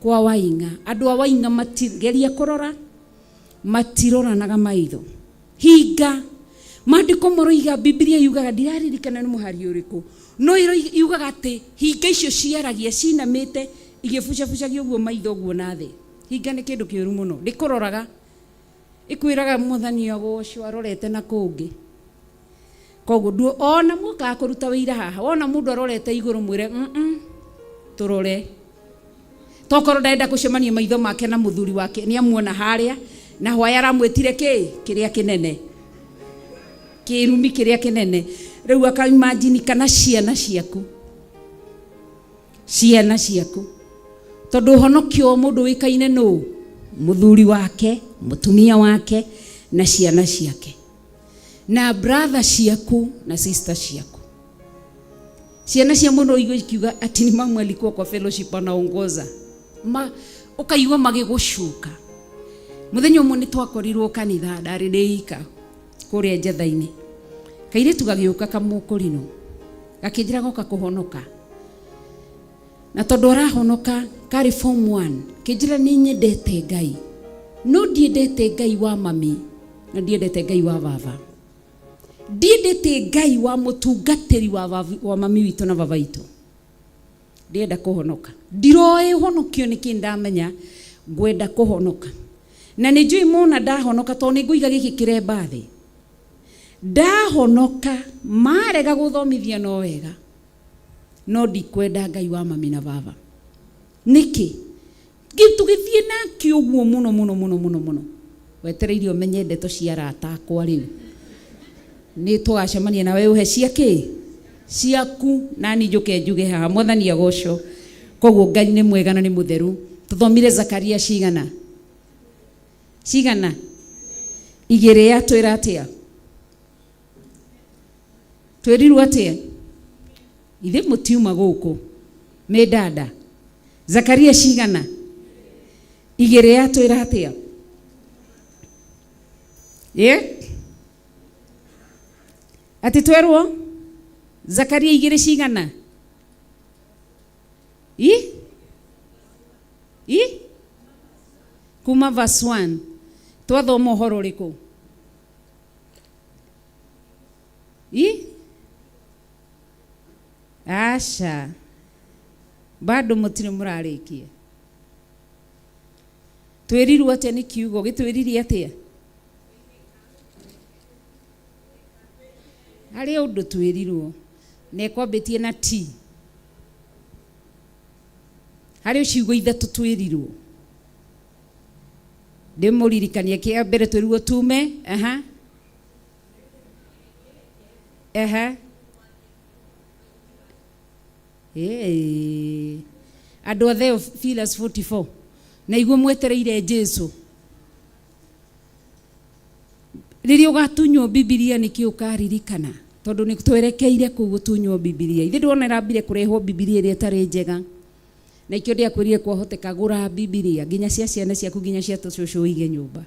Kwa Waing'a. Andũ a Waing'a matigeria kũrora, matiroranaga maitho. Hinga. Maandĩko maroiga, Bibilia yugaga, ndiraririkana nĩ mũhari ũrĩkũ, no yugaga atĩ hinga icio ciaragia cinamĩte igĩbucabucagia ũguo maitho ũguo na thĩ. Hinga nĩ kĩndũ kĩũru mũno. Ndĩkũroraga. Ĩkwĩraga Mwathani agocwo arorete na kũngĩ. Koguo ndu ona muokaga kũruta wĩira haha, wona mũndũ arorete igũrũ mwĩre mm tũrore. Tokorwo ndarenda gũcemania maitho make na mũthuri wake, nĩ amuona harĩa na hwaĩ aramwĩtire kĩ kĩrĩa kĩnene, kĩrumi kĩrĩa kĩnene. Rĩu akaimagine kana ciana ciaku, ciana ciaku, tondũ ũhonokio wa mũndũ wĩkaine nũ? Mũthuri wake, mũtumia wake na ciana ciake, na brother ciaku na sister ciaku. Ciana cia mũndũ ũigua ikiuga ati ni mamu alikuwa kwa fellowship anaongoza, ma ũkaigua magĩgũcuka. Mũthenya ũmwe nĩ twakorirwo kanitha, ndarĩ ndĩ ika kũrĩa njetha-inĩ, kairĩtu gagĩũka kamũkũrino gakĩnjĩra goka kũhonoka, na tondũ arahonoka karĩ form 1, kĩnjĩra nĩ nyendete Ngai, no ndiendete Ngai wa mami na ndiendete Ngai wa baba, ndiendete Ngai wa mũtungatĩri wa, wa mami witũ na baba witũ. Ndĩrenda kũhonoka, ndiroĩ ũhonokio nĩ kĩ, ndamenya ngwenda kũhonoka, na nĩ njũĩ mona ndahonoka, tondũ nĩ ngũiga gĩkĩ kĩremba thĩ. Ndahonoka marega gũthomithia no wega, no ndikwenda Ngai wa mami na baba. Nĩkĩ? Tũgĩthiĩ nake ũguo mũno mũno mũno mũno mũno, wetereire ũmenye ndeto cia arata akwa. Rĩu nĩ tũgacemania nawe ũhe cia kĩ ciaku, nani njũke njuge haha Mwathani agocwo. Koguo Ngai nĩ mwega na nĩ mũtheru. Tũthomire Zakaria cigana cigana igĩrĩ, yatwĩra atĩa? Twĩrirwo atĩa? Ithe mũtiuma gũkũ mĩndanda. Zakaria cigana igĩrĩ, yatwĩra atĩa? Ĩ atĩ twerwo Zakaria igĩrĩ cigana i i kuma verse 1 twathoma ũhoro ũrĩkũ? I aca, bado mũtirĩ mũrarĩkia. Twĩrirwo atĩa? Nĩ kiugo gĩtwĩririe atĩa? Harĩ ũndũ twĩrirwo na ĩkwambĩtie na T, harĩ ciugo ithatũ twĩrirwo. Ndĩmũririkanie kĩa mbere twĩrirwo tume aha aha. Ĩĩ. Andũ a Theophilus 44 na iguo mwetereire Jesu rĩrĩa ũgatunywo Bibilia, nĩkĩ ũkaririkana? Tondũ nĩ twerekeire kũu gũtunywo Bibilia. Ithe ndĩrona ĩrambire kũrehwo Bibilia ĩrĩa ĩtarĩ njega, na ikĩo ndĩakwĩrire kwahoteka gũra Bibilia nginya cia ciana ciaku, nginya cia tũcũcũ ũige nyũmba.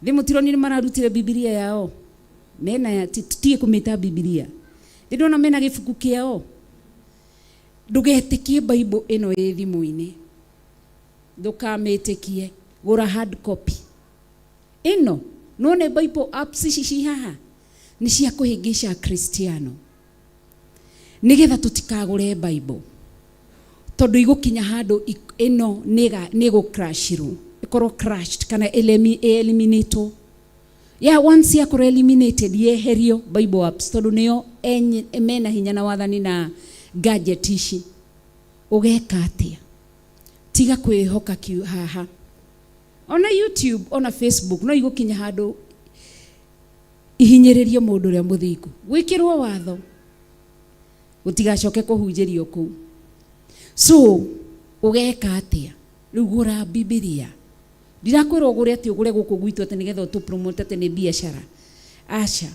Thĩ mũtironi nĩ mararutire Bibilia yao mena tutige kũmĩta Bibilia. Thĩ ndĩrona mena gĩbuku kĩao. Ndũgetĩkie Bible ĩno ĩ thimũ-inĩ, ndũkamĩtĩkie, gũra hard copy ĩno. None Bible apps ici ci haha nĩ cia kũhĩngĩca Kristiano nĩgetha tũtikagũre Bible, tondũ igũkinya handũ ĩno nĩ ĩgũ-crashirwo. Ĩkorwo crushed kana eliminatwo. Ya once yakorwo eliminated, yeherio Bible apps, tondũ nĩo mena hinya na wathani na gadget ici, ũgeka atĩa? Tiga kwĩhoka kiu haha. Ona YouTube, ona Facebook, no igũkinya handũ ihinyĩrĩrie mũndũ ũrĩa mũthingu, gwĩkĩrwo watho gũtigacoke kũhunjĩrio kũu. So ũgeka atĩa rĩu? Gũra Bibilia. Ndirakwĩra ũgũre atĩ ũgũre gũkũ gwitũ atĩ nĩgetha ũtũ promote atĩ nĩ biacara. Aca,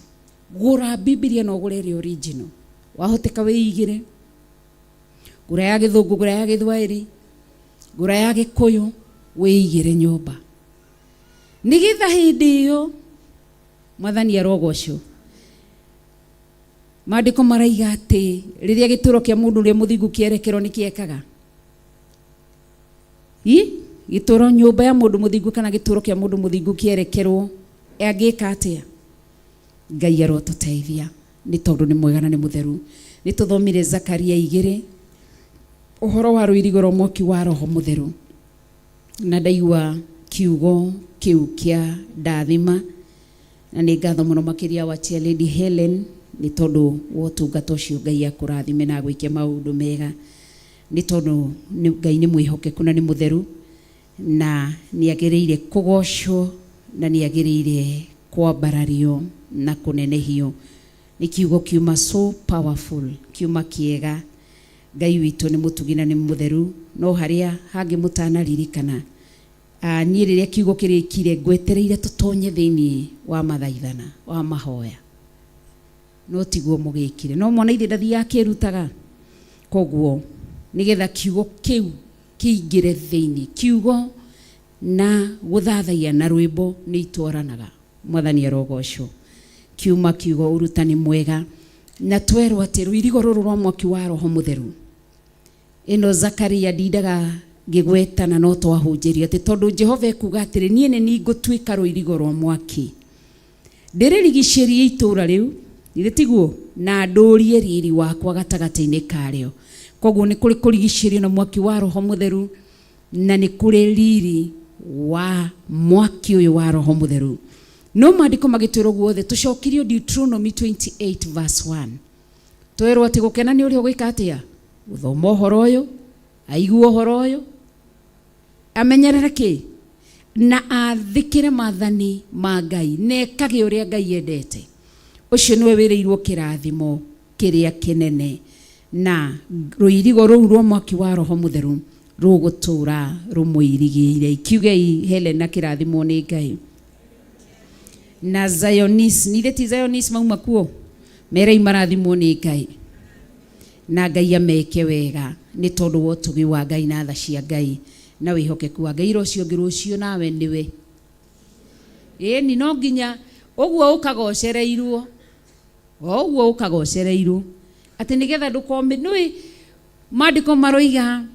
gũra Bibilia na ũgũre ĩrĩa original. Wahoteka wĩigĩre, gũra ya Gĩthũngũ, gũra ya Gĩthwaĩri, gũra ya Gĩkũyũ, wĩigĩre nyũmba nĩgetha hĩndĩ ĩyo Mwathani arogocwo. Maandĩko maraiga atĩ rĩrĩa gĩtũro kĩa mũndũ ũrĩa mũthingu kĩerekerwo nĩ kĩekaga i gĩtũro, nyũmba ya mũndũ mũthingu kana gĩtũro kĩa mũndũ mũthingu kĩerekerwo, angĩka atĩa? Ngai arotũteithia nĩ tondũ nĩ mwega na nĩ mũtheru. Nĩ tũthomire Zakaria 2, ũhoro wa rũirigo rwa mwaki wa Roho Mũtheru, na ndaigua kiugo kĩu kĩa ndathima, na nĩ ngatho mũno makĩria wa Chair Lady Helen nĩ tondũ wa ũtungata ũcio. Ngai akũrathime na agwĩke maũndũ mega, nĩ tondũ Ngai nĩ mwĩhokeku na nĩ mũtheru na nĩ agĩrĩire kũgocwo na nĩ agĩrĩire kwambarario na kũnenehio. Nĩ kiugo kiuma so powerful, kiuma kĩega. Ngai witũ nĩ mũtugi na nĩ mũtheru. No harĩa hangĩ mũtanaririkana, niĩ rĩrĩa kiugo kĩrĩkire ngwetereire tũtonye thĩinĩ wa mathaithana wa mahoya, no tiguo mũgĩkire. No mwana ithe ndathiaga akĩrutaga, koguo nĩgetha kiugo kĩu kĩingĩre thĩinĩ, kiugo na gũthathaiya na rwĩmbo nĩ itwaranaga. Mwathani arogocwo. Kiuma kiugo ũrutani mwega, na twerwo atĩ rũirigo rũrũ rwa mwaki wa Roho Mũtheru ĩno Zakaria ndindaga ngĩgwetana, no twahunjĩrio atĩ tondũ Jehova ekuga atĩrĩ, niĩ nĩ niĩ ngũtuĩka rũirigo rwa mwaki ndĩrĩrigicĩrie itũũra rĩu, githĩ tiguo, na ndũrie riri wakwa gatagatĩ-inĩ karĩo. Koguo nĩ kũrĩ kũrigicĩrio na mwaki wa Roho Mũtheru, na nĩ kũrĩ riri wa mwaki ũyũ wa Roho Mũtheru. No maandĩko magĩtwĩra guothe tũcokirio Deuteronomy 28 verse 1, twerwo atĩ gũkena nĩ ũrĩa ũgwĩka atĩa? Gũthoma ũhoro ũyũ, aigue ũhoro ũyũ, amenyerere kĩ na athĩkĩre maathani ma Ngai, na ekage ũrĩa Ngai endete. Ũcio nĩwe wĩrĩirwo kĩrathimo kĩrĩa kĩnene, na rũirigo rũu rwa mwaki wa Roho Mũtheru rũgũtũra rũmũirigĩire. Kiugei Helena kĩrathimwo nĩ Ngai. Na Zionis, nithĩ ti Zionis mauma kuo? Merei marathimwo nĩ Ngai, na Ngai ameke wega nĩ tondũ wa ũtugi wa Ngai na tha cia Ngai na wĩhokeku wa Ngai. Ira ũcio ũngĩ, rũciũ nawe nĩwe. Ĩni, no nginya ũguo ũkagocereirwo, o ũguo ũkagocereirwo atĩ nĩgetha ndũkome. Nĩũĩ maandĩko maroiga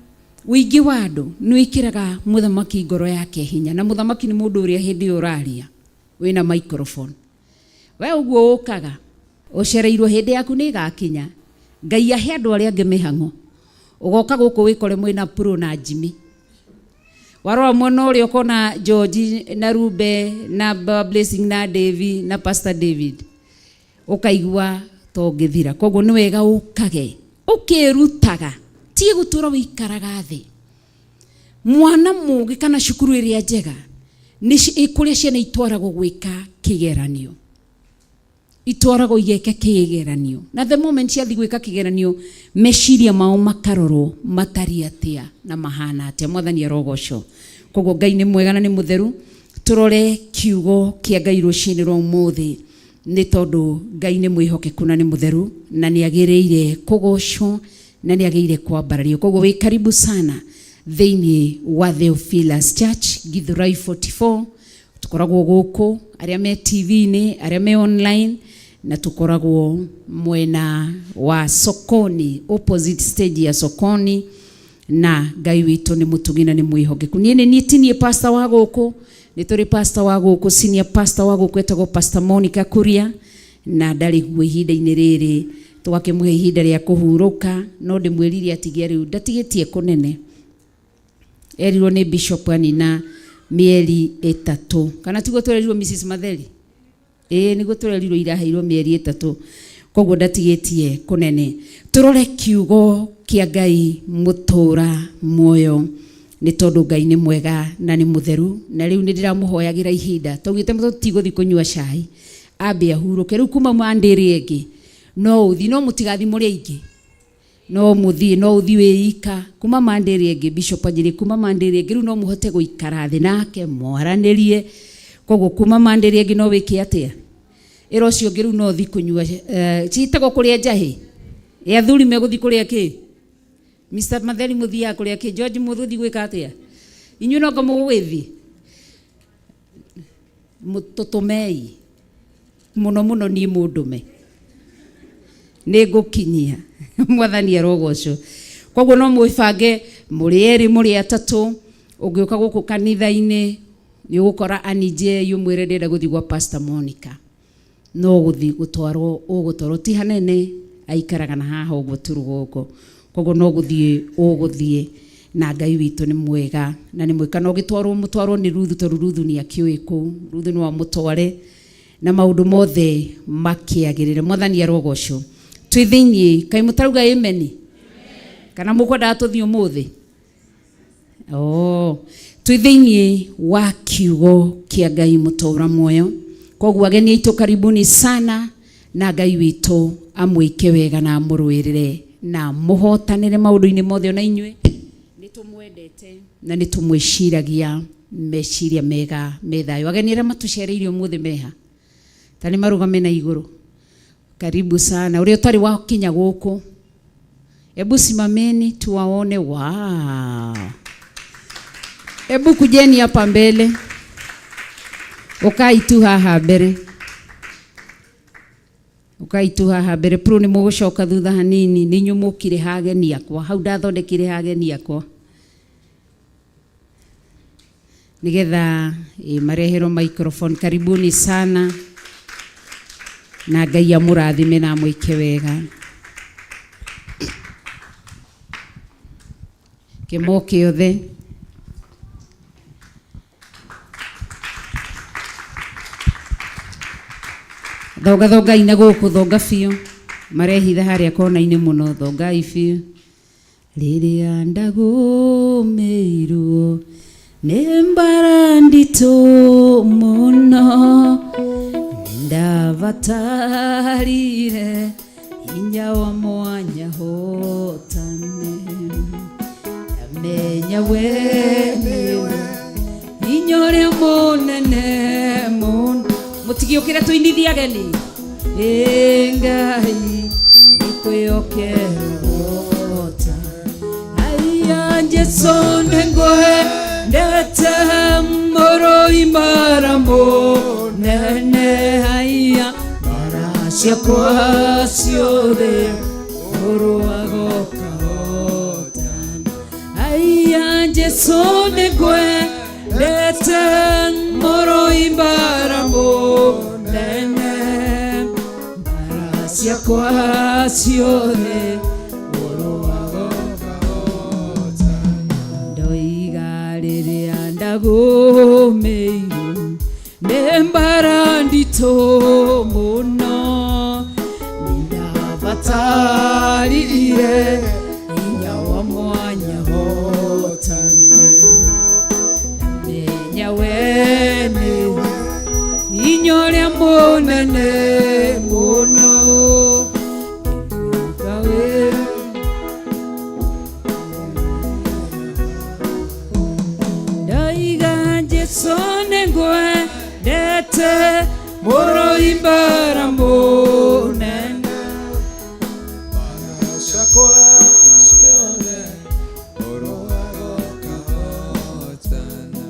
ũingĩ wa andũ nĩ wĩkĩraga mũthamaki ngoro yake hinya, na mũthamaki nĩ mũndũ ũrĩa hĩndĩ ĩyo ũraria wĩna microphone. We ũguo ũkaga ũcereirwo, hĩndĩ yaku nĩ ĩgakinya. Ngai ahe andũ arĩa angĩ mĩhang'o, ũgoka gũkũ wĩkore mwĩna Pro na Jimmy. Warora mwena ũrĩa ũkona George na Rube na Blessing na Davy na Pastor David, ũkaigua to ũngĩthira. Koguo nĩ wega ũkage ũkĩrutaga, ti gũtũra wĩikaraga thĩ. Mwana mũgĩ kana cukuru ĩrĩa njega nĩ kũrĩa ciana itwaragwo gwĩka kĩgeranio, itwaragwo igeke kĩgeranio, na the moment ciathiĩ gwĩka kĩgeranio, meciria mao makarorwo matariĩ atĩa na mahana atĩa. Mwathani arogocwo. Koguo Ngai nĩ mwega na nĩ mũtheru. Tũrore kiugo kĩa Ngai rũcinĩ rwa ũmũthĩ, nĩ tondũ Ngai nĩ mwĩhokeku na nĩ mũtheru na nĩ agĩrĩire kũgocwo na nĩ agĩrĩire kwambarario. Koguo wĩ karibu sana thĩinĩ wa Theophilus Church, Githurai 44. Tũkoragwo gũkũ, arĩa me TV-inĩ, arĩa me online, na tũkoragwo mwena wa Sokoni, opposite stage ya Sokoni. Na Ngai witũ nĩ mũtugi na nĩ mwĩhokeku. Niĩ nĩ niĩ tinie pastor wa gũkũ, nĩ tũrĩ pastor wa gũkũ, senior pastor wa gũkũ etagwo Pastor Monica Kuria, na ndarĩ guo ihinda-inĩ rĩrĩ, tũgakĩmũhe ihinda rĩa kũhurũka. No ndĩmwĩrire atigie rĩu, ndatigĩtie kũnene, erirwo nĩ Bishop anina Mĩeri ĩtatũ kana tiguo twererirwo Mrs Matheri? Ĩĩ nĩguo twererirwo iraheirwo mĩeri ĩtatũ, koguo ndatigĩtie kũnene. Tũrore kiugo kĩa Ngai mũtũra muoyo, nĩ tondũ Ngai nĩ mwega na nĩ mũtheru. Na rĩu nĩ ndĩramũhoyagĩra ihinda, twaugĩte tũtigũthiĩ kũnyua cai, ambe ahurũke. Rĩu kuma Monday ĩrĩa ĩngĩ no ũthiĩ, no mũtigathiĩ mũrĩ aingĩ, no mũthiĩ, no ũthiĩ wĩ ika. Kuma Monday ĩrĩa ĩngĩ, Bishop anjĩrire kuma Monday ĩrĩa ĩngĩ rĩu no mũhote gũikara thĩ nake mwaranĩrie. Koguo kuma Monday ĩrĩa ĩngĩ no wĩke atĩa? Ĩra ũcio ũngĩ rĩu no ũthiĩ kũnyua, ciĩtagwo kũrĩa njahĩ. Ĩ athuri megũthiĩ kũrĩa kĩ? Mr Matheri mũthiaga kũrĩa kĩ? George mũgũthiĩ gwĩka atĩa? Inyuĩ no anga mũgũgĩthiĩ? Tũtũmei mũno mũno, niĩ mũndũme nĩ ngũkinyia. Mwathani arogocwo. Koguo no mwĩbange mũrĩ erĩ, mũrĩ atatũ. Ũngĩũka gũkũ kanitha-inĩ nĩ ũgũkora Annie J, ũmwĩre ndĩrenda gũthiĩ gwa Pastor Monica, no gũthiĩ gũtwarwo ũgũtwarwo, ti hanene, aikaraga na haha ũguo tu rũgongo. Koguo no gũthiĩ ũgũthiĩ, na Ngai witũ nĩ mwega na nĩ mwĩka. Na ũgĩtwarwo mũtwarwo nĩ Ruthu, tondũ Ruthu nĩ akĩũĩ kũu. Ruthu no amũtware na maũndũ mothe makĩagĩrĩre. Mwathani arogocwo. Twĩ thĩiniĩ, kaĩ mũtarauga amen? Kana mũkwendaga tũthiĩ ũmũthĩ? Oh, twĩ thĩiniĩ wa kiugo kĩa Ngai mũtũra muoyo. Koguo ageni aitũ, karibuni sana, na Ngai witũ amwĩke wega na amũrũĩrĩre na mũhotanĩre maũndũ-inĩ mothe. Ona inyuĩ nĩ tũmwendete na nĩ tũmwĩciragia meciria mega me thayũ. Ageni arĩa matũcereire ũmũthĩ meha? Ta nĩ marũgame na igũrũ. Karibu sana. Ũrĩa ũtarĩ wakinya gũkũ, hebu simameni tuwaone. Wow. Hebu kujeni hapa mbele, ukai tu haha mbere, ukai tu haha mbere. Pro nĩ mũgũcoka thutha hanini, nĩ inyuĩ mũkire hageni akwa hau ndathondekire hageni akwa nigetha mareherwo microphone. Karibuni sana, na Ngai amũrathime na amwĩke wega. Kĩmoke othe. Thonga thongai na gũkũ, thonga biũ, marehitha harĩa kona-inĩ mũno, thongai biũ. Rĩrĩa ndagũmĩirwo nĩ mbara nditũ mũno, nĩndabatarire hinya wa mwanya hotane. Ndamenya we nĩwe hinya ũrĩa mũnene mũno. Mũtigĩũkĩre tũinithie ageni. Ĩ Ngai nĩkwĩhokera hota. Aya Jesu nĩngwendete mũrũi mara mũnene, haya mara ciakwa ciothe mũrũago kahotana. Aya Jesu nĩngwendete mũrũi mara mũnene, mara ciakwa ciothe mũrũago kahotana. Ndoiga rĩrĩa ndagũmĩirwo nĩ mbara nditũ mũno, nĩndabatarire hinya wa mwanya hotane. Menya we nĩwe hinya ũrĩa mũnene mũno. Ngawe Ndaiga Jesu nĩngwendete mũrũi mbara mũnene. Ciakwa ciothe mũrũago kahotana.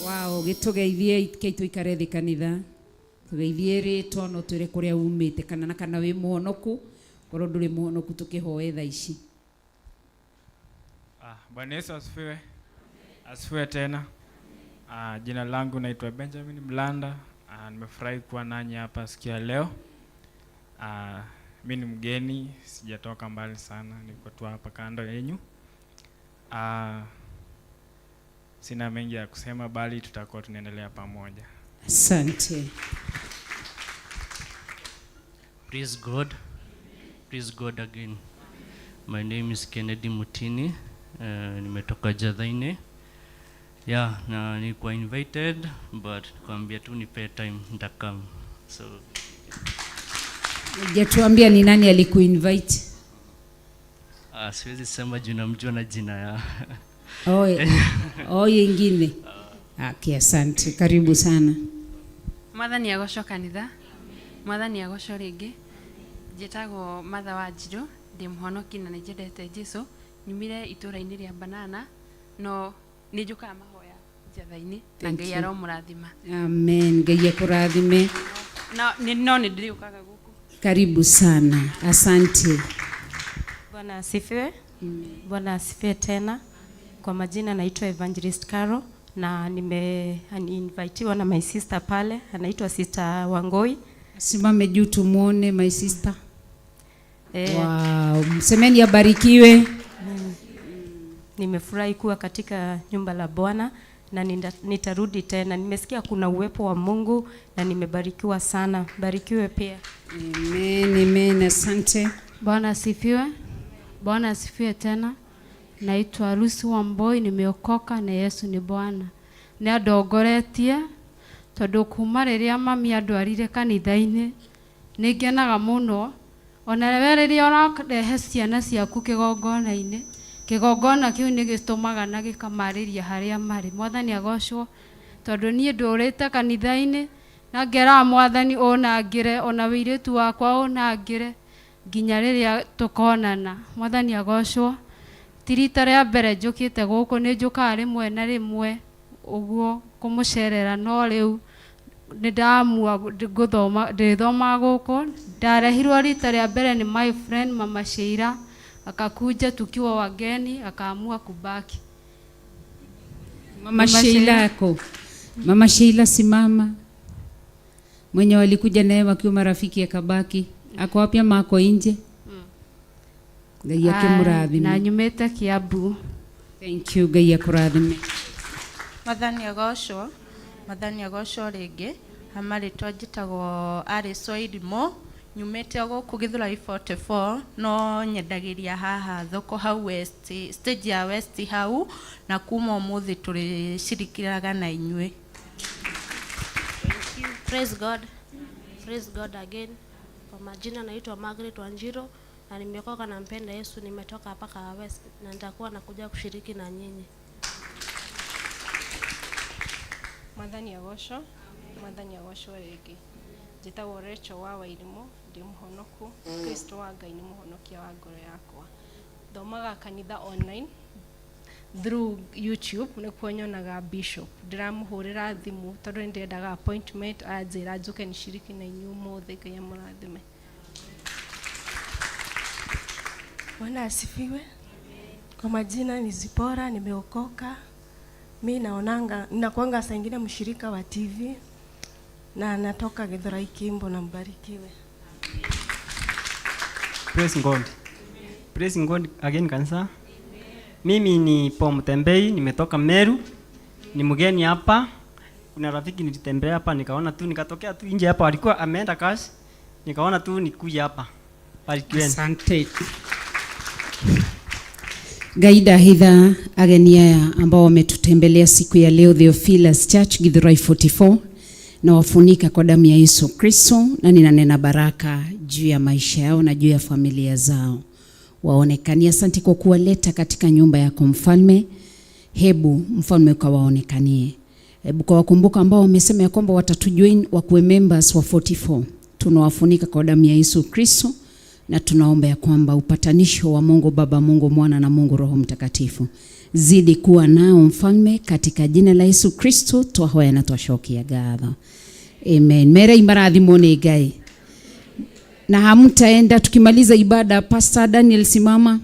Wow, gĩtũgeithie kei tũikare thĩ kanitha. Tũgeithie rĩtwa no twĩre kũrĩa umĩte kana na kana wĩ mũhonoku, korwo ndũrĩ mũhonoku tũkĩhoe thaa ici. Bwana Yesu asifiwe. Asifiwe tena. Jina langu naitwa Benjamin Mlanda. Nimefurahi kuwa nanyi hapa siku ya leo. Mi ni mgeni, sijatoka mbali sana, niko tu hapa kando yenyu. Sina mengi ya kusema, bali tutakuwa tunaendelea pamoja. Asante. Praise God. Praise God again. My name is Kennedy Mutini. Nimetoka Jathaine. Yeah, na nilikuwa invited but nikamwambia tu nipe time nitakam. So Hujatuambia ni nani alikuinvite? Siwezi sema juu namjua na jina ya. Oh, oh, yengine. Okay, asante. Karibu sana. Mwathani agocwo kanitha. Mwathani agocwo rĩngĩ. Njĩtagwo Martha Wanjirũ, ndĩ mũhonoki na nĩnjendete Jesũ. Nyumire itũũra-inĩ rĩa Banana, no nĩ njũkaga mahoya Njatha-inĩ na Thank Ngai you. aromũrathima. Amen. Ngai akũrathime. No nĩ ndĩrĩũkaga gũkũ. Karibu sana. Asante. Bwana asifiwe. Bwana asifiwe tena. Kwa majina naitwa Evangelist Caro na nime-invitiwa na my sister pale, anaitwa Sister Wangoi. Simame juu tumuone my sister. Eh. Wow, msemeni abarikiwe. Nimefurahi kuwa katika nyumba la Bwana na nitarudi tena. Nimesikia kuna uwepo wa Mungu na nimebarikiwa sana. Barikiwe pia. Amen, amen, asante. Bwana asifiwe. Bwana asifiwe tena. Naitwa Lucy Wamboi, nimeokoka na Yesu ni Bwana. Nĩ andongoretie tondũ kuma rĩrĩa mami andwarire kanitha-inĩ nĩ ngenaga mũno. Ona we rĩrĩa ũrarehe ciana ciaku kĩgongona-inĩ, kĩgongona kĩu nĩ gĩtũmaga na gĩkamarĩria harĩa marĩ. Mwathani agocwo tondũ niĩ ndũrĩte kanitha-inĩ na ngeraga Mwathani ũnangĩre, ona wĩirĩtu wakwa ũnangĩre nginya rĩrĩa tũkonana. Mwathani agocwo. Ti rita rĩa mbere njũkĩte gũkũ, nĩ njũkaga rĩmwe na rĩmwe ũguo kũmũcerera, no rĩu nĩ ndamua ngũthoma, ndĩthomaga gũkũ. Ndarehirwo rita rĩa mbere nĩ my friend Mama Sheila, akakuja tukiwa wageni, akaamua kubaki. Mama Sheila ako. Mama Sheila simama. Mwenye walikuja naye wakiwa marafiki akabaki. Ako wapi ama ako nje? Ngai akĩmũrathime. Na nyumĩte Kiambu. Thank you, Ngai akũrathime. Mwathani agocwo, Mwathani agocwo rĩngĩ. Amarĩtwa njĩtagwo Alice Wairimu, nyumĩte o gũkũ Gĩthũrai 44, no nyendagĩria haha thoko hau West, stage ya West hau, na kuma ũmũthĩ tũrĩcirikiraga na inyuĩ. Thank you. Praise God. Praise God again. Kwa majina naitwa Margaret Wanjiru na nimeokoka na mpenda Yesu, nimetoka hapa Kahawa West na nitakuwa nakuja kushiriki na nyinyi. Mwathani agocwo, Mwathani agocwo rĩngĩ. Njĩtagwo Rachel wa Wairimu, ndĩ mũhonoku. Kristo wa Ngai nĩ mũhonokia wa ngoro yakwa. Thomaga kanitha online through YouTube, nĩkuo nyonaga bishop. Ndĩramũhũrĩra thimũ tondũ nĩ ndĩrendaga appointment, anjĩra njũke nĩciriki na inyuĩ ũmũthĩ. Ngai amũrathime. Bwana asifiwe. Kwa majina ni Zipora, nimeokoka. Mi naonanga, ninakuanga saa ingine mshirika wa TV na natoka Githurai Kimbo, na mbarikiwe. Praise God. Praise God again kanisa. Mimi ni Paul Mutembei, nimetoka Meru. Ni mgeni hapa. Kuna rafiki nilitembea hapa nikaona tu nikatokea tu nje hapa, alikuwa ameenda kazi. Nikaona tu nikuje hapa. Barikiweni. Asante. Gaida hitha ageni aya ambao wametutembelea siku ya leo, Theophilus Church Githurai 44, na wafunika kwa damu ya Yesu Kristo, na ninanena baraka juu ya maisha yao na juu ya familia zao. Waonekanie. Asante kwa kuwaleta katika nyumba yako mfalme. Hebu mfalme ukawaonekanie. Hebu kwa wakumbuka ambao wamesema ya kwamba watatujoin wakuwe members wa 44. Tunawafunika kwa damu ya Yesu Kristo na tunaomba ya kwamba upatanisho wa Mungu Baba, Mungu Mwana na Mungu Roho Mtakatifu zidi kuwa nao mfalme, katika jina la Yesu Kristo twahoya na twashokia gatho. Amen. Mere imarathimwo nĩ Ngai. Na hamtaenda tukimaliza ibada, Pastor Daniel simama.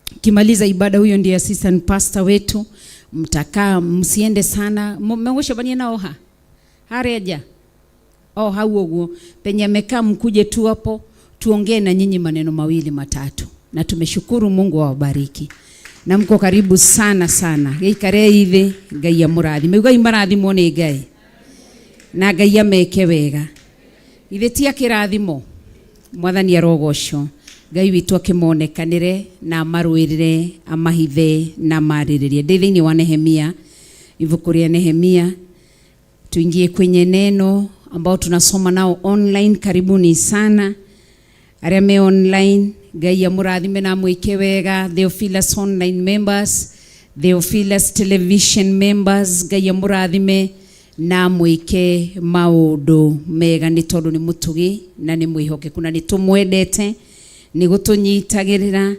Tukimaliza ibada, huyo ndiye assistant pastor wetu. Mtakaa, msiende sana. Mmegũcemania nao ha? Hareja. Oh, hau ũguo. Penye amekaa mkuje tu hapo tuongee na nyinyi maneno mawili matatu. Na tumeshukuru, Mungu awabariki. Na mko karibu sana sana. Gĩikarei thĩ, Ngai amũrathime. Ugai marathimwo nĩ Ngai. Na Ngai ameke wega. Ithe ti akĩrathimo. Mwathani arogocwo. Ngai witũ akĩmonekanĩre na amarũĩrĩre, amahithe na amarĩrĩrie. Ndĩ thĩinĩ wa Nehemia, ibuku rĩa Nehemia. Tuingie kwenye neno ambao tunasoma nao online. Karibuni sana arĩa me online. Ngai amũrathime na amwĩke wega. Theophilus online members, Theophilus television members, Ngai amũrathime na amwĩke maũndũ mega nĩ tondũ nĩ mũtugi na nĩ mwĩhokeku na nĩ tũmwendete, nĩ gũtũnyitagĩrĩra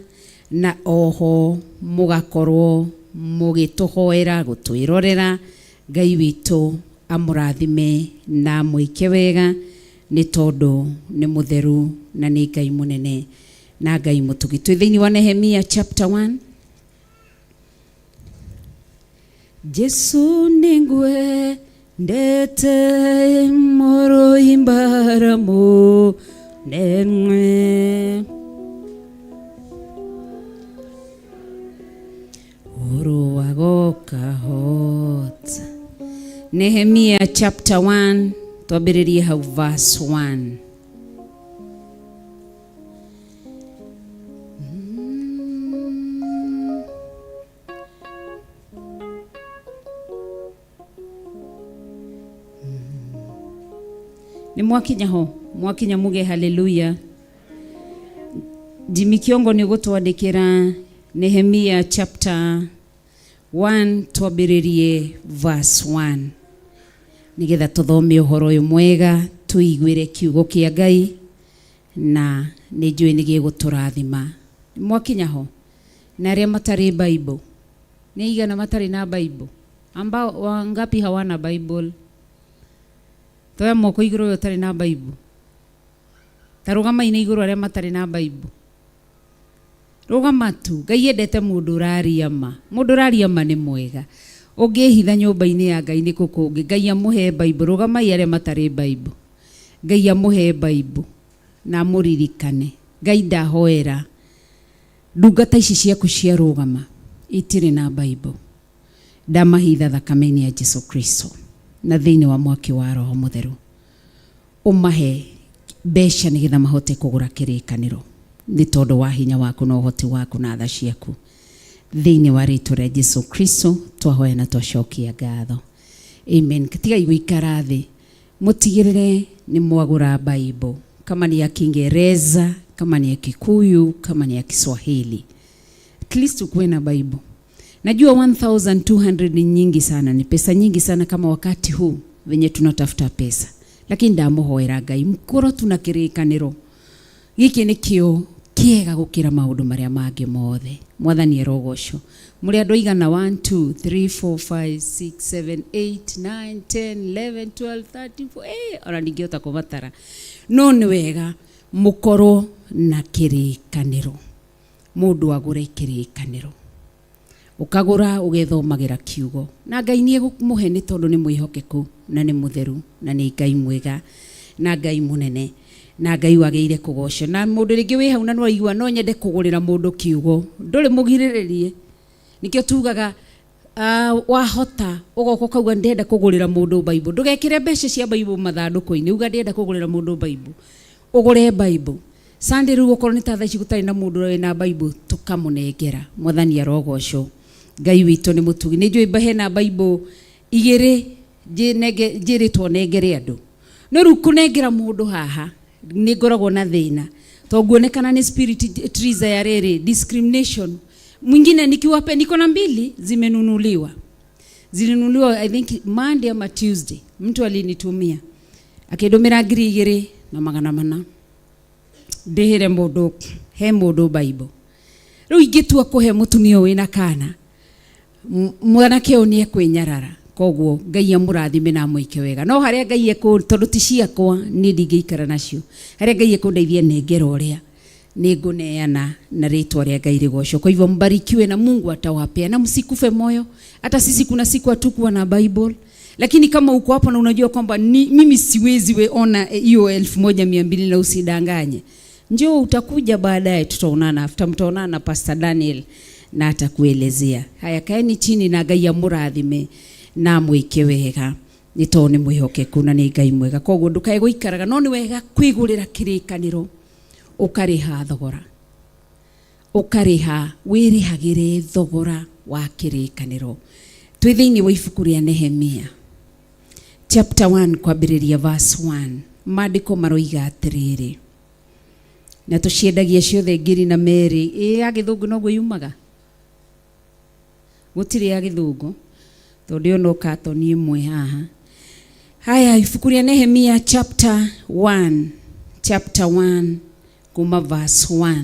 na oho mũgakorwo mũgĩtũhoera, gũtwĩrorera. Ngai witũ amũrathime na amwĩke wega nĩ tondũ nĩ mũtheru na nĩ Ngai mũnene na Ngai mũtugi. Twĩ thĩinĩ wa Nehemia chapter 1. Jesu nĩngwendete mũrũimbara mũnene. Ũrũaga ũkahota. Nehemia chapter 1, twambĩrĩrie hau verse 1. Nĩ mwakinya ho, mwakinya muge haleluya. Jimmy Kiongo nĩ ũgũtwandĩkĩra Nehemia chapter 1, twambĩrĩrie verse 1 nĩgetha tũthome ũhoro ũyũ mwega, tũiguĩre kiugo kĩa Ngai na nĩ njũĩ nĩ gĩgũtũrathima. Mwakinya ho, na arĩa matarĩ Bible, nĩ aigana matarĩ na Bible? Ambao wangapi hawana Bible? Toya moko igũrũ ũyũ ũtarĩ na Bible. Ta rũgama-inĩ igũrũ arĩa matarĩ na Bible. Rũgama tu. Ngai endete mũndũ ũraria ma. Mũndũ ũraria ma nĩ mwega. Ũngĩhitha nyũmba-inĩ ya Ngai nĩ kũ kũngĩ. Ngai amũhe Bible. Rũgamai arĩa matarĩ Bible. Ngai amũhe Bible na amũririkane. Ngai ndahoera ndungata ici ciaku cia rũgama itirĩ na Bible. Ndamahitha thakame-inĩ ya Jesu Kristo na thĩinĩ wa mwaki wa Roho Mũtheru. Ũmahe mbeca nĩgetha mahote kũgũra kĩrĩkanĩro nĩ tondũ wa hinya waku na ũhoti waku na tha ciaku. Thĩinĩ wa rĩtwa rĩa Jesu Kristo twahoya na twacokia ngatho. Amen. Tigai gũikara thĩ, mũtigĩrĩre nĩ mwagũra Bible, kama ni ya Kiingereza, kama ni ya Kikuyu, kama ni ya Kiswahili, at least ukuwe na Bible. Najua 1200 ni nyingi sana, ni pesa nyingi sana kama wakati huu venye tunatafuta pesa, lakini ndamũhoera Ngai mkorwo tuna kĩrĩkanĩro gĩkĩ nĩkĩo kĩega gũkĩra maũndũ marĩa mangĩ mothe. Mwathani arogocwo. Mũrĩ andũ aigana? 1 2 3 4 5 6 7 8 9 10 11 12 13 4, ona ndingĩhota kũbatara, no nĩ wega mũkorwo na kĩrĩkanĩro. Mũndũ agũre kĩrĩkanĩro, ũkagũra ũgethomagĩra kiugo na Ngai nĩ egũkũmũhe nĩ tondũ nĩ mwĩhokeku na nĩ mũtheru na nĩ Ngai mwega na Ngai mũnene na Ngai wagĩrĩire kũgocwo. Na mũndũ rĩngĩ wĩ hau na nĩwaigua no nyende kũgũrĩra mũndũ kiugo, ndũrĩ mũgirĩrĩrie. Nĩkĩo tugaga wahota ũgoka ũkauga ndĩrenda kũgũrĩra mũndũ Bible, ndũgekĩre mbeca cia Bible mathandũkũ-inĩ, uga ndĩrenda kũgũrĩra mũndũ Bible, ũgũre Bible Sunday. Rĩu okorwo nĩ ta thaa ici gũtarĩ na mũndũ wĩna Bible, tũkamũnengera. Mwathani arogocwo. Ngai witũ nĩ mũtugi. Nĩ njũĩ hena Bible igĩrĩ njĩrĩtwo nengere andũ, no rĩu kũnengera mũndũ haha nĩ ngoragwo na thĩna to nguonekana nĩ spirit triza ya rĩrĩ discrimination. Mwingine nikiwape, niko na mbili zimenunuliwa, zilinunuliwa I think Monday ama Tuesday. Mtu alinitumia akĩndũmĩra 2400 ndĩhĩre mũndũ, he mũndũ Bible. Rĩu ingĩtua kũhe mũtumia ũyũ wĩna kana mwanake ũyũ nĩ ekwĩnyarara. Koguo Ngai amũrathime na amwĩke wega. No harĩa Ngai ekũ, tondũ ti ciakwa, niĩ ndingĩikara nacio, harĩa Ngai ekũndeithia nengera ũrĩa nĩ ngũneana na rĩtwa rĩa Ngai rĩgocwo. Kwa hivyo mbarikiwe na Mungu atawapea na msikufe moyo. Hata sisi kuna siku hatukuwa na Bible, lakini kama uko hapo na unajua kwamba ni, mimi siwezi we ona hiyo 1200 na usidanganye, njoo, utakuja baadaye, tutaonana after, mtaonana na Pastor Daniel. na atakuelezea. Haya, kaeni chini na Ngai amũrathime na amwĩke wega nĩ tondũ nĩ mwĩhokeku na nĩ Ngai mwega. Koguo ndũkae gũikaraga, no nĩ wega kwĩgũrĩra kĩrĩkanĩro ũkarĩha thogora, ũkarĩha wĩrĩhagĩre thogora wa kĩrĩkanĩro. Twĩ thĩinĩ wa ibuku rĩa Nehemia chapter 1 kwambĩrĩria verse 1, maandĩko maroiga atĩrĩrĩ, na tũciendagia ciothe ngiri na merĩ. Ĩ ya gĩthũngũ noguo yumaga, gũtirĩ ya gĩthũngũ tondũ ĩyo no katoni ĩmwe haha. Haya, ibuku rĩa Nehemia chapter 1, chapter 1 kuma verse 1,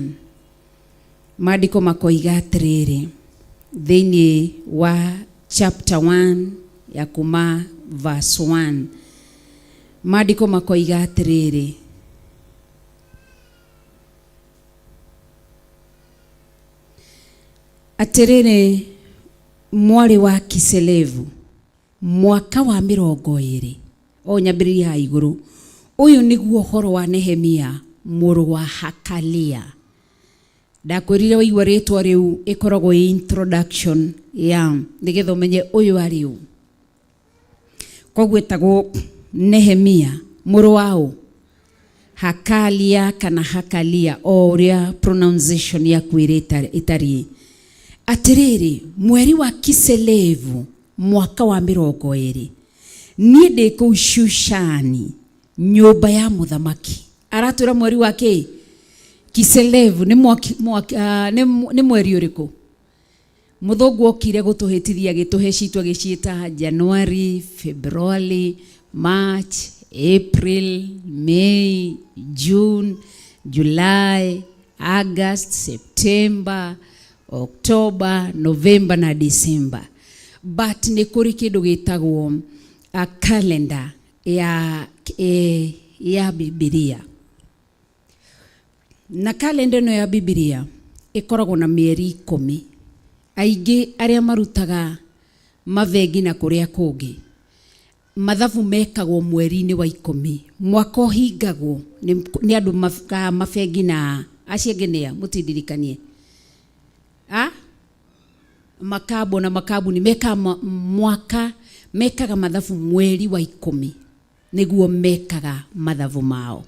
maandĩko makoiga atĩrĩrĩ thĩinĩ wa chapter 1 ya kuma verse 1, maandĩko makoiga atĩrĩrĩ, atĩrĩrĩ mwarĩ wa Kiselevu mwaka wa 20 o nyambĩrĩria haha igũrũ, ũyũ nĩguo ũhoro wa Nehemia mũrũ wa Hakalia. Ndakwĩrire waigua rĩtwa rĩu ĩkoragwo ĩ introduction ya nĩgetha ũmenye ũyũ arĩ ũ. Koguo ĩtagwo Nehemia mũrũ wa ũ? Hakalia kana Hakalia, o ũrĩa pronunciation yaku ĩrĩ ĩtariĩ. Atĩrĩrĩ mweri wa Kiselevu mwaka wa 20 niĩ ndĩ kũu Shushani nyũmba ya mũthamaki. Aratwĩra mweri wa kĩ? Kiselevu nĩ mwaki, mwaki, nĩ mweri ũrĩkũ? Mũthũngũ okire gũtũhĩtithia agĩtũhe citũ agĩciĩta January, February, March, April, May, June, July, August, September, October, November na December. But nĩ kũrĩ kĩndũ gĩtagwo a calendar ya Bibilia. Na calendar ĩno ya Bibilia ĩkoragwo na mĩeri 10. Aingĩ arĩa marutaga mabengi na kũrĩa kũngĩ, mathabu mekagwo mweri-inĩ wa 10. Mwaka ũhingagwo nĩ andũ mabengi na acio angĩ nĩa, mũtindirikanie. Makambo na makambuni mekaga mwaka, mekaga mathabu mweri wa 10 nĩguo mekaga mathabu mao.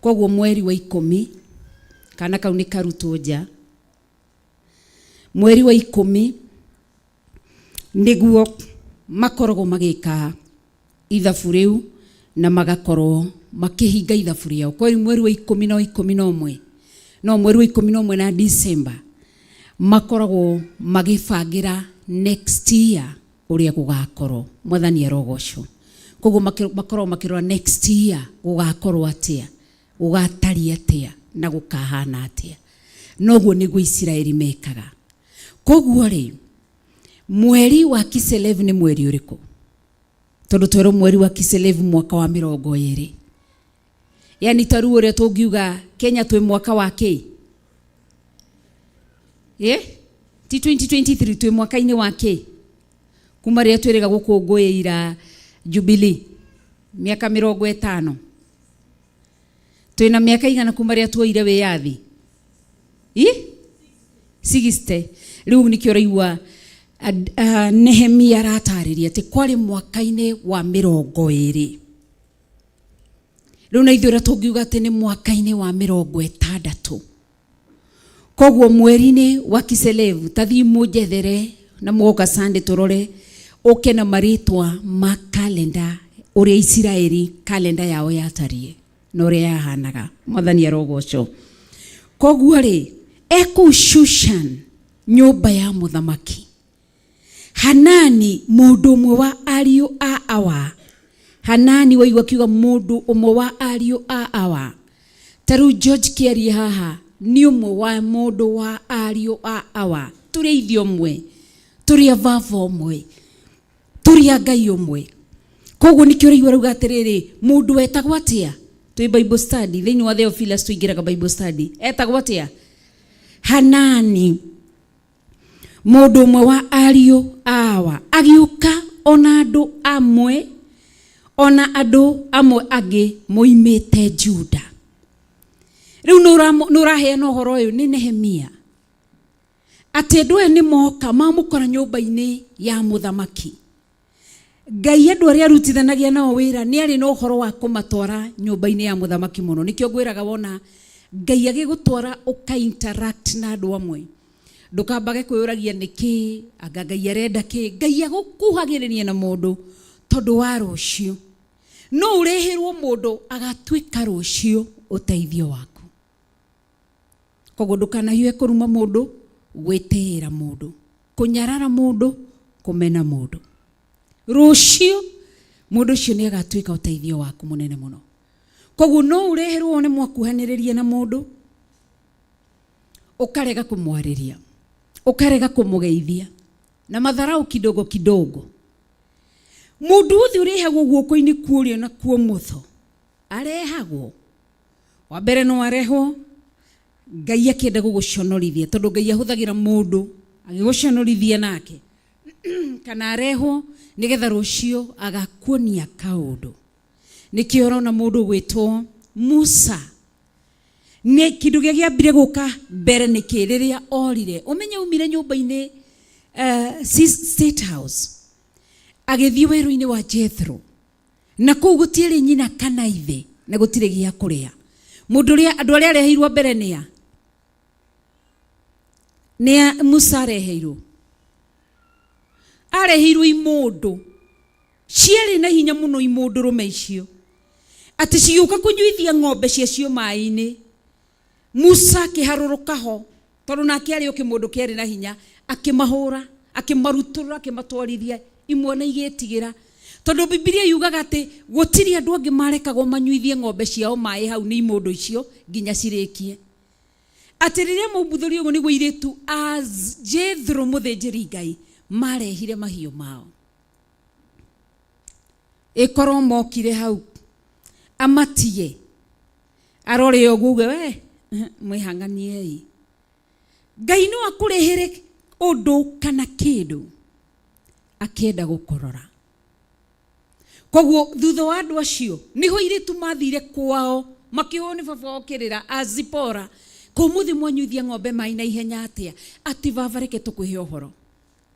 Koguo mweri wa 10 kana kau nĩ karutwo nja, mweri wa 10 nĩguo makoragwo magĩka ithabu rĩu na magakorwo makĩhinga ithabu rĩao. Kweri mweri wa 10 na 11, no mweri wa 11 na December makoragwo magĩbangĩra next year ũrĩa gũgakorwo. Mwathani arogocwo. Koguo makoragwo makĩrora next year gũgakorwo atĩa, gũgatariĩ atĩa na gũkahana atĩa. Noguo nĩguo Isiraeli mekaga. Koguo rĩ, mweri wa Kiselevu nĩ mweri ũrĩkũ? Tondũ twerwo mweri wa Kiselevu mwaka wa 20. Yani ta rĩu ũrĩa tũngiuga Kenya twĩ mwaka wa kĩ? Ti 2023 twĩ mwaka-inĩ wa kĩ? Kuma rĩrĩa twĩrĩga gũkũngũĩra Jubilee mĩaka 50. Twĩna mĩaka igana kuma rĩrĩa tuoire wĩyathi? I? 60. Rĩu nĩkĩo ũraigua Nehemia aratarĩria atĩ kwarĩ mwaka-inĩ wa 20. Rĩu na ithuĩ ũrĩa tũngiuga atĩ nĩ mwaka-inĩ wa 60. Koguo mweri-inĩ wa Kiselevu, ta thiĩ mũnjethere na mũgoka Sunday tũrore ũke na marĩtwa ma kalenda ũrĩa Isiraeli kalenda yao yatariĩ na ũrĩa yahanaga. Mwathani arogocwo. Koguo rĩ, ekũu Shushan nyũmba ya mũthamaki, Hanani mũndũ ũmwe wa ariũ a Awa. Hanani waigua akiuga mũndũ ũmwe wa ariũ a Awa. Ta rĩu George Kĩarie haha nĩ ũmwe wa mũndũ wa ariũ a Awa. Tũrĩ ithe ũmwe, tũrĩ a baba ũmwe, tũrĩ a Ngai ũmwe. Koguo nĩkĩo ũraigua rauga atĩrĩrĩ, mũndũ wetagwo atĩa? Twĩ Bible study, thĩinĩ wa Theophilus tũingĩraga Bible study. Etagwo atĩa? Hanani. Mũndũ ũmwe wa ariũ a Awa agĩũka ona andũ amwe, ona andũ amwe angĩ moimĩte Juda. Rĩu nĩ ũraheana ũhoro ũyũ nĩ Nehemia. Atĩ andũ aya nĩ moka mamũkora nyũmba-inĩ ya mũthamaki. Ngai andũ arĩa arutithanagia nao wĩra nĩ arĩ na ũhoro wa kũmatwara nyũmba-inĩ ya mũthamaki mũno. Nĩkĩo ngwĩraga wona Ngai agĩgũtwara ũka interact na andũ amwe, ndũkambage kwĩyũragia nĩkĩ, anga Ngai arenda kĩ. Ngai agũkuhagĩrĩria na mũndũ tondũ wa rũciũ. No ũreherwo mũndũ agatuĩka rũciũ ũteithio waku. Koguo ndũkanahiũhe kũruma mũndũ, gwĩtĩĩra mũndũ, kũnyarara mũndũ, kũmena mũndũ. Rũciũ mũndũ ũcio nĩ agatuĩka ũteithio waku mũnene mũno. Koguo no ũreherwo wone mwakuhanĩrĩria na mũndũ, ũkarega kũmwarĩria, ũkarega kũmũgeithia na madharau kidogo kidogo. Mũndũ wothe ũrehagwo guoko-inĩ kwa ũrĩo na kwa ũmotho arehagwo wa mbere no arehwo Ngai akĩenda gũgũconorithia tondũ Ngai ahũthagĩra mũndũ agĩgũconorithia nake kana arehwo nĩgetha rũciũ agakuonia kaũndũ. Nĩkĩo ũrona mũndũ ũgwĩtwo Musa nĩ kĩndũ gĩa kĩambire gũka mbere nĩkĩ rĩrĩa orire ũmenye umire nyũmba-inĩ State House agĩthiĩ werũ-inĩ wa Jethro na kũu gũtiarĩ nyina kana ithe na gũtirĩ gĩa kũrĩa. Mũndũ ũrĩa andũ arĩa areheirwo mbere nĩ a? Nĩ a Musa areheirwo? Areheirwo imũndũ ciarĩ na hinya mũno imũndũ rũme icio atĩ cigĩũka kũnyuithia ng'ombe ciacio maĩ-inĩ. Musa akĩharũrũka ho tondũ nake arĩ o kĩmũndũ kĩarĩ na hinya, akĩmahũra, akĩmarutũrũra, akĩmatwarithia imwe na igĩtigĩra. Tondũ Bibilia yugaga atĩ gũtirĩ andũ angĩ marekagwo manyuithie ng'ombe ciao maĩ hau nĩ imũndũ icio nginya cirĩkie. Atĩ rĩrĩa maumbuthũrire ũguo nĩguo airĩtu a Jethro mũthĩnjĩri Ngai marehire mahiũ mao. Ĩkorwo mokire hau amatige arore ũguo uge we mwĩhang'aniei. Ngai no akũrehere ũndũ kana kĩndũ akĩenda gũkũrora. Koguo thutha wa andũ acio nĩho airĩtu mathire kwao makĩhũrwo nĩ baba wao kĩrĩra a Zipora, ko ũmũthĩ mwanyuithia ng'ombe maĩ na ihenya atĩa? Atĩ baba reke tũkwĩhe ũhoro.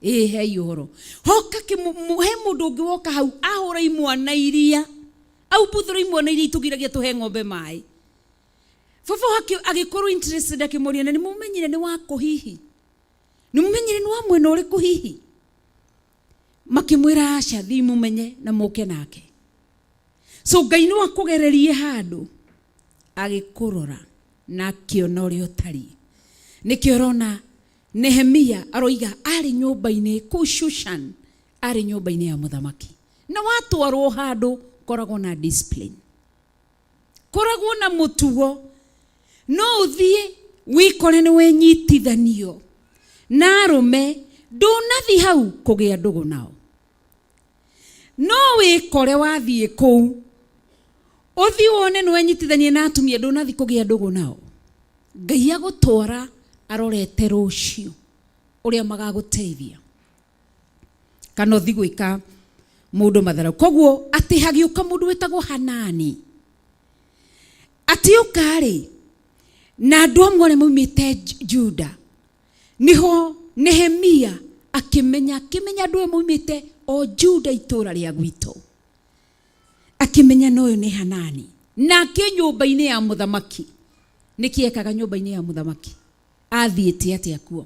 Ĩĩ hei ũhoro. Hoka he mũndũ ũngĩ woka hau ahũra imwana iria aumbuthũra imwana iria itũgiragia tũhe ng'ombe maĩ. Baba agĩkorwo interested akĩmũria na nĩ mũmenyire nĩ wakũ hihi? Nĩ mũmenyire nĩ wa mwena ũrĩkũ hihi? Makĩmwĩra aca thiĩ mũmenye na mũke nake. So Ngai no akũgererie handũ agĩkũrora na akĩona ũrĩa ũtariĩ. Nĩkĩo ũrona Nehemia aroiga arĩ nyũmba-inĩ kũu Shushan, arĩ nyũmba-inĩ ya mũthamaki. Na watwarwo handũ koragwo na discipline, koragwo na mũtugo. No ũthiĩ wikore nĩ wenyitithanio na arũme ndũnathi hau kũgĩa ndũgũ nao. No wĩkore wathiĩ kũu ũthiĩ wone nĩ wenyitithania na atumia ndũnathi kũgĩa ndũgũ nao. Ngai agũtwara arorete rũciũ ũrĩa magagũteithia kana ũthiĩ gwĩka mũndũ matharau. Koguo atĩ hagĩũka mũndũ wĩtagwo Hanani atĩ ũka rĩ na andũ amwe arĩa maumĩte Juda, niho Nehemia akĩmenya akĩmenya andũ aya maumĩte o Juda itũũra rĩa gwitũ, akĩmenya na ũyũ nĩ Hanani nake nyũmba-inĩ ya mũthamaki. Nĩkĩ ekaga nyũmba-inĩ ya mũthamaki? Athiĩte atĩa kuo?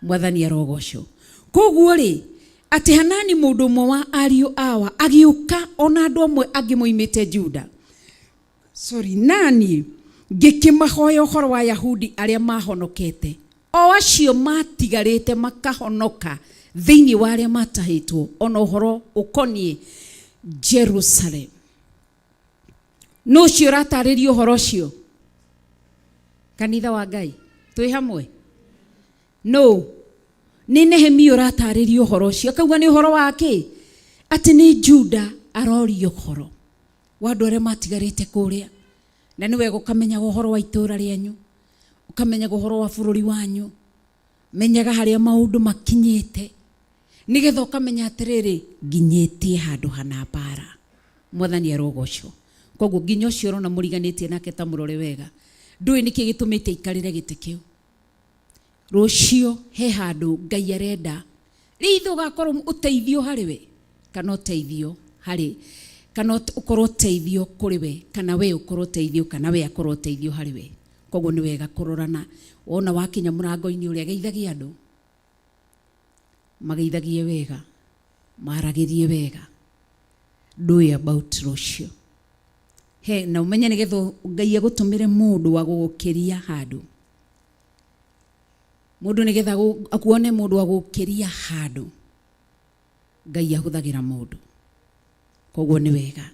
Mwathani arogocwo. Koguo rĩ atĩ Hanani mũndũ ũmwe wa ariũ awa agĩũka ona andũ amwe angĩ moimĩte Juda, sorry, nani ngĩkĩmahoya ũhoro wa Yahudi arĩa mahonokete, o acio matigarĩte makahonoka thĩinĩ wa arĩa matahĩtwo, ona ũhoro ũkoniĩ Jerusalem. Nũ ũcio ũratarĩria ũhoro ũcio? Kanitha wa Ngai, twĩ hamwe? Nũ? Nĩ Nehemia ũratarĩria ũhoro ũcio, akauga nĩ ũhoro wa kĩ? Atĩ nĩ Juda aroria ũhoro wa andũ arĩa matigarĩte kũrĩa. Na nĩ wega ũkamenyaga ũhoro wa itũũra rĩanyu, ũkamenyaga ũhoro wa bũrũri wanyu, menyaga harĩa maũndũ makinyĩte, nĩgetha ũkamenya atĩrĩrĩ, nginyĩtie handũ hana mbara. Mwathani arogocwo. Koguo nginya ũcio ũrona mũriganĩtie nake ta mũrore wega, ndũĩ nĩkĩ gĩtũmĩte aikarĩre gĩtĩ kĩu. Rũciũ he handũ Ngai arenda rĩithe ũgakorwo ũteithio harĩ we kana ũteithio harĩ kana ũkorwo ũteithio kũrĩ we kana we ũkorwo ũteithio kana we akorwo ũteithio harĩ we. Koguo nĩ wega kũrorana. Wona wakinya mũrango-inĩ ũrĩa geithagia andũ, mageithagie wega, maragĩrie wega, ndũĩ about rũciũ. He na ũmenye nĩgetha Ngai agũtũmĩre mũndũ wa gũgũkĩria handũ, mũndũ nĩgetha akuone mũndũ wa gũgũkĩria handũ, Ngai ahũthagĩra mũndũ. Koguo nĩ wega.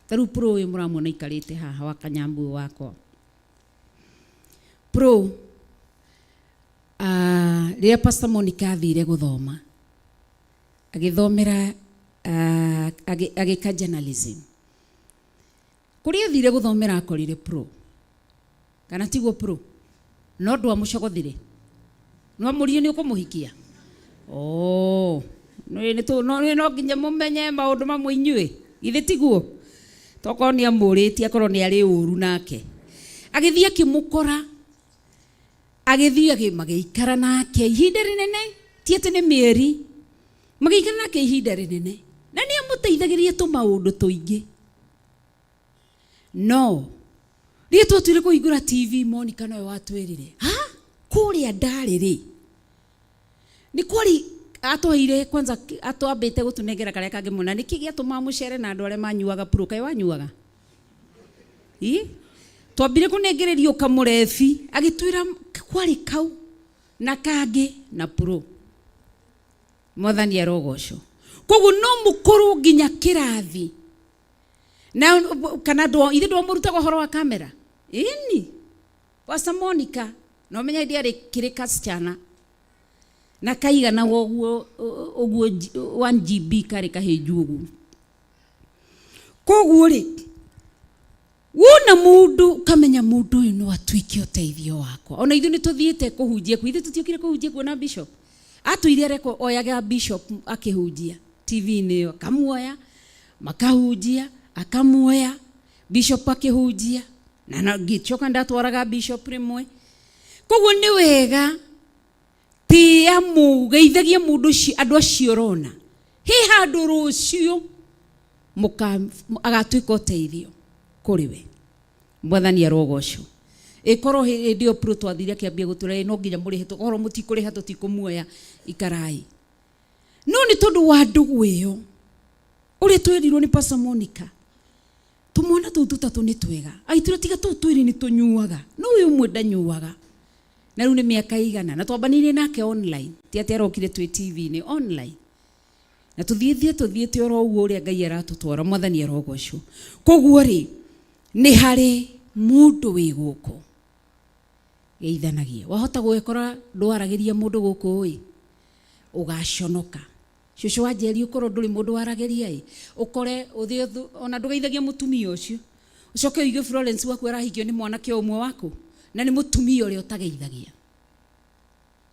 Ta rĩu pro ũyũ mũramuona aikarĩte haha wa kanyambu wakwa. Pro rĩrĩa Pastor Monica athire gũthoma, agĩthomera agĩka journalism. Kũrĩa athire gũthomera akorire pro. Kana tiguo pro? No ndwamũcogothire? Nwamũririe nĩ ũkũmũhikia? Oh, no no nginya mũmenye maũndũ mamwe inyuĩ. Githĩ tiguo? Tokorwo nĩ amũrĩtie akorwo nĩ arĩ ũru nake. Agĩthiĩ akĩmũkora, agĩthiĩ magĩikara nake ihinda rĩnene, ti atĩ nĩ mĩeri, magĩikara nake ihinda rĩnene. Na nĩ amũteithagĩrĩria tũmaũndũ tũingĩ. No, rĩrĩa twatuire kũhingũra TV, Monica nowe watwĩrire, ha, kũrĩa ndarĩ rĩ, nĩ kwarĩ atũheire kwanza atwambĩte gũtũnengera karĩa kangĩ mũno. Na nĩkĩ gĩatũmaga mũcere na andũ arĩa manyuaga pro? Kaĩ wanyuaga? Ĩ? Twambire kũnengererio kamũrebi, agĩtwĩra kwarĩ kau na kangĩ na pro. Mwathani arogocwo. Koguo no mũkorwo nginya kĩrathi na kana ithe ndwamũrutaga ũhoro wa kamera. Ĩni Pastor Monica no menya hĩndĩ arĩ kĩrĩ kasichana na kaigana ũguo ũguo 1 GB karĩ kahĩnju ũguo. Koguo rĩ, wona mũndũ ũkamenya mũndũ ũyũ no atuĩke ũteithio wakwa. Ona ithuĩ nĩ tũthiĩte kũhunjia kuo, ithuĩ tũtiokire kũhunjia kuona bishop. Atũire areko oyaga bishop akĩhunjia TV-inĩ ĩyo, akamuoya makahunjia, akamuoya bishop akĩhunjia, na ngĩcoka ndatwaraga bishop rĩmwe. Koguo nĩ wega tĩa mũgeithagie mũndũ ũcio, andũ acio ũrona he handũ rũciũ agatuĩka ũteithio kũrĩ we. Mwathani arogocwo. Ĩkorwo hĩndĩ ĩyo pro twathire akĩambia gũtwĩra no nginya mũrĩhe, okorwo mũtikũrĩha tũtikũmuoya, ikarai. No nĩ tondũ wa ndũgũ ĩyo ũrĩa twerirwo nĩ Pastor Monica, tũmwana tũu tũtatũ nĩ twega, agĩtwĩra tiga tũu twĩrĩ nĩ tũnyuaga, no ũyũ ũmwe ndanyuaga. Na rĩu nĩ mĩaka igana na twambanĩirie nake online, ti atĩ arokire twĩ TV-inĩ, online. Na tũthiĩtie tũthiĩte oro ũguo ũrĩa Ngai aratũtwara, Mwathani arogocwo. Koguo rĩ, nĩ harĩ mũndũ wĩ gũkũ geithanagia. Wahota gwĩkora ndwaragĩria mũndũ gũkũ ĩ, ũgaconoka. Cũcũ wa Njeri ũkorwo ndũrĩ mũndũ waragĩria ĩ, ũkore ũthiĩ ona ndũgeithagia mũtumia ũcio. Ũcoke ũigue Florence waku arahikio nĩ mwanake ũmwe waku, na nĩ mũtumia ũrĩa ũtageithagia.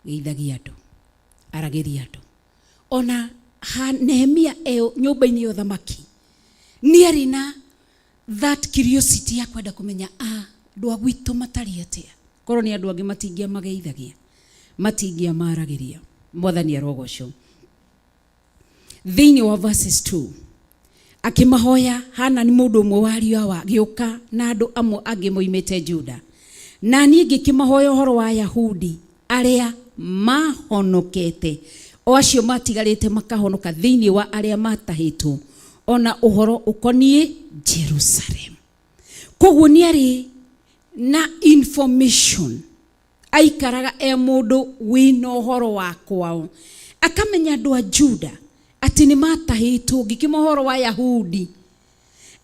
Geithagia andũ, aragĩria andũ. Ona Nehemia e nyũmba-inĩ ya ũthamaki, nĩ arĩ na that curiosity ya kwenda kũmenya andũ a gwitũ matariĩ atĩa. Korwo nĩ andũ angĩ matingĩamageithagia, matingĩamaragĩria. Mwathani arogocwo. Thĩinĩ wa verses 2, akĩmahoya Hanani mũndũ ũmwe wa ariũ awa agĩũka na andũ amwe angĩ moimĩte Juda. Na niĩ ngĩkĩmahoya ũhoro wa Ayahudi arĩa mahonokete, o acio matigarĩte makahonoka thĩinĩ wa arĩa matahĩtwo, ona ũhoro ũkoniĩ Jerusalem. Koguo nĩ arĩ na information, aikaraga e mũndũ wĩna ũhoro wa kwao, akamenya andũ a Juda atĩ nĩ matahĩtwo. Ngĩkĩma ũhoro wa Ayahudi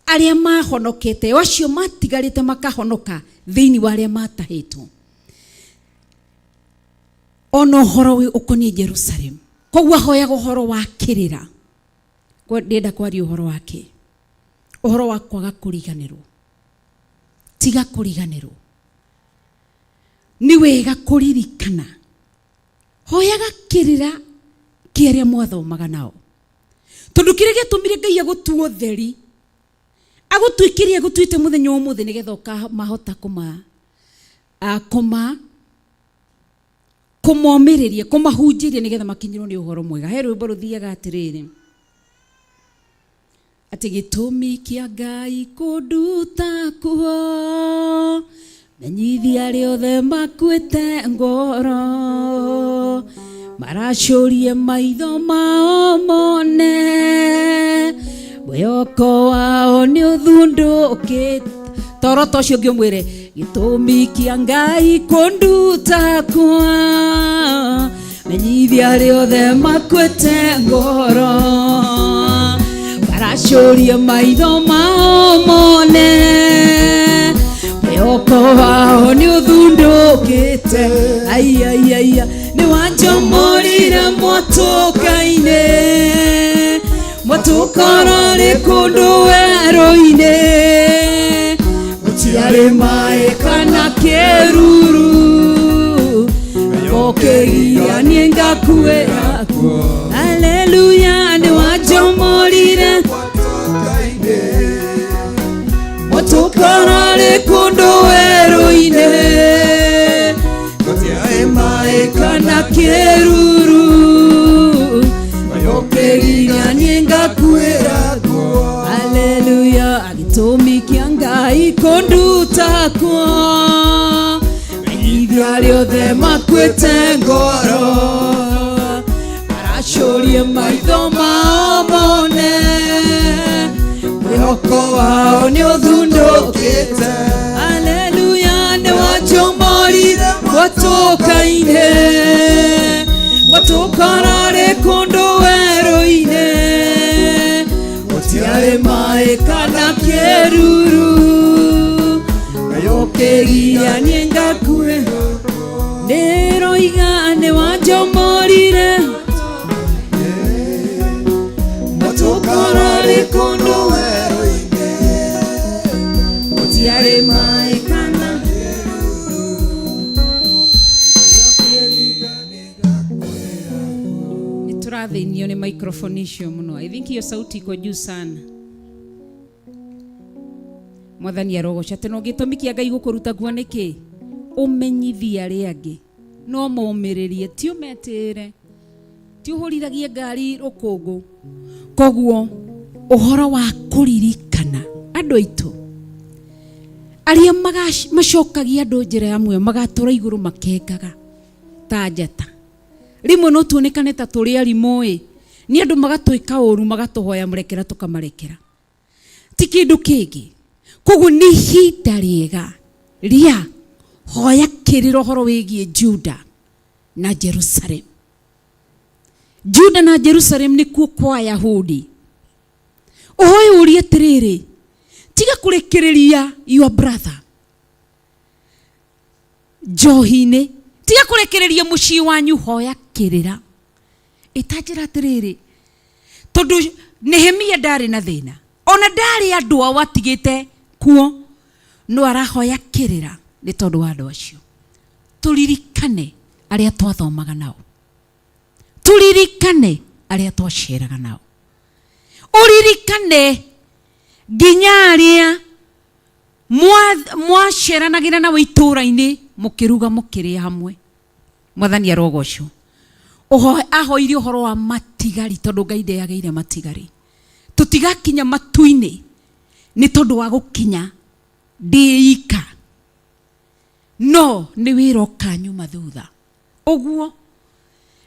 arĩa mahonokete, o acio matigarĩte makahonoka thĩinĩ wa arĩa matahĩtwo, ona ũhoro ũkoniĩ Jerusalem. Koguo ahoyaga ũhoro wa kĩrĩra. Ndĩrenda kwaria ũhoro wa kĩ? Ũhoro wa kwaga kũriganĩrwo. Tiga kũriganĩrwo. Nĩ wega kũririkana. Hoyaga kĩrĩra kĩa arĩa mwathomaga nao. Tondũ kĩrĩa gĩatũmire Ngai agũtue ũtheri, agũtue kĩrĩa agũtuĩte mũthenya wa ũmũthĩ nĩgetha ũkamahota Kũmomĩrĩria, kũmahunjĩria nĩgetha makinyĩrwo nĩ ũhoro mwega. He rwĩmbo rũthiaga atĩrĩrĩ, atĩ gĩtũmi kĩa Ngai kũnduta kuo, menyithia arĩa othe makuĩte ngoro, maracũrie maitho mao mone, mwĩhoko wao nĩ ũthundũkĩte. Toro ta ũcio ũngĩ ũmwĩre, gĩtũmi kĩa Ngai kũnduta kwa, menyithia arĩa othe makuĩte ngoro, maracũrie maitho mao mone, mwĩhoko wao nĩ ũthundũkĩte. Ai, ai, ai, nĩ wanjomorire mwatũka-inĩ, mwatũkora rĩ kũndũ werũ-inĩ, gũtiarĩ maĩ kana kĩruru, ũkĩgiria niĩ ngakuĩra kuo. Haleluya, nĩ wanjomorire mwatũkora rĩ kũndũ werũ-inĩ, gũtiarĩ maĩ kana kĩruru, ũkĩgiria niĩ ngakuĩra kuo. Haleluya, gĩtũmi kĩa Ngai kũnduta kuo, menyithia arĩa othe makuĩte ngoro, maracũrie maitho mao mone, mwĩhoko wao nĩ ũthundũkĩte. Haleluya, nĩ wanjomorire mwatũka-inĩ, mwatũkora rĩ kũndũ werũ-inĩ, gũtiarĩ maĩ kana kĩruru, ũkĩgiria niĩ ngakue. Nĩroiga nĩ wanjomorire mwatũkora rĩ kũndũ werũ-inĩ, gũtiarĩ maĩ kana. Nĩ tũrathĩnio nĩ microphone icio mũno. I think hiyo sauti iko juu sana. Mwathani arogoca. Atĩ no gĩtũmi kĩa Ngai gũkũruta kuo nĩkĩ? Ũmenyithie arĩa angĩ, no momĩrĩrie, ti ũmetĩĩre, ti ũhũrithagie ngari rũkũngũ. Koguo ũhoro wa kũririkana andũ aitũ arĩa macokagia andũ njĩra ya muoyo, magatũra igũrũ makengaga ta njata. Rĩmwe no tuonekane ta tũrĩ arimũ-ĩ, nĩ andũ magatwĩka ũru, magatũhoya mũrekera, tũkamarekera, ti kĩndũ kĩngĩ. Koguo nĩ ihinda rĩega rĩa hoya kĩrĩra ũhoro wĩgiĩ Juda na Jerusalem. Juda na Jerusalem nĩkuo kwa Ayahudi. Ũhoe ũrie atĩrĩrĩ, tiga kũrekereria your brother njohi-inĩ, tiga kũrekereria mũciĩ wanyu, hoya kĩrĩra. Ĩtanjĩra atĩrĩrĩ, tondũ Nehemia ndarĩ na thĩna, ona ndarĩ andũ ao atigĩte kuo, no arahoya kĩrĩra nĩ tondũ wa andũ acio. Tũririkane arĩa twathomaga nao, tũririkane arĩa twaceraga nao, ũririkane nginya arĩa mwaceranagĩra nao itũũra-inĩ, mũkĩruga mũkĩrĩa hamwe. Mwathani arogocwo. Ahoire ũhoro wa matigari, tondũ Ngai ndeyagĩire matigari. Tũtigakinya matu-inĩ nĩ tondũ wa gũkinya ndĩika, no nĩ wĩra ũkanyuma thutha. Ũguo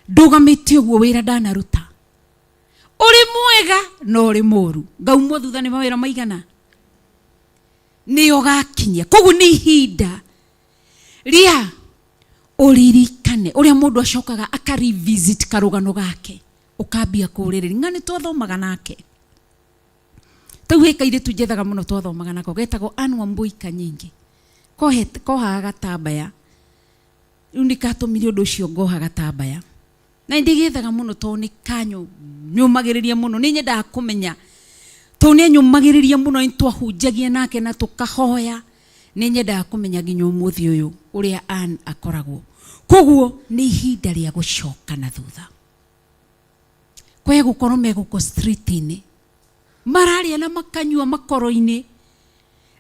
ndũgamĩte ũguo wĩra ndanaruta, ũrĩ mwega na ũrĩ mũru, ngaumwo thutha nĩ mawĩra maigana nĩ ũgakinyia. Koguo nĩ ihinda rĩa ũririkane ũrĩa mũndũ acokaga aka revisit karũgano gake, ũkambia kũrĩrĩria ng'a nĩ twathomaga nake. Tau he kairĩtu njethaga mũno twathomaga nako, getagwo Ann Wambui Kanyingi, kohaga gatambaya. Rĩu nĩ katũmire ũndũ ũcio ngoha gatambaya, na nĩ ndĩgethaga mũno tondũ nĩ kanyũmagĩrĩria mũno, nĩ nyendaga kũmenya tondũ nĩ anyũmagĩrĩria mũno, nĩ twahunjagia nake na tũkahoya. Nĩ nyendaga kũmenya nginya ũmũthĩ ũyũ ũrĩa Ann akoragwo. Koguo nĩ ihinda rĩa gũcoka na thutha. Kwe gũkorwo me gũkũ street-inĩ mararĩa na makanyua makoro-inĩ,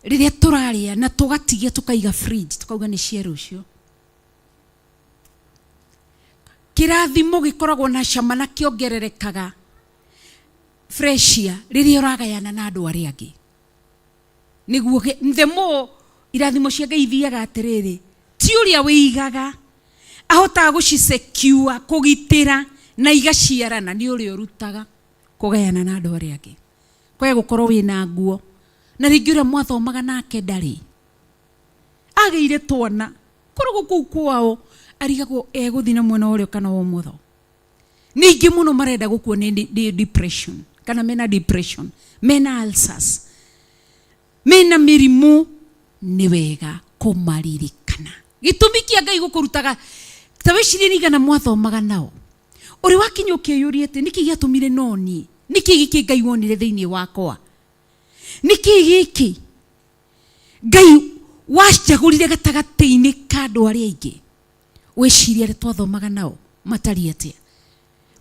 rĩrĩa tũrarĩa na tũgatigia tũkaiga fridge, tukauga nĩ cia rũciũ. Kĩrathimo gĩkoragwo na cama na kĩongererekaga freshia rĩrĩa ũragayana na andũ arĩa angĩ. Nĩguo the more irathimo cia Ngai ithiaga atĩrĩrĩ, ti ũrĩa wĩigaga ahotaga gũcicecure, kũgitĩra na igaciarana, nĩ ũrĩa ũrutaga kũgayana na andũ arĩa angĩ. Kwaya gũkorwo wĩna nguo na rĩngĩ ũrĩa mwathomaga nake ndarĩ, agĩire twana koragwo kũu kwao, arigagwo egũthiĩ na mwena wa ũrĩo kana wa ũmotho. Ningĩ mũno marenda gũkua nĩ depression, kana mena depression, mena ulcers, mena mĩrimũ. Nĩ wega kũmaririkana. Gĩtũmi kĩa Ngai gũkũrutaga, ta wĩcirie nĩ igana mwathomaga nao, ũrĩ wakinya ũkĩyũria atĩ nĩkĩ gĩatũmire no niĩ, nĩkĩ gĩkĩ Ngai wonire thĩinĩ wakwa, nĩkĩ gĩkĩ Ngai wanjagũrire gatagatĩ-inĩ ka andũ arĩa aingĩ. Wĩcirie arĩa twathomaga nao matariĩ atĩa.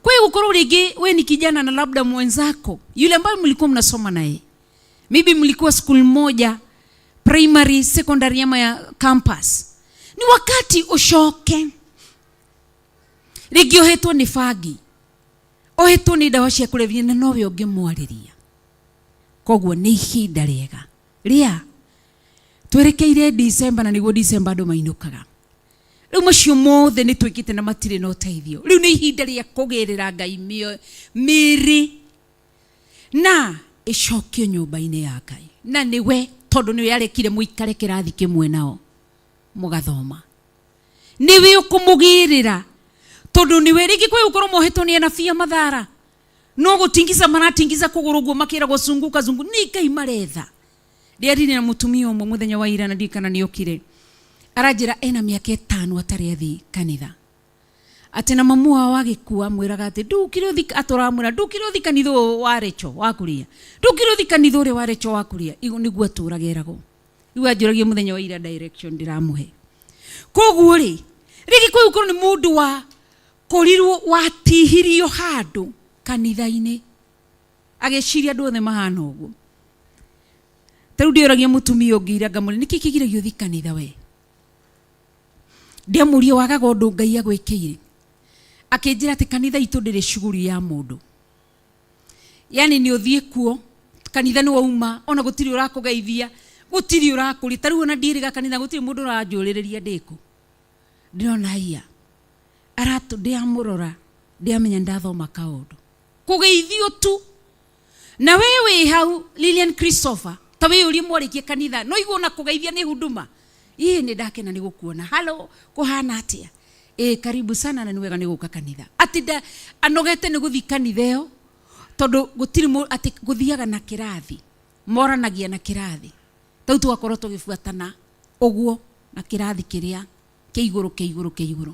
Kwa hiyo gũkorwo rĩngĩ we ni kijana na labda mwenzako yule ambaye mlikuwa mnasoma naye, maybe mlikuwa school moja, primary, secondary ama ya campus, ni wakati ucoke. Rĩngĩ ũhetwo nĩ bangi, ũhetwo nĩ ndawa cia kũrebia, na nowe ũngĩmwarĩria. Koguo nĩ ihinda rĩega rĩa twerekeire December, na nĩguo December andũ mainũkaga. Rĩu macio mothe nĩ twĩkĩte na matirĩ na ũteithio. Rĩu nĩ ihinda rĩa kũgĩrĩra Ngai mĩĩrĩ na ĩcokio nyũmba-inĩ ya Ngai, na nĩwe tondũ nĩwe arekire mũikare kĩrathi kĩmwe nao mũgathoma, nĩwe ũkũmũgĩrĩra tondũ nĩwe rĩngĩ kwĩ gũkorwo mohetwo nĩ anabii a mathara, no gũtingica maratingica kũgũrũ ũguo makĩragwo zunguka zungu, nĩ Ngai maretha. Ndiarire na mũtumia ũmwe mũthenya wa ira na ndiũĩ kana nĩokire, aranjĩra ena mĩaka 5 atarĩ athiĩ kanitha, atĩ na mamu wao agĩkua amwĩraga atĩ ndũkire ũthi, atũramwĩra ndũkire ũthi kanitha ũyũ wa Rachel wa kũrĩa, ndũkire ũthi kanitha ũrĩa wa Rachel wa kũrĩa, nĩguo atũraga eragwo. Rĩu anjũragia mũthenya wa ira direction ndĩramũhe. Koguo rĩ, rĩngĩ kwĩ gũkorwo nĩ mũndũ wa korirwo watihirio handũ kanitha-inĩ, agĩciria andũ othe mahana ũguo. Ta rĩu ndĩũragia mũtumia ũngĩ ira ngamũria nĩkĩ kĩgiragia ũthiĩ kanitha we? Ndĩamũria wagaga ũndũ Ngai agwĩkĩire, akĩnjĩra atĩ kanitha itũ ndĩrĩ cuguri ya mũndũ, yani nĩ ũthiĩ kuo kanitha nĩ wauma, ona gũtirĩ ũrakũgeithia, gũtirĩ ũrakũria. Ta rĩu ona ndiĩrĩga kanitha gũtirĩ mũndũ ũranjũrĩrĩria ndĩkũ, ndĩrona haiya aratũ, ndĩamũrora ndĩamenya ndathoma kaũndũ kũgeithio tu. Na we wĩ hau Lilian Christopher, ta wĩyũrie mwarĩkie kanitha no igua ona kũgeithia nĩ huduma. Ĩĩ nĩ ndakena nĩ gũkuona, halo kũhana atĩa? Ĩĩ karibu sana na nĩ wega nĩ gũka kanitha. Atĩ nda anogete nĩ gũthiĩ kanitha ĩyo tondũ gũtirĩ atĩ gũthiaga na kĩrathi, moranagia na kĩrathi. Tau tũgakorwo tũgĩbuatana ũguo na kĩrathi kĩrĩa kĩa igũrũ kĩa igũrũ kĩa igũrũ.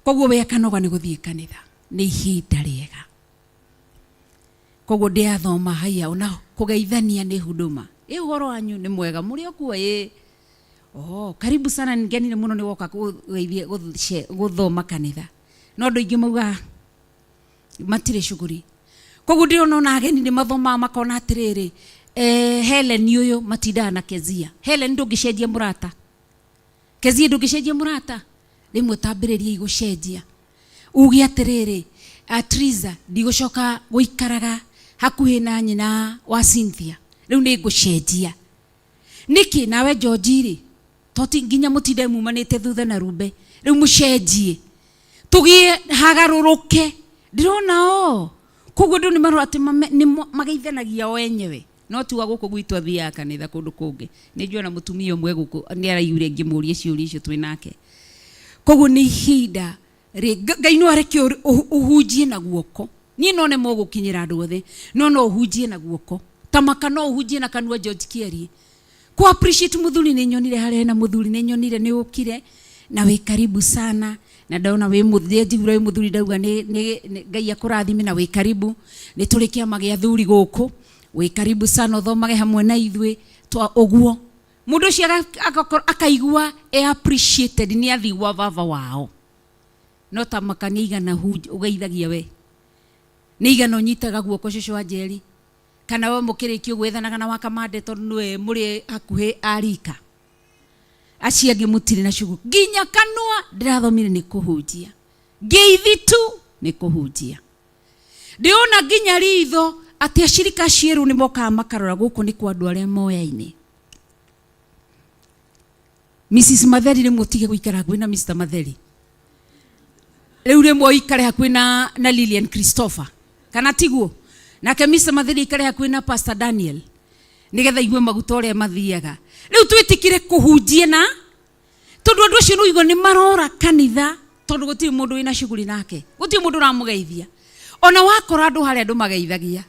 Koguo we akanoga nĩ gũthiĩ kanitha. Nĩ ihinda rĩega. Koguo ndĩathoma haiya ona kũgeithania nĩ huduma. Ĩ ũhoro wanyu nĩ mwega mũrĩ o kuo? Ĩ oh, karibu sana, ngenire mũno nĩ woka kũgeithia gũthoma kanitha. No andũ aingĩ maugaga matirĩ cuguri. Koguo ndĩrona ona ageni nĩ mathomaga makona atĩrĩrĩ, Helen ũyũ matindaga na Kezia. Helen ndũngĩcenjia mũrata, Kezia ndũngĩcenjia mũrata, rĩmwe tambĩrĩria igũcenjia. Uge atĩrĩrĩ, Triza ndigũcoka gũikaraga hakuhĩ na nyina wa Cynthia, rĩu nĩ ngũcenjia. Nĩkĩ nawe George rĩ, toti nginya mũtinde mumanĩte thutha na rumbe, rĩu mũcenjie tũgĩe hagarũrũke. Ndĩrona o koguo andũ nĩ marora atĩ nĩ mageithanagia o enyewe, no tiwa gũkũ gwitũ athiaga kanitha kũndũ kũngĩ. Nĩ njũĩ ona mũtumia ũmwe gũkũ nĩ araiguire ngĩmũria ciũria icio twĩ nake. Koguo nĩ ihinda Ngai no areke ũhunjie na guoko. Niĩ no nemwo gũkinyĩra andũ othe, no no ũhunjie na guoko. Ta maka no ũhunjie na kanua George Kĩarie. Ku appreciate mũthuri, nĩ nyonire harĩa hena mũthuri, nĩ nyonire nĩ ũkire na wĩ karibu sana, na ndona wĩ mũthuri, njiguire wĩ mũthuri ndauga nĩ Ngai akũrathime na wĩ karibu. Nĩ tũrĩ kĩama gĩa athuri gũkũ, wĩ karibu sana ũthomage hamwe na ithuĩ twa ũguo. Mũndũ ũcio akaigua e appreciated nĩ athiĩ gwa baba wao. No ta maka nĩ igana ũgeithagia we, nĩ igana ũnyitaga guoko cũcũ wa Njeri, kana we mũkĩrĩkia gwethanaga na wakamande tondũ nĩwe mũrĩ hakuhĩ a rika, acio angĩ mũtirĩ na shughuli. Nginya kanua ndĩrathomire nĩ kũhunjia. Ngeithi tu nĩ kũhunjia. Ndĩona nginya ritho atĩ acirika acio erũ nĩ mokaga makarora gũkũ nĩ kwa andũ arĩa moyaine. Mrs. Matheri rĩmwe ũtige gũikara hakuhĩ na Mr. Matheri. Rĩu rĩmwe ũikare hakuhĩ na, na Lilian Christopher kana tiguo? Nake Mr. Matheri aikare hakuhĩ na Pastor Daniel nĩgetha igue maguta ũrĩa mathiaga. Rĩu twĩtĩkĩre kũhunjia na tondũ andũ acio nĩũigua nĩ marora kanitha tondũ gũtirĩ mũndũ wĩna shughuli nake, gũtirĩ mũndũ ũramũgeithia. Ona wakora andũ harĩa andũ mageithagia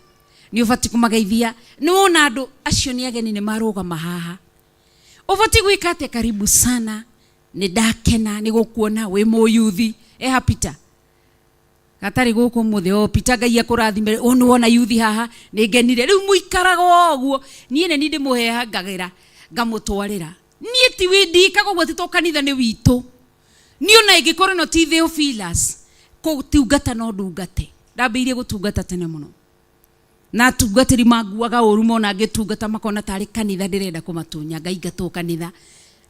nĩ ũbatiĩ kũmageithia. Nĩ wona andũ acio nĩ ageni nĩ marũgama haha, ũbatiĩ gwĩka atĩa? Karibu sana, nĩ ndakena nĩ gũkuona wĩ mũyuthi. Eha Peter gatarĩ gũkũ mũthĩ, o Peter Ngai akũrathime, o nĩ wona yuthi haha nĩ ngenire. Rĩu mũikaraga o ũguo, niĩ nĩ niĩ ndĩmũhehangagĩra ngamũtwarĩra. Niĩ ti wĩ ndikaga ũguo atĩ to kanitha nĩ witũ. Niĩ ona ĩngĩkorwo ĩno ti Theophilus, kũtungata no ndungate. Ndambĩrĩirie gũtungata tene mũno. Na atungatĩri manguaga ũru mona ngĩtungata makona tarĩ kanitha ndĩrenda kũmatunya, ngaingatwo kanitha.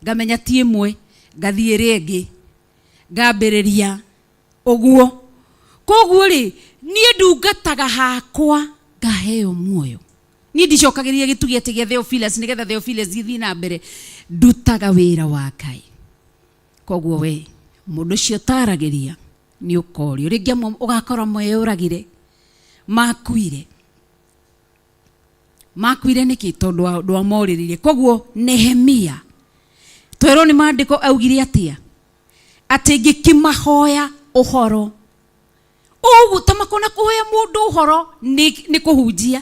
Ngamenya ti ĩmwe, ngathiĩ ĩrĩa ĩngĩ, ngambĩrĩria ũguo. Koguo rĩ, niĩ ndungataga hakwa ngaheo muoyo. Niĩ ndicokagĩria gĩtugĩ atĩ gĩa Theophilus nĩgetha Theophilus gĩthiĩ na mbere. Ndutaga wĩra wa Ngai. Koguo we mũndũ ũcio ũtaragĩria nĩ ũkorio. Rĩngĩ amwe ũgakora mweyũragire, makuire. Makuire nĩkĩ? Tondũ ndwamorĩrĩire. Koguo Nehemia twerwo nĩ maandĩko augire atĩa? Atĩ ngĩkĩmahoya ũhoro. Ũguo ta makona kũhoya mũndũ ũhoro nĩ kũhunjia.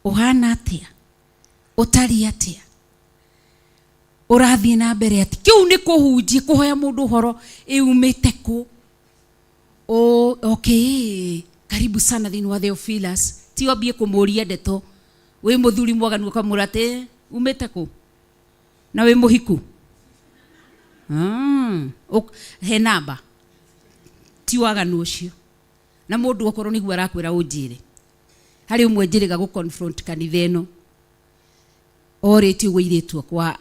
Ũhana atĩa? Ũtariĩ atĩa? Ũrathiĩ na mbere atĩa? Kĩu nĩ kũhunjia, kũhoya mũndũ ũhoro ĩumĩte kũ? O, okay, karibu sana thĩinĩ wa Theophilus. Ti wambie kũmũria ndeto. Wĩ mũthuri mwaganu ũkamwĩra atĩ umĩte kũ? Na wĩ mũhiku? He namba. Ti waganu ũcio. Na mũndũ okorwo nĩguo arakwĩra ũnjĩre. Harĩ ũmwe njĩrĩga gũ confront kanitha ĩno. Orĩtie ũguo airĩtu akwa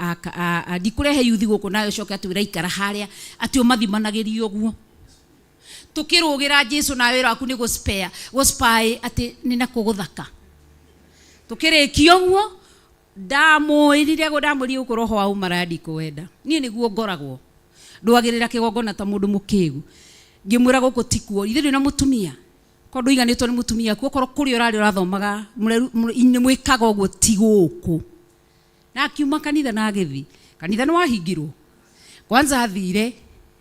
ndikũrehe yuthi gũkũ nawe ũcoke atwĩra ikara harĩa atĩ ũmathimanagĩrie ũguo. Tũkĩrũgĩra Jesu na wĩra waku nĩ gũ spy atĩ nĩ nakũ gũthaka. Tũkĩrĩkia ũguo ndamwĩrire ndamwĩrire gũkũ roho wa ũmaraya ndikũwenda. Niĩ nĩguo ngoragwo. Ndwagĩrĩra kĩgongona ta mũndũ mũkĩgu. Ngĩmwĩra gũkũ tikuo. Ithe ndwĩ na mũtumia. Korwo ndũiganĩtwo nĩ mũtumia waku, okorwo kũrĩa ũrarĩ ũrathomaga, nĩ mwĩkaga ũguo ti gũkũ. Na akiuma kanitha na agĩthiĩ. Kanitha nĩ wahingirwo. Kwanza athire,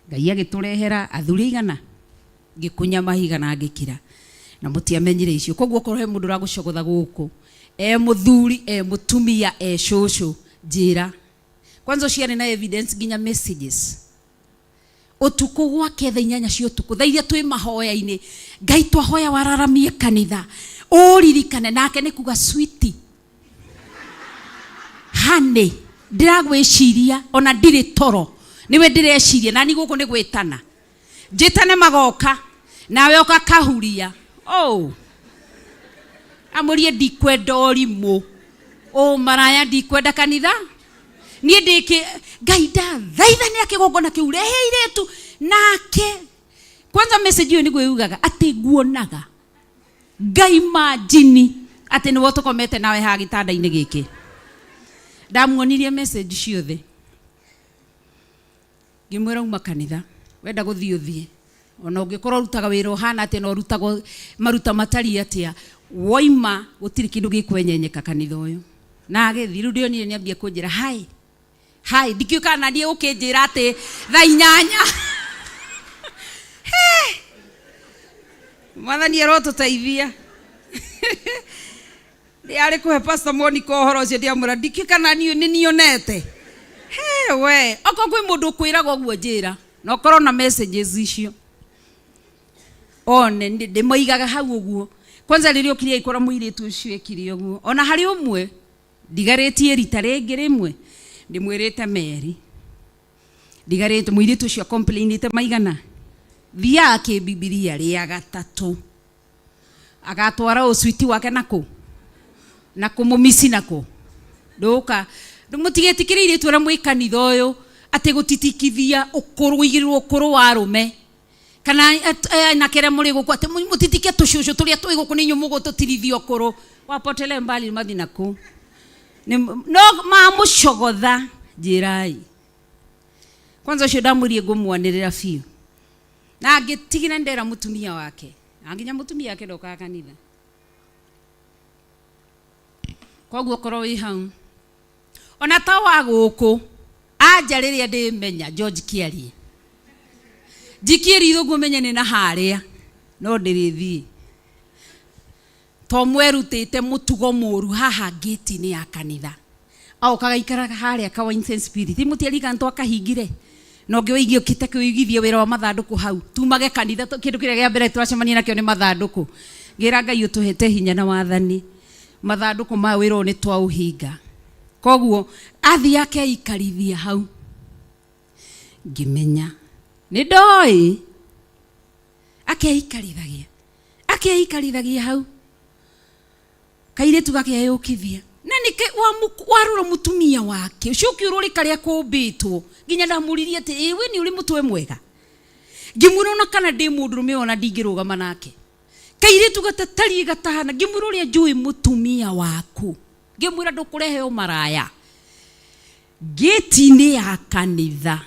Ngai agĩtũrehera athuri aigana? Ngĩkunya mahiga na ngĩkira. Na mũtiamenyire icio. Koguo okorwo he mũndũ ũragũcogotha gũkũ, e mũthuri, e mũtumia, e cũcũ, njĩra. Kwanza ũcio arĩ na evidence nginya messages. Ũtukũ gwake thaa inyanya cia ũtukũ, thaa iria twĩ mahoya-inĩ, Ngai twahoya wararamie kanitha, ũririkane nake nĩ kuga sweetie, honey, ndĩragwĩciria ona ndirĩ toro, nĩwe ndĩreciria, nani gũkũ nĩ gwĩtana. Njĩtane magoka, nawe oka kahuria. Oh. Amũrie ndikwenda ũrimũ. Ũ maraya ndikwenda kanitha. Niĩ ndĩkĩ Ngai ndathaitha nĩ akĩgongona kĩu rehe irĩtu nake. Kwanza message ĩyo nĩguo yugaga atĩ nguonaga Ngai majini atĩ nĩwe tũkomete nawe haha gĩtanda-inĩ gĩkĩ. Ndamuonirie message ciothe. Ngĩmwĩra uma kanitha, wenda gũthiĩ ũthiĩ. Ona ũngĩkorwo ũrutaga wĩra ũhana atĩa na ũrutagwo maruta matariĩ atĩa, woima gũtirĩ kĩndũ gĩkwenyenyeka kanitha ũyũ. Na agĩthiĩ, rĩu ndĩonire nĩ ambia kũnjĩra hi, hi, ndikĩũĩ kana naniĩ ũkĩnjĩra atĩ thaa inyanya. He! Mwathani arotũteithia. Nĩ arĩ kũhe Pastor Monica ũhoro ũcio ndĩamwĩra ndikĩũĩ kana niĩ nĩ nionete. He we, okorwo kwĩ mũndũ ũkwĩraga ũguo njĩra, na ũkorwo na messages icio. One ndĩmaigaga hau ũguo. Kwanza rĩrĩa okire agĩkora mũirĩtu ũcio ekire ũguo. Ona harĩ ũmwe ndigarĩtie rita rĩngĩ rĩmwe ndĩmwĩrĩte Mary. Ndigarĩte mũirĩtu ũcio complainĩte maigana. Thiaga kĩbibilia rĩa gatatũ. Agatwara ũcwiti wake nakũ? Na kũmũmici nakũ? Ndũka. Mũtigetĩkĩre irĩtu arĩa mwĩ kanitha ũyũ atĩ gũtitikithia ũkũrũ, kũigĩrĩrwo ũkũrũ wa arũme. Kana anake arĩa mũrĩ gũkũ atĩ mũtitike tũcũcũ tũrĩa twĩ gũkũ nĩ inyuĩ mũgũtũtirithia ũkũrũ. Wapotele mbali mathi nakũ. No mamũcogotha njĩrai. Kwanza ũcio ndamwĩrie ngũmwanĩrĩra biũ. Na ngĩtigĩra ndera mũtumia wake. Na nginya mũtumia wake ndokaga kanitha. Koguo korwo wĩ hau. Ona ta wa gũkũ anja rĩrĩa ndĩmenya George Kĩarie. Njikie ritho ũguo menye nĩ na harĩa no ndĩrĩthiĩ. To mwerutĩte mũtugo mũru haha ngĩti-inĩ ya kanitha. Agoka gaikaraga harĩa ka Wines and Spirit. Mũtiaririkana twakahingire. Na ũngĩ waigio kĩte kũigithia wĩra wa mathandũkũ hau. Tumage kanitha kĩndũ kĩrĩa kĩa mbere tũracemania nakĩo nĩ mathandũkũ. Ngĩra Ngai ũtũhete hinya na wathani. Mathandũkũ ma wĩra ũyũ nĩ twaũhinga. Koguo athiĩ akeikarithia hau. Ngĩmenya nĩ ndoĩ akeikarithagia akeikarithagia hau kairĩtu gakeyũkithia na nĩkĩ warora mũtumia wake ũcio ũkĩũrũrĩ karĩa kũmbĩtwo nginya ndamũririe atĩ ĩ we nĩ ũrĩ mũtwe mwega ngĩmwĩra ona kana ndĩ mũndũrũme ona ndingĩrũgama nake kairĩtu gatatariĩ gatahana ngĩmwĩra ũrĩa njũĩ mũtumia waku ngĩmwĩra ndũkũrehe ũmaraya ngĩti-inĩ ya kanitha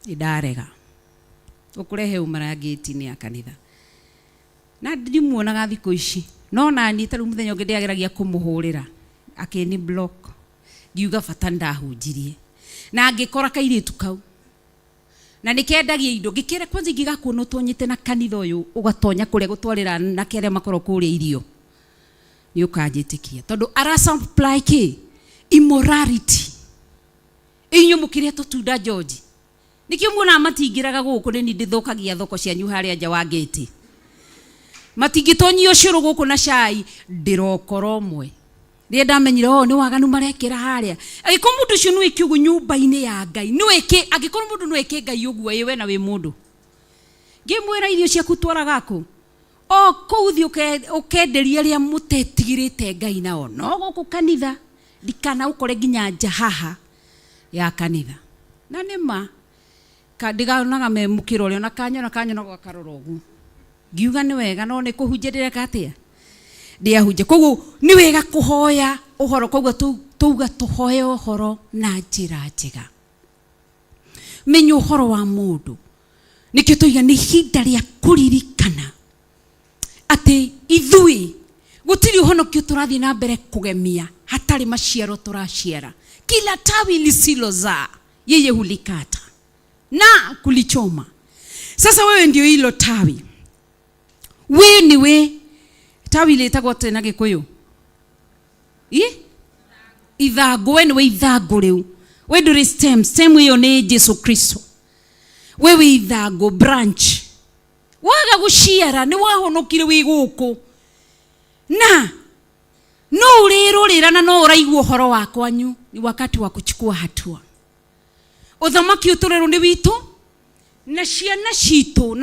nĩ ndarega ũkũrehe ũmaraya ngĩti-inĩ ya kanitha na ndimuonaga thikũ ici no nani ta rĩu mũthenya ũngĩ ndĩageragia kũmũhũrĩra akĩni block ngiuga bata ndahunjirie na ngĩkora kairĩtu kau na nĩkendagia indo ngĩkĩra kwanza ingĩgakuona ũtonyete na kanitha ũyũ ũgatonya kũrĩa gũtwarĩra anake arĩa makoragwo kũrĩa irio nĩ ũkanjĩtĩkia tondũ ara supply kĩ immorality inyuĩ mũkĩrĩa tũtunda George nĩkĩo muonaga matingĩraga gũkũ nĩ niĩ ndĩthũkagia thoko cianyu harĩa nja wa ngĩti matingĩtonyio ũcũrũ gũkũ na cai ndĩrokora ũmwe rĩrĩa ndamenyire o nĩ waganu marekĩra harĩa angĩkorwo mũndũ ũcio nĩwĩke ũguo nyũmba-inĩ ya Ngai nĩwĩke angĩkorwo mũndũ nĩwĩke Ngai ũguo ĩ we na wĩ mũndũ ngĩmwĩra irio ciaku twaraga kũ o kũu thiĩ ũkenderia arĩa mũtetigĩrĩte Ngai nao no gũkũ kanitha ndikana ũkore nginya nja haha ya kanitha na nĩ ma ndigonaga me mũkĩra ũrĩa ona kanyona kanyona gakarora ũguo ngiuga nĩ wega no nĩ kũhunjia ndĩreka atĩa ndĩahunjia koguo nĩ wega kũhoya ũhoro koguo tuuga tũhoe ũhoro na njĩra njega menya ũhoro wa mũndũ nĩkĩo tũiga nĩ ihinda rĩa kũririkana atĩ ithuĩ gũtirĩ ũhonokio tũrathiĩ na mbere kũgemia hatarĩ maciaro tũraciara kila tawi lisilozaa yeye hulikata na kulichoma sasa wewe ndio hilo tawi we ni we tawi rĩtagwo atĩa na gĩkũyũ i ithangũ we nĩwe ithangũ rĩu we ndũrĩ stem stem ĩyo nĩ Jesu Kristo we wĩ ithangũ branch waga gũciara nĩ wahonokire wĩ gũkũ na no ũrĩrũrĩra na no ũraigua ũhoro wa kwanyu ni wakati wa kuchukua hatua ũthamaki ũtũrerwo nĩ witũ na ciana citũ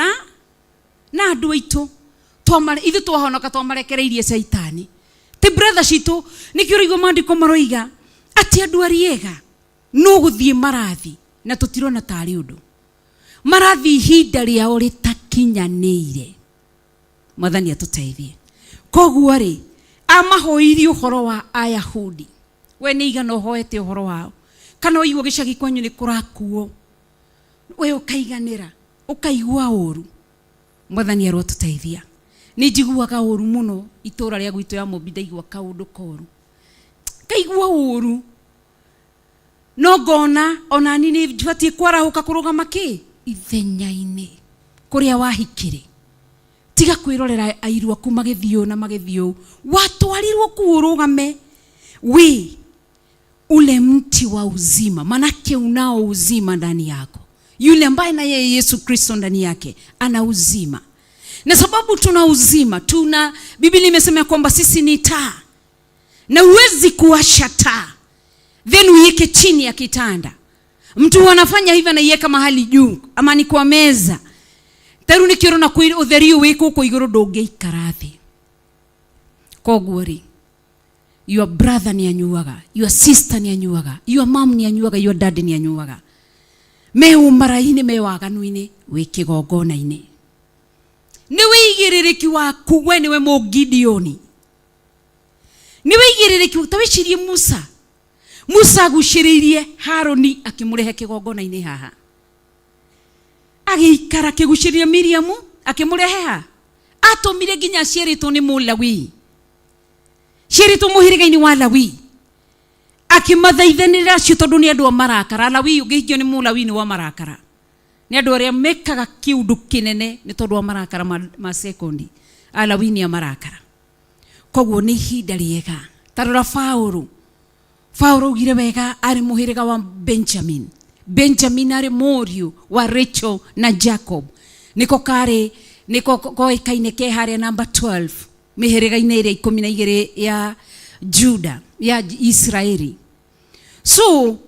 na andũ aitũ ithuĩ twahonoka twamarekereirie caitani ti brother citũ nĩkĩo ũraigua maandĩko maroiga atĩ andũ arĩa ega no gũthiĩ marathi na tũtirona tarĩ ũndũ marathi ihinda rĩao rĩtakinyanĩire mwathani atũteithie koguo rĩ amahoirie ũhoro wa ayahudi we nĩ igana ũhoete ũhoro wao kana ũigua gĩcagi kwanyu nĩ kũrakuo we ũkaiganĩra ũkaigua ũru mwathani arotũteithia nĩ njiguaga ũru mũno itũra rĩa gwitũ ya Mũmbi ndaigua kaũndũ koru kaigua ũru no ngona onani nĩ batiĩ kwarahũka kũrũgama kĩ ithenya-inĩ kũrĩa wahikire tiga kwĩrorera airu aku magĩthiĩ ũũ na magĩthiĩ ũũ watwarirwo kũu ũrũgame wi ule mti wa uzima manake unao uzima ndani yako yule ambaye na yeye Yesu Kristo ndani yake ana uzima na sababu tuna uzima tuna Biblia imesema kwamba sisi ni taa na huwezi kuwasha taa then uiweke chini ya kitanda mtu anafanya hivyo anaiweka mahali juu ama ni kwa meza taru nikĩo na ũtheri wĩ gũkũ igũrũ ndũngĩikara thĩ koguo rĩ your brother nĩ anyuaga your sister nĩ anyuaga your mom nĩ anyuaga your dad nĩ anyuaga me ũmarai-inĩ me waganu-inĩ wĩ kĩgongona-inĩ Nĩ wĩigĩrĩrĩki waku we nĩwe Mũgideoni. Nĩ wĩigĩrĩrĩki, ta wĩcirie Musa. Musa agucĩrĩirie Harũni akĩmũrehe kĩgongona-inĩ haha. Agĩikara akĩgucĩrĩria Miriamu akĩmũrehe ha. Atũmire nginya aciarĩtwo nĩ Mũlawi. Ciarĩtwo mũhĩrĩga-inĩ wa Lawi. Akĩmathaithanĩrĩra acio tondũ nĩ andũ a marakara. Alawii ũngĩhikio nĩ Mũlawi nĩ wa marakara. Nĩ andũ arĩa mekaga kĩũndũ kĩnene nĩ tondũ wa marakara ma, ma sekondi. Alawii nĩ a marakara. Koguo nĩ ihinda rĩega. Ta rora Paũlũ. Paũlũ augire wega arĩ mũhĩrĩga wa Benjamin. Benjamin arĩ mũriũ wa Rachel na Jacob. Nĩko karĩ nĩko koĩkaine ke harĩa namba 12 mĩhĩrĩga-inĩ ĩrĩa 12 ya Juda ya Israeli. So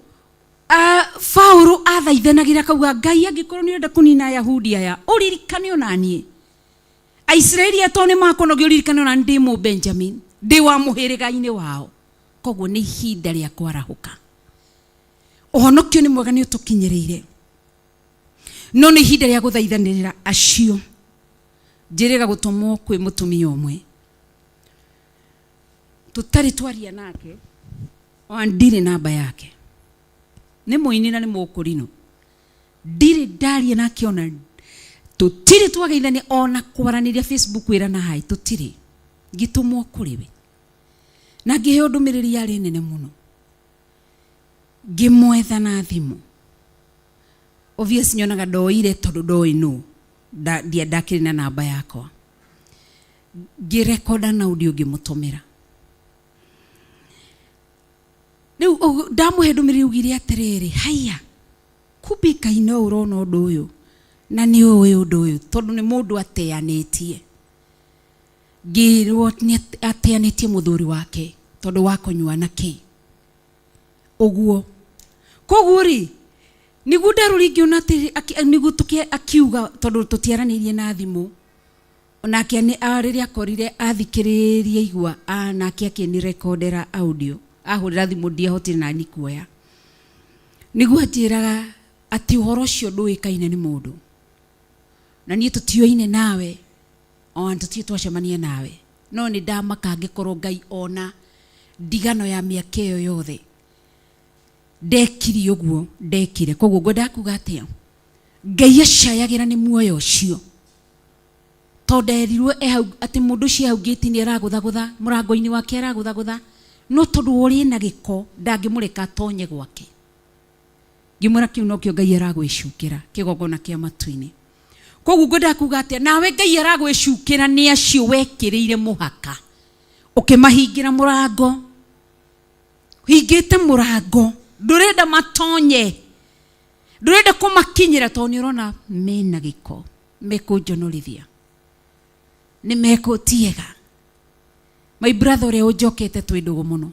Paũlũ athaithanagĩra akauga Ngai angĩkorwo nĩ ũrenda kũnina Ayahudi aya ũririkane ona niĩ. Aisiraeli aya tondũ nĩ makonogio ũririkane ona niĩ ndĩ mũ Benjamin, ndĩ wa mũhĩrĩga-inĩ wao. Koguo nĩ ihinda rĩa kwarahũka. Ũhonokio nĩ mwega nĩ ũtũkinyĩrĩire. No nĩ ihinda rĩa gũthaithanĩrĩra acio. Njĩrĩga gũtũmwo kwĩ mũtumia ũmwe. Tũtarĩ twaria nake, ona ndirĩ namba yake. Nĩ mũini na nĩ mũkũrinũ. Ndirĩ ndaria nake ona tũtirĩ twageithania ona kwaranĩria Facebook wĩra na hi tũtirĩ. Ngĩtũmwo kũrĩ we. Na ngĩheo ndũmĩrĩri yarĩ nene mũno. Ngĩmwetha na thimũ. Obvious nyonaga ndoire tondũ ndoĩ nũ. Ndakĩrĩ na namba yakwa. Ngĩrekoda na audio ngĩmũtũmĩra. Rĩu ndamũhe ndũmĩrĩri augire atĩrĩrĩ, haiya, kumbe Ngai no ũrona ũndũ ũyũ na nĩ ũĩ ũndũ ũyũ tondũ nĩ mũndũ ateanĩtie. Ngĩrwo nĩ ateanĩtie mũthuri wake tondũ wa kũnyua na kĩ. Ũguo. Koguo rĩ, nĩguo ndarora ngĩona atĩ nĩguo akiuga tondũ tũtiaranĩirie na thimũ. Onake nĩ rĩrĩa akorire athikĩrĩria igua, nake akĩnirekondera audio. Ahũrĩra thimũ ndiahotire nani kuoya. Nĩguo anjĩraga atĩ ũhoro ũcio ndũĩkaine nĩ mũndũ. Na niĩ tũtioine nawe, ona tũtirĩ twacemania nawe. No nĩ ndamaka angĩkorwo Ngai ona ndigano ya mĩaka ĩyo yothe. Ndekire ũguo, ndekire. Koguo ngwendaga kuga atĩa? Ngai acayagĩra nĩ muoyo ũcio. Tondũ erirwo e hau atĩ mũndũ ũcio e hau gate-inĩ aragũthagũtha, mũrango-inĩ wake aragũthagũtha, no tondũ wa ũrĩa ena gĩko ndangĩmũreka atonye gwake. Ngĩmwĩra kĩu nokĩo Ngai aragwĩcukĩra kĩgongona kĩa matu-inĩ. Koguo ngwendaga kuga atĩa, nawe Ngai aragwĩcukĩra nĩ acio wekĩrĩire mũhaka, ũkĩmahingĩra mũrango, hingĩte mũrango, ndũrenda matonye, ndũrenda kũmakinyĩra tondũ nĩ ũrona mena gĩko, mekũnjonorithia, nĩ mekũtiega. My brother ũrĩa ũnjokete twĩ ndũgũ mũno,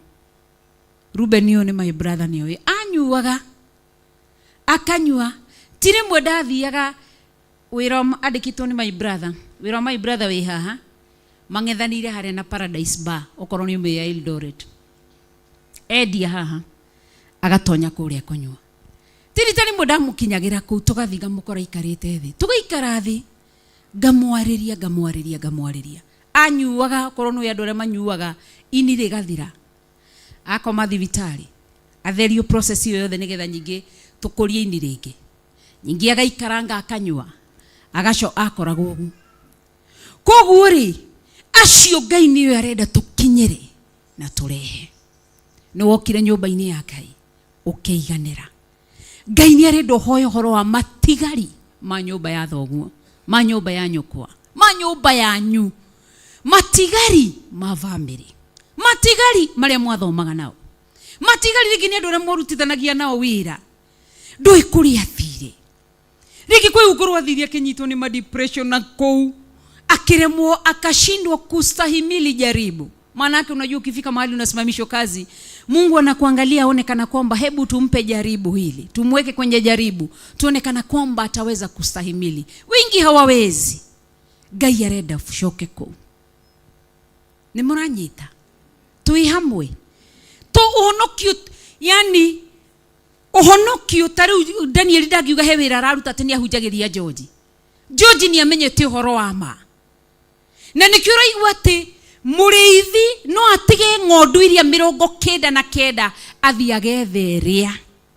Ruben ũyũ nĩ my brother nĩ oĩ, anyuaga, akanyua, ti rĩmwe ndathiaga wĩra andĩkĩtwo nĩ my brother, wĩra wa my brother wĩ haha, mang'ethanĩire harĩa na Paradise Bar, okorwo nĩ ũmĩũĩ ya Eldoret. Endia haha, agatonya kũrĩa kũnyua. Ti rita rĩmwe ndamũkinyagĩra kũu, tũgathiĩ ngamũkora aikarĩte thĩ, tũgaikara thĩ, ngamwarĩria, ngamwarĩria, ngamwarĩria. Anyuaga, okorwo nĩ andũ arĩa manyuaga, ini rĩgathira. Akoma thibitarĩ, atherio process ĩyo yothe nĩgetha nyingĩ tũkũrie ini rĩngĩ. Nyingĩ agaikaranga akanyua, agaco akoragwo ũguo. Koguo rĩ, acio Ngai nĩwe arenda tũkinyĩre na tũrehe. Nĩ wokire nyũmba-inĩ ya Ngai, ũkĩiganĩra. Ngai nĩ arenda ũhoe ũhoro wa matigari ma nyũmba ya thoguo, ma nyũmba ya nyũkwa, ma nyũmba yanyu, matigari ma family, matigari marĩa mwathomaga nao, matigari rĩngĩ nĩ andũ arĩa mwarutithanagia nao wĩra, ndũĩ kũrĩa athire. Rĩngĩ kwĩ gũkorwo athire akĩnyitwo nĩ ma depression na kũu akiremwo, akashindwa kustahimili jaribu. Maana yake unajua ukifika mahali unasimamishwa kazi, Mungu anakuangalia aone kana kwamba hebu tumpe jaribu hili, tumweke kwenye jaribu, tuone kana kwamba ataweza kustahimili. Wengi hawawezi. Ngai arenda ucoke kũu. Nĩ mũranyita? Twĩ hamwe. To ũhonokio, yani ũhonokio ta rĩu Daniel ndangiuga he wĩra araruta atĩ nĩ ahunjagĩria George. George nĩ amenyete ũhoro wa ma. Na nĩkĩo ũraigua atĩ mũrĩithi no atige ng'ondu iria 99 athiĩ agethe ĩrĩa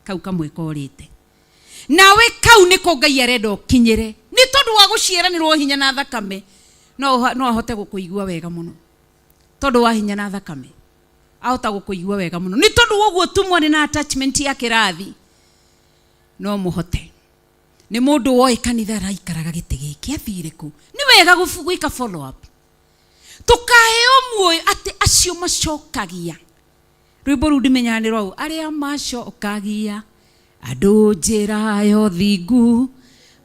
kau kamwe korĩte. Nawe kau nĩko Ngai arenda ũkinyĩre, nĩ tondũ wa gũciaranĩrwo hinya na thakame. No ahote gũkũigua wega mũno tondũ wa hinya na thakame, ahota gũkũigua wega mũno nĩ tondũ wa ũguo tu mwarĩ na attachment ya kĩrathi. No mũhote nĩ mũndũ woĩ kanitha araikaraga gĩtĩ gĩkĩ athire kũ. Nĩ wega gwĩka follow up, tũkaheo muoyo atĩ acio macokagia rwĩmbo rũu ndimenyaga nĩ rwau, arĩa macokagia andũ njĩra ya ũthingu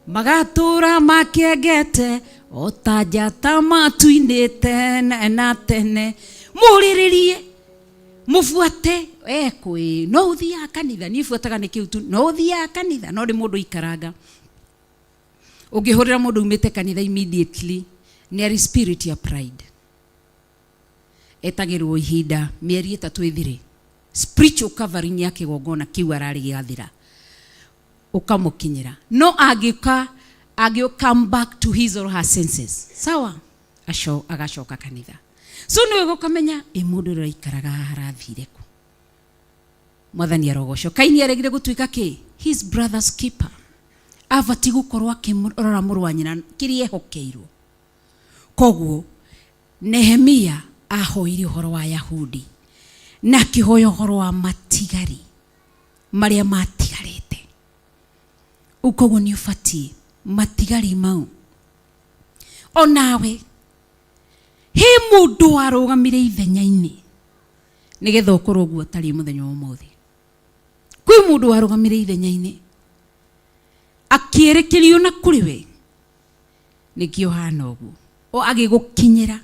magatũra makĩengete o ta njata matu-inĩ tene na tene. Mũrĩrĩrie, mũbuate ekwĩ no ũthiaga kanitha, niĩ buataga nĩ kĩu tu, no ũthiaga kanitha, no nĩ mũndũ ikaranga. Ũngĩhũrĩra mũndũ umĩte kanitha immediately nĩ arĩ spirit ya pride, etagĩrwo ihinda mĩeri 3 ĩthire, spiritual covering ya kĩgongona kĩu ararĩ gĩathira, ũkamũkinyĩra. No angĩũka, angĩ come back to his or her senses, sawa, aco agacoka kanitha. So nĩwe gũkamenya ĩ mũndũ ũrĩa ũraikaraga haha arathire kũ. Mwathani arogocwo. Kaini aregire gũtuĩka kĩ? His brother's keeper. Abati gũkorwo akĩrora mũrũ wa nyina kĩrĩa ehokeirwo. Koguo Nehemia ahoire ũhoro wa Yahudi na akĩhoya ũhoro wa matigari marĩa matigarĩte. Ũguo koguo nĩ ũbatiĩ matigari mau. Onawe he mũndũ warũgamire ithenya-inĩ nĩgetha ũkorwo ũguo ũtariĩ mũthenya wa ũmũthĩ. Kwĩ mũndũ warũgamire ithenya-inĩ akĩerekerio na kũrĩ we, nĩkĩo hana ũguo, o agĩgũkinyĩra.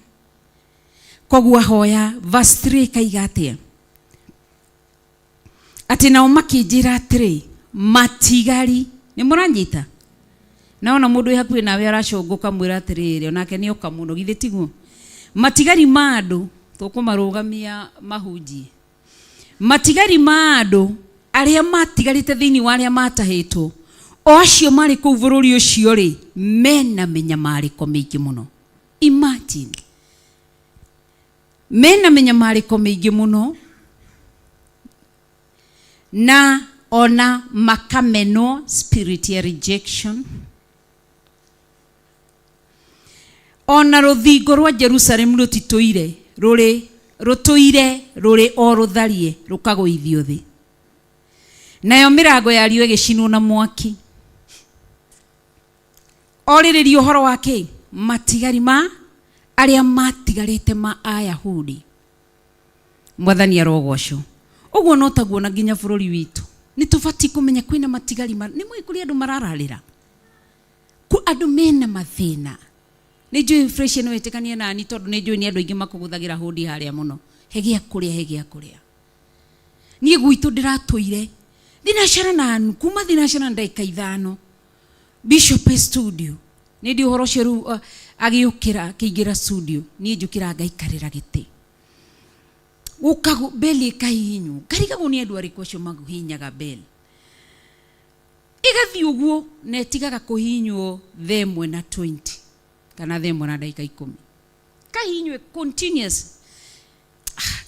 Koguo ahoya verse 3 kaiga atĩa? Atĩ nao makĩnjĩra atĩrĩ, matigari, nĩ mũranyita? Naona mũndũ wĩ hakuhĩ nawe aracũngũka, mwĩra atĩrĩrĩ, onake nĩ oka mũno, githĩ tiguo? Matigari ma andũ tũkũmarũgamia mahunjie. Matigari ma andũ arĩa matigarĩte thĩinĩ wa arĩa matahĩtwo, o acio marĩ kũu bũrũri ũcio rĩ, mena mĩnyamarĩko mĩingĩ mũno. Imagine, mena mĩnyamarĩko mĩingĩ mũno, na ona makamenwo, spirit ya rejection. Ona rũthingo rwa Jerusalem rũtitũire rũrĩ, rũtũire rũrĩ o rũtharie, rũkagũithio thĩ, nayo mĩrango yarĩo ĩgĩcinwo na mwaki. Orĩrĩria ũhoro wa kĩ? Matigari ma arĩa matigarĩte ma Ayahudi. Mwathani arogocwo. Ũguo no taguo na nginya bũrũri witũ nĩ tũbatiĩ kũmenya kwĩna matigari ma nĩ mũĩ kũrĩ andũ marararĩra ku andũ mena mathĩna. Nĩ njũĩ fresh no wĩtĩkanie nani, tondũ nĩ njũĩ nĩ andũ aingĩ makũgũthagĩra hũndi harĩa mũno, he gĩa kũrĩa, he gĩa kũrĩa. Niĩ gwitũ ndĩratũire thinacara na kuma thinacara na ndagĩka 5 Bishop studio nĩ ndi ũhoro ũcio rĩu, agĩũkĩra akĩingĩra studio, niĩ njũkĩra ngaikarĩra gĩtĩ, gũka beli ĩkahihinywo, ngarigagwo nĩ andũ arĩkũ acio mahihinyaga beli, ĩgathiĩ ũguo na ĩtigaga kũhihinywo thaa ĩmwe na 20 kana thaa ĩmwe na ndagĩka 10, kahihinywe continuous.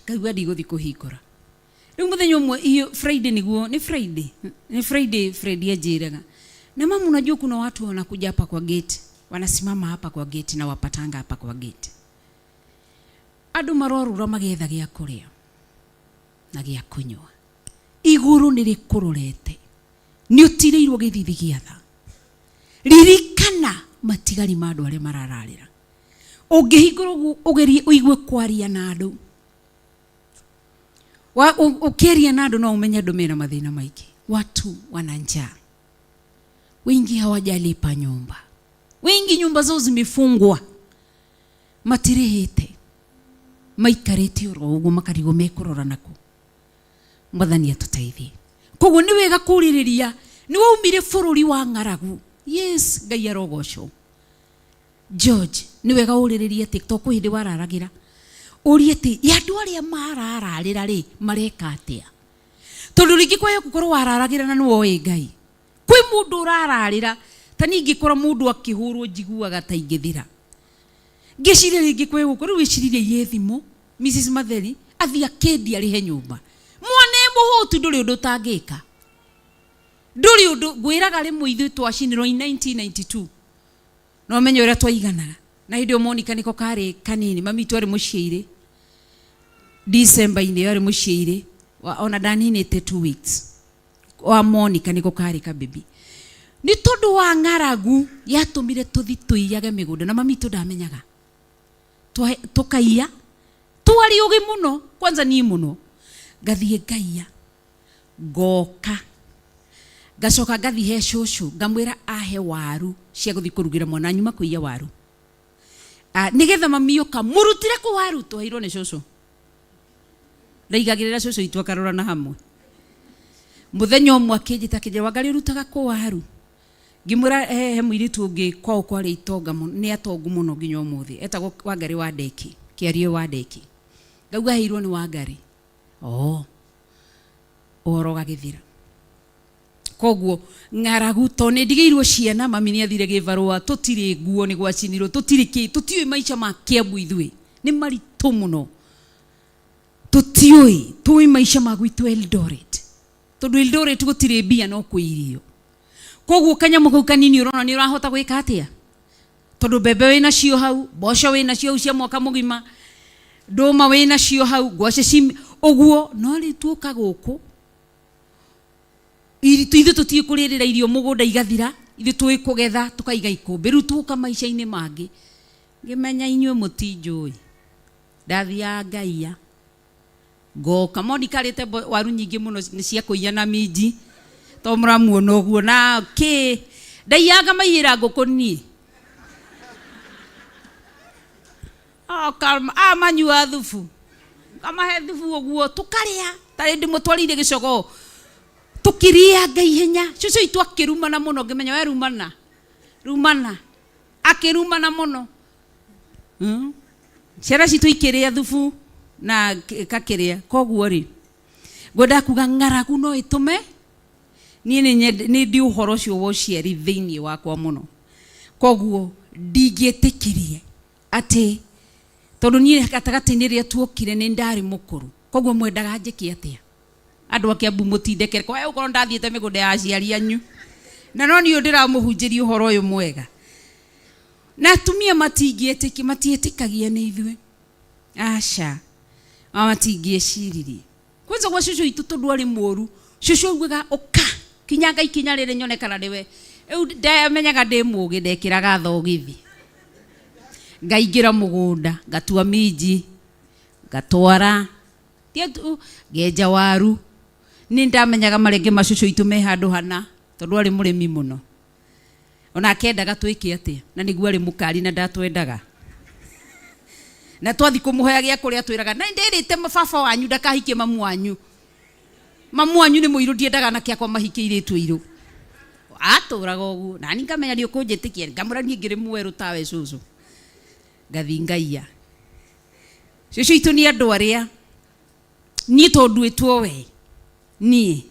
Ngaigua ndigũthiĩ kũhingũra. Rĩu mũthenya ũmwe iyo Friday, nĩguo nĩ Friday, nĩ Friday, Freddy anjĩraga, na mama, unajua kuna watu wanakuja hapa kwa gate, wanasimama hapa kwa gate na wapatanga hapa kwa gate, andũ marorũra magĩetha gĩa kũrĩa na gĩa kũnyua. Igũrũ nĩ rĩkũrorete, nĩ ũtirĩirwo gĩthithi gĩa tha. Ririkana matigari ma andũ arĩa marararĩra. Ũngĩhingũra ũguo ũgerie ũigue kwaria na andũ, ũkĩaria na andũ no ũmenye andũ mena mathĩna maingĩ. Watu wana njaa, wengi hawajalipa nyumba, wengi nyumba zao zimefungwa, matirĩhĩte, maikarĩte oro ũguo makarigwo mekũrora naku. Mwathani atũteithie. Koguo nĩ wega kũrĩrĩria nĩ waumire bũrũri wa ng'aragu. Yes, Ngai arogocwo. George, nĩ wega ũrĩrĩrie atĩ to kwĩ hĩndĩ wararagĩra, ũrie atĩ ya andũ arĩa marararĩra rĩ mareka atĩa, tondũ rĩngĩ kwaya gũkorwo wararagĩra na nĩwoĩ Ngai. Kwĩ mũndũ ũrararĩra, ta niĩ ingĩkora mũndũ akĩhũrwo njiguaga ta ingĩthira. Ngĩciria rĩngĩ kwĩ gũkũ rĩu ĩciririe iye thimũ Mrs Matheri athiĩ akĩendia arĩhe nyũmba. Mwana e mũhũtu ndũrĩ ũndũ ũtangĩka. Ndũrĩ ũndũ ngwĩraga rĩmwe ithuĩ twacinirwo in 1992. No menye ũrĩa twaiganaga. Na hĩndĩ ĩyo Monica nĩko karĩ kanini mami witũ arĩ mũciĩ-irĩ. December-inĩ ĩyo arĩ mũciĩ-irĩ ona ndaninĩte 2 weeks. Wa Monica nĩko karĩ kabibi. Nĩ tondũ wa ng'aragu yatũmire tũthi tũiyage mĩgũnda na mami witũ ndamenyaga. Tũkaiya twarĩ ũgĩ mũno kwanza niĩ mũno ngathiĩ ngaiya ngoka ngacoka ngathiĩ he cũcũ ngamwĩra ahe waru cia gũthiĩ kũrugĩra mwana nyuma kũiya waru. Nĩgetha mami oka mũrutire kũ waru twaheirwo nĩ cũcũ. Ndaigagĩrĩra cũcũ itũ akarorana hamwe. Mũthenya ũmwe akĩnjĩta akĩnjĩra Wangarĩ ũrutaga kũ waru? Ngĩmwĩra he mũirĩtu ũngĩ kwao kwarĩ itonga mũno, nĩ atongu mũno nginya ũmũthĩ, etagwo Wangarĩ wa Ndeki, Kĩario wa Ndeki. Ngauga aheirwo nĩ Wangarĩ. Oh, ũhoro ũgagĩthira. Koguo ng'aragu to nĩ ndigĩirwo ciana, mami nĩ athire gĩbarũa, tũtirĩ nguo nĩ gwacinirwo, tũtirĩ kĩ, tũtiũĩ maica ma Kĩambu ithuĩ, nĩ maritũ mũno. Tũtiũĩ, tũĩ maica ma gwitũ Eldoret. Tondũ Eldoret gũtirĩ mbia no kwĩ irio. Koguo kanyamũ kau kanini ũrona nĩ ũrahota gwĩka atĩa? Tondũ mbembe wĩ nacio hau, mboco wĩ nacio hau cia mwaka mũgima, ndũma wĩ nacio hau, ngwacĩ ci ũguo, no rĩu tuoka gũkũ, ithuĩ tũtiũĩ kũrĩrĩra irio mũgũnda igathira, ithuĩ tũĩ kũgetha tũkaiga ikũmbĩ. Rĩu tuoka maica-inĩ mangĩ, ngĩmenya inyuĩ mũtinjũĩ. Ndathiaga ngaiya, ngoka. Monica arĩte waru nyingĩ mũno nĩ cia kũiya na minji, to mũramuona ũguo na kĩ. Ndaiyaga ngamaiyĩra ngũkũ niĩ. Amanyua thubu, ngamahe thubu ũguo tũkarĩa, tarĩ ndĩmũtwarĩire gĩcogoo. Tũkĩrĩanga ihenya. Cũcũ witũ akĩrumana mũno, ngĩmenya we rumana, rumana. Akĩrumana mũno. Ciana citũ ikĩrĩa thubu na kakĩrĩa. Koguo rĩ, ngwendaga kuga ng'aragu no ĩtũme niĩ nĩ ndĩ ũhoro ũcio wa ũciari thĩinĩ wakwa mũno. Koguo ndingĩtĩkirie atĩ tondũ niĩ gatagatĩ-inĩ rĩrĩa tuokire nĩ ndarĩ mũkũrũ. Koguo mwendaga njĩke atĩa? Andũ a Kiambu mũtindekere. Kwa ũkorwo ndathiĩte mĩgũnda ya aciari anyu. Na no niĩ ndĩramũhunjĩria ũhoro ũyũ mwega. Na atumia matingĩetĩkia, matiĩtĩkagia nĩ ithuĩ. Aca. Matingĩeciririe. Kwanza gwa cũcũ witũ tondũ arĩ mũru, cũcũ augaga ũka, kinyanga ikinya rĩrĩ nyone kana nĩwe. Rĩu ndamenyaga ndĩ mũgĩ, ndekĩraga thogithi. Ngaingĩra mũgũnda, ngatua minji, ngatwara, ngenja waru. Nĩ ndamenyaga marenge ma cũcũ witũ me handũ hana, tondũ arĩ mũrĩmi mũno. Ona akendaga twĩke atĩa, na nĩguo arĩ mũkari na ndatwendaga. Na twathi kũmũhoya gĩa kũrĩa twĩraga, na ndĩrĩte baba wanyu ndakahikie mamu wanyu. Mamu wanyu nĩ mũirũ, ndiendaga anake akwa mahikie airĩtu airũ. Atũraga ũguo, na niĩ ngamenya nĩ ũkũnjĩtĩkia, ngamwĩra niĩ ngĩrĩ mwerũ tawe cũcũ. Ngathi ngaiya. Cũcũ witũ nĩ andũ arĩa, niĩ tondũ nduĩtwo we, niĩ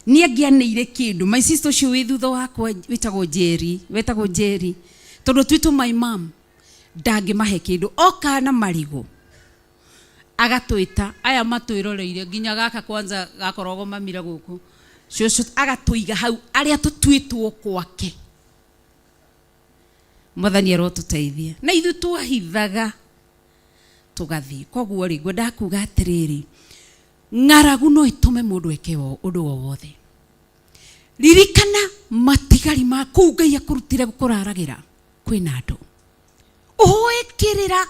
nĩ angĩanĩire kĩndũ. My sister ũcio wĩ thutha wakwa wĩtagwo Jerry, wetagwo Jerry, tondũ twĩtwo my mom, ndangĩmahe kĩndũ. Oka na marigũ, agatwĩta, aya matwĩroreire, nginya gaka kwanza gakoragwo mamira gũkũ. Cũcũ agatũiga hau, arĩa tũtuĩtwo kwake. Mwathani arotũteithia. Na ithuĩ twahithaga tũgathiĩ. Koguo rĩ, ngwendaga kuga atĩrĩrĩ, ng'aragu no ĩtũme mũndũ eke ũndũ o wothe. Ririkana matigari ma kũu Ngai akũrutire kũraragĩra kwĩna andũ. Ũhoe kĩrĩra,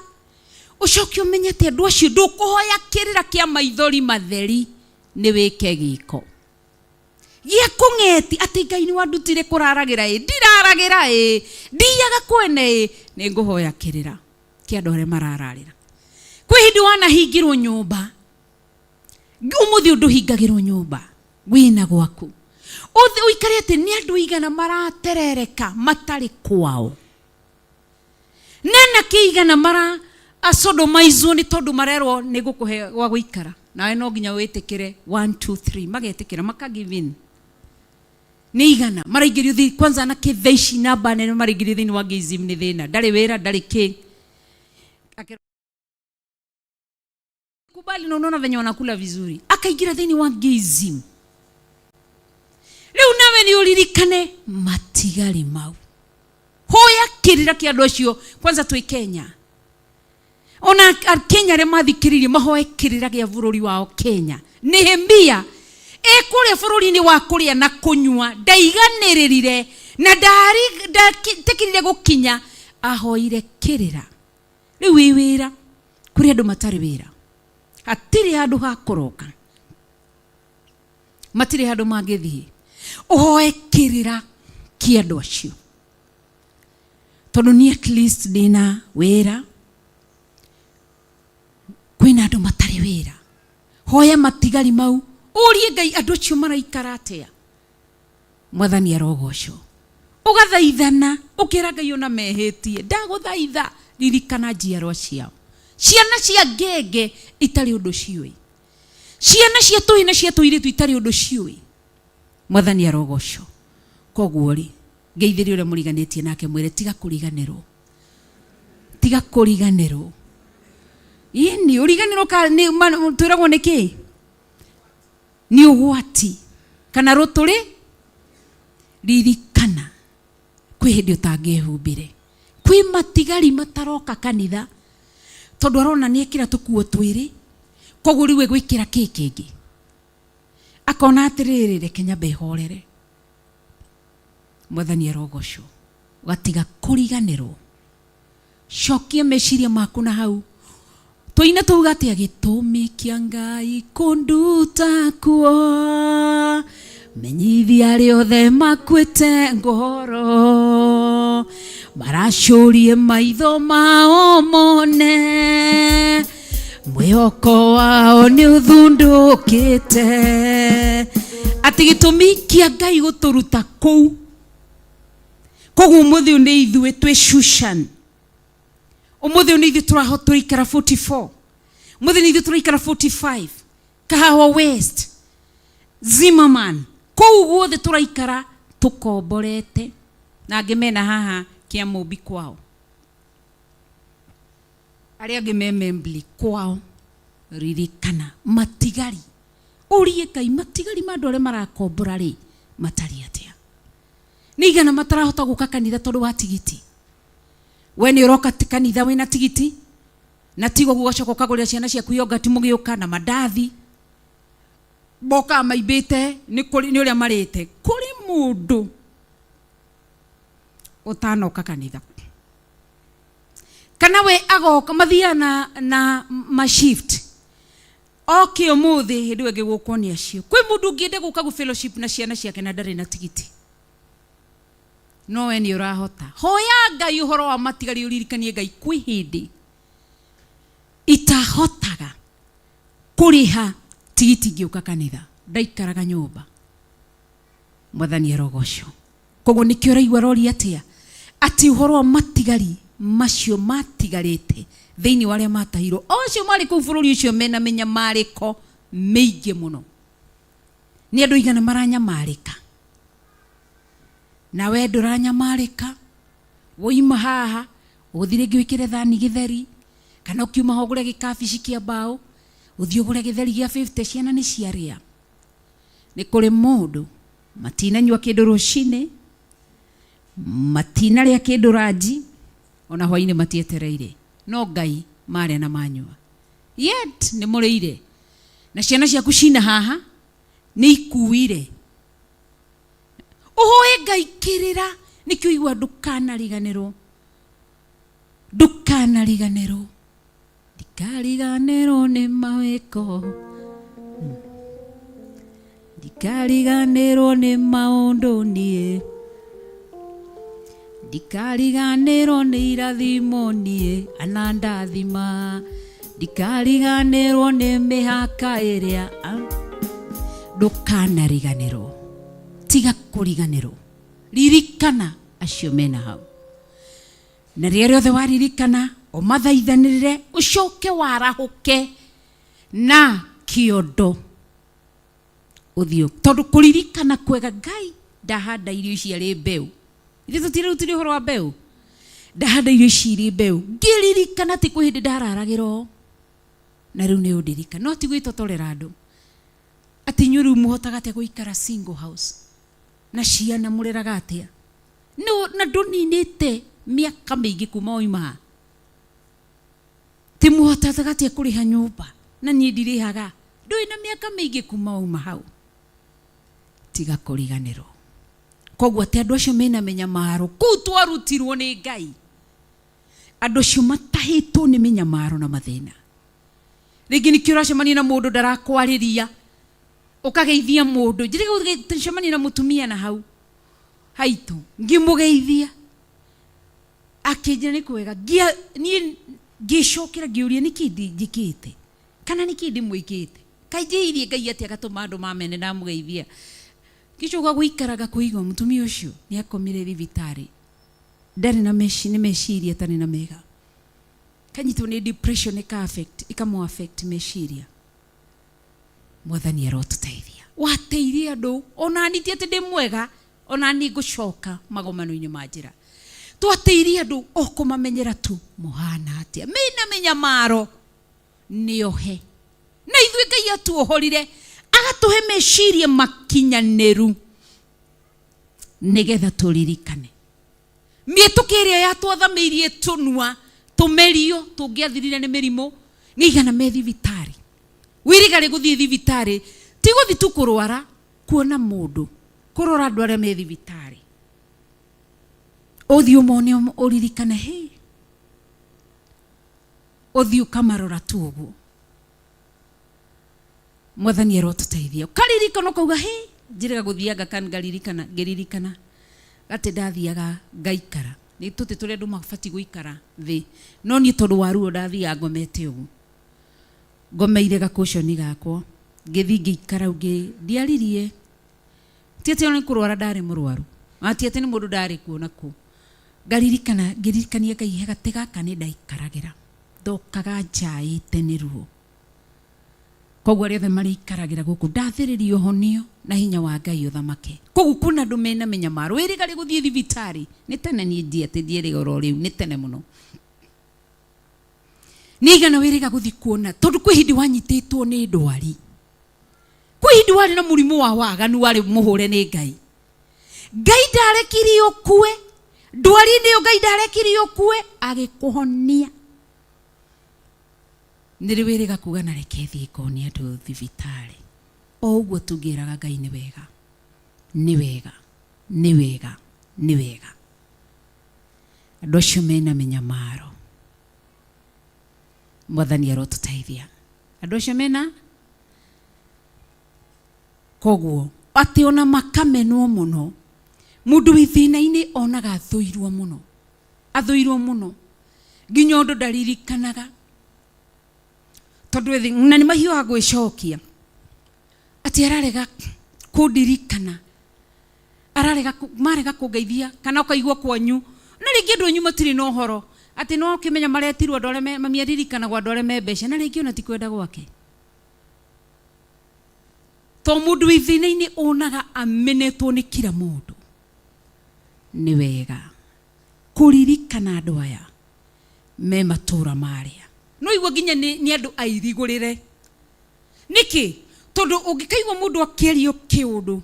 ũcoke ũmenye atĩ andũ acio ndũkũhoya kĩrĩra kĩa maithori matheri, nĩ wĩke gĩko gĩa kũng'eti atĩ Ngai nĩ wandutire kũraragĩra ĩ, ndiraragĩra ĩ, ndiaga kwene ĩ, nĩ ngũhoya kĩrĩra kĩa andũ arĩa marararĩra. Kwĩ hĩndĩ wanahingĩrwo nyũmba, ũmũthĩ ũndũ hingagĩrwo nyũmba wĩna gwaku, ũthi ũikare atĩ nĩ andũ igana maraterereka matarĩ kwao, nena kĩ igana mara asodomaizwo nĩ tondũ marerwo nĩ gũkũhe gwa gũikara, nawe no nginya wĩtĩkĩre 1 2 3, magetĩkĩra maka give in. Nĩ igana maraingĩrio thĩ, kwanza na kĩ thaa ici namba nene maraingĩrio thĩinĩ wa gayism nĩ thĩna, ndarĩ wĩra, ndarĩ kĩ. Kubali na unaona venye wanakula vizuri, akaingira thĩinĩ wa gayism. Rĩu nawe nĩ ũririkane matigari mau, hoya kĩrĩra kĩa andũ acio. Kwanza twĩ Kenya, ona Kenya arĩa mathikĩrĩirie mahoe kĩrĩra gĩa bũrũri wao Kenya. Nehemia ĩ kũrĩa bũrũri-inĩ wa kũrĩa na kũnyua, ndaiganĩrĩrire na ndatikirire gũkinya, ahoire kĩrĩra. Rĩu wĩ wĩra kũrĩ andũ matarĩ wĩra, hatirĩ handũ ha kũroka, matirĩ handũ mangĩthiĩ. Ũhoe kĩrĩra kĩa andũ acio, tondũ ni at least ndĩna wĩra, kwĩna andũ matarĩ wĩra. Hoya matigari mau, ũrie Ngai andũ acio maraikara atĩa. Mwathani arogocwo. Ũgathaithana ũkĩra Ngai ona mehĩtie, ndagũthaitha ririkana njiarwa ciao, ciana cia ngenge itarĩ ũndũ ciũĩ, ciana cia tũhĩ na cia tũirĩtu itarĩ ũndũ ciũĩ. Mwathani arogocwo. Koguo rĩ, ngeithĩrie ũrĩa mũriganĩtie nake, mwĩre tiga kũriganĩrwo, tiga kũriganĩrwo. Ĩni ũriganĩrwo ka nĩ twĩragwo nĩ kĩ? Nĩ ũgwati kana rũtũrĩ. Ririkana kwĩ hĩndĩ ũtangĩhumbire, kwĩ matigari mataroka kanitha tondũ arona nĩ ekĩra tũkuo twĩrĩ, koguo rĩu egwĩkĩra kĩ kĩngĩ, akona atĩrĩrĩ, reke nyambe horere. Mwathani arogocwo. Ũgatiga kũriganĩrwo, cokia meciria maku na hau. Tũine tuuga atĩa? Gĩtũmi kĩa Ngai kũnduta kuo, menyithia arĩa othe makuĩte ngoro, maracũrie maitho mao mone mwĩhoko wao nĩ ũthundũkĩte. Atĩ gĩtũmi kĩa Ngai gũtũruta kũu. Koguo ũmũthĩ ũyũ nĩ ithuĩ twĩ Shushan, ũmũthĩ ũyũ nĩ ithuĩ tũraikara 44, ũmũthĩ nĩ ithuĩ tũraikara 45, Kahawa West, Zimmerman, kũu guothe tũraikara tũkomborete, na angĩ mena haha Kĩamũmbi kwao, arĩa angĩ me Membli kwao. Ririkana matigari, ũrie Ngai matigari ma andũ arĩa marakombora rĩ matariĩ atĩa? Nĩ igana matarahota gũka kanitha tondũ wa tigiti. We nĩ ũroka kanitha wĩna tigiti, na tigo ũgacoka ũkagũrĩra ciana ciaku yogurt mũgĩũka na mandathi, mokaga maimbĩte nĩ ũrĩa marĩte. Kũrĩ mũndũ ũtanoka kanitha, kana we agoka mathiaga na ma shift, oke ũmũthĩ hĩndĩ ĩyo ĩngĩ gũkwo nĩ acio. Kwĩ mũndũ ũngĩenda gũka gũ fellowship na ciana ciake na ndarĩ na tigiti, no we nĩ ũrahota. Hoya Ngai ũhoro wa matigari, ũririkanie Ngai kwĩ hĩndĩ itahotaga kũrĩha tigiti ngĩũka kanitha, ndaikaraga nyũmba. Mwathani arogocwo. Koguo nĩkĩo ũraigua aroria atĩa, atĩ ũhoro wa matigari macio matigarĩte thĩinĩ wa arĩa matahirwo, o acio marĩ kũu bũrũri ũcio mena mĩnyamarĩko mĩingĩ mũno. Nĩ andũ igana maranyamarĩka, na we ndũranyamarĩka. Woima haha ũgũthiĩ rĩngĩ wĩkĩre thani gĩtheri, kana ũkiuma ho ũgũre gĩkabici kĩa mbaũ, ũthiĩ ũgũre gĩtheri gĩa 50, ciana nĩ ciarĩa. Nĩ kũrĩ mũndũ matinanyua kĩndũ rũcinĩ, matinarĩa kĩndũ ranji, ona hwainĩ matietereire, no Ngai marĩa na manyua. Yet nĩ mũrĩire, na ciana ciaku cina haha nĩ ikuire. Ũhoe Ngai kĩrĩra, nĩkĩo igua ndũkanariganĩrwo, ndũkanariganĩrwo, ndikariganĩrwo nĩ mawĩko, ndikariganĩrwo nĩ maũndũ niĩ, ndikariganĩrwo nĩ irathimo niĩ anandathima, ndikariganĩrwo nĩ mĩhaka ĩrĩa. Ndũkanariganĩrwo, tiga kũriganĩrwo, ririkana acio mena hau, na rĩrĩa rĩothe waririkana ũmathaithanĩrĩre, ũcoke warahũke na kĩondo ũthiũ, tondũ kũririkana kwega Ngai ndahanda irio ici arĩ mbeũ. Ithuĩ tũtirarutire ũhoro wa mbeũ. Ndahanda irio ici irĩ mbeũ, ngĩririkana atĩ kwĩ hĩndĩ ndararagĩra ũũ, na rĩu nĩ ũndirikana. No ti gwĩtotorera andũ atĩ inyuĩ rĩu mũhotaga atĩa gũikara single house na ciana mũreraga atĩa? No, na ndũninĩte mĩaka mĩingĩ kuma wauma haha. Ti mũhotaga atĩa kũrĩha nyũmba na niĩ ndirĩhaga? Ndũĩ na mĩaka mĩingĩ kuma wauma hau. Tiga kũriganĩrwo. Koguo atĩ andũ acio mena mĩnyamaro kũu twarutirwo nĩ Ngai, andũ acio matahĩtwo nĩ mĩnyamaro na mathĩna. Rĩngĩ nĩkĩo ũracemania na mũndũ ndarakwarĩria, ũkageithia mũndũ. Njĩrĩga gũcemania na mũtumia na hau haitũ, ngĩmũgeithia akĩnjĩra nĩ kwega. Niĩ ngĩcokera ngĩũria nĩkĩ njĩkĩte kana nĩkĩ ndĩmwĩkĩte, kaĩ njĩhirie Ngai atĩa agatũma andũ mamene ndamũgeithia. Ngĩcoka gũikaraga kũigua mũtumia ũcio nĩ akomire thibitarĩ, ndarĩ na nĩ meciria atarĩ na mega, kanyitwo nĩ depression ĩka affect, ĩkamũ affect meciria. Mwathani arotũteithia. Wateithia andũ ona niĩ ti atĩ ndĩ mwega, ona niĩ ngũcoka magomano-inĩ ma njĩra. Twateithia andũ o kũmamenyera tu mũhana atĩa, mena mĩnyamaro nĩohe, na ithuĩ Ngai atuohorire agatũhe meciria makinyanĩru nĩgetha tũririkane mĩtũkĩ ĩrĩa yatwathamĩirie tũnua tũmerio tũngĩathirire nĩ mĩrimũ nĩ igana me thibitarĩ. Wĩrĩga rĩ gũthiĩ thibitarĩ ti gũthiĩ tu kũrwara, kuona mũndũ, kũrora andũ arĩa me thibitarĩ, ũthiĩ ũmone ũririkane, hĩ, ũthiĩ ũkamarora tu ũguo. Mwathani arotũteithia. Ũkaririkana ũkauga, hĩ, njĩrĩga gũthianga kan ngaririkana, ngĩririkana atĩ ndathiaga ngaikara. Nĩ tũtĩ tũrĩa andũ mabatiĩ gũikara thĩ, no niĩ tondũ wa ruo ndathiaga ngomete ũguo, ngomeire gakũconi gakwa, ngĩthiĩ ngĩikara ngĩ ndiaririe. Ti atĩ nĩ kũrwara ndarĩ mũrwaru, na ti atĩ nĩ mũndũ ndarĩ kuo na kũ. Ngaririkana, ngĩririkania Ngai he gatĩ gaka nĩ ndaikaragĩra, ndokaga njaĩte nĩ ruo. Koguo arĩa othe marĩikaragĩra gũkũ ndathĩrĩria ũhonio na hinya wa Ngai ũthamake. Koguo kwĩna andũ mena mĩnyamaro, wĩrĩga rĩ gũthiĩ thibitarĩ, nĩ tene niĩ ndiĩ atĩ ndiĩrĩga oro rĩu, nĩ tene mũno. Nĩ igana wĩrĩga gũthiĩ kuona, tondũ kwĩ hĩndĩ wanyitĩtwo nĩ ndwari, kwĩ hĩndĩ warĩ na mũrimũ wa waganu warĩ mũhũre nĩ Ngai. Ngai ndarekirie ũkue, ndwari-inĩ ĩyo Ngai ndarekirie ũkue, agĩkũhonia. Nĩ rĩ wĩrĩga kuga na reke thiĩ ngonie andũ thibitarĩ? O ũguo tũngĩraga Ngai nĩ wega, nĩ wega, nĩ wega, nĩ wega. Andũ acio mena mĩnyamaro, Mwathani arotũteithia. Andũ acio mena koguo atĩ ona makamenwo mũno, mũndũ wĩ thĩna-inĩ onaga athũirwo mũno, athũirwo mũno nginya ũndũ ndaririkanaga, tondũ na nĩ mahiũhaga gwĩcokia atĩ ararega kũndirikana, ararega marega kũngeithia, kana ũkaigua kwanyu na rĩngĩ andũ anyu matirĩ na ũhoro atĩ no ũkĩmenya maretirwo andũ arĩa mami aririkanagwo andũ arĩa me mbeca, na rĩngĩ ona ti kwenda gwake. To mũndũ wĩ thĩna-inĩ onaga amenetwo nĩ kila mũndũ. Nĩ wega kũririkana andũ aya me matũra marĩa. No igua nginya nĩ andũ airigũrĩre. Nĩkĩ? Tondũ ũngĩkaigua mũndũ akĩario kĩũndũ,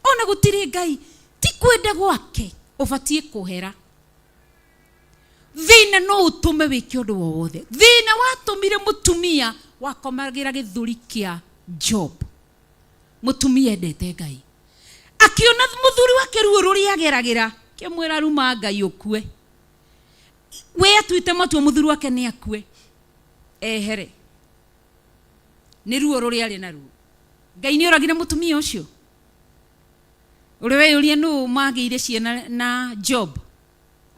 ona gũtirĩ Ngai, ti kwenda gwake, ũbatiĩ kũhera. Thĩna no ũtũme wĩke ũndũ o wothe. Thĩna watũmire mũtumia wakomagĩra gĩthũri kĩa Job. Mũtumia endete Ngai. Akiona mũthuri wake ruo rũrĩa ageragĩra, akĩmwĩra ruma Ngai ũkue. We atuĩte matua mũthuri wake nĩ akue, ehere. Nĩ ruo rũrĩa arĩ naruo. Ngai nĩ oragire mũtumia ũcio. Ũrĩa weyũria nũ magĩire ciana na Job?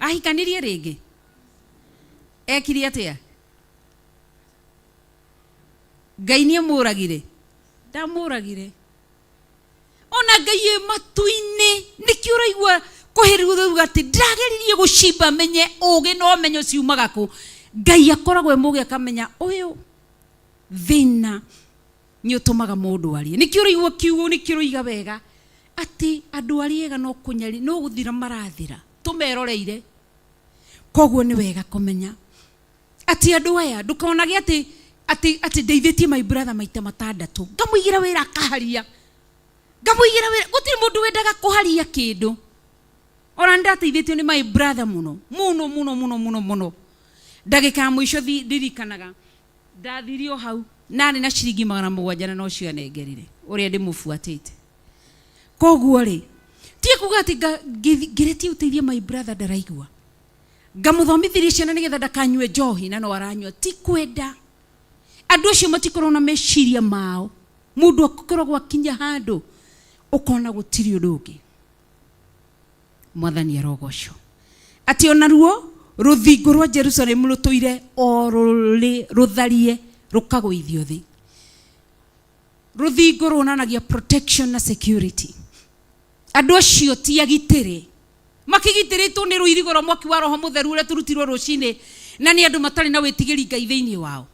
Ahikanirie rĩngĩ? Ekire atĩa? Ngai nĩ amũragire? Ndamũragire. Ona Ngai ĩ matu-inĩ, nĩkĩo ũraigua kũhĩrĩria atĩ ndageririe gũcimba menye ũgĩ na ũmenyo ciumaga kũ. Ngai akoragwo e mũgĩ akamenya ũyũ thĩna nĩ ũtũmaga mũndũ arie. Nĩkĩo ũraigua kiugo nĩkĩo ũroiga wega atĩ andũ arĩa ega no kũnyari, no gũthira marathira, tũmeroreire. Koguo nĩ wega kũmenya atĩ andũ aya ndũkonage atĩ atĩ atĩ ndeithĩtie my brother maita matandatũ, ngamũigĩra wĩra akaharia, ngamũigĩra wĩra. Gũtirĩ mũndũ wendaga kũharia kĩndũ. Ona nĩndateithĩtio nĩ my brother mũno mũno mũno mũno mũno mũno. Ndagĩka ya mũico ndirikanaga ndathire o hau narĩ na ciringi 700 na nocio anengerire ũrĩa ndĩmũbuatĩte. Koguo rĩ, tie kuga atĩ ngĩrĩtie ũteithie my brother ndaraigua, ngamũthomithirie ciana nĩgetha ndakanyue njohi na no aranyua. Ti kwenda. Andũ acio matikoragwo na meciria mao. Mũndũ akoragwo akinya handũ ũkona gũtirĩ ũndũ ũngĩ. Mwathani arogocwo. Atĩ onaruo rũthingo rwa Jerusalemu rũtũire o rũrĩ rũtharie rũkagũithio thĩ. Rũthingo ruonanagia protection na security. Andũ acio ti agitĩre, makĩgitĩrĩtwo nĩ rũirigo rwa mwaki wa Roho Mũtheru ũrĩa tũrutirwo rũcinĩ, na nĩ andũ matarĩ na wĩtigĩri Ngai thĩinĩ wao.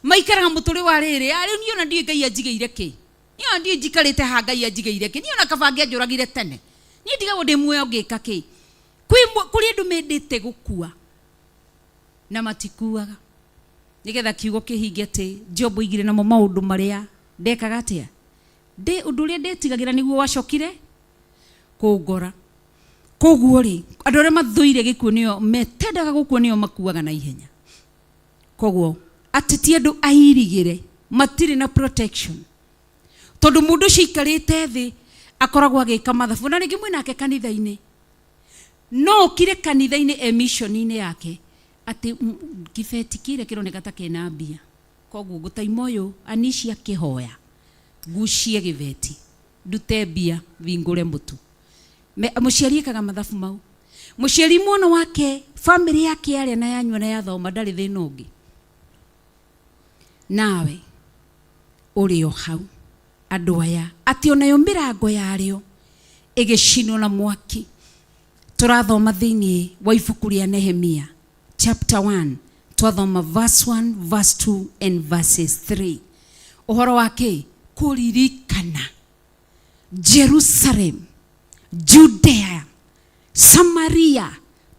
Maikaraga mũtũrĩ wa rĩrĩ, rĩu niĩ ona ndiũĩ Ngai anjigĩire kĩ, niĩ ona ndiũĩ njikarĩte haha Ngai anjigĩire kĩ, niĩ ona kaba angĩanjũragire tene, niĩ ndigagwo ndĩ muoyo ngĩka kĩ. Kũrĩ andũ mendete gũkua na matikuaga, nĩgetha kiugo kĩhinge atĩ Job oigire namo maũndũ marĩa ndekaga atĩa, ndĩ ũndũ ũrĩa ndetigagĩra nĩguo wacokire kũngora. Koguo rĩ, andũ arĩa mathũire gĩkuũ nĩo metendaga gũkua, nĩo makuaga na ihenya. Koguo atĩ ti andũ airigĩre, matirĩ na protection, tondũ mũndũ ũcio aikarĩte thĩ akoragwo agĩka mathabu. Na rĩngĩ mwĩnake kanitha-inĩ, no ũkire kanitha-inĩ e mission-inĩ yake atĩ kĩbeti kĩrĩa kĩroneka ta kĩna mbia, koguo ngũtaima ũyũ anici akĩhoya ngucie gĩbeti ndute mbia thingũre mũtu. Mũciari ekaga mathabu mau. Mũciari mwana wake, family yake yarĩa na yanyua na yathoma, ndarĩ thĩna ũngĩ. Nawe ũrĩ o hau andũ aya atĩ onayo mĩrango yarĩo ĩgĩcinwo na mwaki. Tũrathoma thĩinĩ wa ibuku rĩa Nehemia chapter 1, twathoma verse 1, verse 2 and verses 3. Ũhoro wa kĩ? Kũririkana Jerusalem, Judea, Samaria,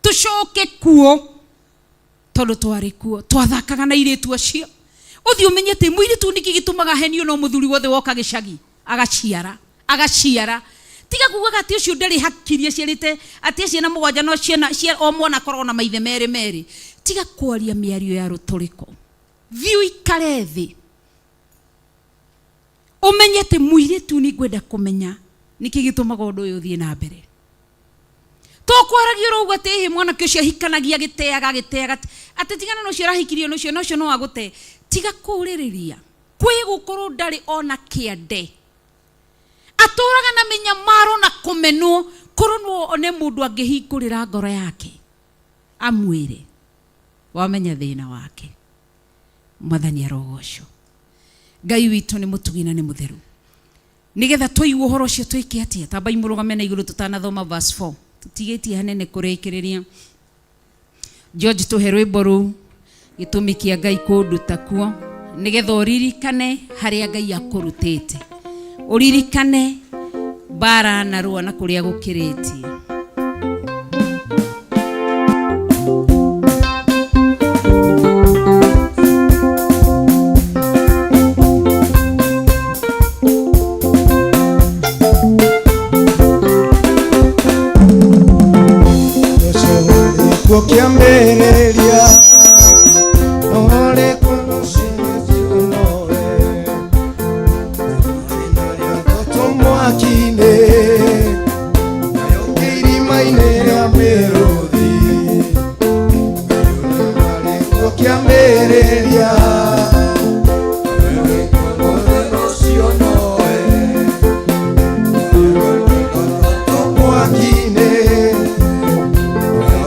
tũcoke kuo tondũ twarĩ kuo, twathakaga na airĩtu acio. Ũthiĩ ũmenye atĩ mũirĩtu nĩkĩ gĩtũmaga ahenio no mũthuri wothe woka gĩcagi agaciara, agaciara. Tiga kugaga atĩ ũcio ndarĩ hakiri aciarĩte atĩ ciana 7 no ciana cia o mwana akoragwo na maithe merĩ merĩ. Tiga kwaria mĩario ya rũtũrĩko. Thiĩ ũikare thĩ ũmenye atĩ mũirĩtu nĩ ngwenda kũmenya nĩkĩ gĩtũmaga ũndũ ũyũ ũthiĩ na mbere. Tokwaragia ũrauga atĩ ĩhĩ mwanake ũcio ahikanagia agĩteaga, agĩteaga, atĩ tigana na ũcio arahikirio na ũcio na ũcio no agũte. Tiga kũũrĩrĩria. Kwĩ gũkorwo ndarĩ ona kĩande, atũraga na mĩnyamaro na kũmenwo. Korwo no one mũndũ angĩhingũrĩra ngoro yake amwĩre wamenya thĩna wake. Mwathani arogocwo. Ngai witũ nĩ mũtugi na nĩ mũtheru. Nĩgetha tũigue ũhoro ũcio twĩke atĩa? Tambai mũrũgame na igũrũ tũtanathoma verse 4. Tũtigĩtie hanene kũrĩkĩrĩria. George, tũhe rwĩmbo rũu, gĩtũmi kĩa Ngai kũnduta kuo, nĩgetha ũririkane harĩa Ngai akũrutĩte, ũririkane mbara na rũa na kũrĩa gũkĩrĩtie. Kuo kĩambĩrĩria norĩ kũrũcinĩ nowe mwaki-inĩ nayo kĩrima-inĩ rĩa mĩrũthi kuo kĩambĩrĩria mwaki-inĩ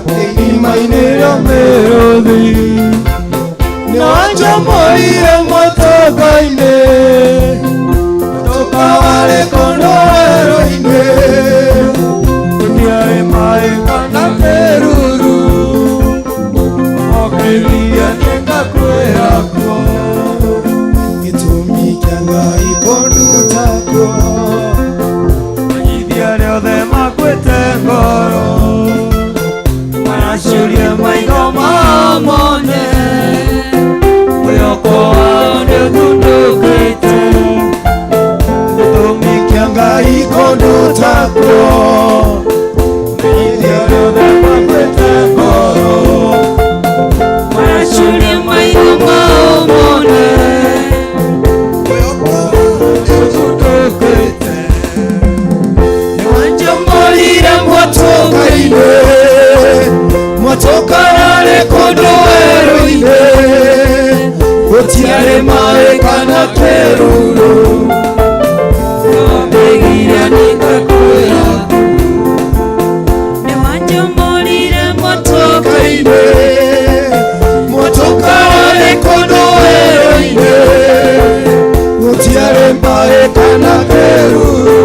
kĩrima-inĩ rĩa mĩrũthi nĩwanjomorire motoka-inĩ motoka warĩ kũndũ werũ-inĩ gũtiarĩ maĩ kana kĩruru okĩria nĩngakwĩra kuo gĩtũmi kĩa Ngai kũnduta kuo menyithia arĩa othe makuĩte ngoro maracuria nĩũthundũkĩte Gĩtũmi kĩa Ngai kũndũ takuo Menyithia ũrĩa ũthambakwĩte ngoro Waracuria maitho mao mone Nĩũthundũkĩte Nĩwanjomorire mwatũka-inĩ mwatũkararĩ kũndũ werũ-inĩ gũtiarĩ maĩ kana kĩruru Wambĩgire nĩngakwĩra Nĩwanjomorire mwatũka-inĩ mwatũkararĩ kũndũ werũ-inĩ gũtiarĩ maĩ kana kĩruru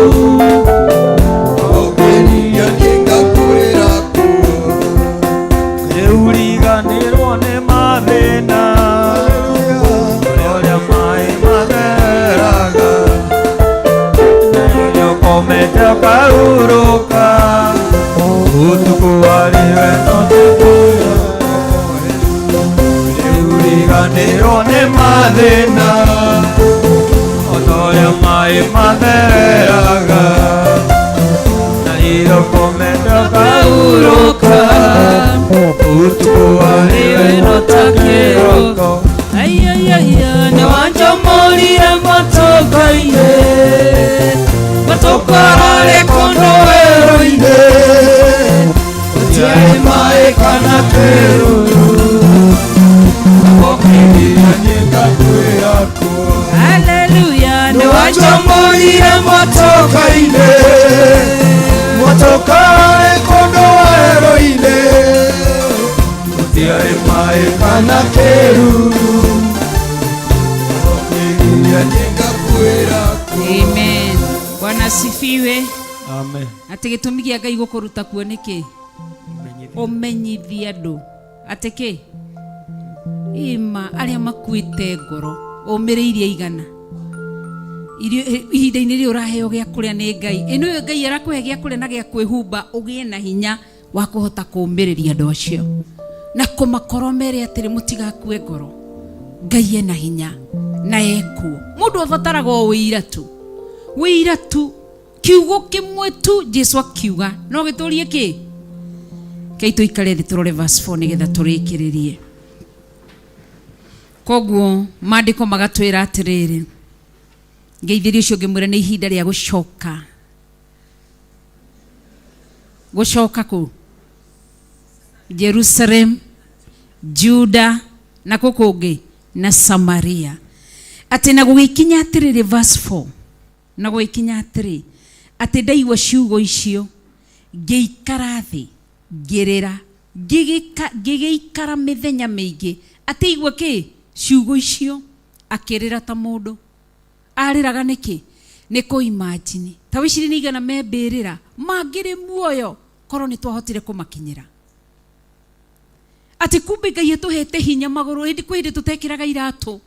Rĩuriganĩrwo nĩ mathĩna Ũrĩa maĩ matheraga Ũrĩa ũkomete ũkahurũka Ũtukũ warĩ we no tũkũya Rĩuriganĩrwo nĩ mathĩna Ũrĩa maĩ mathereraga Na rĩrĩa ũkomete ũkahurũka Ũtukũ warĩ we no ta kĩroko Ayayaya Nĩwanjomorire motoka-inĩ Matũkararĩ kũndũ werũ-inĩ Gũtiarĩ maĩ kana kĩruru Ũkĩgiria nĩngakwĩra kuo Hallelujah Nĩwanjomorire motoka-inĩ motokarĩ kũndũ werũ-inĩ Gũtiarĩ maĩ kana kĩruru Ũkĩgiria nĩngakwĩra Amen. Bwana asifiwe. Amen. Atĩ gĩtũmi kĩa Ngai gũkũruta kuo nĩkĩ? Ũmenyithie andũ. Atĩ kĩ? Ĩma arĩa makuĩte ngoro ũmĩrĩirie igana. Irio ihinda-inĩ rĩrĩ ũraheo gĩa kũrĩa nĩ Ngai. Ĩ nĩũĩ Ngai arakũhe gĩa kũrĩa na gĩa kwĩhumba ũgĩe na hinya wa kũhota kũũmĩrĩria andũ acio. Na kũmakora ũmere atĩrĩ mũtigakue ngoro. Ngai ena hinya na ekuo. Mũndũ abataraga o ũira tu. Ũira tu kiugo kĩmwe tu Jesu akiuga no gĩtũrie kĩ kei tũikare thĩ tũrore verse 4 nĩgetha tũrĩkĩrĩrie koguo maandĩko magatwĩra atĩrĩrĩ ngeithĩrie ũcio ngĩmwĩra nĩ ihinda rĩa gũcoka gũcoka kũ Jerusalem Juda na kũ kũngĩ na Samaria atĩ na gũgĩkinya atĩrĩrĩ verse 4 na gũgĩkinya atĩrĩ atĩ ndaigua ciugo icio ngĩikara thĩ ngĩrĩra ngĩgĩikara mĩthenya mĩingĩ atĩ igua kĩ ciugo icio akĩrĩra ta mũndũ arĩraga nĩkĩ nĩ kũimajini ta wĩcirie nĩ igana me mbĩrĩra mangĩrĩ muoyo korwo nĩ twahotire kũmakinyĩra atĩ kumbe Ngai atũhete hinya magũrũ hĩndĩ kwĩ hĩndĩ tũtekĩraga iratũ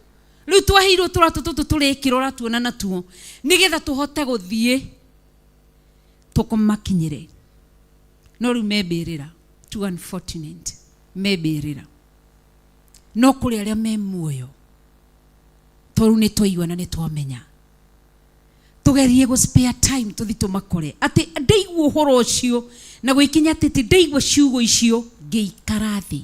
rĩu twaheirwo tũratũ tũtũ tũrekĩra ũratuona natuo nĩgetha tũhote gũthiĩ tũkũmakinyĩre no rĩu me mbĩrĩra too unfortunate me mbĩrĩra no kũrĩ arĩa me muoyo tondũ nĩ twaigua na nĩ twamenya tugerie gũ spare time tuthi tumakore atĩ ndaigua ũhoro ũcio na gwĩkinya atĩ ti ndaigua ciugo icio ngĩikara thĩ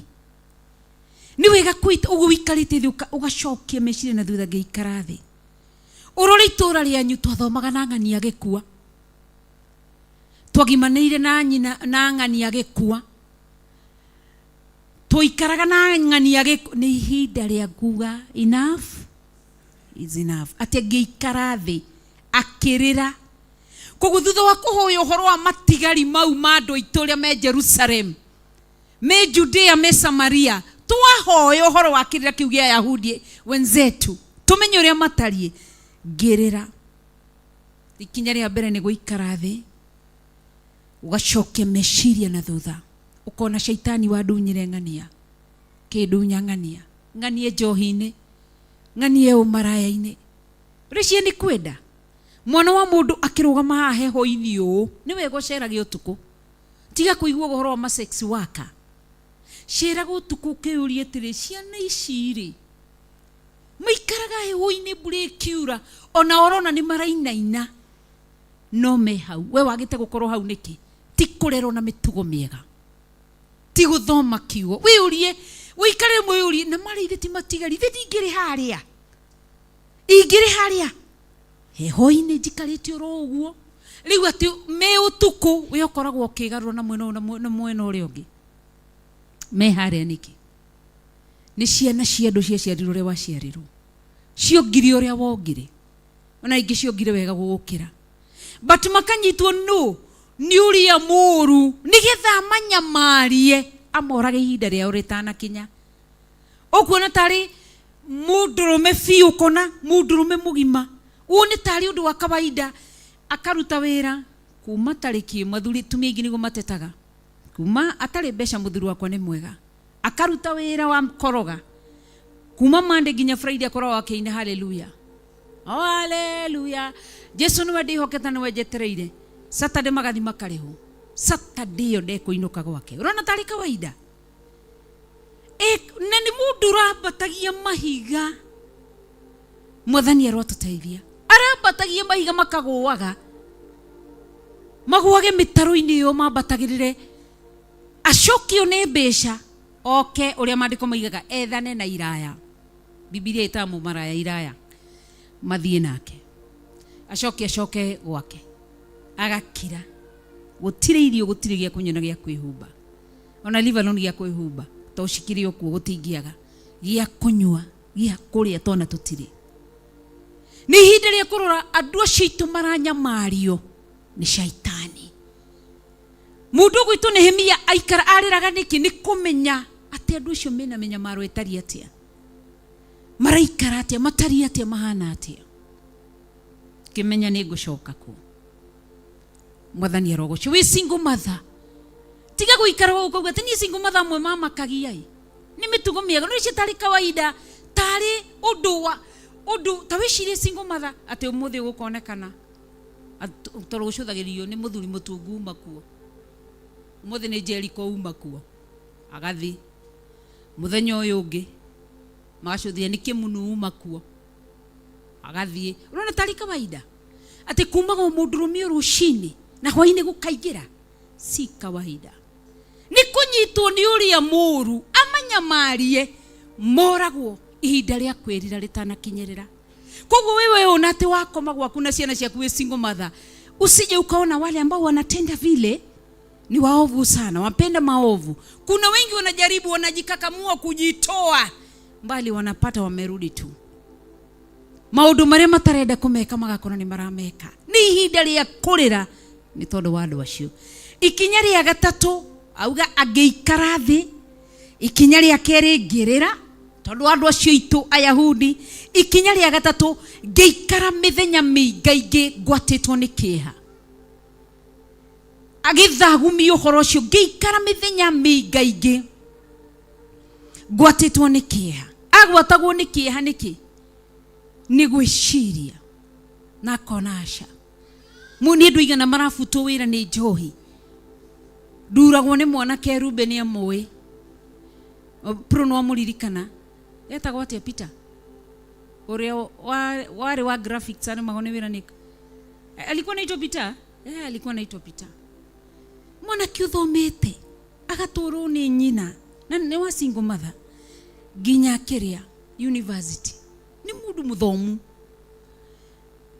nĩ wega ũguo ũikarĩte thĩ ũgacokia meciria na thutha ngĩikara thĩ ũrore itũra rĩanyu twathomaga na ng'ani agĩkua twagimanĩire na nyina na ng'ani agĩkua tũikaraga na ng'ani agĩkua nĩ ihinda rĩa kuga enough is enough atĩ ngĩikara thĩ akĩrĩra koguo thutha wa kũhoya ũhoro wa matigari mau ma andũ aitũ arĩa me Jerusalem me Judea me Samaria twahoya ũhoro wa kĩrĩra kĩu gĩa Ayahudi wenzetu tũmenye ũrĩa matariĩ ngĩrĩra ikinya rĩa mbere nĩ gũikara thĩ ũgacokia meciria na thutha ũkona shaitani wandunyire ng'ania kĩndunya ng'ania ng'anie njohi-inĩ ng'anie ũmaraya-inĩ rĩcie nĩ kwenda mwana wa mũndũ akĩrũgama haha heho-inĩ ũũ nĩ wega ũcerage ũtukũ tiga kũigua ũhoro wa ma-sex worker ceraga ũtukũ ũkĩũria atĩrĩ ciana ici rĩ Maikaraga heho-inĩ mbura ĩkiura, ona ũrona nĩ marainaina, no me hau. We wagĩte gũkorwo hau nĩkĩ? Ti kũrerwo na mĩtugo mĩega, ti gũthoma kiugo. Wĩyũrie, wĩikare mwĩyũrie, na marĩ ithe ti matigari, ithe ndingĩrĩ harĩa, ingĩrĩ harĩa heho-inĩ njikarĩte oro ũguo. Rĩu atĩ me ũtukũ we ũkoragwo ũkĩgarũra na mwena ũyũ na mwena ũrĩa ũngĩ. Me harĩa nĩkĩ? Nĩ ciana cia andũ ciaciarirwo ũrĩa waciarirwo, ciongire ũrĩa wongire, ona ingĩ ciongire wega gũgũkĩra, but makanyitwo nũ? Nĩ ũrĩa mũũru, nĩgetha amanyamarie, amorage ihinda rĩao rĩtanakinya. Ũkuona tarĩ mũndũrũme biũ, ũkona mũndũrũme mũgima, ũũ nĩ tarĩ ũndũ wa kawaida, akaruta wĩra kuma tarĩki ĩmwe. Athuri atumia aingĩ nĩguo matetaga, kuma atarĩ mbeca mũthuri wakwa nĩ mwega, akaruta wĩra wa koroga kuma Monday nginya Friday, akoragwo akĩina haleluya, oh haleluya, Jesu nĩwe ndĩhokete, nĩwe njetereire. Saturday magathi makarĩhwo, Saturday ĩyo ndekũinũka gwake. Ũrona tarĩ kawaida? E, na nĩ mũndũ ũrambatagia mahiga. Mwathani arotũteithia. Arambatagia mahiga makagũaga, magũage mĩtaro-inĩ ĩyo mambatagĩrĩre, acokio nĩ mbeca, oke ũrĩa maandĩko maigaga ethane na iraya. Bibilia ĩtaga mũmaraya iraya, mathiĩ nake, acoke acoke gwake, agakira, gũtirĩ irio, gũtirĩ gĩa kũnyua na gĩa kwĩhumba, ona leave alone gĩa kwĩhumba, to cikĩrĩ o kuo, gũtingĩaga gĩa kũnyua, gĩa kũrĩa, twana tũtirĩ. Nĩ ihinda rĩa kũrora andũ acio aitũ maranyamario nĩ shaitani. Mũndũ ũgwĩtwo Nehemia aikara arĩraga nĩkĩ? Nĩ kũmenya atĩ andũ acio mena mĩnyamaro ĩtariĩ atĩa, maraikara atĩa, matariĩ atĩa, mahana atĩa. Kĩmenya nĩ ngũcoka kuo. Mwathani arogocwo. Wĩ single mother, tiga gũikara ũguo ũkauga atĩ niĩ single mother amwe mamakagia ĩ nĩ mĩtugo mĩega, no icio tarĩ kawaida, tarĩ ũndũ wa ũndũ. Ta wĩcirie single mother atĩ ũmũthĩ ũgũkonekana tondũ gũcũthagĩrĩrio nĩ mũthuri mũtungu uma kuo, ũmũthĩ nĩ Jericho uma kuo, agathiĩ mũthenya ũyũ ũngĩ magacũthia nĩ kĩmunu uma kuo, agathiĩ. Ũrona tarĩ kawaida atĩ kumaga o mũndũrũme o rũcinĩ na hwainĩ gũkaingĩra? Si kawaida. Nĩ kũnyitwo nĩ ũrĩa mũũru, amanyamarie, moragwo ihinda rĩa kwĩrira rĩtanakinyĩrĩra. Koguo wewe ona atĩ wakoma gwaku na ciana ciaku wĩ single mother, usije ukaona wale ambao wanatenda vile ni waovu sana, wapenda maovu. Kuna wengi wanajaribu, wanajikakamua kujitoa mbali, wanapata wamerudi tu maundu maria matarenda kumeka, magakorwo ni marameka. Nĩ ihinda rĩa kũrĩra nĩ tondũ wa andũ acio. Ikinya rĩa gatatũ auga angĩikara thĩ. Ikinya rĩa kerĩ ngĩrĩra tondũ wa andũ acio aitũ Ayahudi. Ikinya rĩa gatatũ ngĩikara mĩthenya mĩingaingĩ ngwatĩtwo nĩ kĩeha. Agĩthagumia ũhoro ũcio, ngĩikara mĩthenya mĩingaingĩ ngwatĩtwo nĩ kĩeha. Agwatagwo nĩ kĩeha nĩkĩ? Nĩ gwĩciria na akona aca nĩ andũ aigana marabutwo wĩra nĩ njohi. Nduragwo nĩ mwanake Rube, nĩ amũĩ pro, no amũririkana, etagwo atĩa? Peter ũrĩa warĩ wa graphics, aremagwo nĩ wĩra nĩ alikuwa naitwa Peter, alikuwa naitwa Peter, mwanake ũthomete, agatũrwo nĩ nyina na nĩ wa single mother nginya akĩrĩa university, nĩ mũndũ mũthomu,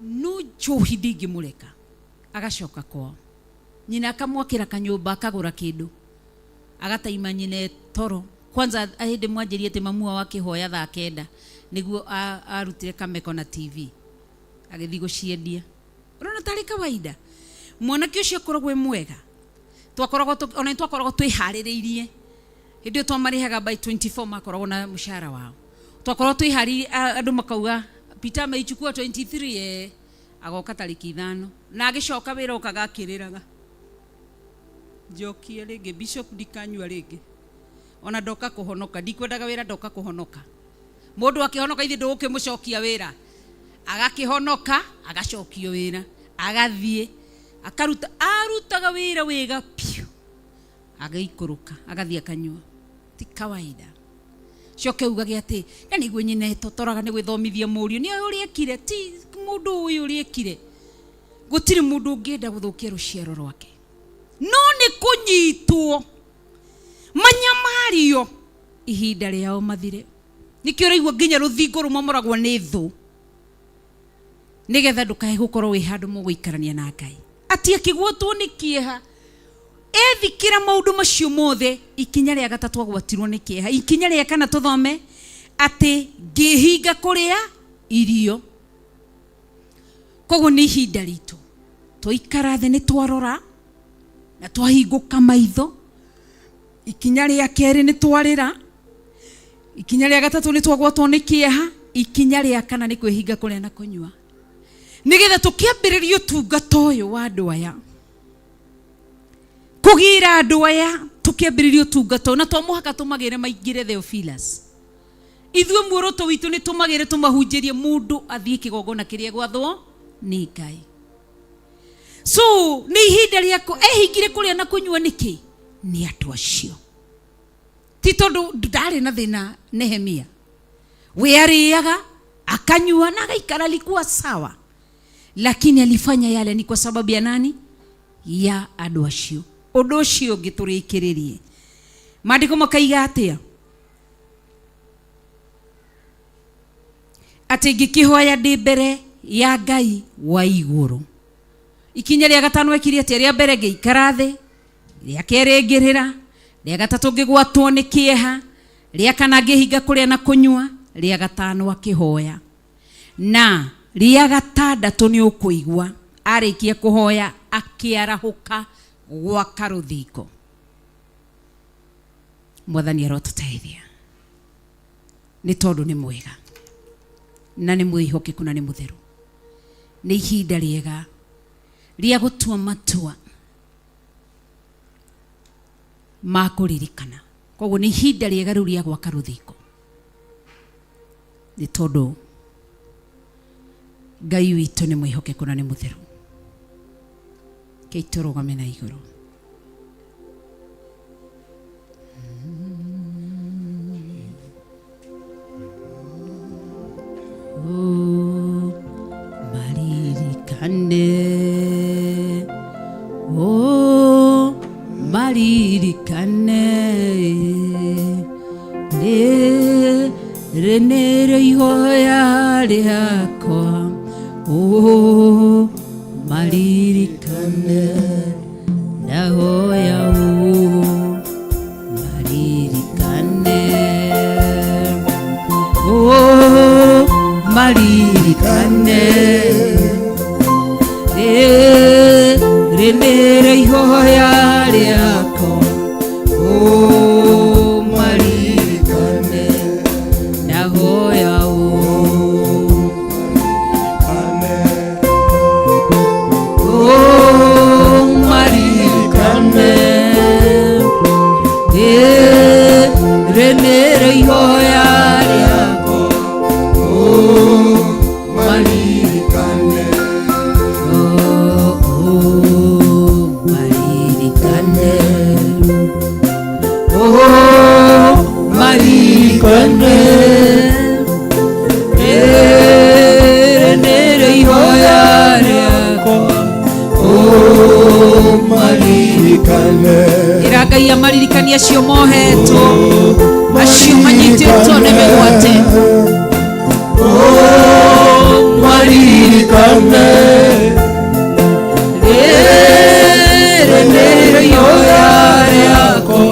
no njohi ndĩngĩmũreka. Agacoka kwao, nyina akamwakĩra kanyũmba, akagũra kĩndũ, agataima nyina toro kwanza. Hĩndĩ mwanjĩrie atĩ mamu wao akĩhoya thaa 9 nĩguo arutire kameko na TV agĩthiĩ gũciendia. Ũrona tarĩ kawaida? Mwanake ũcio akoragwo e mwega, twakoragwo ona nĩ twakoragwo twĩharĩrĩirie. Hĩndĩ ĩyo twamarĩhaga by 24, makoragwo na mũcara wao. Twakoragwo twĩharĩrĩirie, andũ makauga Peter ameichukua 23, agoka tarĩki 5, na agĩcoka wĩra okaga akĩrĩraga, njokie rĩngĩ bishop, ndikanyua rĩngĩ, ona ndoka kũhonoka, ndikwendaga wĩra, ndoka kũhonoka. Mũndũ akĩhonoka, ithuĩ ndũgũkĩmũcokia wĩra. Agakĩhonoka, agacokio wĩra, agathiĩ akaruta, arutaga wĩra wĩga piũ, agĩikũrũka agathiĩ akanyua. Ti kawaida. Coke ugage atĩ na nĩguo nyina ĩtotoraga nĩ gwĩthomithia mũriũ nĩ ũrĩa ekire ti mũndũ ũyũ ũrĩa ekire. Gũtirĩ mũndũ ũngĩenda gũthũkia rũciaro rwake, no nĩ kũnyitwo manyamario ihinda rĩao mathire. Nĩkĩo ũraigua nginya rũthingo rũmomoragwo nĩ thũ nĩgetha ndũkae gũkorwo wĩ handũ mũgũikarania na Ngai. Atĩ akĩgwatwo nĩ kĩeha ethikĩra maũndũ macio mothe, ikinya rĩa gatatũ agwatirwo nĩ kĩeha. Ikinya rĩa kana tũthome atĩ ngĩhinga kũrĩa irio. Koguo nĩ ihinda ritũ twaikara thĩ nĩ twarora na twahingũka maitho. Ikinya rĩa kerĩ nĩ twarĩra, ikinya rĩa gatatũ nĩ twagwatwo nĩ kĩeha, ikinya rĩa kana nĩ kwĩhinga kũrĩa na kũnyua, nĩgetha tũkĩambĩrĩria ũtungata ũyũ wa andũ aya, kũgĩra andũ aya tũkĩambĩrĩria ũtungata ũyũ, na to mũhaka tũmagĩre maingĩre Theophilus. Ithuĩ muoroto witũ nĩ tũmagĩre tũmahunjĩrie mũndũ athiĩ kĩgongona kĩrĩa gwathwo nĩ Ngai. So nĩ ihinda rĩako ehingire kũrĩa na kũnyua nĩkĩ? Nĩ andũ acio. Ti tondũ ndarĩ na thĩna Nehemia, we arĩaga akanyua na agaikara, alikuwa sawa, lakini alifanya yale ni kwa sababu ya nani? Ya andũ acio. Ũndũ ũcio ũngĩ tũrĩkĩrĩrie, maandĩko makaiga atĩa? Atĩ ngĩkĩhoya ndĩ mbere ya Ngai wa igũrũ. Ikinya rĩa gatano ekire atĩa? Rĩa mbere ngĩikara thĩ, rĩa kerĩ ngĩrĩra, rĩa gatatũ ngĩgwatwo nĩ kĩeha, rĩa kana ngĩhinga kũrĩa na kũnyua, rĩa gatano akĩhoya, na rĩa gatandatũ nĩ ũkũigua arĩkia kũhoya akĩarahũka gwaka rũthingo. Mwathani arotũteithia nĩ tondũ nĩ mwega na nĩ mwĩhokeku na nĩ mũtheru. Nĩ ihinda rĩega rĩa gũtua matua ma kũririkana. Koguo nĩ ihinda rĩega rĩu rĩa gwaka rũthingo, nĩ tondũ Ngai witũ nĩ mwĩhokeku na nĩ mũtheru. Kei tũrũgame na igũrũ. Oh, maririkane, oh, maririkane, rĩrĩ nĩrĩo ihoya rĩakwa, oh, maririkane, ndahoya oh, maririkane, oh, maririkane, rĩrĩ nĩrĩo ihoya rĩakwa, oh, maririkane, ndahoya oh, oh, maririkane, rĩrĩ nĩrĩo ihoya rĩakwa, oh, maririkane, oh, oh, maririkane, oh, maririkane, rĩrĩ nĩrĩo ihoya rĩakwa, oh, maririkane. Ĩra Ngai amaririkanie acio mohetwo, acio manyitĩtwo nĩ mĩgwate. Oh, maririkane, rĩrĩ nĩrĩo ihoya rĩakwa,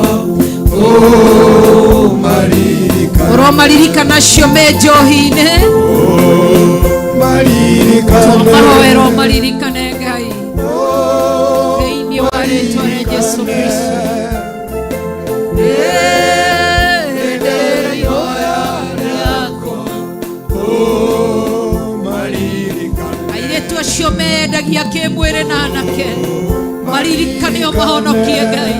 oh, maririkane, ũromaririkana acio me njohi-inĩ, maririkane, mahoerwo maririkane Ngai thĩinĩ wa rĩtwa rĩa Jesu Kristo. Rĩrĩ nĩrĩo ihoya rĩakwa. oh, maririkane, Airĩtu acio mendagia kĩmwĩrĩ na anake maririkane o mahonokie Ngai.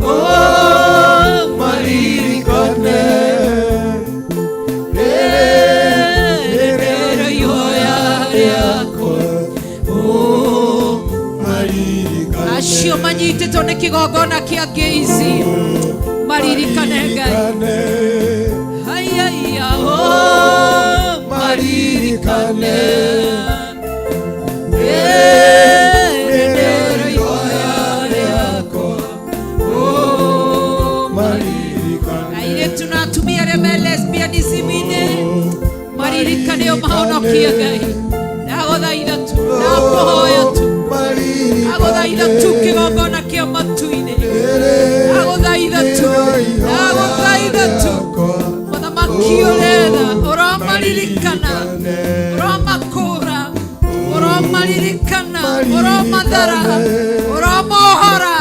oh, maririkane, Rĩrĩ nĩrĩo ihoya rĩakwa. oh, maririkane, Acio manyitĩtwo nĩ kĩgongona kĩa ngeizi Maririkane Ngai. Haiya, oh, maririkane. Airĩtu na atumia arĩa me lesbianism-inĩ maririkane ũmahonokie Ngai. Ndagũthaitha tu, ndakũhoya tu, ndagũthaitha tu kĩgongona kĩa matu-inĩ. Ndagũthaitha tu, ndagũthaitha tu. Mũthamaki ũretha, ũromaririkana, ũromakũũra, ũromaririkana, ũromathara, ũromohora.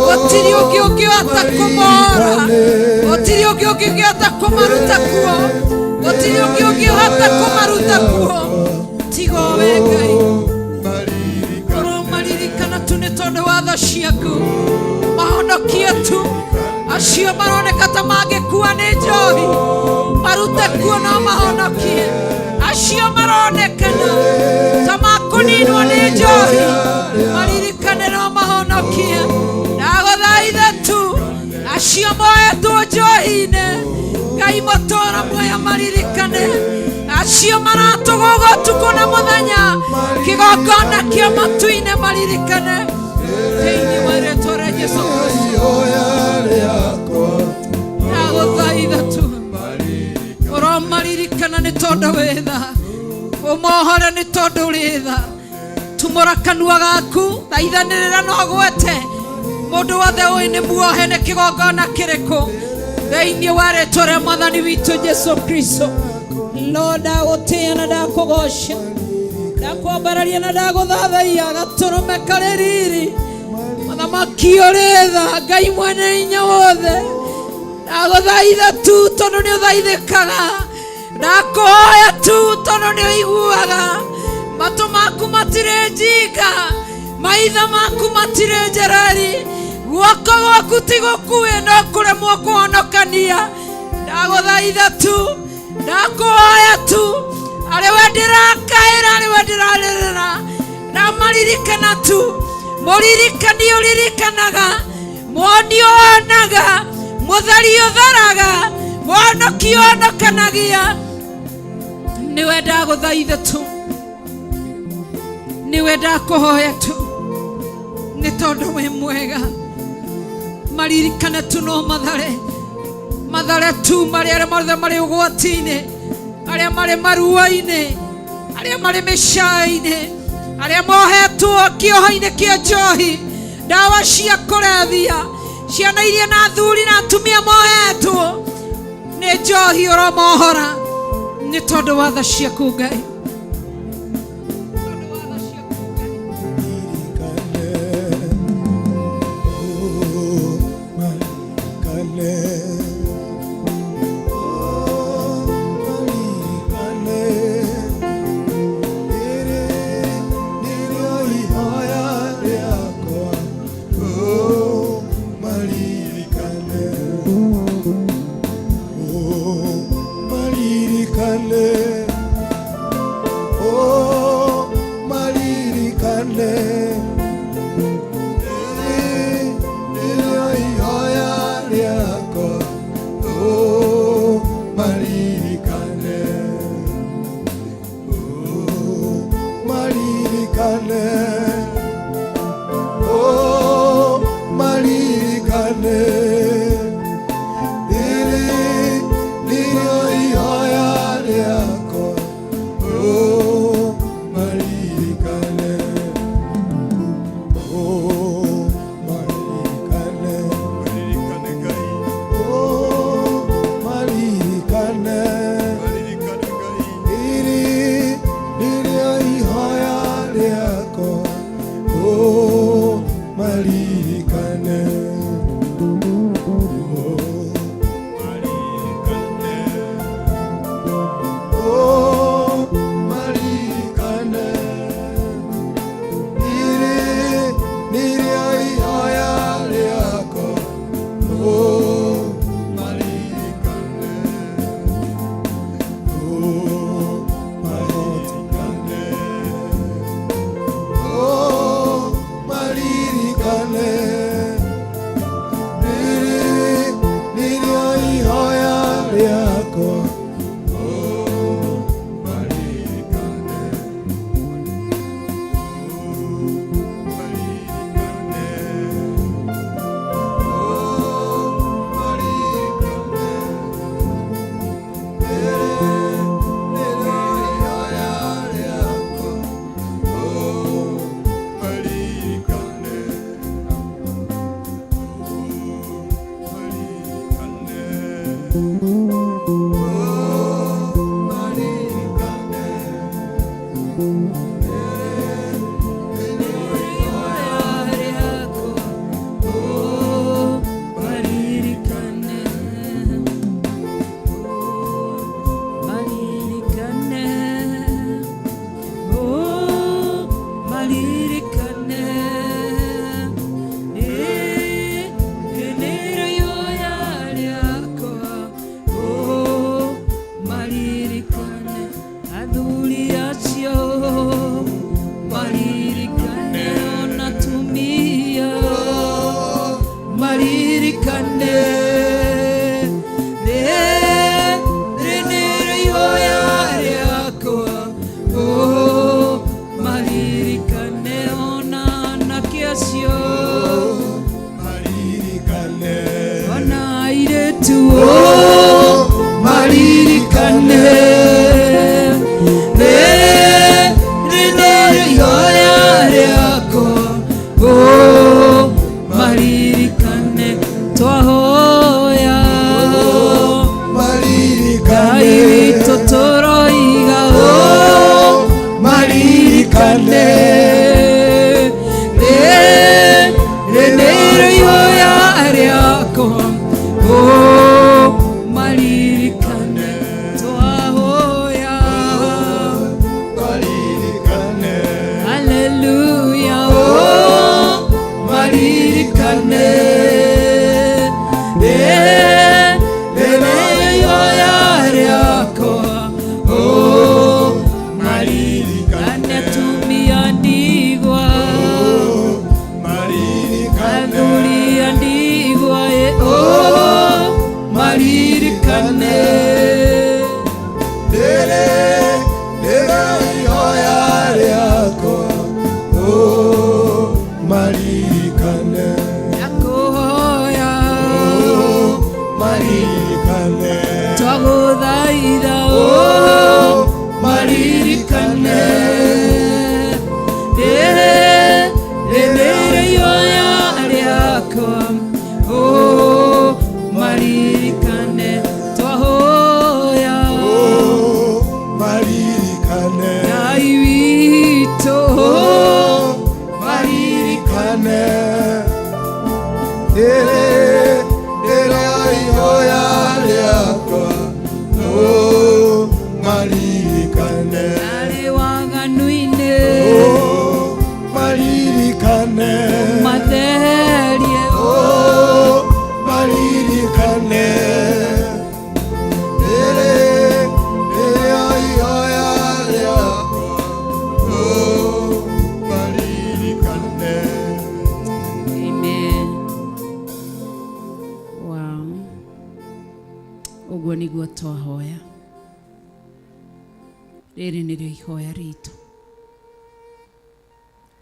Gũtirĩ ũngĩ ũngĩhota kũmohora, gũtirĩ ũngĩ ũngĩhota kũmaruta kuo, gũtirĩ ũngĩ ũngĩhota kũmaruta kuo. Tiga o we Ngai. Ũromaririkana tu nĩ tondũ wa tha ciaku, mahonokie tu acio maroneka ta mangĩkua nĩ njohi, marute kuo no mahonokie acio maronekana ta makũninwo nĩ njohi, maririkane no mahonokie. Ndagũthaitha tu acio moetwo njohi-inĩ, Ngai mũtũũra muoyo maririkane acio maratũgũga ũtukũ na mũthenya, kĩgongona kĩa matu-inĩ maririkane thĩinĩ wa rĩtwa rĩa Jesũ Kristo. Ndagũthaitha tu ũromaririkana nĩ tondũ wĩ tha, ũmohore nĩ tondũ ũrĩ tha. Tumũra kanua gaku, thaithanĩrĩra na ũgwete mũndũ wothe ũĩ nĩ muohe nĩ kĩgongona kĩrĩkũ thĩinĩ wa rĩtwa rĩa mwathani witũ Jesũ Kristo. Lord, ndagũtĩĩa na ndakũgoca, ndakwambararia na ndagũthathaiya, gatũrũme karĩ riri, mũthamaki ũrĩ tha, Ngai mwene hinya wothe. Ndagũthaitha tu tondũ nĩ ũthaithĩkaga, ndakũhoya tu tondũ nĩ ũiguaga. Matũ maku matirĩ njinga, maitho maku matirĩ njereri, guoko gwaku ti gũkuĩ no kũremwo kũhonokania. Ndagũthaitha tu, ndakũhoya tu, arĩ we ndĩrakaĩra, arĩ we ndĩrarĩrĩra, ndamaririkana tu. Mũririkani ũririkanaga, mwoni wonaga, mũthari ũtharaga, mwonoki wonokanagia. Nĩwe ndagũthaitha tu, nĩwe ndakũhoya tu, nĩ tondũ wĩ mwega. Maririkane tu no mathare, mathare tu marĩ arĩa mothe marĩ ũgwati-inĩ, arĩa marĩ maruo-inĩ, arĩa marĩ mĩcaĩ-inĩ, arĩa mohetwo kĩoho-inĩ kĩa njohi, ndawa cia kũrebia, ciana iria na athuri na atumia mohetwo nĩ njohi, ũromohora nĩ tondũ wa tha ciaku Ngai. Maririkane.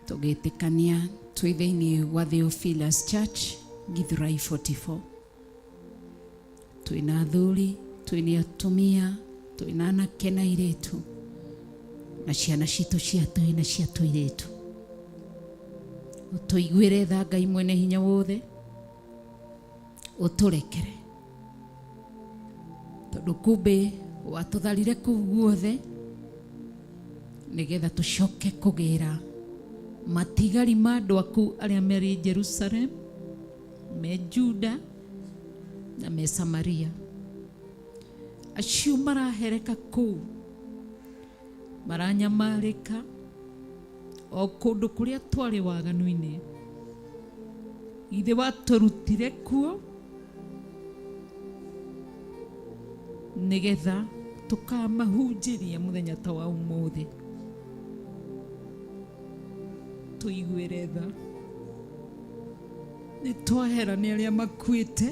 Tũgĩtĩkania twĩ thĩinĩ wa Theophilus Church Githurai 44 twĩna athuri, twĩna atumia, twĩna anake na airĩtu na ciana citũ cia tũhĩĩ na cia tũirĩtu. Ũtũiguĩre tha Ngai mwene hinya wothe, ũtũrekere tondũ kumbĩ watũtharire kũu guothe nĩgetha tũcoke kũgĩra matigari ma andũ aku arĩa marĩ Jerusalem, me Juda na me Samaria, acio marahereka kũu, maranyamarĩka o kũndũ kũrĩa twarĩ waganu-inĩ. Ithe watũrutire kuo nĩgetha tũkamahunjĩria mũthenya ta wa ũmũthĩ. Tũiguĩre tha, nĩ twahera nĩ arĩa makuĩte.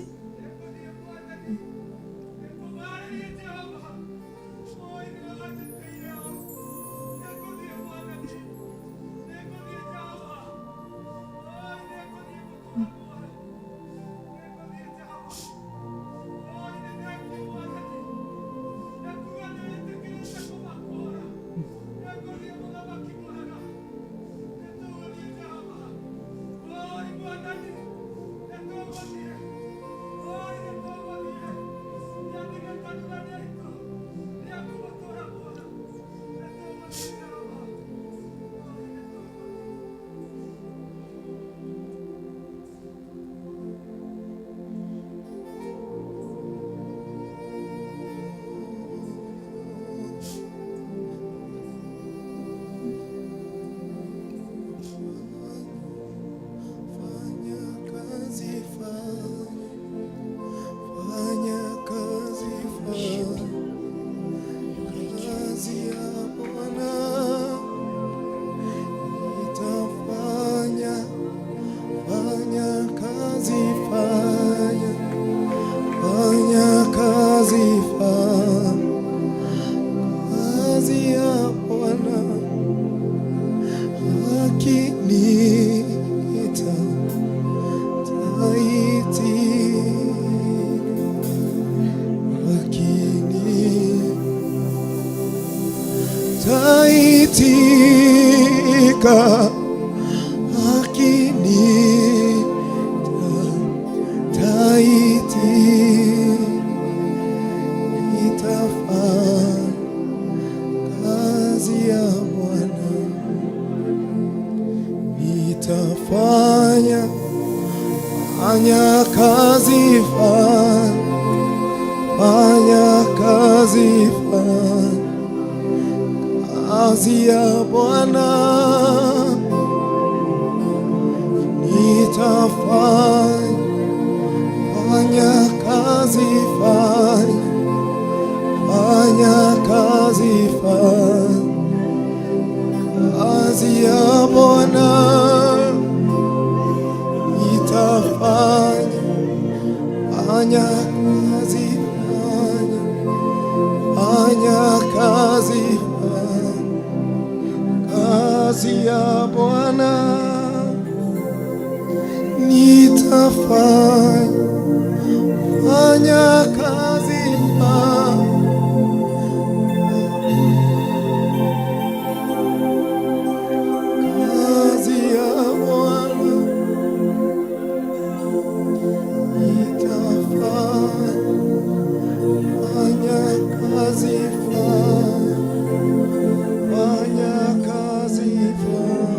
Nitaitika akiniita, taitika, nitafanya kazi ya Bwana, nitafanya fanya kazi, fanya kazi, fanya kazi ya Bwana, nitafanya fanya kazi, fanya kazi, fanya kazi ya Bwana, nitafanya fanya kazi, fanya kazi, kazi ya Bwana, nitafanya fanya kazi, kazi ya Bwana, nitafanya fanya kazi, fanya kazi, fanya.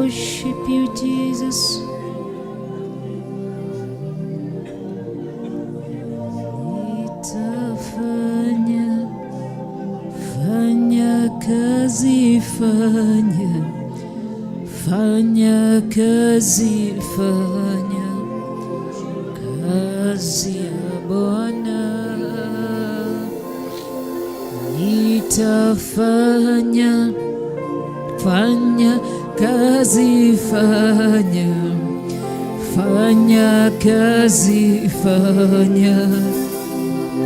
Worship you, Jesus. Nitafanya, fanya kazi, fanya, fanya kazi, fanya kazi ya Bwana. Nitafanya, fanya kazi, fanya, fanya kazi, fanya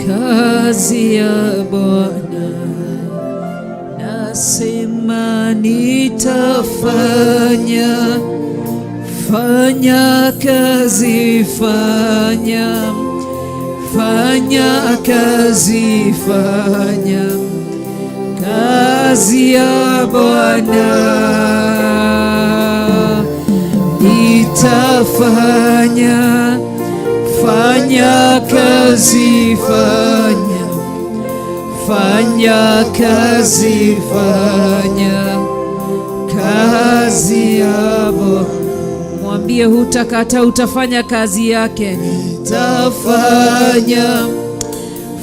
kazi ya Bwana. Nasema nitafanya, fanya kazi, fanya, fanya kazi, fanya kazi ya Bwana. Nitafanya, fanya kazi, fanya, fanya kazi, fanya kazi ya Bwana. Mwambie hutakata, utafanya kazi yake. Nitafanya,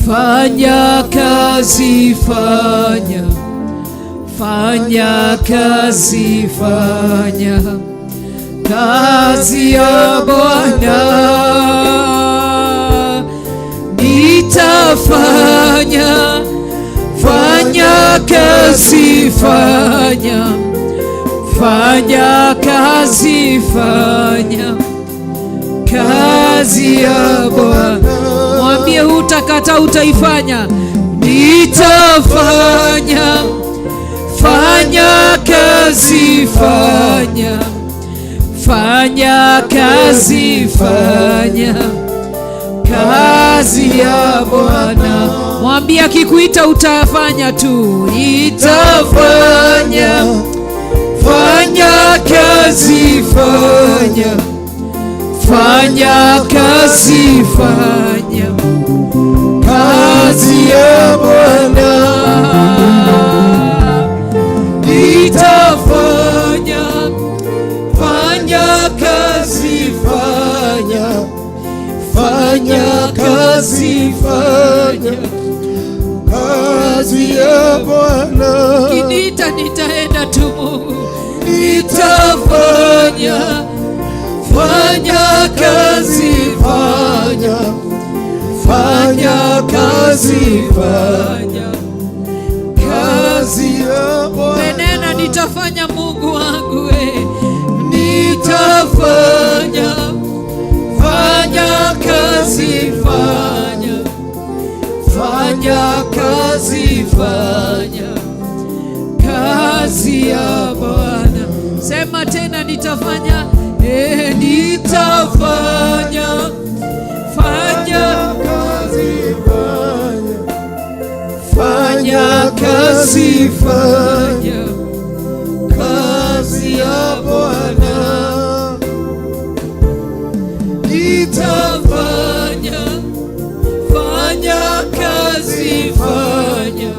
fanya kazi, fanya, fanya kazi, fanya kazi ya Bwana. Nitafanya, fanya kazi, fanya, fanya kazi, fanya kazi ya Bwana. Mwambie hutakata, utaifanya. Nitafanya, fanya kazi, fanya, fanya kazi, fanya kazi ya Bwana. Mwambie akikuita utafanya tu. Nitafanya, fanya kazi, fanya, fanya kazi, fanya kazi ya Bwana. Nitafanya, fanya kazi, fanya, fanya kazi, fanya kazi ya Bwana. Ukiniita nitaenda tu Mungu. Nitafanya, fanya kazi, fanya, fanya kazi, fanya kazi ya Bwana. Umenena nitafanya Mungu wangu we. Nitafanya, fanya kazi, fanya, fanya kazi, fanya kazi ya Bwana. Sema tena nitafanya, nitafanya, fanya kazi, fanya, fanya kazi, fanya kazi ya Bwana. Nitafanya, fanya kazi, fanya,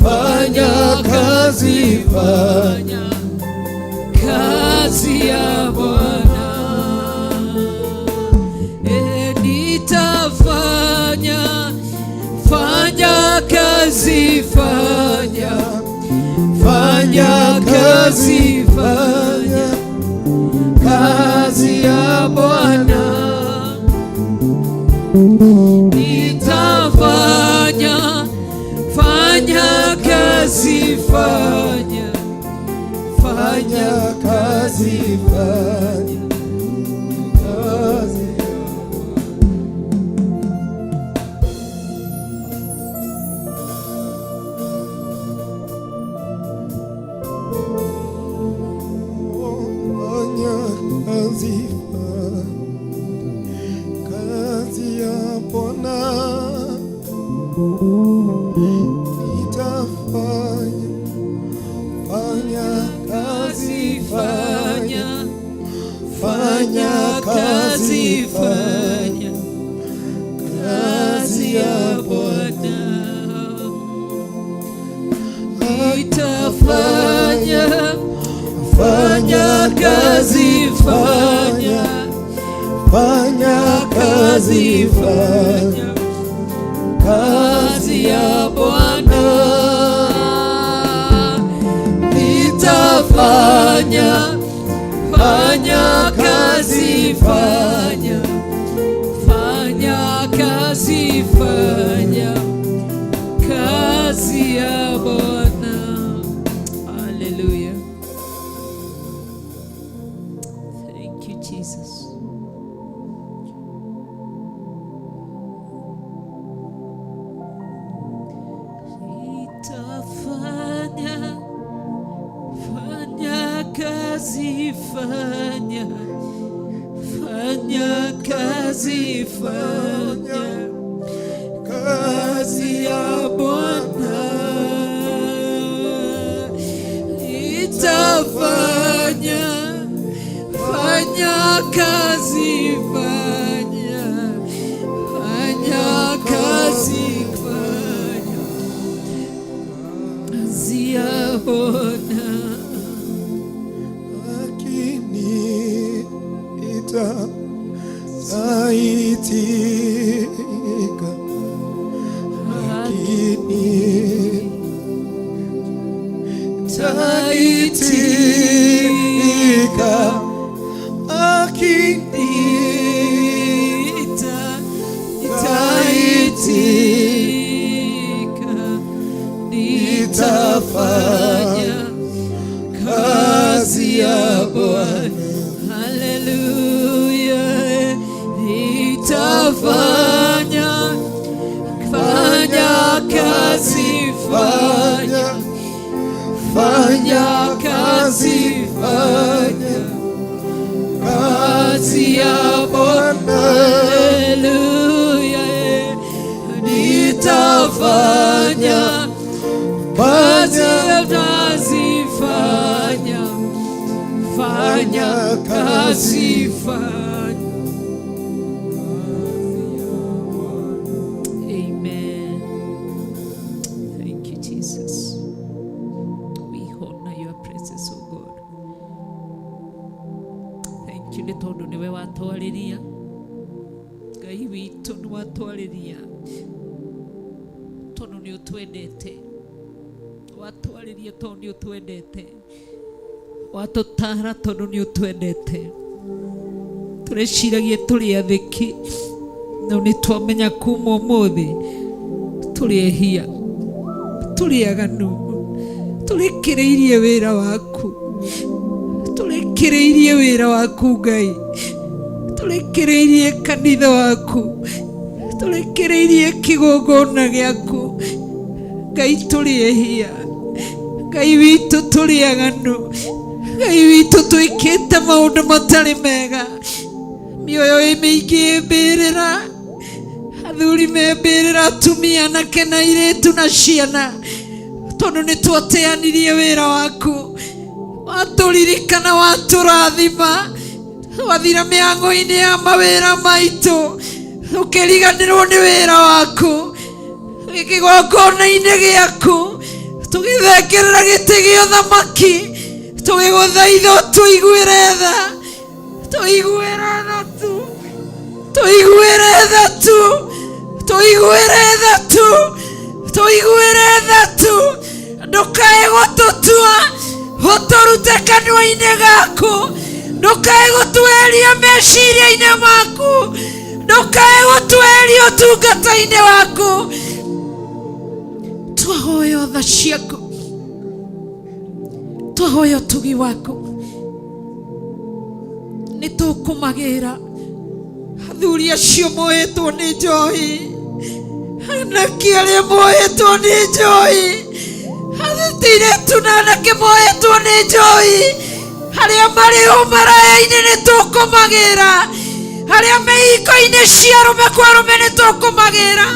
fanya kazi, fanya kazi ya Bwana. Nitafanya, fanya kazi, fanya, fanya kazi, fanya kazi ya Bwana. Nitafanya, fanya kazi, fanya, fanya kazi, fanya kazi. Fanya kazi, fanya kazi ya Bwana. Nitafanya, fanya kazi, fanya, fanya kazi, fanya kazi ya Bwana. Nitafanya, Fanya kazi, fanya, fanya kazi, fanya kazi ya Bwana. Nitafanya, fanya kazi, fanya, fanya kazi, fanya kazi ya Bwana. Hallelujah. Thank you, Jesus. Nitafanya, fanya kazi, fanya, fanya kazi, fanya kazi ya Bwana. Nitafanya, fanya kazi, fanya, fanya kazi, fanya kazi ya Bwana. Lakini nitaitika, lakini nitaitika, lakini nitaitika, nitafanya kazi ya Bwana. Haleluya, nitafanya, fanya kazi, fanya, fanya kazi, fanya kazi ya Bwana. Haleluya, nitafanya kazi, tazifanya, fanya kazi, fanya. Amen. Thank you, Jesus. We honor your presence, O God. Thank you nĩ tondũ nĩwe watwarĩria Ngai witũ, nĩ watwarĩria tondũ nĩ ũtwendete, watwarĩria tondũ nĩ ũtwendete, watũtara tondũ nĩ ũtwendete. Tũreciragia tũrĩ athĩki, no nĩ twamenya kuma ũmũthĩ tũrĩ ehia, tũrĩ aganu, tũrĩkĩrĩirie wĩra waku, tũrĩkĩrĩirie wĩra waku Ngai, tũrĩkĩrĩirie kanitha waku, tũrĩkĩrĩirie kĩgongona gĩaku Ngai. Tũrĩ ehia Ngai witũ, tũrĩ aganu Ngai witũ, twĩkĩte maũndũ matarĩ mega, mĩoyo ĩ mĩingĩ ĩ mbĩrĩra, athuri me mbĩrĩra, atumia, anake na airĩtu na ciana, tondũ nĩ twateanirie wĩra waku. Watũririkana, watũrathima, wathira mĩhango-inĩ ya mawĩra maitũ, ũkĩriganĩrwo nĩ wĩra waku kĩgongona-inĩ gĩaku, tũgĩthengerera gĩtĩ gĩa ũthamaki, tũgĩgũthaitha ũtũiguĩre tha, tũiguĩre tha tu, tũiguĩre tha tu, tũiguĩre tha tu, tũiguĩre tha tu. Ndũkae gũtũtua ũtũrute kanua-inĩ gaku, ndũkae gũtweheria meciria-inĩ maku, ndũkae gũtweheria ũtungata-inĩ waku. Twahoya tha ciaku, twahoya ũtugi waku. Nĩ tũkũmagĩra athuri acio mohetwo nĩ njohi, anake arĩa mohetwo nĩ njohi, airĩtu na anake mohetwo nĩ njohi, arĩa marĩ ũmaraya-inĩ, nĩ tũkũmagĩra arĩa me ihiko-inĩ cia arũme kwa arũme, nĩ tũkũmagĩra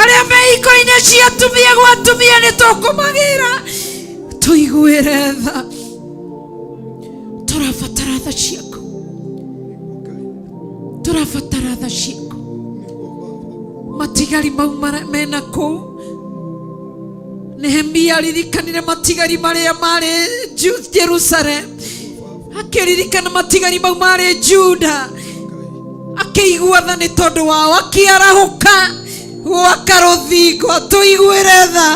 arĩa me ihiko-inĩ cia atumia gwa atumia, nĩ tũkũmagĩra. Tũiguĩre tha, tũrabatara tha ciaku, tũrabatara tha ciaku. Matigari mau mena kũu, Nehemia aririkanire matigari marĩa marĩ Jerusalem. Akĩririkana matigari mau marĩ Juda, akĩigua tha nĩ tondũ wao, akĩarahũka gwaka rũthingo. Tũiguĩre tha.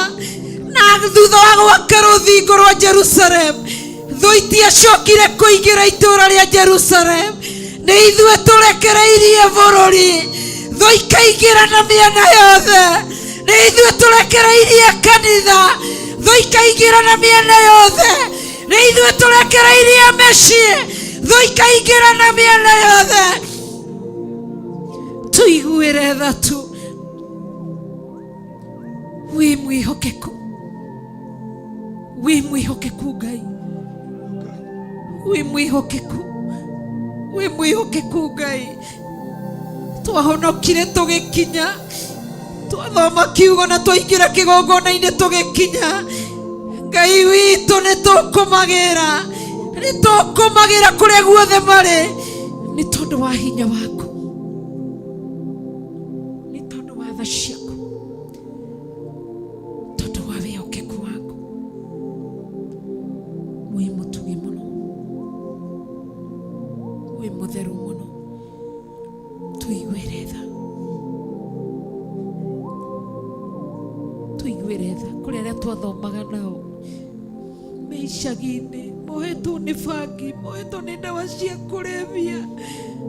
Na thutha wa gwaka rũthingo rwa Jerusalem, thũ itiacokire kũingĩra itũũra rĩa Jerusalem. Nĩ ithuĩ tũrekereirie bũrũri, thũ ikaingĩra na mĩena yothe. Nĩ ithuĩ tũrekereirie kanitha, thũ ikaingĩra na mĩena yothe. Nĩ ithuĩ tũrekereirie mĩciĩ, thũ ikaingĩra na mĩena yothe. Tũiguĩre tha tu. Wĩ mwĩhokeku, wĩ mwĩhokeku Ngai, wĩ mwĩhokeku, wĩ mwĩhokeku Ngai. Twahonokire tũgĩkinya, twathoma kiugo na twaingĩra kĩgongona-inĩ tũgĩkinya. Ngai witũ, nĩ tũkũmagĩra, nĩ tũkũmagĩra kũrĩa guothe marĩ, nĩ tondũ wa hinya waku, nĩ tondũ wa tha ciaku, tondũ wa wĩhokeku waku. Wĩ mũtugi mũno, wĩ mũtheru mũno. Tũiguĩre tha, tũiguĩre tha. Kũrĩ arĩa twathomaga nao me icagi-inĩ, mohetwo nĩ bangi, mohetwo nĩ ndawa cia kũrebia,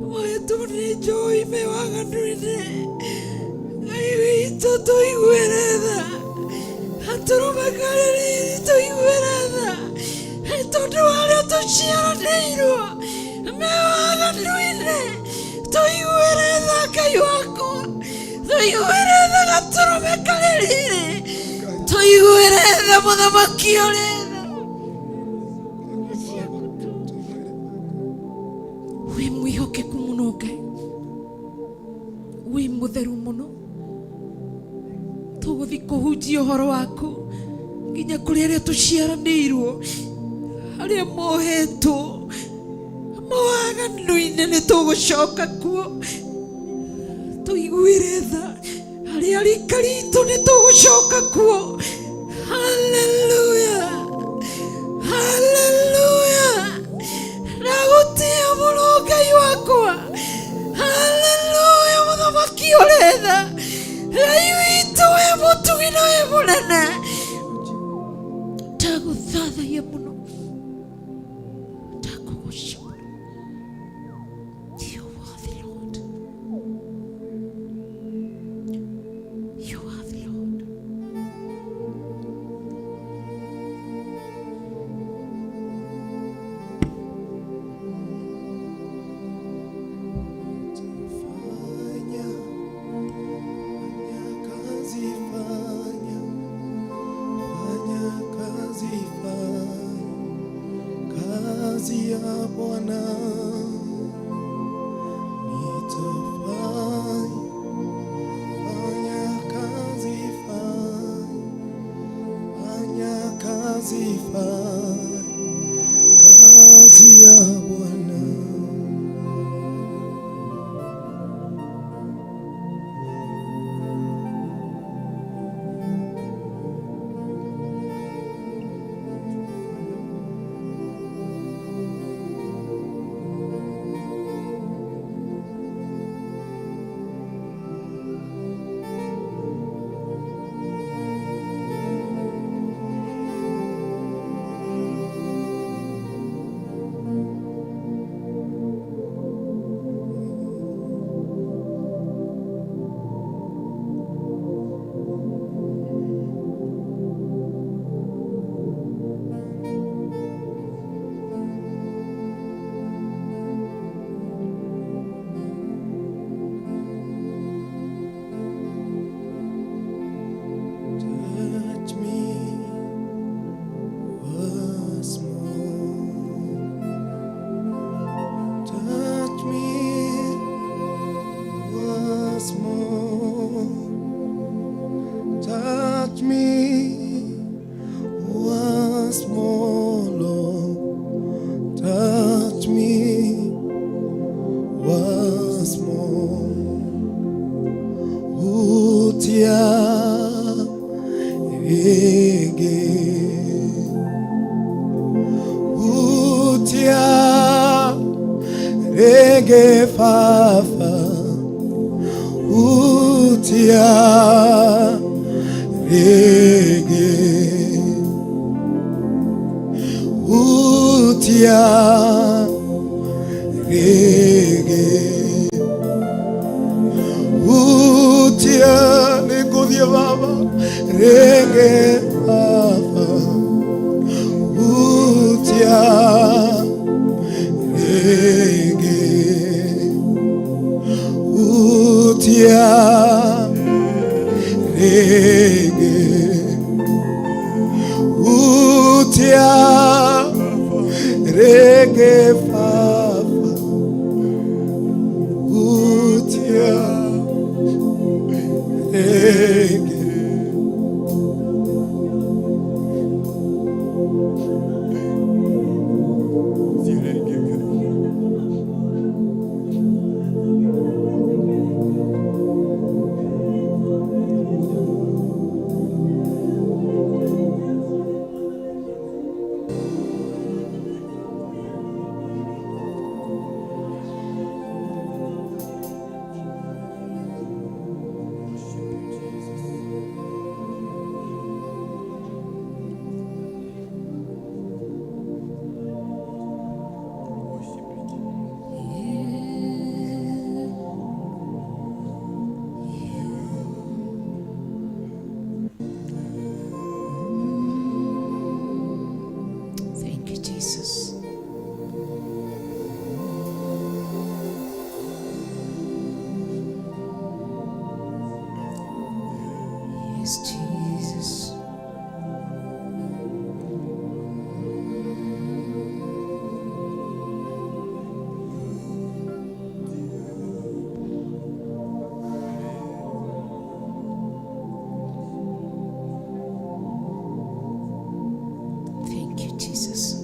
mohetwo nĩ njohi, me waganu-inĩ. Ngai witũ, tũiguĩre tha. Gatũrũme karĩ riri, tũiguĩre tha, nĩ tondũ wa arĩa tũciaranĩirwo me waganu-inĩ. Tũiguĩre tha, Ngai wakwa, tũiguĩre tha. Gatũrũme karĩ riri, tũiguĩre tha. Mũthamaki ũrĩ tha, wĩ mwĩhokeku mũno Ngai, wĩ mũtheru mũno. Tũgũthiĩ kũhunjia ũhoro waku nginya kũrĩ arĩa tũciaranĩirwo, arĩa mohetwo mawaganu-inĩ. Nĩ tũgũcoka kuo. Tũiguĩre tha. Arĩa rika ritũ, nĩ tũgũcoka kuo. Haleluya, haleluya. Ndagũtĩĩa mũno, Ngai wakwa. Haleluya. Mũthamaki ũrĩ tha, Ngai witũ, wĩ mũtugi na wĩ mũnene. Ndagũthathaiya mũno, ndakũgũca mũno. You are the Lord. You are the Lord. Fanya, fanya kazi, fanya, fanya kazi, fanya kazi ya Bwana. Nitafanya, fanya kazi, fanya, fanya kazi, fanya kazi ya Bwana. Rĩngĩ baba Hutia rĩngĩ Hutia rĩngĩ Hutia nĩngũthiĩ baba rĩngĩ baba Hutia rĩngĩ Hutia rĩngĩ Hutia rĩngĩ baba Hutia rĩngĩ Thank you, Jesus. Yes, Jesus. Thank you, Jesus.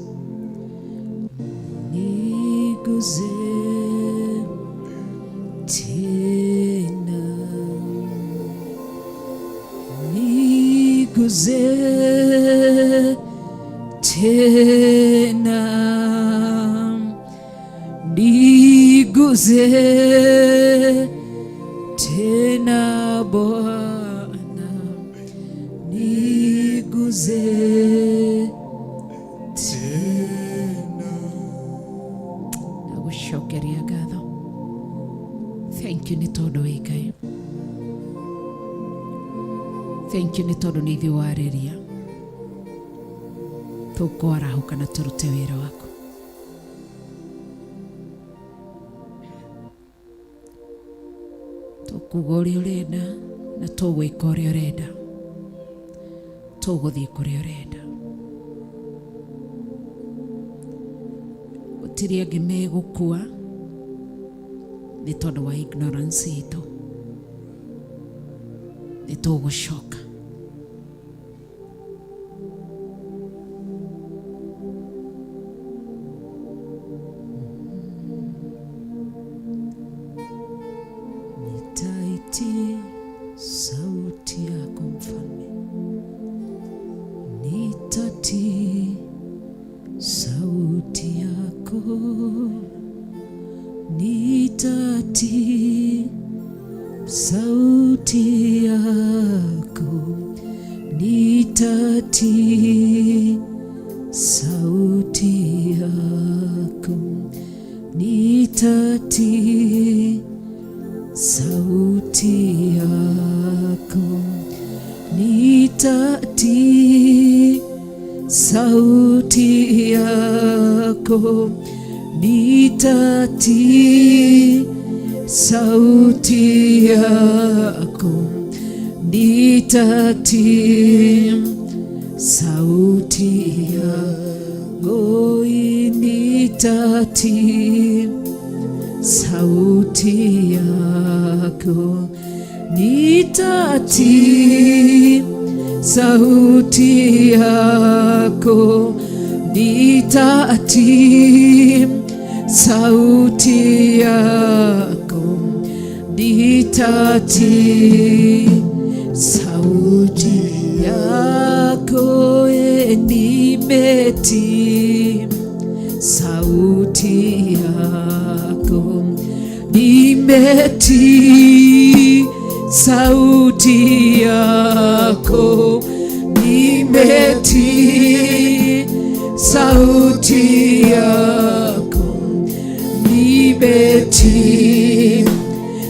Niguze tena, niguze tena, niguze tena Bwana, niguze tena. Ndagucokeria ngatho. Thank you nĩ tondũ wĩ Ngai. Thank you nĩ tondũ nĩ ithuĩ warĩria. Tũkwarahũka na tũrute wĩra waku. Tũkuga ũrĩa ũrenda na tũgwĩka ũrĩa ũrenda. Tũgũthiĩ kũrĩa ũrenda. Gũtirĩ angĩ megũkua nĩ tondũ wa ignorance itũ. Nĩ tũgũcoka. Nitaitii sauti yako mfalme, nitatii sauti yako, nitatii sauti yako, nitatii sauti yako, nitatii sauti yako, nitatii sauti yako, nitatii sauti yako, nitatii sauti yako, nitatii sauti yako, nitatii sauti yako, nitatii sauti yako, nitatii sauti yako, nimetii sauti yako. Nimetii sauti yako, nimetii sauti yako, nimetii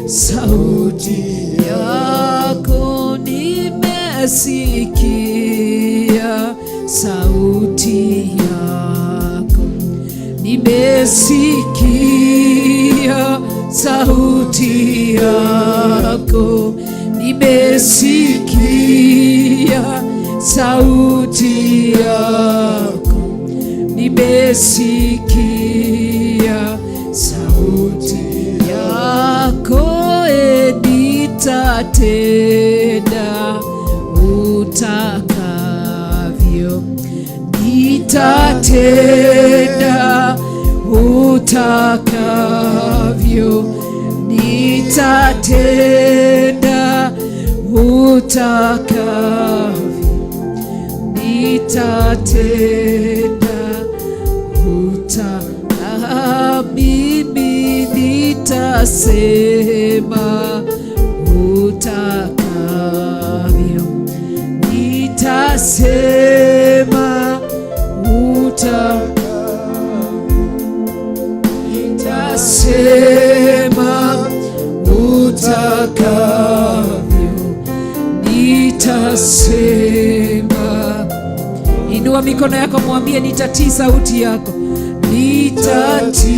sauti yako, nimesikia sauti yako, nimesikia sauti yako, nimesikia sauti yako, nimesikia sauti yako, e, nitatenda utakavyo, nitatenda utakavyo, nitatenda utakavyo, nitatenda uta mimi nitasema utakavyo, nitasema utakavyo, nitasema utakavyo, nitasema. Inua mikono yako, mwambie nitatii sauti yako, nitatii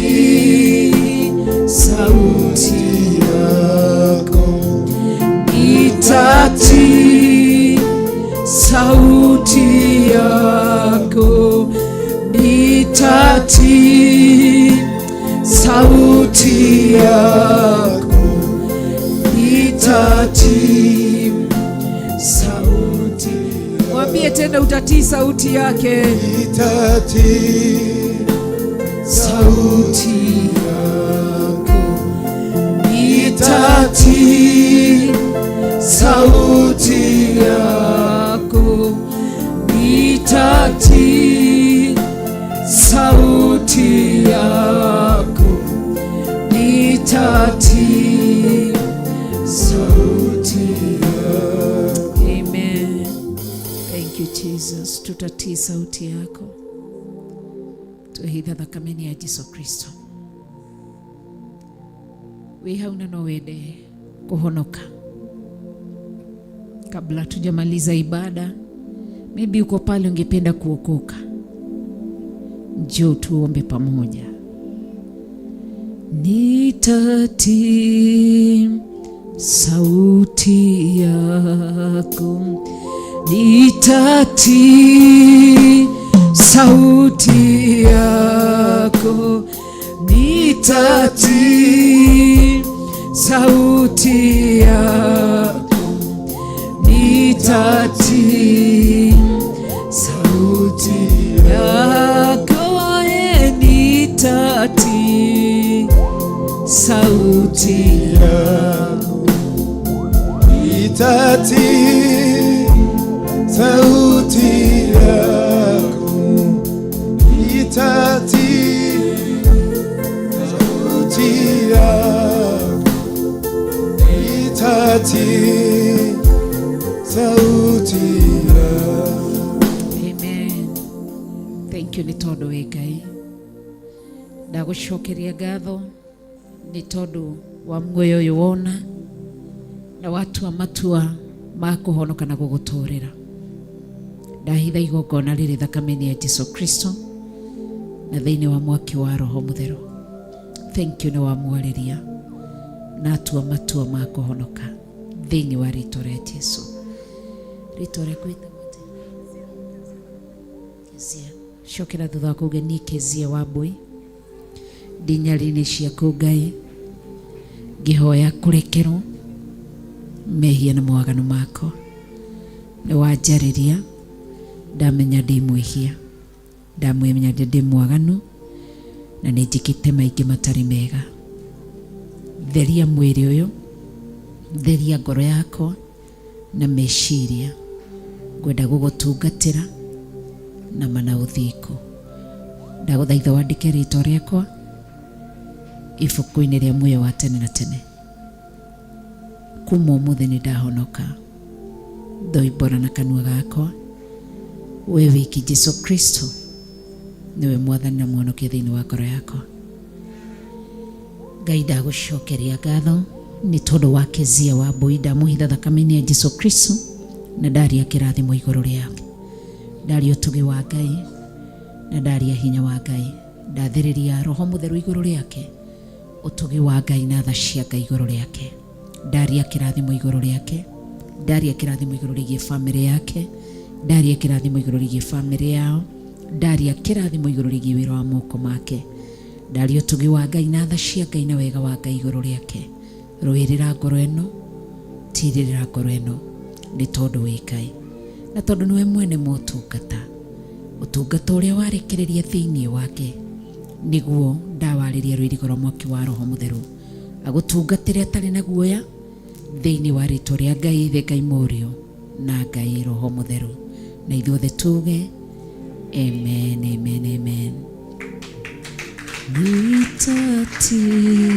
sauti yako, nitatii sauti yako, nitatii sauti yako, nitatii sauti. Mwambie tena utatii sauti yake, nitatii sauti yako, nitatii sauti yako, nitatii sauti yako, nitatii sauti yako. Amen. Thank you Jesus. Tutatii sauti yako, twehitha thakame-inĩ ya Jesu Kristo. Wĩ hau na no wende kuhonoka kabla tujamaliza ibada, maybe uko pale ungependa kuokoka, njoo tuombe pamoja. Nitatii sauti yako, nitatii sauti yako, nitatii sauti yako, nitatii sauti yako, e, nitatii sauti yako, nitatii sauti yako, nitatii sauti yako, nitatii sauti yako. Amen. Thank you nĩ tondũ wĩ Ngai. Ndagũcokeria ngatho nĩ tondũ wa muoyo ũyũ wona na watua matua ma kũhonoka na gũgũtũrĩra. Ndahitha igongona rĩrĩ thakame-inĩ ya Jesu Kristo na thĩinĩ wa mwaki wa Roho Mũtheru. Thank you nĩ wamwarĩria na atua matua ma kũhonoka thĩinĩ wa rĩtwa rĩa Jesu. Rĩtwa rĩaku rĩtagwo atĩa? Kezia. Cokera thutha wa kuuga niĩ Kezia Wambui ndĩ nyarĩrĩ ciaku Ngai ngĩhoya kũrekerwo mehia na mawaganu makwa. Nĩ wanjarĩria ndamenya ndĩ mwĩhia, ndamenya ndĩ mwaganu na nĩ njĩkĩte maingĩ matarĩ mega. Theria mwĩrĩ ũyũ, theria ngoro yakwa na meciria. Ngwenda gũgũtungatĩra na mana ũthingu. Ndagũthaitha wandĩke rĩtwa rĩakwa ibuku-inĩ rĩa muoyo wa tene na tene. Kuma ũmũthĩ nĩ ndahonoka, ndoimbũra na kanua gakwa we wiki Jesu Kristo nĩwe mwathani na mũhonokia thĩinĩ wa ngoro yakwa. Ngai, ndagũcokeria ngatho nĩ tondũ wa Kezia wa Mbui, ndamũhitha thakame-inĩ ya Jesu Kristo na ndaria kĩrathimo igũrũ rĩake, ndaria ũtugi wa Ngai na ndaria hinya wa Ngai, ndathĩrĩria roho mũtheru igũrũ rĩake, ũtugi wa Ngai na tha cia Ngai igũrũ rĩake, ndaria kĩrathimo igũrũ rĩake, ndaria kĩrathimo igũrũ rĩgiĩ bamĩrĩ yake, ndaria kĩrathimo igũrũ rĩgiĩ bamĩrĩ yao, ndaria kĩrathimo igũrũ rĩgiĩ wĩra wa moko make, ndaria ũtugi wa Ngai na tha cia Ngai na wega wa Ngai igũrũ rĩake. Rũĩrĩra ngoro ĩno, tirĩrĩra ngoro ĩno, nĩ tondũ wĩ Ngai na tondũ nĩwe mwene motungata, ũtungata ũrĩa warekereria thĩinĩ wake nĩguo ndawarĩria rũirigo rwa mwaki wa roho mũtheru agũtungatĩre atarĩ na guoya thĩinĩ wa rĩtwa rĩa Ngai Ithe, Ngai Mũriũ na Ngai Roho Mũtheru, na ithuothe tuge amen, amen, amen. Nitatii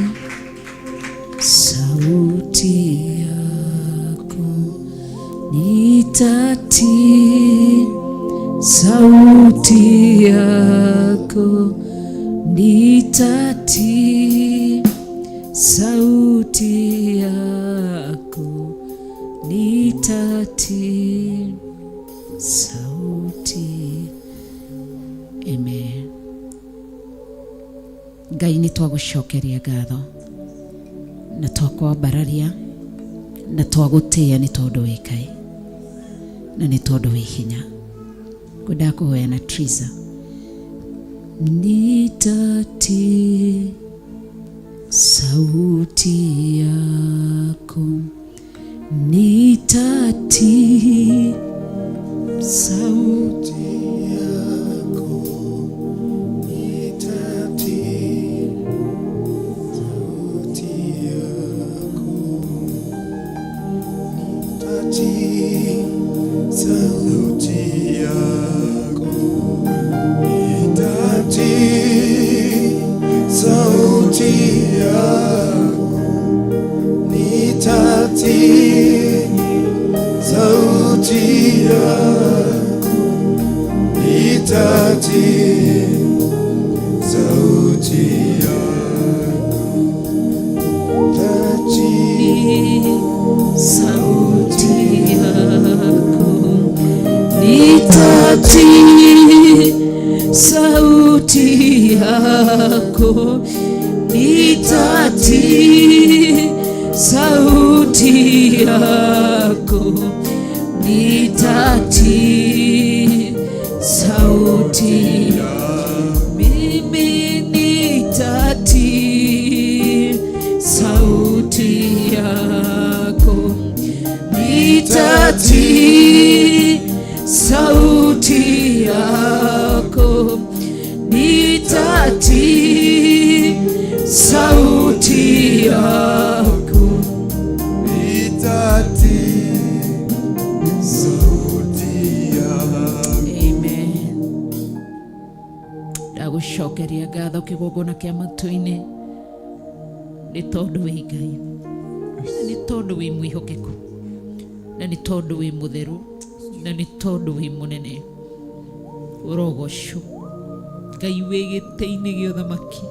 sauti yako, nitatii sauti yako, nitatii sauti yako, nitatii sauti. Amen. Ngai, nĩ twagũcokeria ngatho na twakwambararia na twagũtĩĩa nĩ tondũ wĩ Ngai na nĩ tondũ wĩ hinya. Ngwendaga kũhoya na Triza. Nitatii sauti yako, nitatii sauti yako, nitatii sauti yako, nitatii sauti yako, nitatii sauti yako, nitatii sauti yako, nitatii sauti yako, nitatii sauti yako, nitatii sauti yako, nitatii sauti yako, nitatii sauti, mimi nitatii sauti yako, nitatii sauti yako, nitatii sauti yako, nitatii sauti yako. Amen. Ndagũcokeria ngatho kĩgongona kĩa matu-inĩ nĩ tondũ wĩ Ngai na nĩ tondũ wĩ mwĩhokeku na nĩ tondũ wĩ mũtheru na nĩ tondũ wĩ mũnene. Ũrogocwo Ngai wĩ gĩtĩ-inĩ gĩa ũthamaki.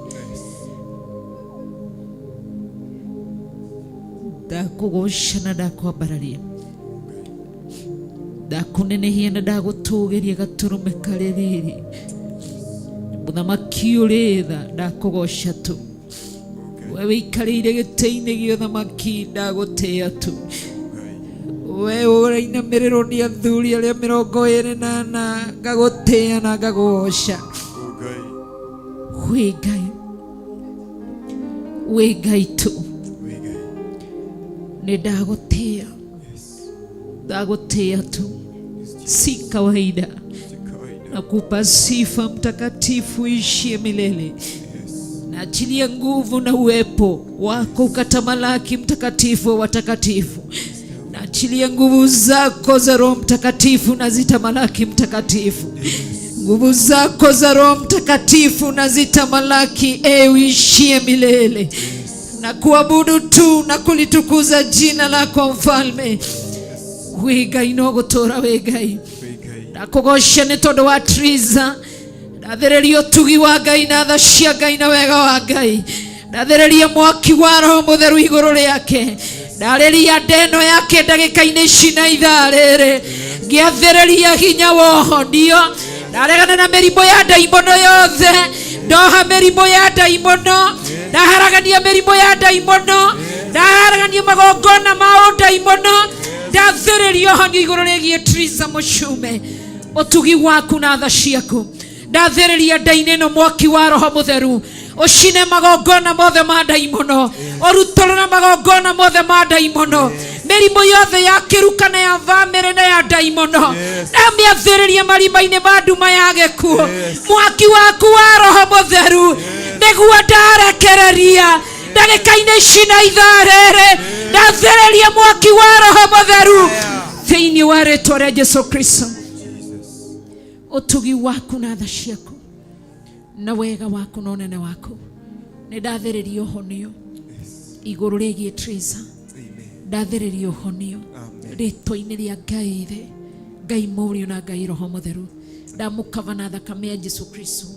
Ndakũgoca na ndakwambararia, ndakũnenehia na ndagũtũgĩria gatũrũme karĩ riri, mũthamaki ũrĩ tha, ndakũgoca tu. We wĩikarĩire gĩtĩ-inĩ gĩa ũthamaki, ndagũtĩĩa tu. We ũrainamĩrĩrwo nĩ athuri arĩa 24, ngagũtĩĩa na ngagũgoca. Wĩ Ngai, wĩ Ngai tu, nĩ ndagũtĩĩa, ndagũtĩĩa tu, si kawaida. Nakupa sifa mtakatifu ishie milele. Naachilia nguvu na uwepo wako ukatamalaki, mtakatifu wa watakatifu. Naachilia nguvu zako za Roho Mtakatifu na zitamalaki, mtakatifu. Nguvu zako za Roho Mtakatifu na zitamalaki, e uishie milele. Na kuabudu tu na kulitukuza jina lako mfalme. Wĩ Ngai no gũtũũra wĩ Ngai. Ndakũgoca nĩ tondũ wa Triza. Ndathĩrĩria ũtugi wa Ngai na tha cia Ngai na wega wa Ngai. Ndathĩrĩria mwaki wa Roho Mũtheru igũrũ rĩake. Ndarĩria ndeno yake ndagĩka-inĩ ici na ithaa rĩrĩ. Ngĩathĩrĩria hinya wa ũhonio. Ndaregana na mĩrimũ ya ndaimono yothe. Ndoha mĩrimũ ya ndaimono. Ndaharagania mĩrimũ ya ndaimono. Ndaharagania magongona ma ũndaimono. Ndathĩrĩria ũhonio igũrũ rĩgiĩ Triza Mũcume. Ũtugi waku na tha ciaku. Ndathĩrĩria nda-inĩ ĩno mwaki wa Roho Mũtheru. Ũcine magongona mothe ma ndaimono. Ũrutũrũre magongona mothe ma ndaimono. Mĩrimũ yothe ya kĩruka na ya bamĩrĩ na ya ndaimono. Ndamĩathĩrĩria marima-inĩ ma nduma ya gĩkuũ. Mwaki waku wa Roho Mũtheru nĩguo ndarekereria ndagĩka-inĩ ici na ithaa rĩrĩ. Ndathĩrĩria mwaki wa Roho Mũtheru thĩinĩ wa rĩtwa rĩa Jesu Kristo. Ũtugi waku na tha ciaku na wega waku na ũnene waku nĩ ndathĩrĩria ũhonio igũrũ rĩgiĩ Triza. Ndathĩrĩria ũhonio rĩtwa-inĩ rĩa Ngai Ithe, Ngai Mũriũ na Ngai Roho Mũtheru. Ndamũkava na thakame ya Jesu Kristo.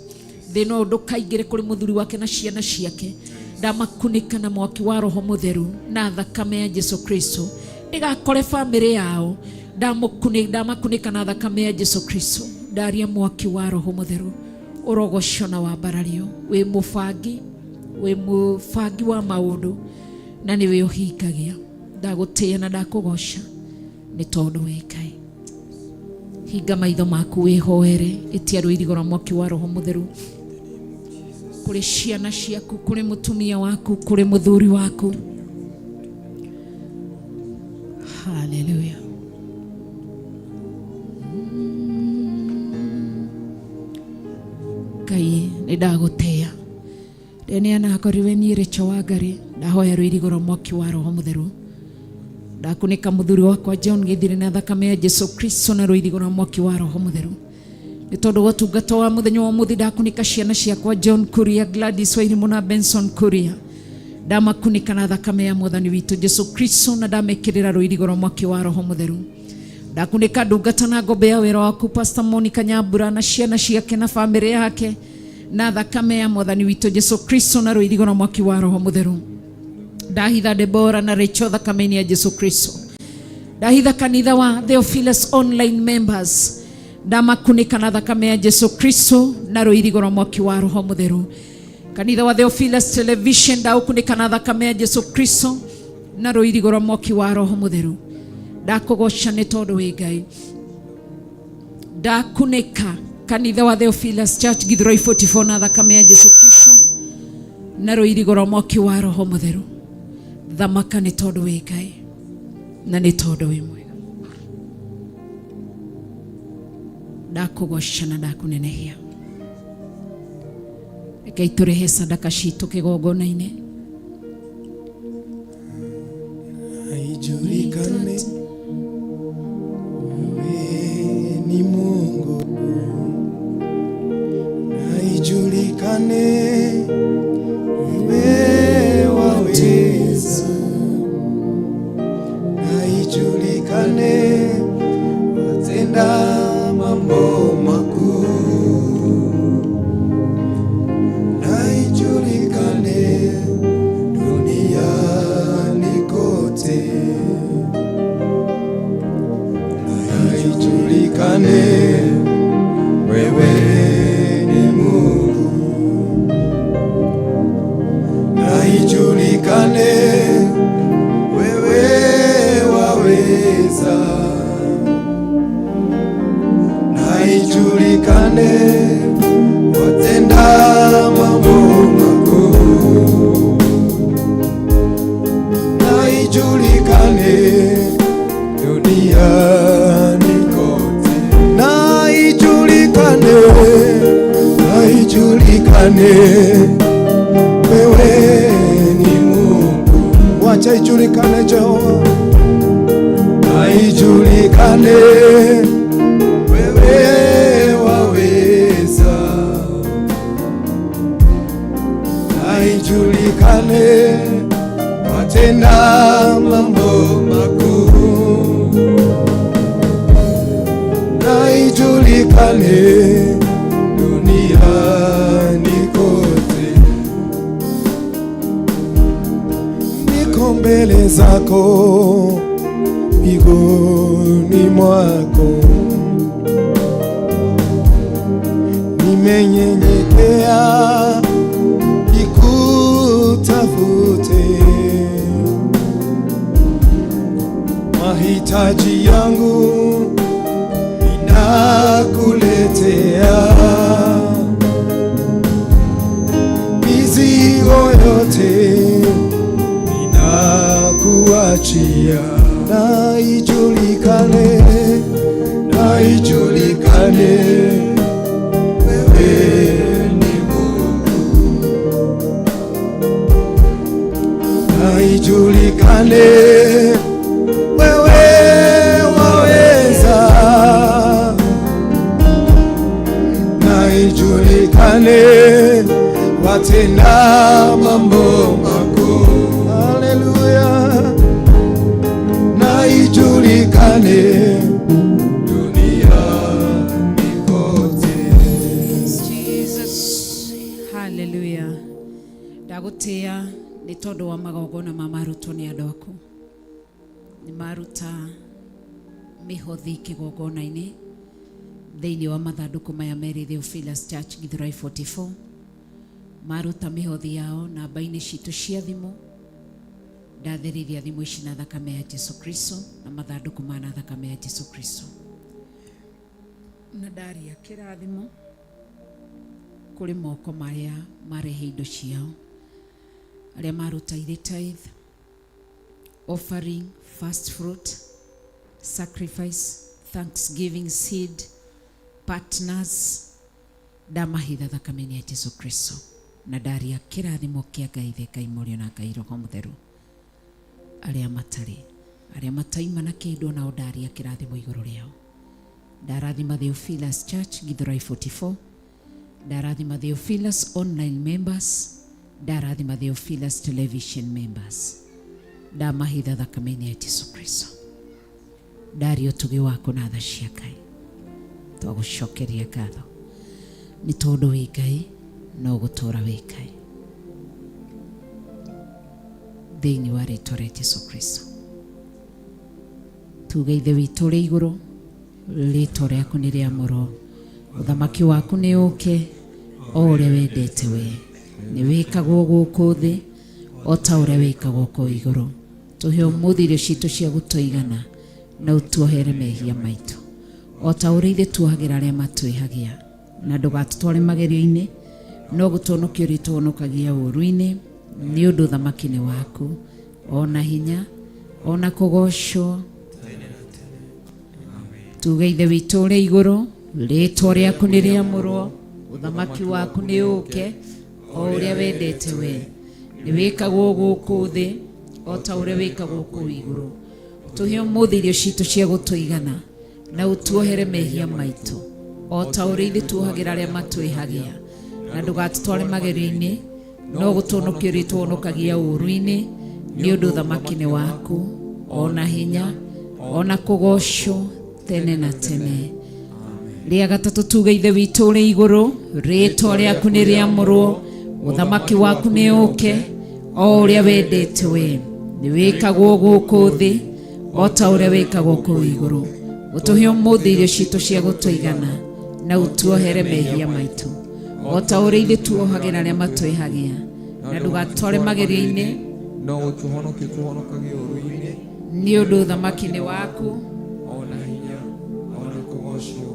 Thĩna ũyũ ndũkaingĩre kũrĩ mũthuri wake na ciana ciake. Ndamakunĩka na mwaki wa Roho Mũtheru na thakame ya Jesu Kristo. Ndĩgakore bamĩrĩ yao. Ndamakunĩka na thakame ya Jesu Kristo. Ndaria mwaki wa Roho Mũtheru ũrogoco na wambarario. Wĩ mũbangi, wĩ mũbangi wa maũndũ na nĩwe ũhingagia. Ndagũtĩĩa na ndakũgoca nĩ tondũ wĩ Ngai. Hinga maitho maku wĩhoere, ĩtia rũirigo rwa mwaki wa Roho Mũtheru kũrĩ ciana ciaku, kũrĩ mũtumia waku, kũrĩ mũthuri waku. Haleluya. Ngai nĩ ndagũtĩĩa. Ndeneana akorirwe niĩ Rachel Wangari, ndahoya rũirigo rwa mwaki wa Roho Mũtheru. Ndakunĩka mũthuri wakwa John Gĩthiri na thakame ya Jesu Kristo na rũirigo rwa mwaki wa Roho Mũtheru. Nĩ tondũ wa ũtungata wa mũthenya wa ũmũthĩ, ndakunĩka ciana ciakwa John Kuria, Gladys Wairimu na Benson Kuria. Ndamakunĩka na thakame ya Mwathani witũ Jesu Kristo na ndamekĩrĩra rũirigo rwa mwaki wa Roho Mũtheru. Ndakunĩka ndungata na ngombe ya wĩra waku Pastor Monica Nyambura na ciana ciake na bamĩrĩ yake na thakame ya Mwathani witũ Jesu Kristo na rũirigo rwa mwaki wa Roho Mũtheru. Ndahitha Debora na Rachel thakame-inĩ ya Jesu Kristo. Ndahitha kanitha wa Theophilus online members, ndamakunĩka na thakame ya Jesu Kristo na rũirigo rwa mwaki wa Roho Mũtheru. Kanitha wa Theophilus television ndaũkunĩka na thakame ya Jesu Kristo na rũirigo rwa mwaki wa Roho Mũtheru. Ndakũgoca nĩ tondũ wĩ Ngai. Ndakunĩka kanitha wa Theophilus Church Githurai 44 na thakame ya Jesu Kristo na rũirigo rwa mwaki wa Roho Mũtheru. Thamaka nĩ tondũ wĩ Ngai na nĩ tondũ wĩ mwega. Ndakũgoca na ndakũnenehia. Reke tũrehe sadaka citũ kĩgongona-inĩ. Haijulikane wewe ni Mungu, na ijulikane wewe waweza, na ijulikane watenda mambo makuu, na ijulikane duniani kote, na ijulikane wewe ni Mungu, na ijulikane wewe waweza, na ijulikane watenda mambo makuu, na ijulikane duniani kote, na ijulikane, na ijulikane wewe ni Mungu. Wacha ijulikane Jehova, na ijulikane wewe waweza, na ijulikane Watenda mambo makuu, na ijulikane duniani kote. Niko mbele zako, miguuni mwako, nimenyenyekea nikutafute, mahitaji yangu ninakuletea, mizigo yote ninakuachia, na ijulikane, na ijulikane wewe ni Mungu, na ijulikane wewe waweza, na ijulikane watenda mambo makuu. Haleluya, na ijulikane duniani kote. Jesus. Hallelujah. Ndagũtĩa nĩ tondũ wa magongona ma marutwo nĩ andũ aku. Nĩ maruta mĩhothi kĩgongona-inĩ thĩinĩ wa mathandũkũ maya merĩ Theophilus Church Githurai 44. Maruta mĩhothi yao namba-inĩ citũ cia thimũ. Ndatherithia thimũ ici na thakame ya Jesu Kristo na mathandũkũ maya na thakame ya Jesu Kristo. Na ndaria kĩrathimo kũrĩ moko marĩa marehe indo ciao arĩa maruta irĩ tithe offering first fruit sacrifice thanksgiving seed partners ndamahitha thakame-inĩ ya Jesu Kristo na ndaria kĩrathimo kĩa Ngai the Ngai Mũriũ na Ngai Roho Mũtheru arĩa matarĩ arĩa mataima na kĩndũ nao ndaria kĩrathimo igũrũ rĩao ndarathima Theophilus Church Githurai 44 ndarathima Theophilus online members ndarathima Theophilus television members ndamahitha thakame-inĩ ya Jesu Kristo ndaria ũtugi waku na tha cia Ngai twagũcokeria ngatho nĩ tondũ wĩ Ngai no gũtũũra wĩ Ngai thĩinĩ wa rĩtwa rĩa Jesu Kristo tuge ithe witũ ũrĩ igũrũ rĩtwa rĩaku nĩ rĩamũrwo ũthamaki waku nĩ ũke o ũrĩa wendete we nĩ wĩkagwo gũkũ thĩ o ta ũrĩa wĩkagwo kũu igũrũ tũhe ũmũthĩ irio citũ cia gũtũigana na ũtuohere mehia maitũ o ta ũrĩa ithuĩ tuohagĩra arĩa matwĩhagia na ndũgatũtware magerio-inĩ no gũtũhonokia ũrĩtũhonokagia ũũru-inĩ nĩ ũndũ ũthamaki nĩ waku ona hinya ona kũgocwo tuge ithe witũ ũrĩ igũrũ rĩtwa rĩaku nĩ rĩamũrwo ũthamaki waku nĩ ũke o ũrĩa wendete we nĩ wĩkagwo gũkũ thĩ o ta ũrĩa wĩkagwo kũu igũrũ tũhe ũmũthĩ irio citũ cia gũtũigana na ũtuohere mehia maitũ o ta ũrĩa ithuĩ tuohagĩra arĩa matwĩhagia na ndũgatũtware magerio-inĩ no gũtũhonokia ũrĩtũhonokagia ũũru-inĩ nĩ ũndũ ũthamaki nĩ waku ona hinya ona kũgocwo tene na tene rĩa gatatũ tuge ithe witũ ũrĩ igũrũ rĩtwa rĩaku nĩ rĩamũrwo ũthamaki waku nĩ ũke o ũrĩa wendete we nĩ wĩkagwo gũkũ thĩ o ta ũrĩa wĩkagwo kũu igũrũ ũtũhe ũmũthĩ irio citũ cia gũtũigana na ũtuohere mehia maitũ o ta ũrĩa ithuĩ tuohagĩra arĩa matwĩhagia na ndũgatware magerio-inĩ no gũtũhonokia ũtũhonokagia ũũru-inĩ nĩ ũndũ ũthamaki nĩ waku ona hinya ona kũgocwo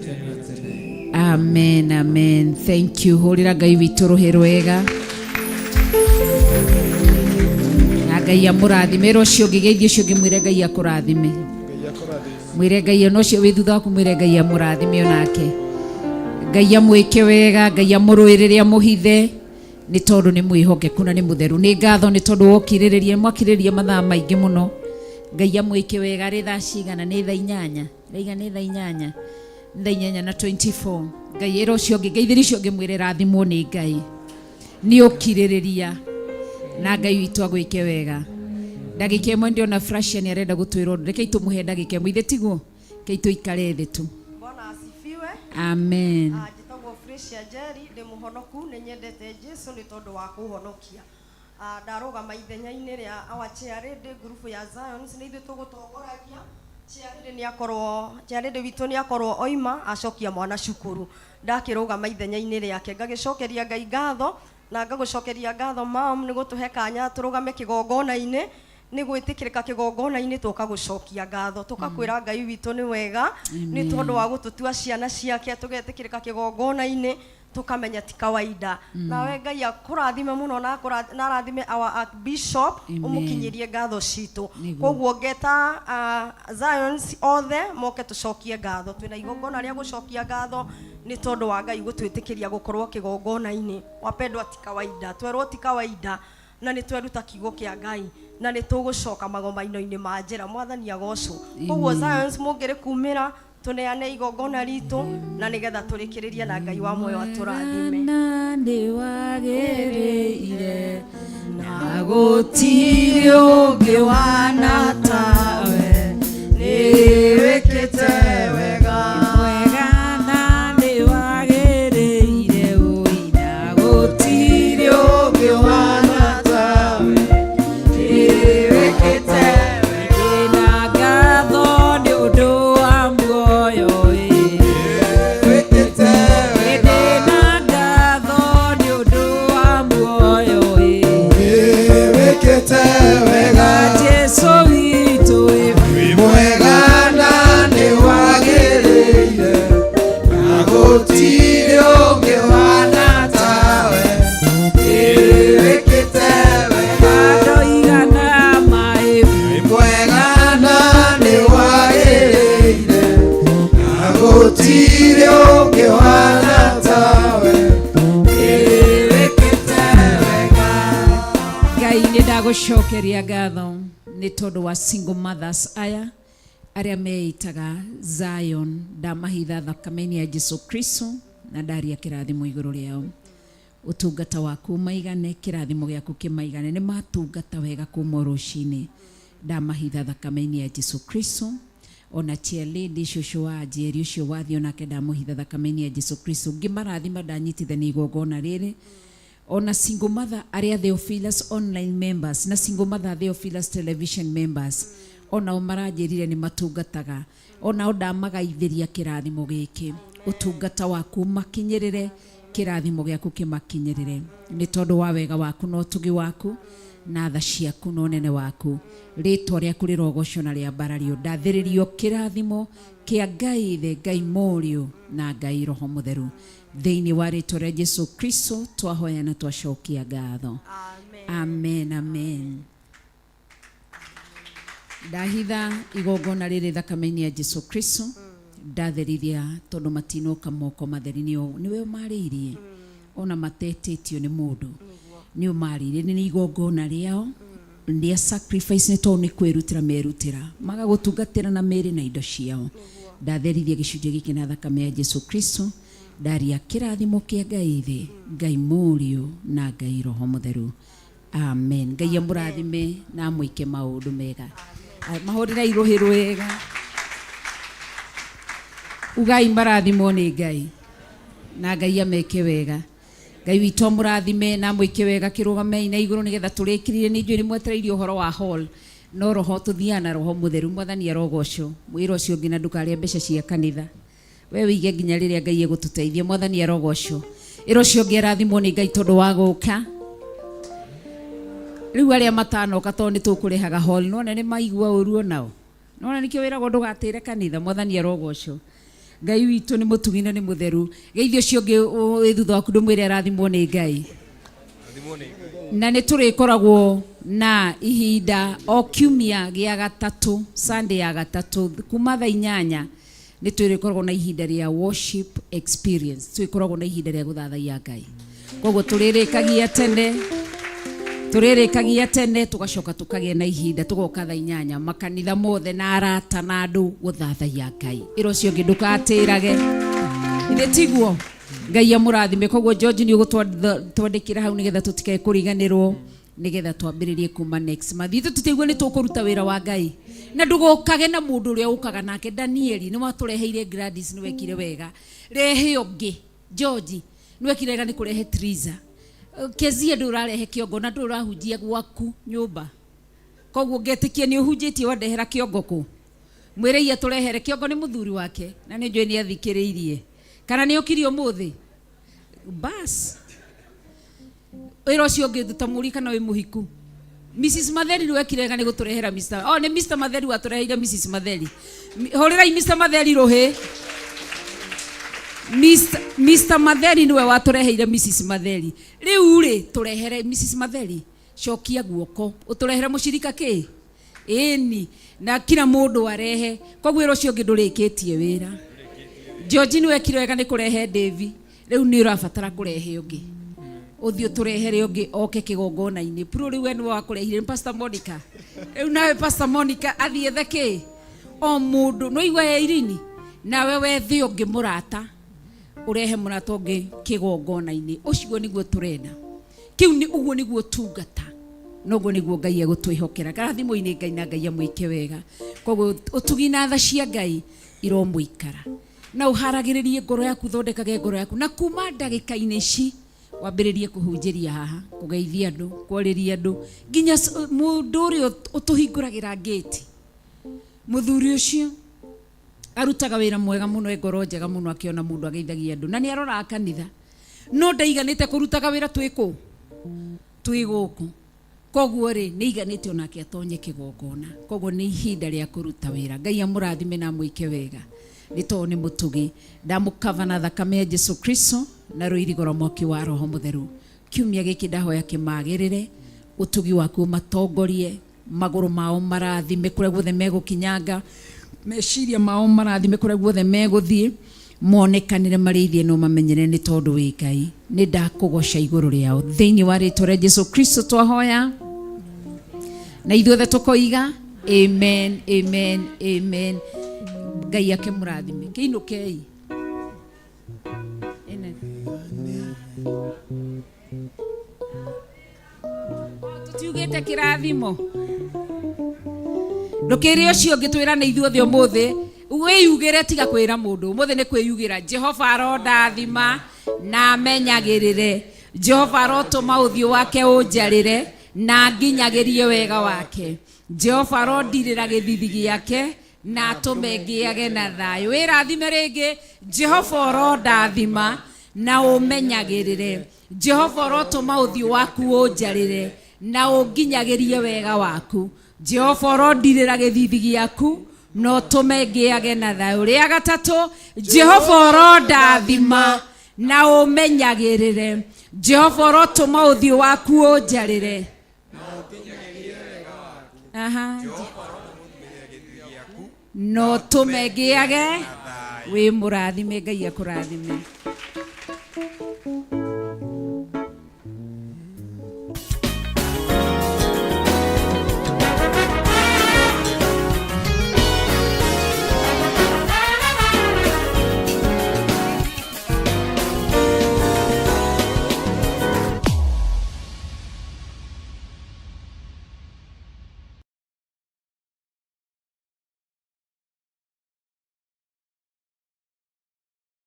tene na tene. Amen, amen. Thank you. Hũrĩra Ngai witũ rũhĩ rwega. Na Ngai amũrathime. Ĩra ũcio ũngĩ, geithia ũcio ũngĩ mwĩre Ngai akũrathime. Mwĩre Ngai ona ũcio wĩ thutha waku mwĩre Ngai amũrathime onake. Ngai amwĩke wega, Ngai amũrũĩrĩre amũhithe nĩ tondũ nĩ mwĩhokeku na nĩ mũtheru. Nĩ ngatho nĩ tondũ wokirĩrĩria, mwakirĩrĩria mathaa maingĩ mũno. Ngai amwĩke wega. Rĩ thaa cigana? Nĩ thaa inyanya. Raiga nĩ thaa inyanya. Thaa inyanya na 24. Ngai ĩra ũcio ũngĩ, ngeithĩria ũcio ũngĩ mwĩre rathimwo nĩ Ngai. Nĩ ũkirĩrĩria na Ngai witũ agwĩke wega. Ndagĩka ĩmwe ndĩona Frashia nĩ arenda gũtwĩra ũndũ. Rekei tũmũhe ndagĩka ĩmwe. Ithe tiguo? Rekei tũikare thĩ tu. Bwana asifiwe. Amen. Ah, njĩtagwo Fresia Njeri, ndĩ mũhonoku, nĩ nyendete Jesu nĩ tondũ wa kũhonokia. Ah, ndarũgama ithenya-inĩ rĩa our chair lady ngurubu ya Zions, nĩ ithuĩ tũgũtongoragia. Chair lady nĩ akorwo, chair lady witũ nĩ akorwo oima acokia mwana cukuru. Ndakĩrũgama ithenya-inĩ rĩake ngagĩcokeria Ngai ngatho na ngagũcokeria ngatho mam nĩ gũtũhe kanya tũrũgame kĩgongona-inĩ nĩ gwĩtĩkĩrĩka kĩgongona-inĩ tũka gũcokia ngatho tũkakwĩra Ngai witũ nĩ wega nĩ Amen. tondũ wa gũtũtua ciana ciake tũgetĩkĩrĩka kĩgongona-inĩ tũkamenya ti kawaida. Nawe Ngai akũrathime mũno na na arathime our archbishop. Amen. Ũmũkinyĩrie ngatho citũ. Nĩguo. Koguo ngeta Zions othe moke tũcokie ngatho, twĩna igongona rĩa gũcokia ngatho nĩ tondũ wa Ngai gũtwĩtĩkĩria gũkorwo kĩgongona-inĩ. Wapendwa, ti kawaida, twerwo ti kawaida, na nĩ tweruta kiugo kĩa Ngai na nĩ tũgũcoka magomano-inĩ ma njĩra. Mwathani agocwo. Koguo Amen. Zions mũngĩrĩ kumĩra tũneane igongona ritũ na nĩgetha tũrĩkĩrĩrie na Ngai wa muoyo atũrathime. Na nĩ wagĩrĩire na gũtirĩ ũngĩ wana tawe, nĩ wĩkĩte wega. Mwega na nĩ wagĩrĩire ũi, na gũtirĩ ũngĩ wana tawe, nĩ wĩkĩte wega. Ndĩna ngatho nĩ ũndũ wa muoyo ĩ, ndĩna ngatho nĩ ũndũ wa muoyo ĩ, Wĩkĩte wega. Jesu witũ ĩ. Wĩ mwega na nĩ wagĩrĩire na gũtirĩ ũngĩ wana tawe, wĩkĩte wega. Ndoigana maĩ. Wĩ mwega na nĩ wagĩrĩire na gũtirĩ ũngĩ wana tawe, wĩkĩte wega. Ngai nĩ ndagũcokeria ngatho nĩ tondũ wa single mothers aya arĩa meitaga Zion. Ndamahitha thakame-inĩ ya Jesu Kristo na ndaria kĩrathimo igũrũ rĩao. Ũtungata waku maigane, kĩrathimo gĩaku kĩmaigane. Nĩ matungata wega kuma rũcinĩ. Ndamahitha thakame-inĩ ya Jesu Kristo. Ona chair lady cũcũ wa Njeri ũcio wathiĩ onake ndamũhitha thakame-inĩ ya Jesu Kristo. Ngĩmarathima ndanyitithania igongona rĩrĩ ona single mother arĩa Theophilus online members na single mother Theophilus television members onao maranjĩrire nĩ matungataga, onao ndamagaithĩria kĩrathimo gĩkĩ. Ũtungata waku makinyĩrĩre, kĩrathimo gĩaku kĩmakinyĩrĩre nĩ tondũ wa wega waku na ũtugi waku na tha ciaku na ũnene waku. Rĩtwa rĩaku rĩrogocwo na rĩambarario. Ndathĩrĩrio kĩrathimo kĩa Ngai Ithe, Ngai Mũriũ na Ngai Roho Mũtheru thĩinĩ wa rĩtwa rĩa Jesu Kristo twahoya na twacokia ngatho. Amen, amen. Ndahitha igongona rĩrĩ thakame-inĩ ya Jesu Kristo, ndatherithia tondũ matinoka moko matheri, nĩwe ũmarĩirie ona matetĩtio nĩ mũndũ, nĩ ũmarĩirie. Nĩ igongona rĩao rĩa sacrifice nĩ tondũ nĩ kwĩrutĩra merutĩra magagũtungatĩra na mĩĩrĩ na indo ciao. Ndatherithia gĩcunjĩ gĩkĩ na thakame ya Jesu Kristo, ndaria kĩrathimo kĩa Ngai Ithe, Ngai Mũriũ na Ngai Roho Mũtheru. Amen. Ngai amũrathime na amwĩke maũndũ mega. Mahũrĩrai rũhĩ rwega, ugai marathimwo nĩ Ngai na Ngai ameke wega. Ngai witũ amũrathime na amwĩke wega. Kĩrũgamei na igũrũ nĩgetha tũrĩkĩrĩrie. Nĩ njũĩ nĩ mwetereire ũhoro wa hall, no roho tũthiaga na roho mũtheru. Mwathani arogocwo. Mwĩra ũcio ũngĩ na ndũkarĩe mbeca cia kanitha, we wĩige nginya rĩrĩa Ngai egũtũteithia. Mwathani arogocwo. Ĩra ũcio ũngĩ arathimwo nĩ Ngai tondũ wa gũka. Rĩu arĩa matanoka tondũ nĩ tũkũrĩhaga hall, nona nĩ maigua ũru onao, nona nĩkĩo wĩragwo ndũgatĩre kanitha. Mwathani arogocwo. Ngai witũ nĩ mũtugi na nĩ mũtheru. Geithio ũcio ũngĩ wĩ thutha waku ndũmwĩre arathimwo nĩ Ngai. Na nĩ tũrĩkoragwo na ihinda o kiumia gĩa gatatũ, Sunday ya gatatũ kuma thaa 8 nĩ tũrĩkoragwo na ihinda rĩa worship experience, tũrĩkoragwo na ihinda rĩa gũthathaiya Ngai. Koguo tũrĩrĩkagia tene, tũrĩrĩkagia tene tũgacoka tũkagĩa na ihinda tũgoka thaa 8 makanitha mothe na arata na andũ gũthathaiya Ngai. Ĩra ũcio ũngĩ ndũgatĩrage, ithe tiguo? Ngai amũrathime. Koguo George nĩ ũgũtwandĩkĩra hau nĩgetha tũtikae kũriganĩrwo. Nĩgetha twambĩrĩrie kuma next month. Ithuĩ tũtiaigua nĩ tũkũruta wĩra wa Ngai. Na ndũgokage na mũndũ ũrĩa ũkaga nake. Danieli, nĩ watũreheire Gladys, nĩ wekire wega. Rehe ũngĩ. George, nĩ wekire wega nĩ kũrehe Triza. Kezia ndũrĩ ũrarehe kĩongo na ndũrĩ ũrahunjia gwaku nyũmba. Koguo ngetĩkia nĩ ũhunjĩtie wandehera kĩongo kũ. Mwĩrei atũrehere kĩongo nĩ mũthuri wake na nĩ njũĩ nĩ athikĩrĩirie. Kana nĩ okire ũmũthĩ? Bas. Wĩra ũcio ũngĩ tũtamũrie kana wĩ mũhiku. Mrs. Matheri nĩ wekire wega nĩ gũtũrehera Mr. Oh, nĩ Mr. Matheri watũreheire Mrs. Matheri. Hũrĩrai Mr. Matheri rũhĩ. Mr. Mr. Matheri nĩwe watũreheire Mrs. Matheri. Rĩu rĩ tũrehere Mrs. Matheri. Cokia guoko. Ũtũrehere mũcirika kĩ? Ĩni. Na kila mũndũ arehe. Koguo wĩra ũcio ũngĩ ndũrĩkĩtie wĩra. George nĩ wekire wega nĩ kũrehe Davy. Rĩu nĩ ũrabatara kũrehe ũngĩ. Ũthiĩ ũtũrehere ũngĩ oke kĩgongona-inĩ. Pro rĩu we nĩwe wakũrehire nĩ Pastor Monica. Rĩu nawe Pastor Monica athiĩ ethe kĩ? O mũndũ. Nĩ waigua Irene? Nawe wethe ũngĩ mũrata. Ũrehe mũrata ũngĩ kĩgongona-inĩ. Ũcio nĩguo tũrenda. Kĩu nĩ ũguo nĩguo tungata. Na ũguo nĩguo Ngai egũtwĩhokera. Karathimwo-inĩ Ngai na Ngai amwĩke wega. Koguo ũtugi na tha cia Ngai iromũikara. Na ũharagĩrĩrie ngoro yaku, ũthondekage ngoro yaku. Na kuma ndagĩka-inĩ ici wambĩrĩrie kũhunjĩria haha, kũgeithia andũ, kwarĩria andũ, nginya mũndũ ũrĩa ũtũhingũragĩra ngĩti. Mũthuri ũcio arutaga wĩra mwega mũno, e ngoro njega mũno, akĩona mũndũ ageithagia andũ. Na nĩ aroraga kanitha. No ndaiganĩte kũrutaga wĩra twĩ kũ? Twĩ gũkũ. Koguo rĩ, nĩ aiganĩte onake atonye kĩgongona. Koguo nĩ ihinda rĩa kũruta wĩra. Ngai amũrathime na amwĩke wega. Nĩ tondũ nĩ mũtugi. Ndamũkava na thakame ya Jesu Kristo na rũirigo rwa mwaki wa Roho Mũtheru. Kiumia gĩkĩ ndahoya kĩmagĩrĩre, ũtugi waku ũmatongorie, magũrũ mao marathime kũrĩa guothe megũkinyanga, meciria mao marathime kũrĩa guothe megũthiĩ, monekanĩre marĩ ithiĩ no mamenyere nĩ tondũ wĩ Ngai. Nĩ ndakũgoca igũrũ rĩao. Thĩinĩ wa rĩtwa rĩa Jesu Kristo twahoya. Na ithuothe tũkoiga amen, amen, amen. Ngai akĩmũrathime. Kĩinũkei. Amen. Tutiugĩte kĩrathimo. Ndũkĩre ũcio ũngĩ twĩrane ithuothe ũmũthĩ. Wĩyugĩre tiga kwĩra mũndũ. Ũmũthĩ nĩ kwĩyugĩra. Jehova arondathima na amenyagĩrĩre. Jehova arotũma ũthiũ wake ũnjarĩre na nginyagĩrie wega wake. Jehova arondirĩra gĩthithi gĩake na atũme ngĩage na thayũ. Wĩrathime rĩngĩ. Jehova ũrondathima na ũmenyagĩrĩre. Jehova ũrotũma ũthiũ waku ũnjarĩre na ũnginyagĩrie wega waku. Jehova ũrondirĩra gĩthithi gĩaku na ũtũme ngĩage na thayũ. Rĩa gatatũ, Jehova ũrondathima na ũmenyagĩrĩre. Jehova ũrotũma ũthiũ waku ũnjarĩre. Aha. Na ũtũme ngĩage wĩ mũrathime. Ngai akũrathime.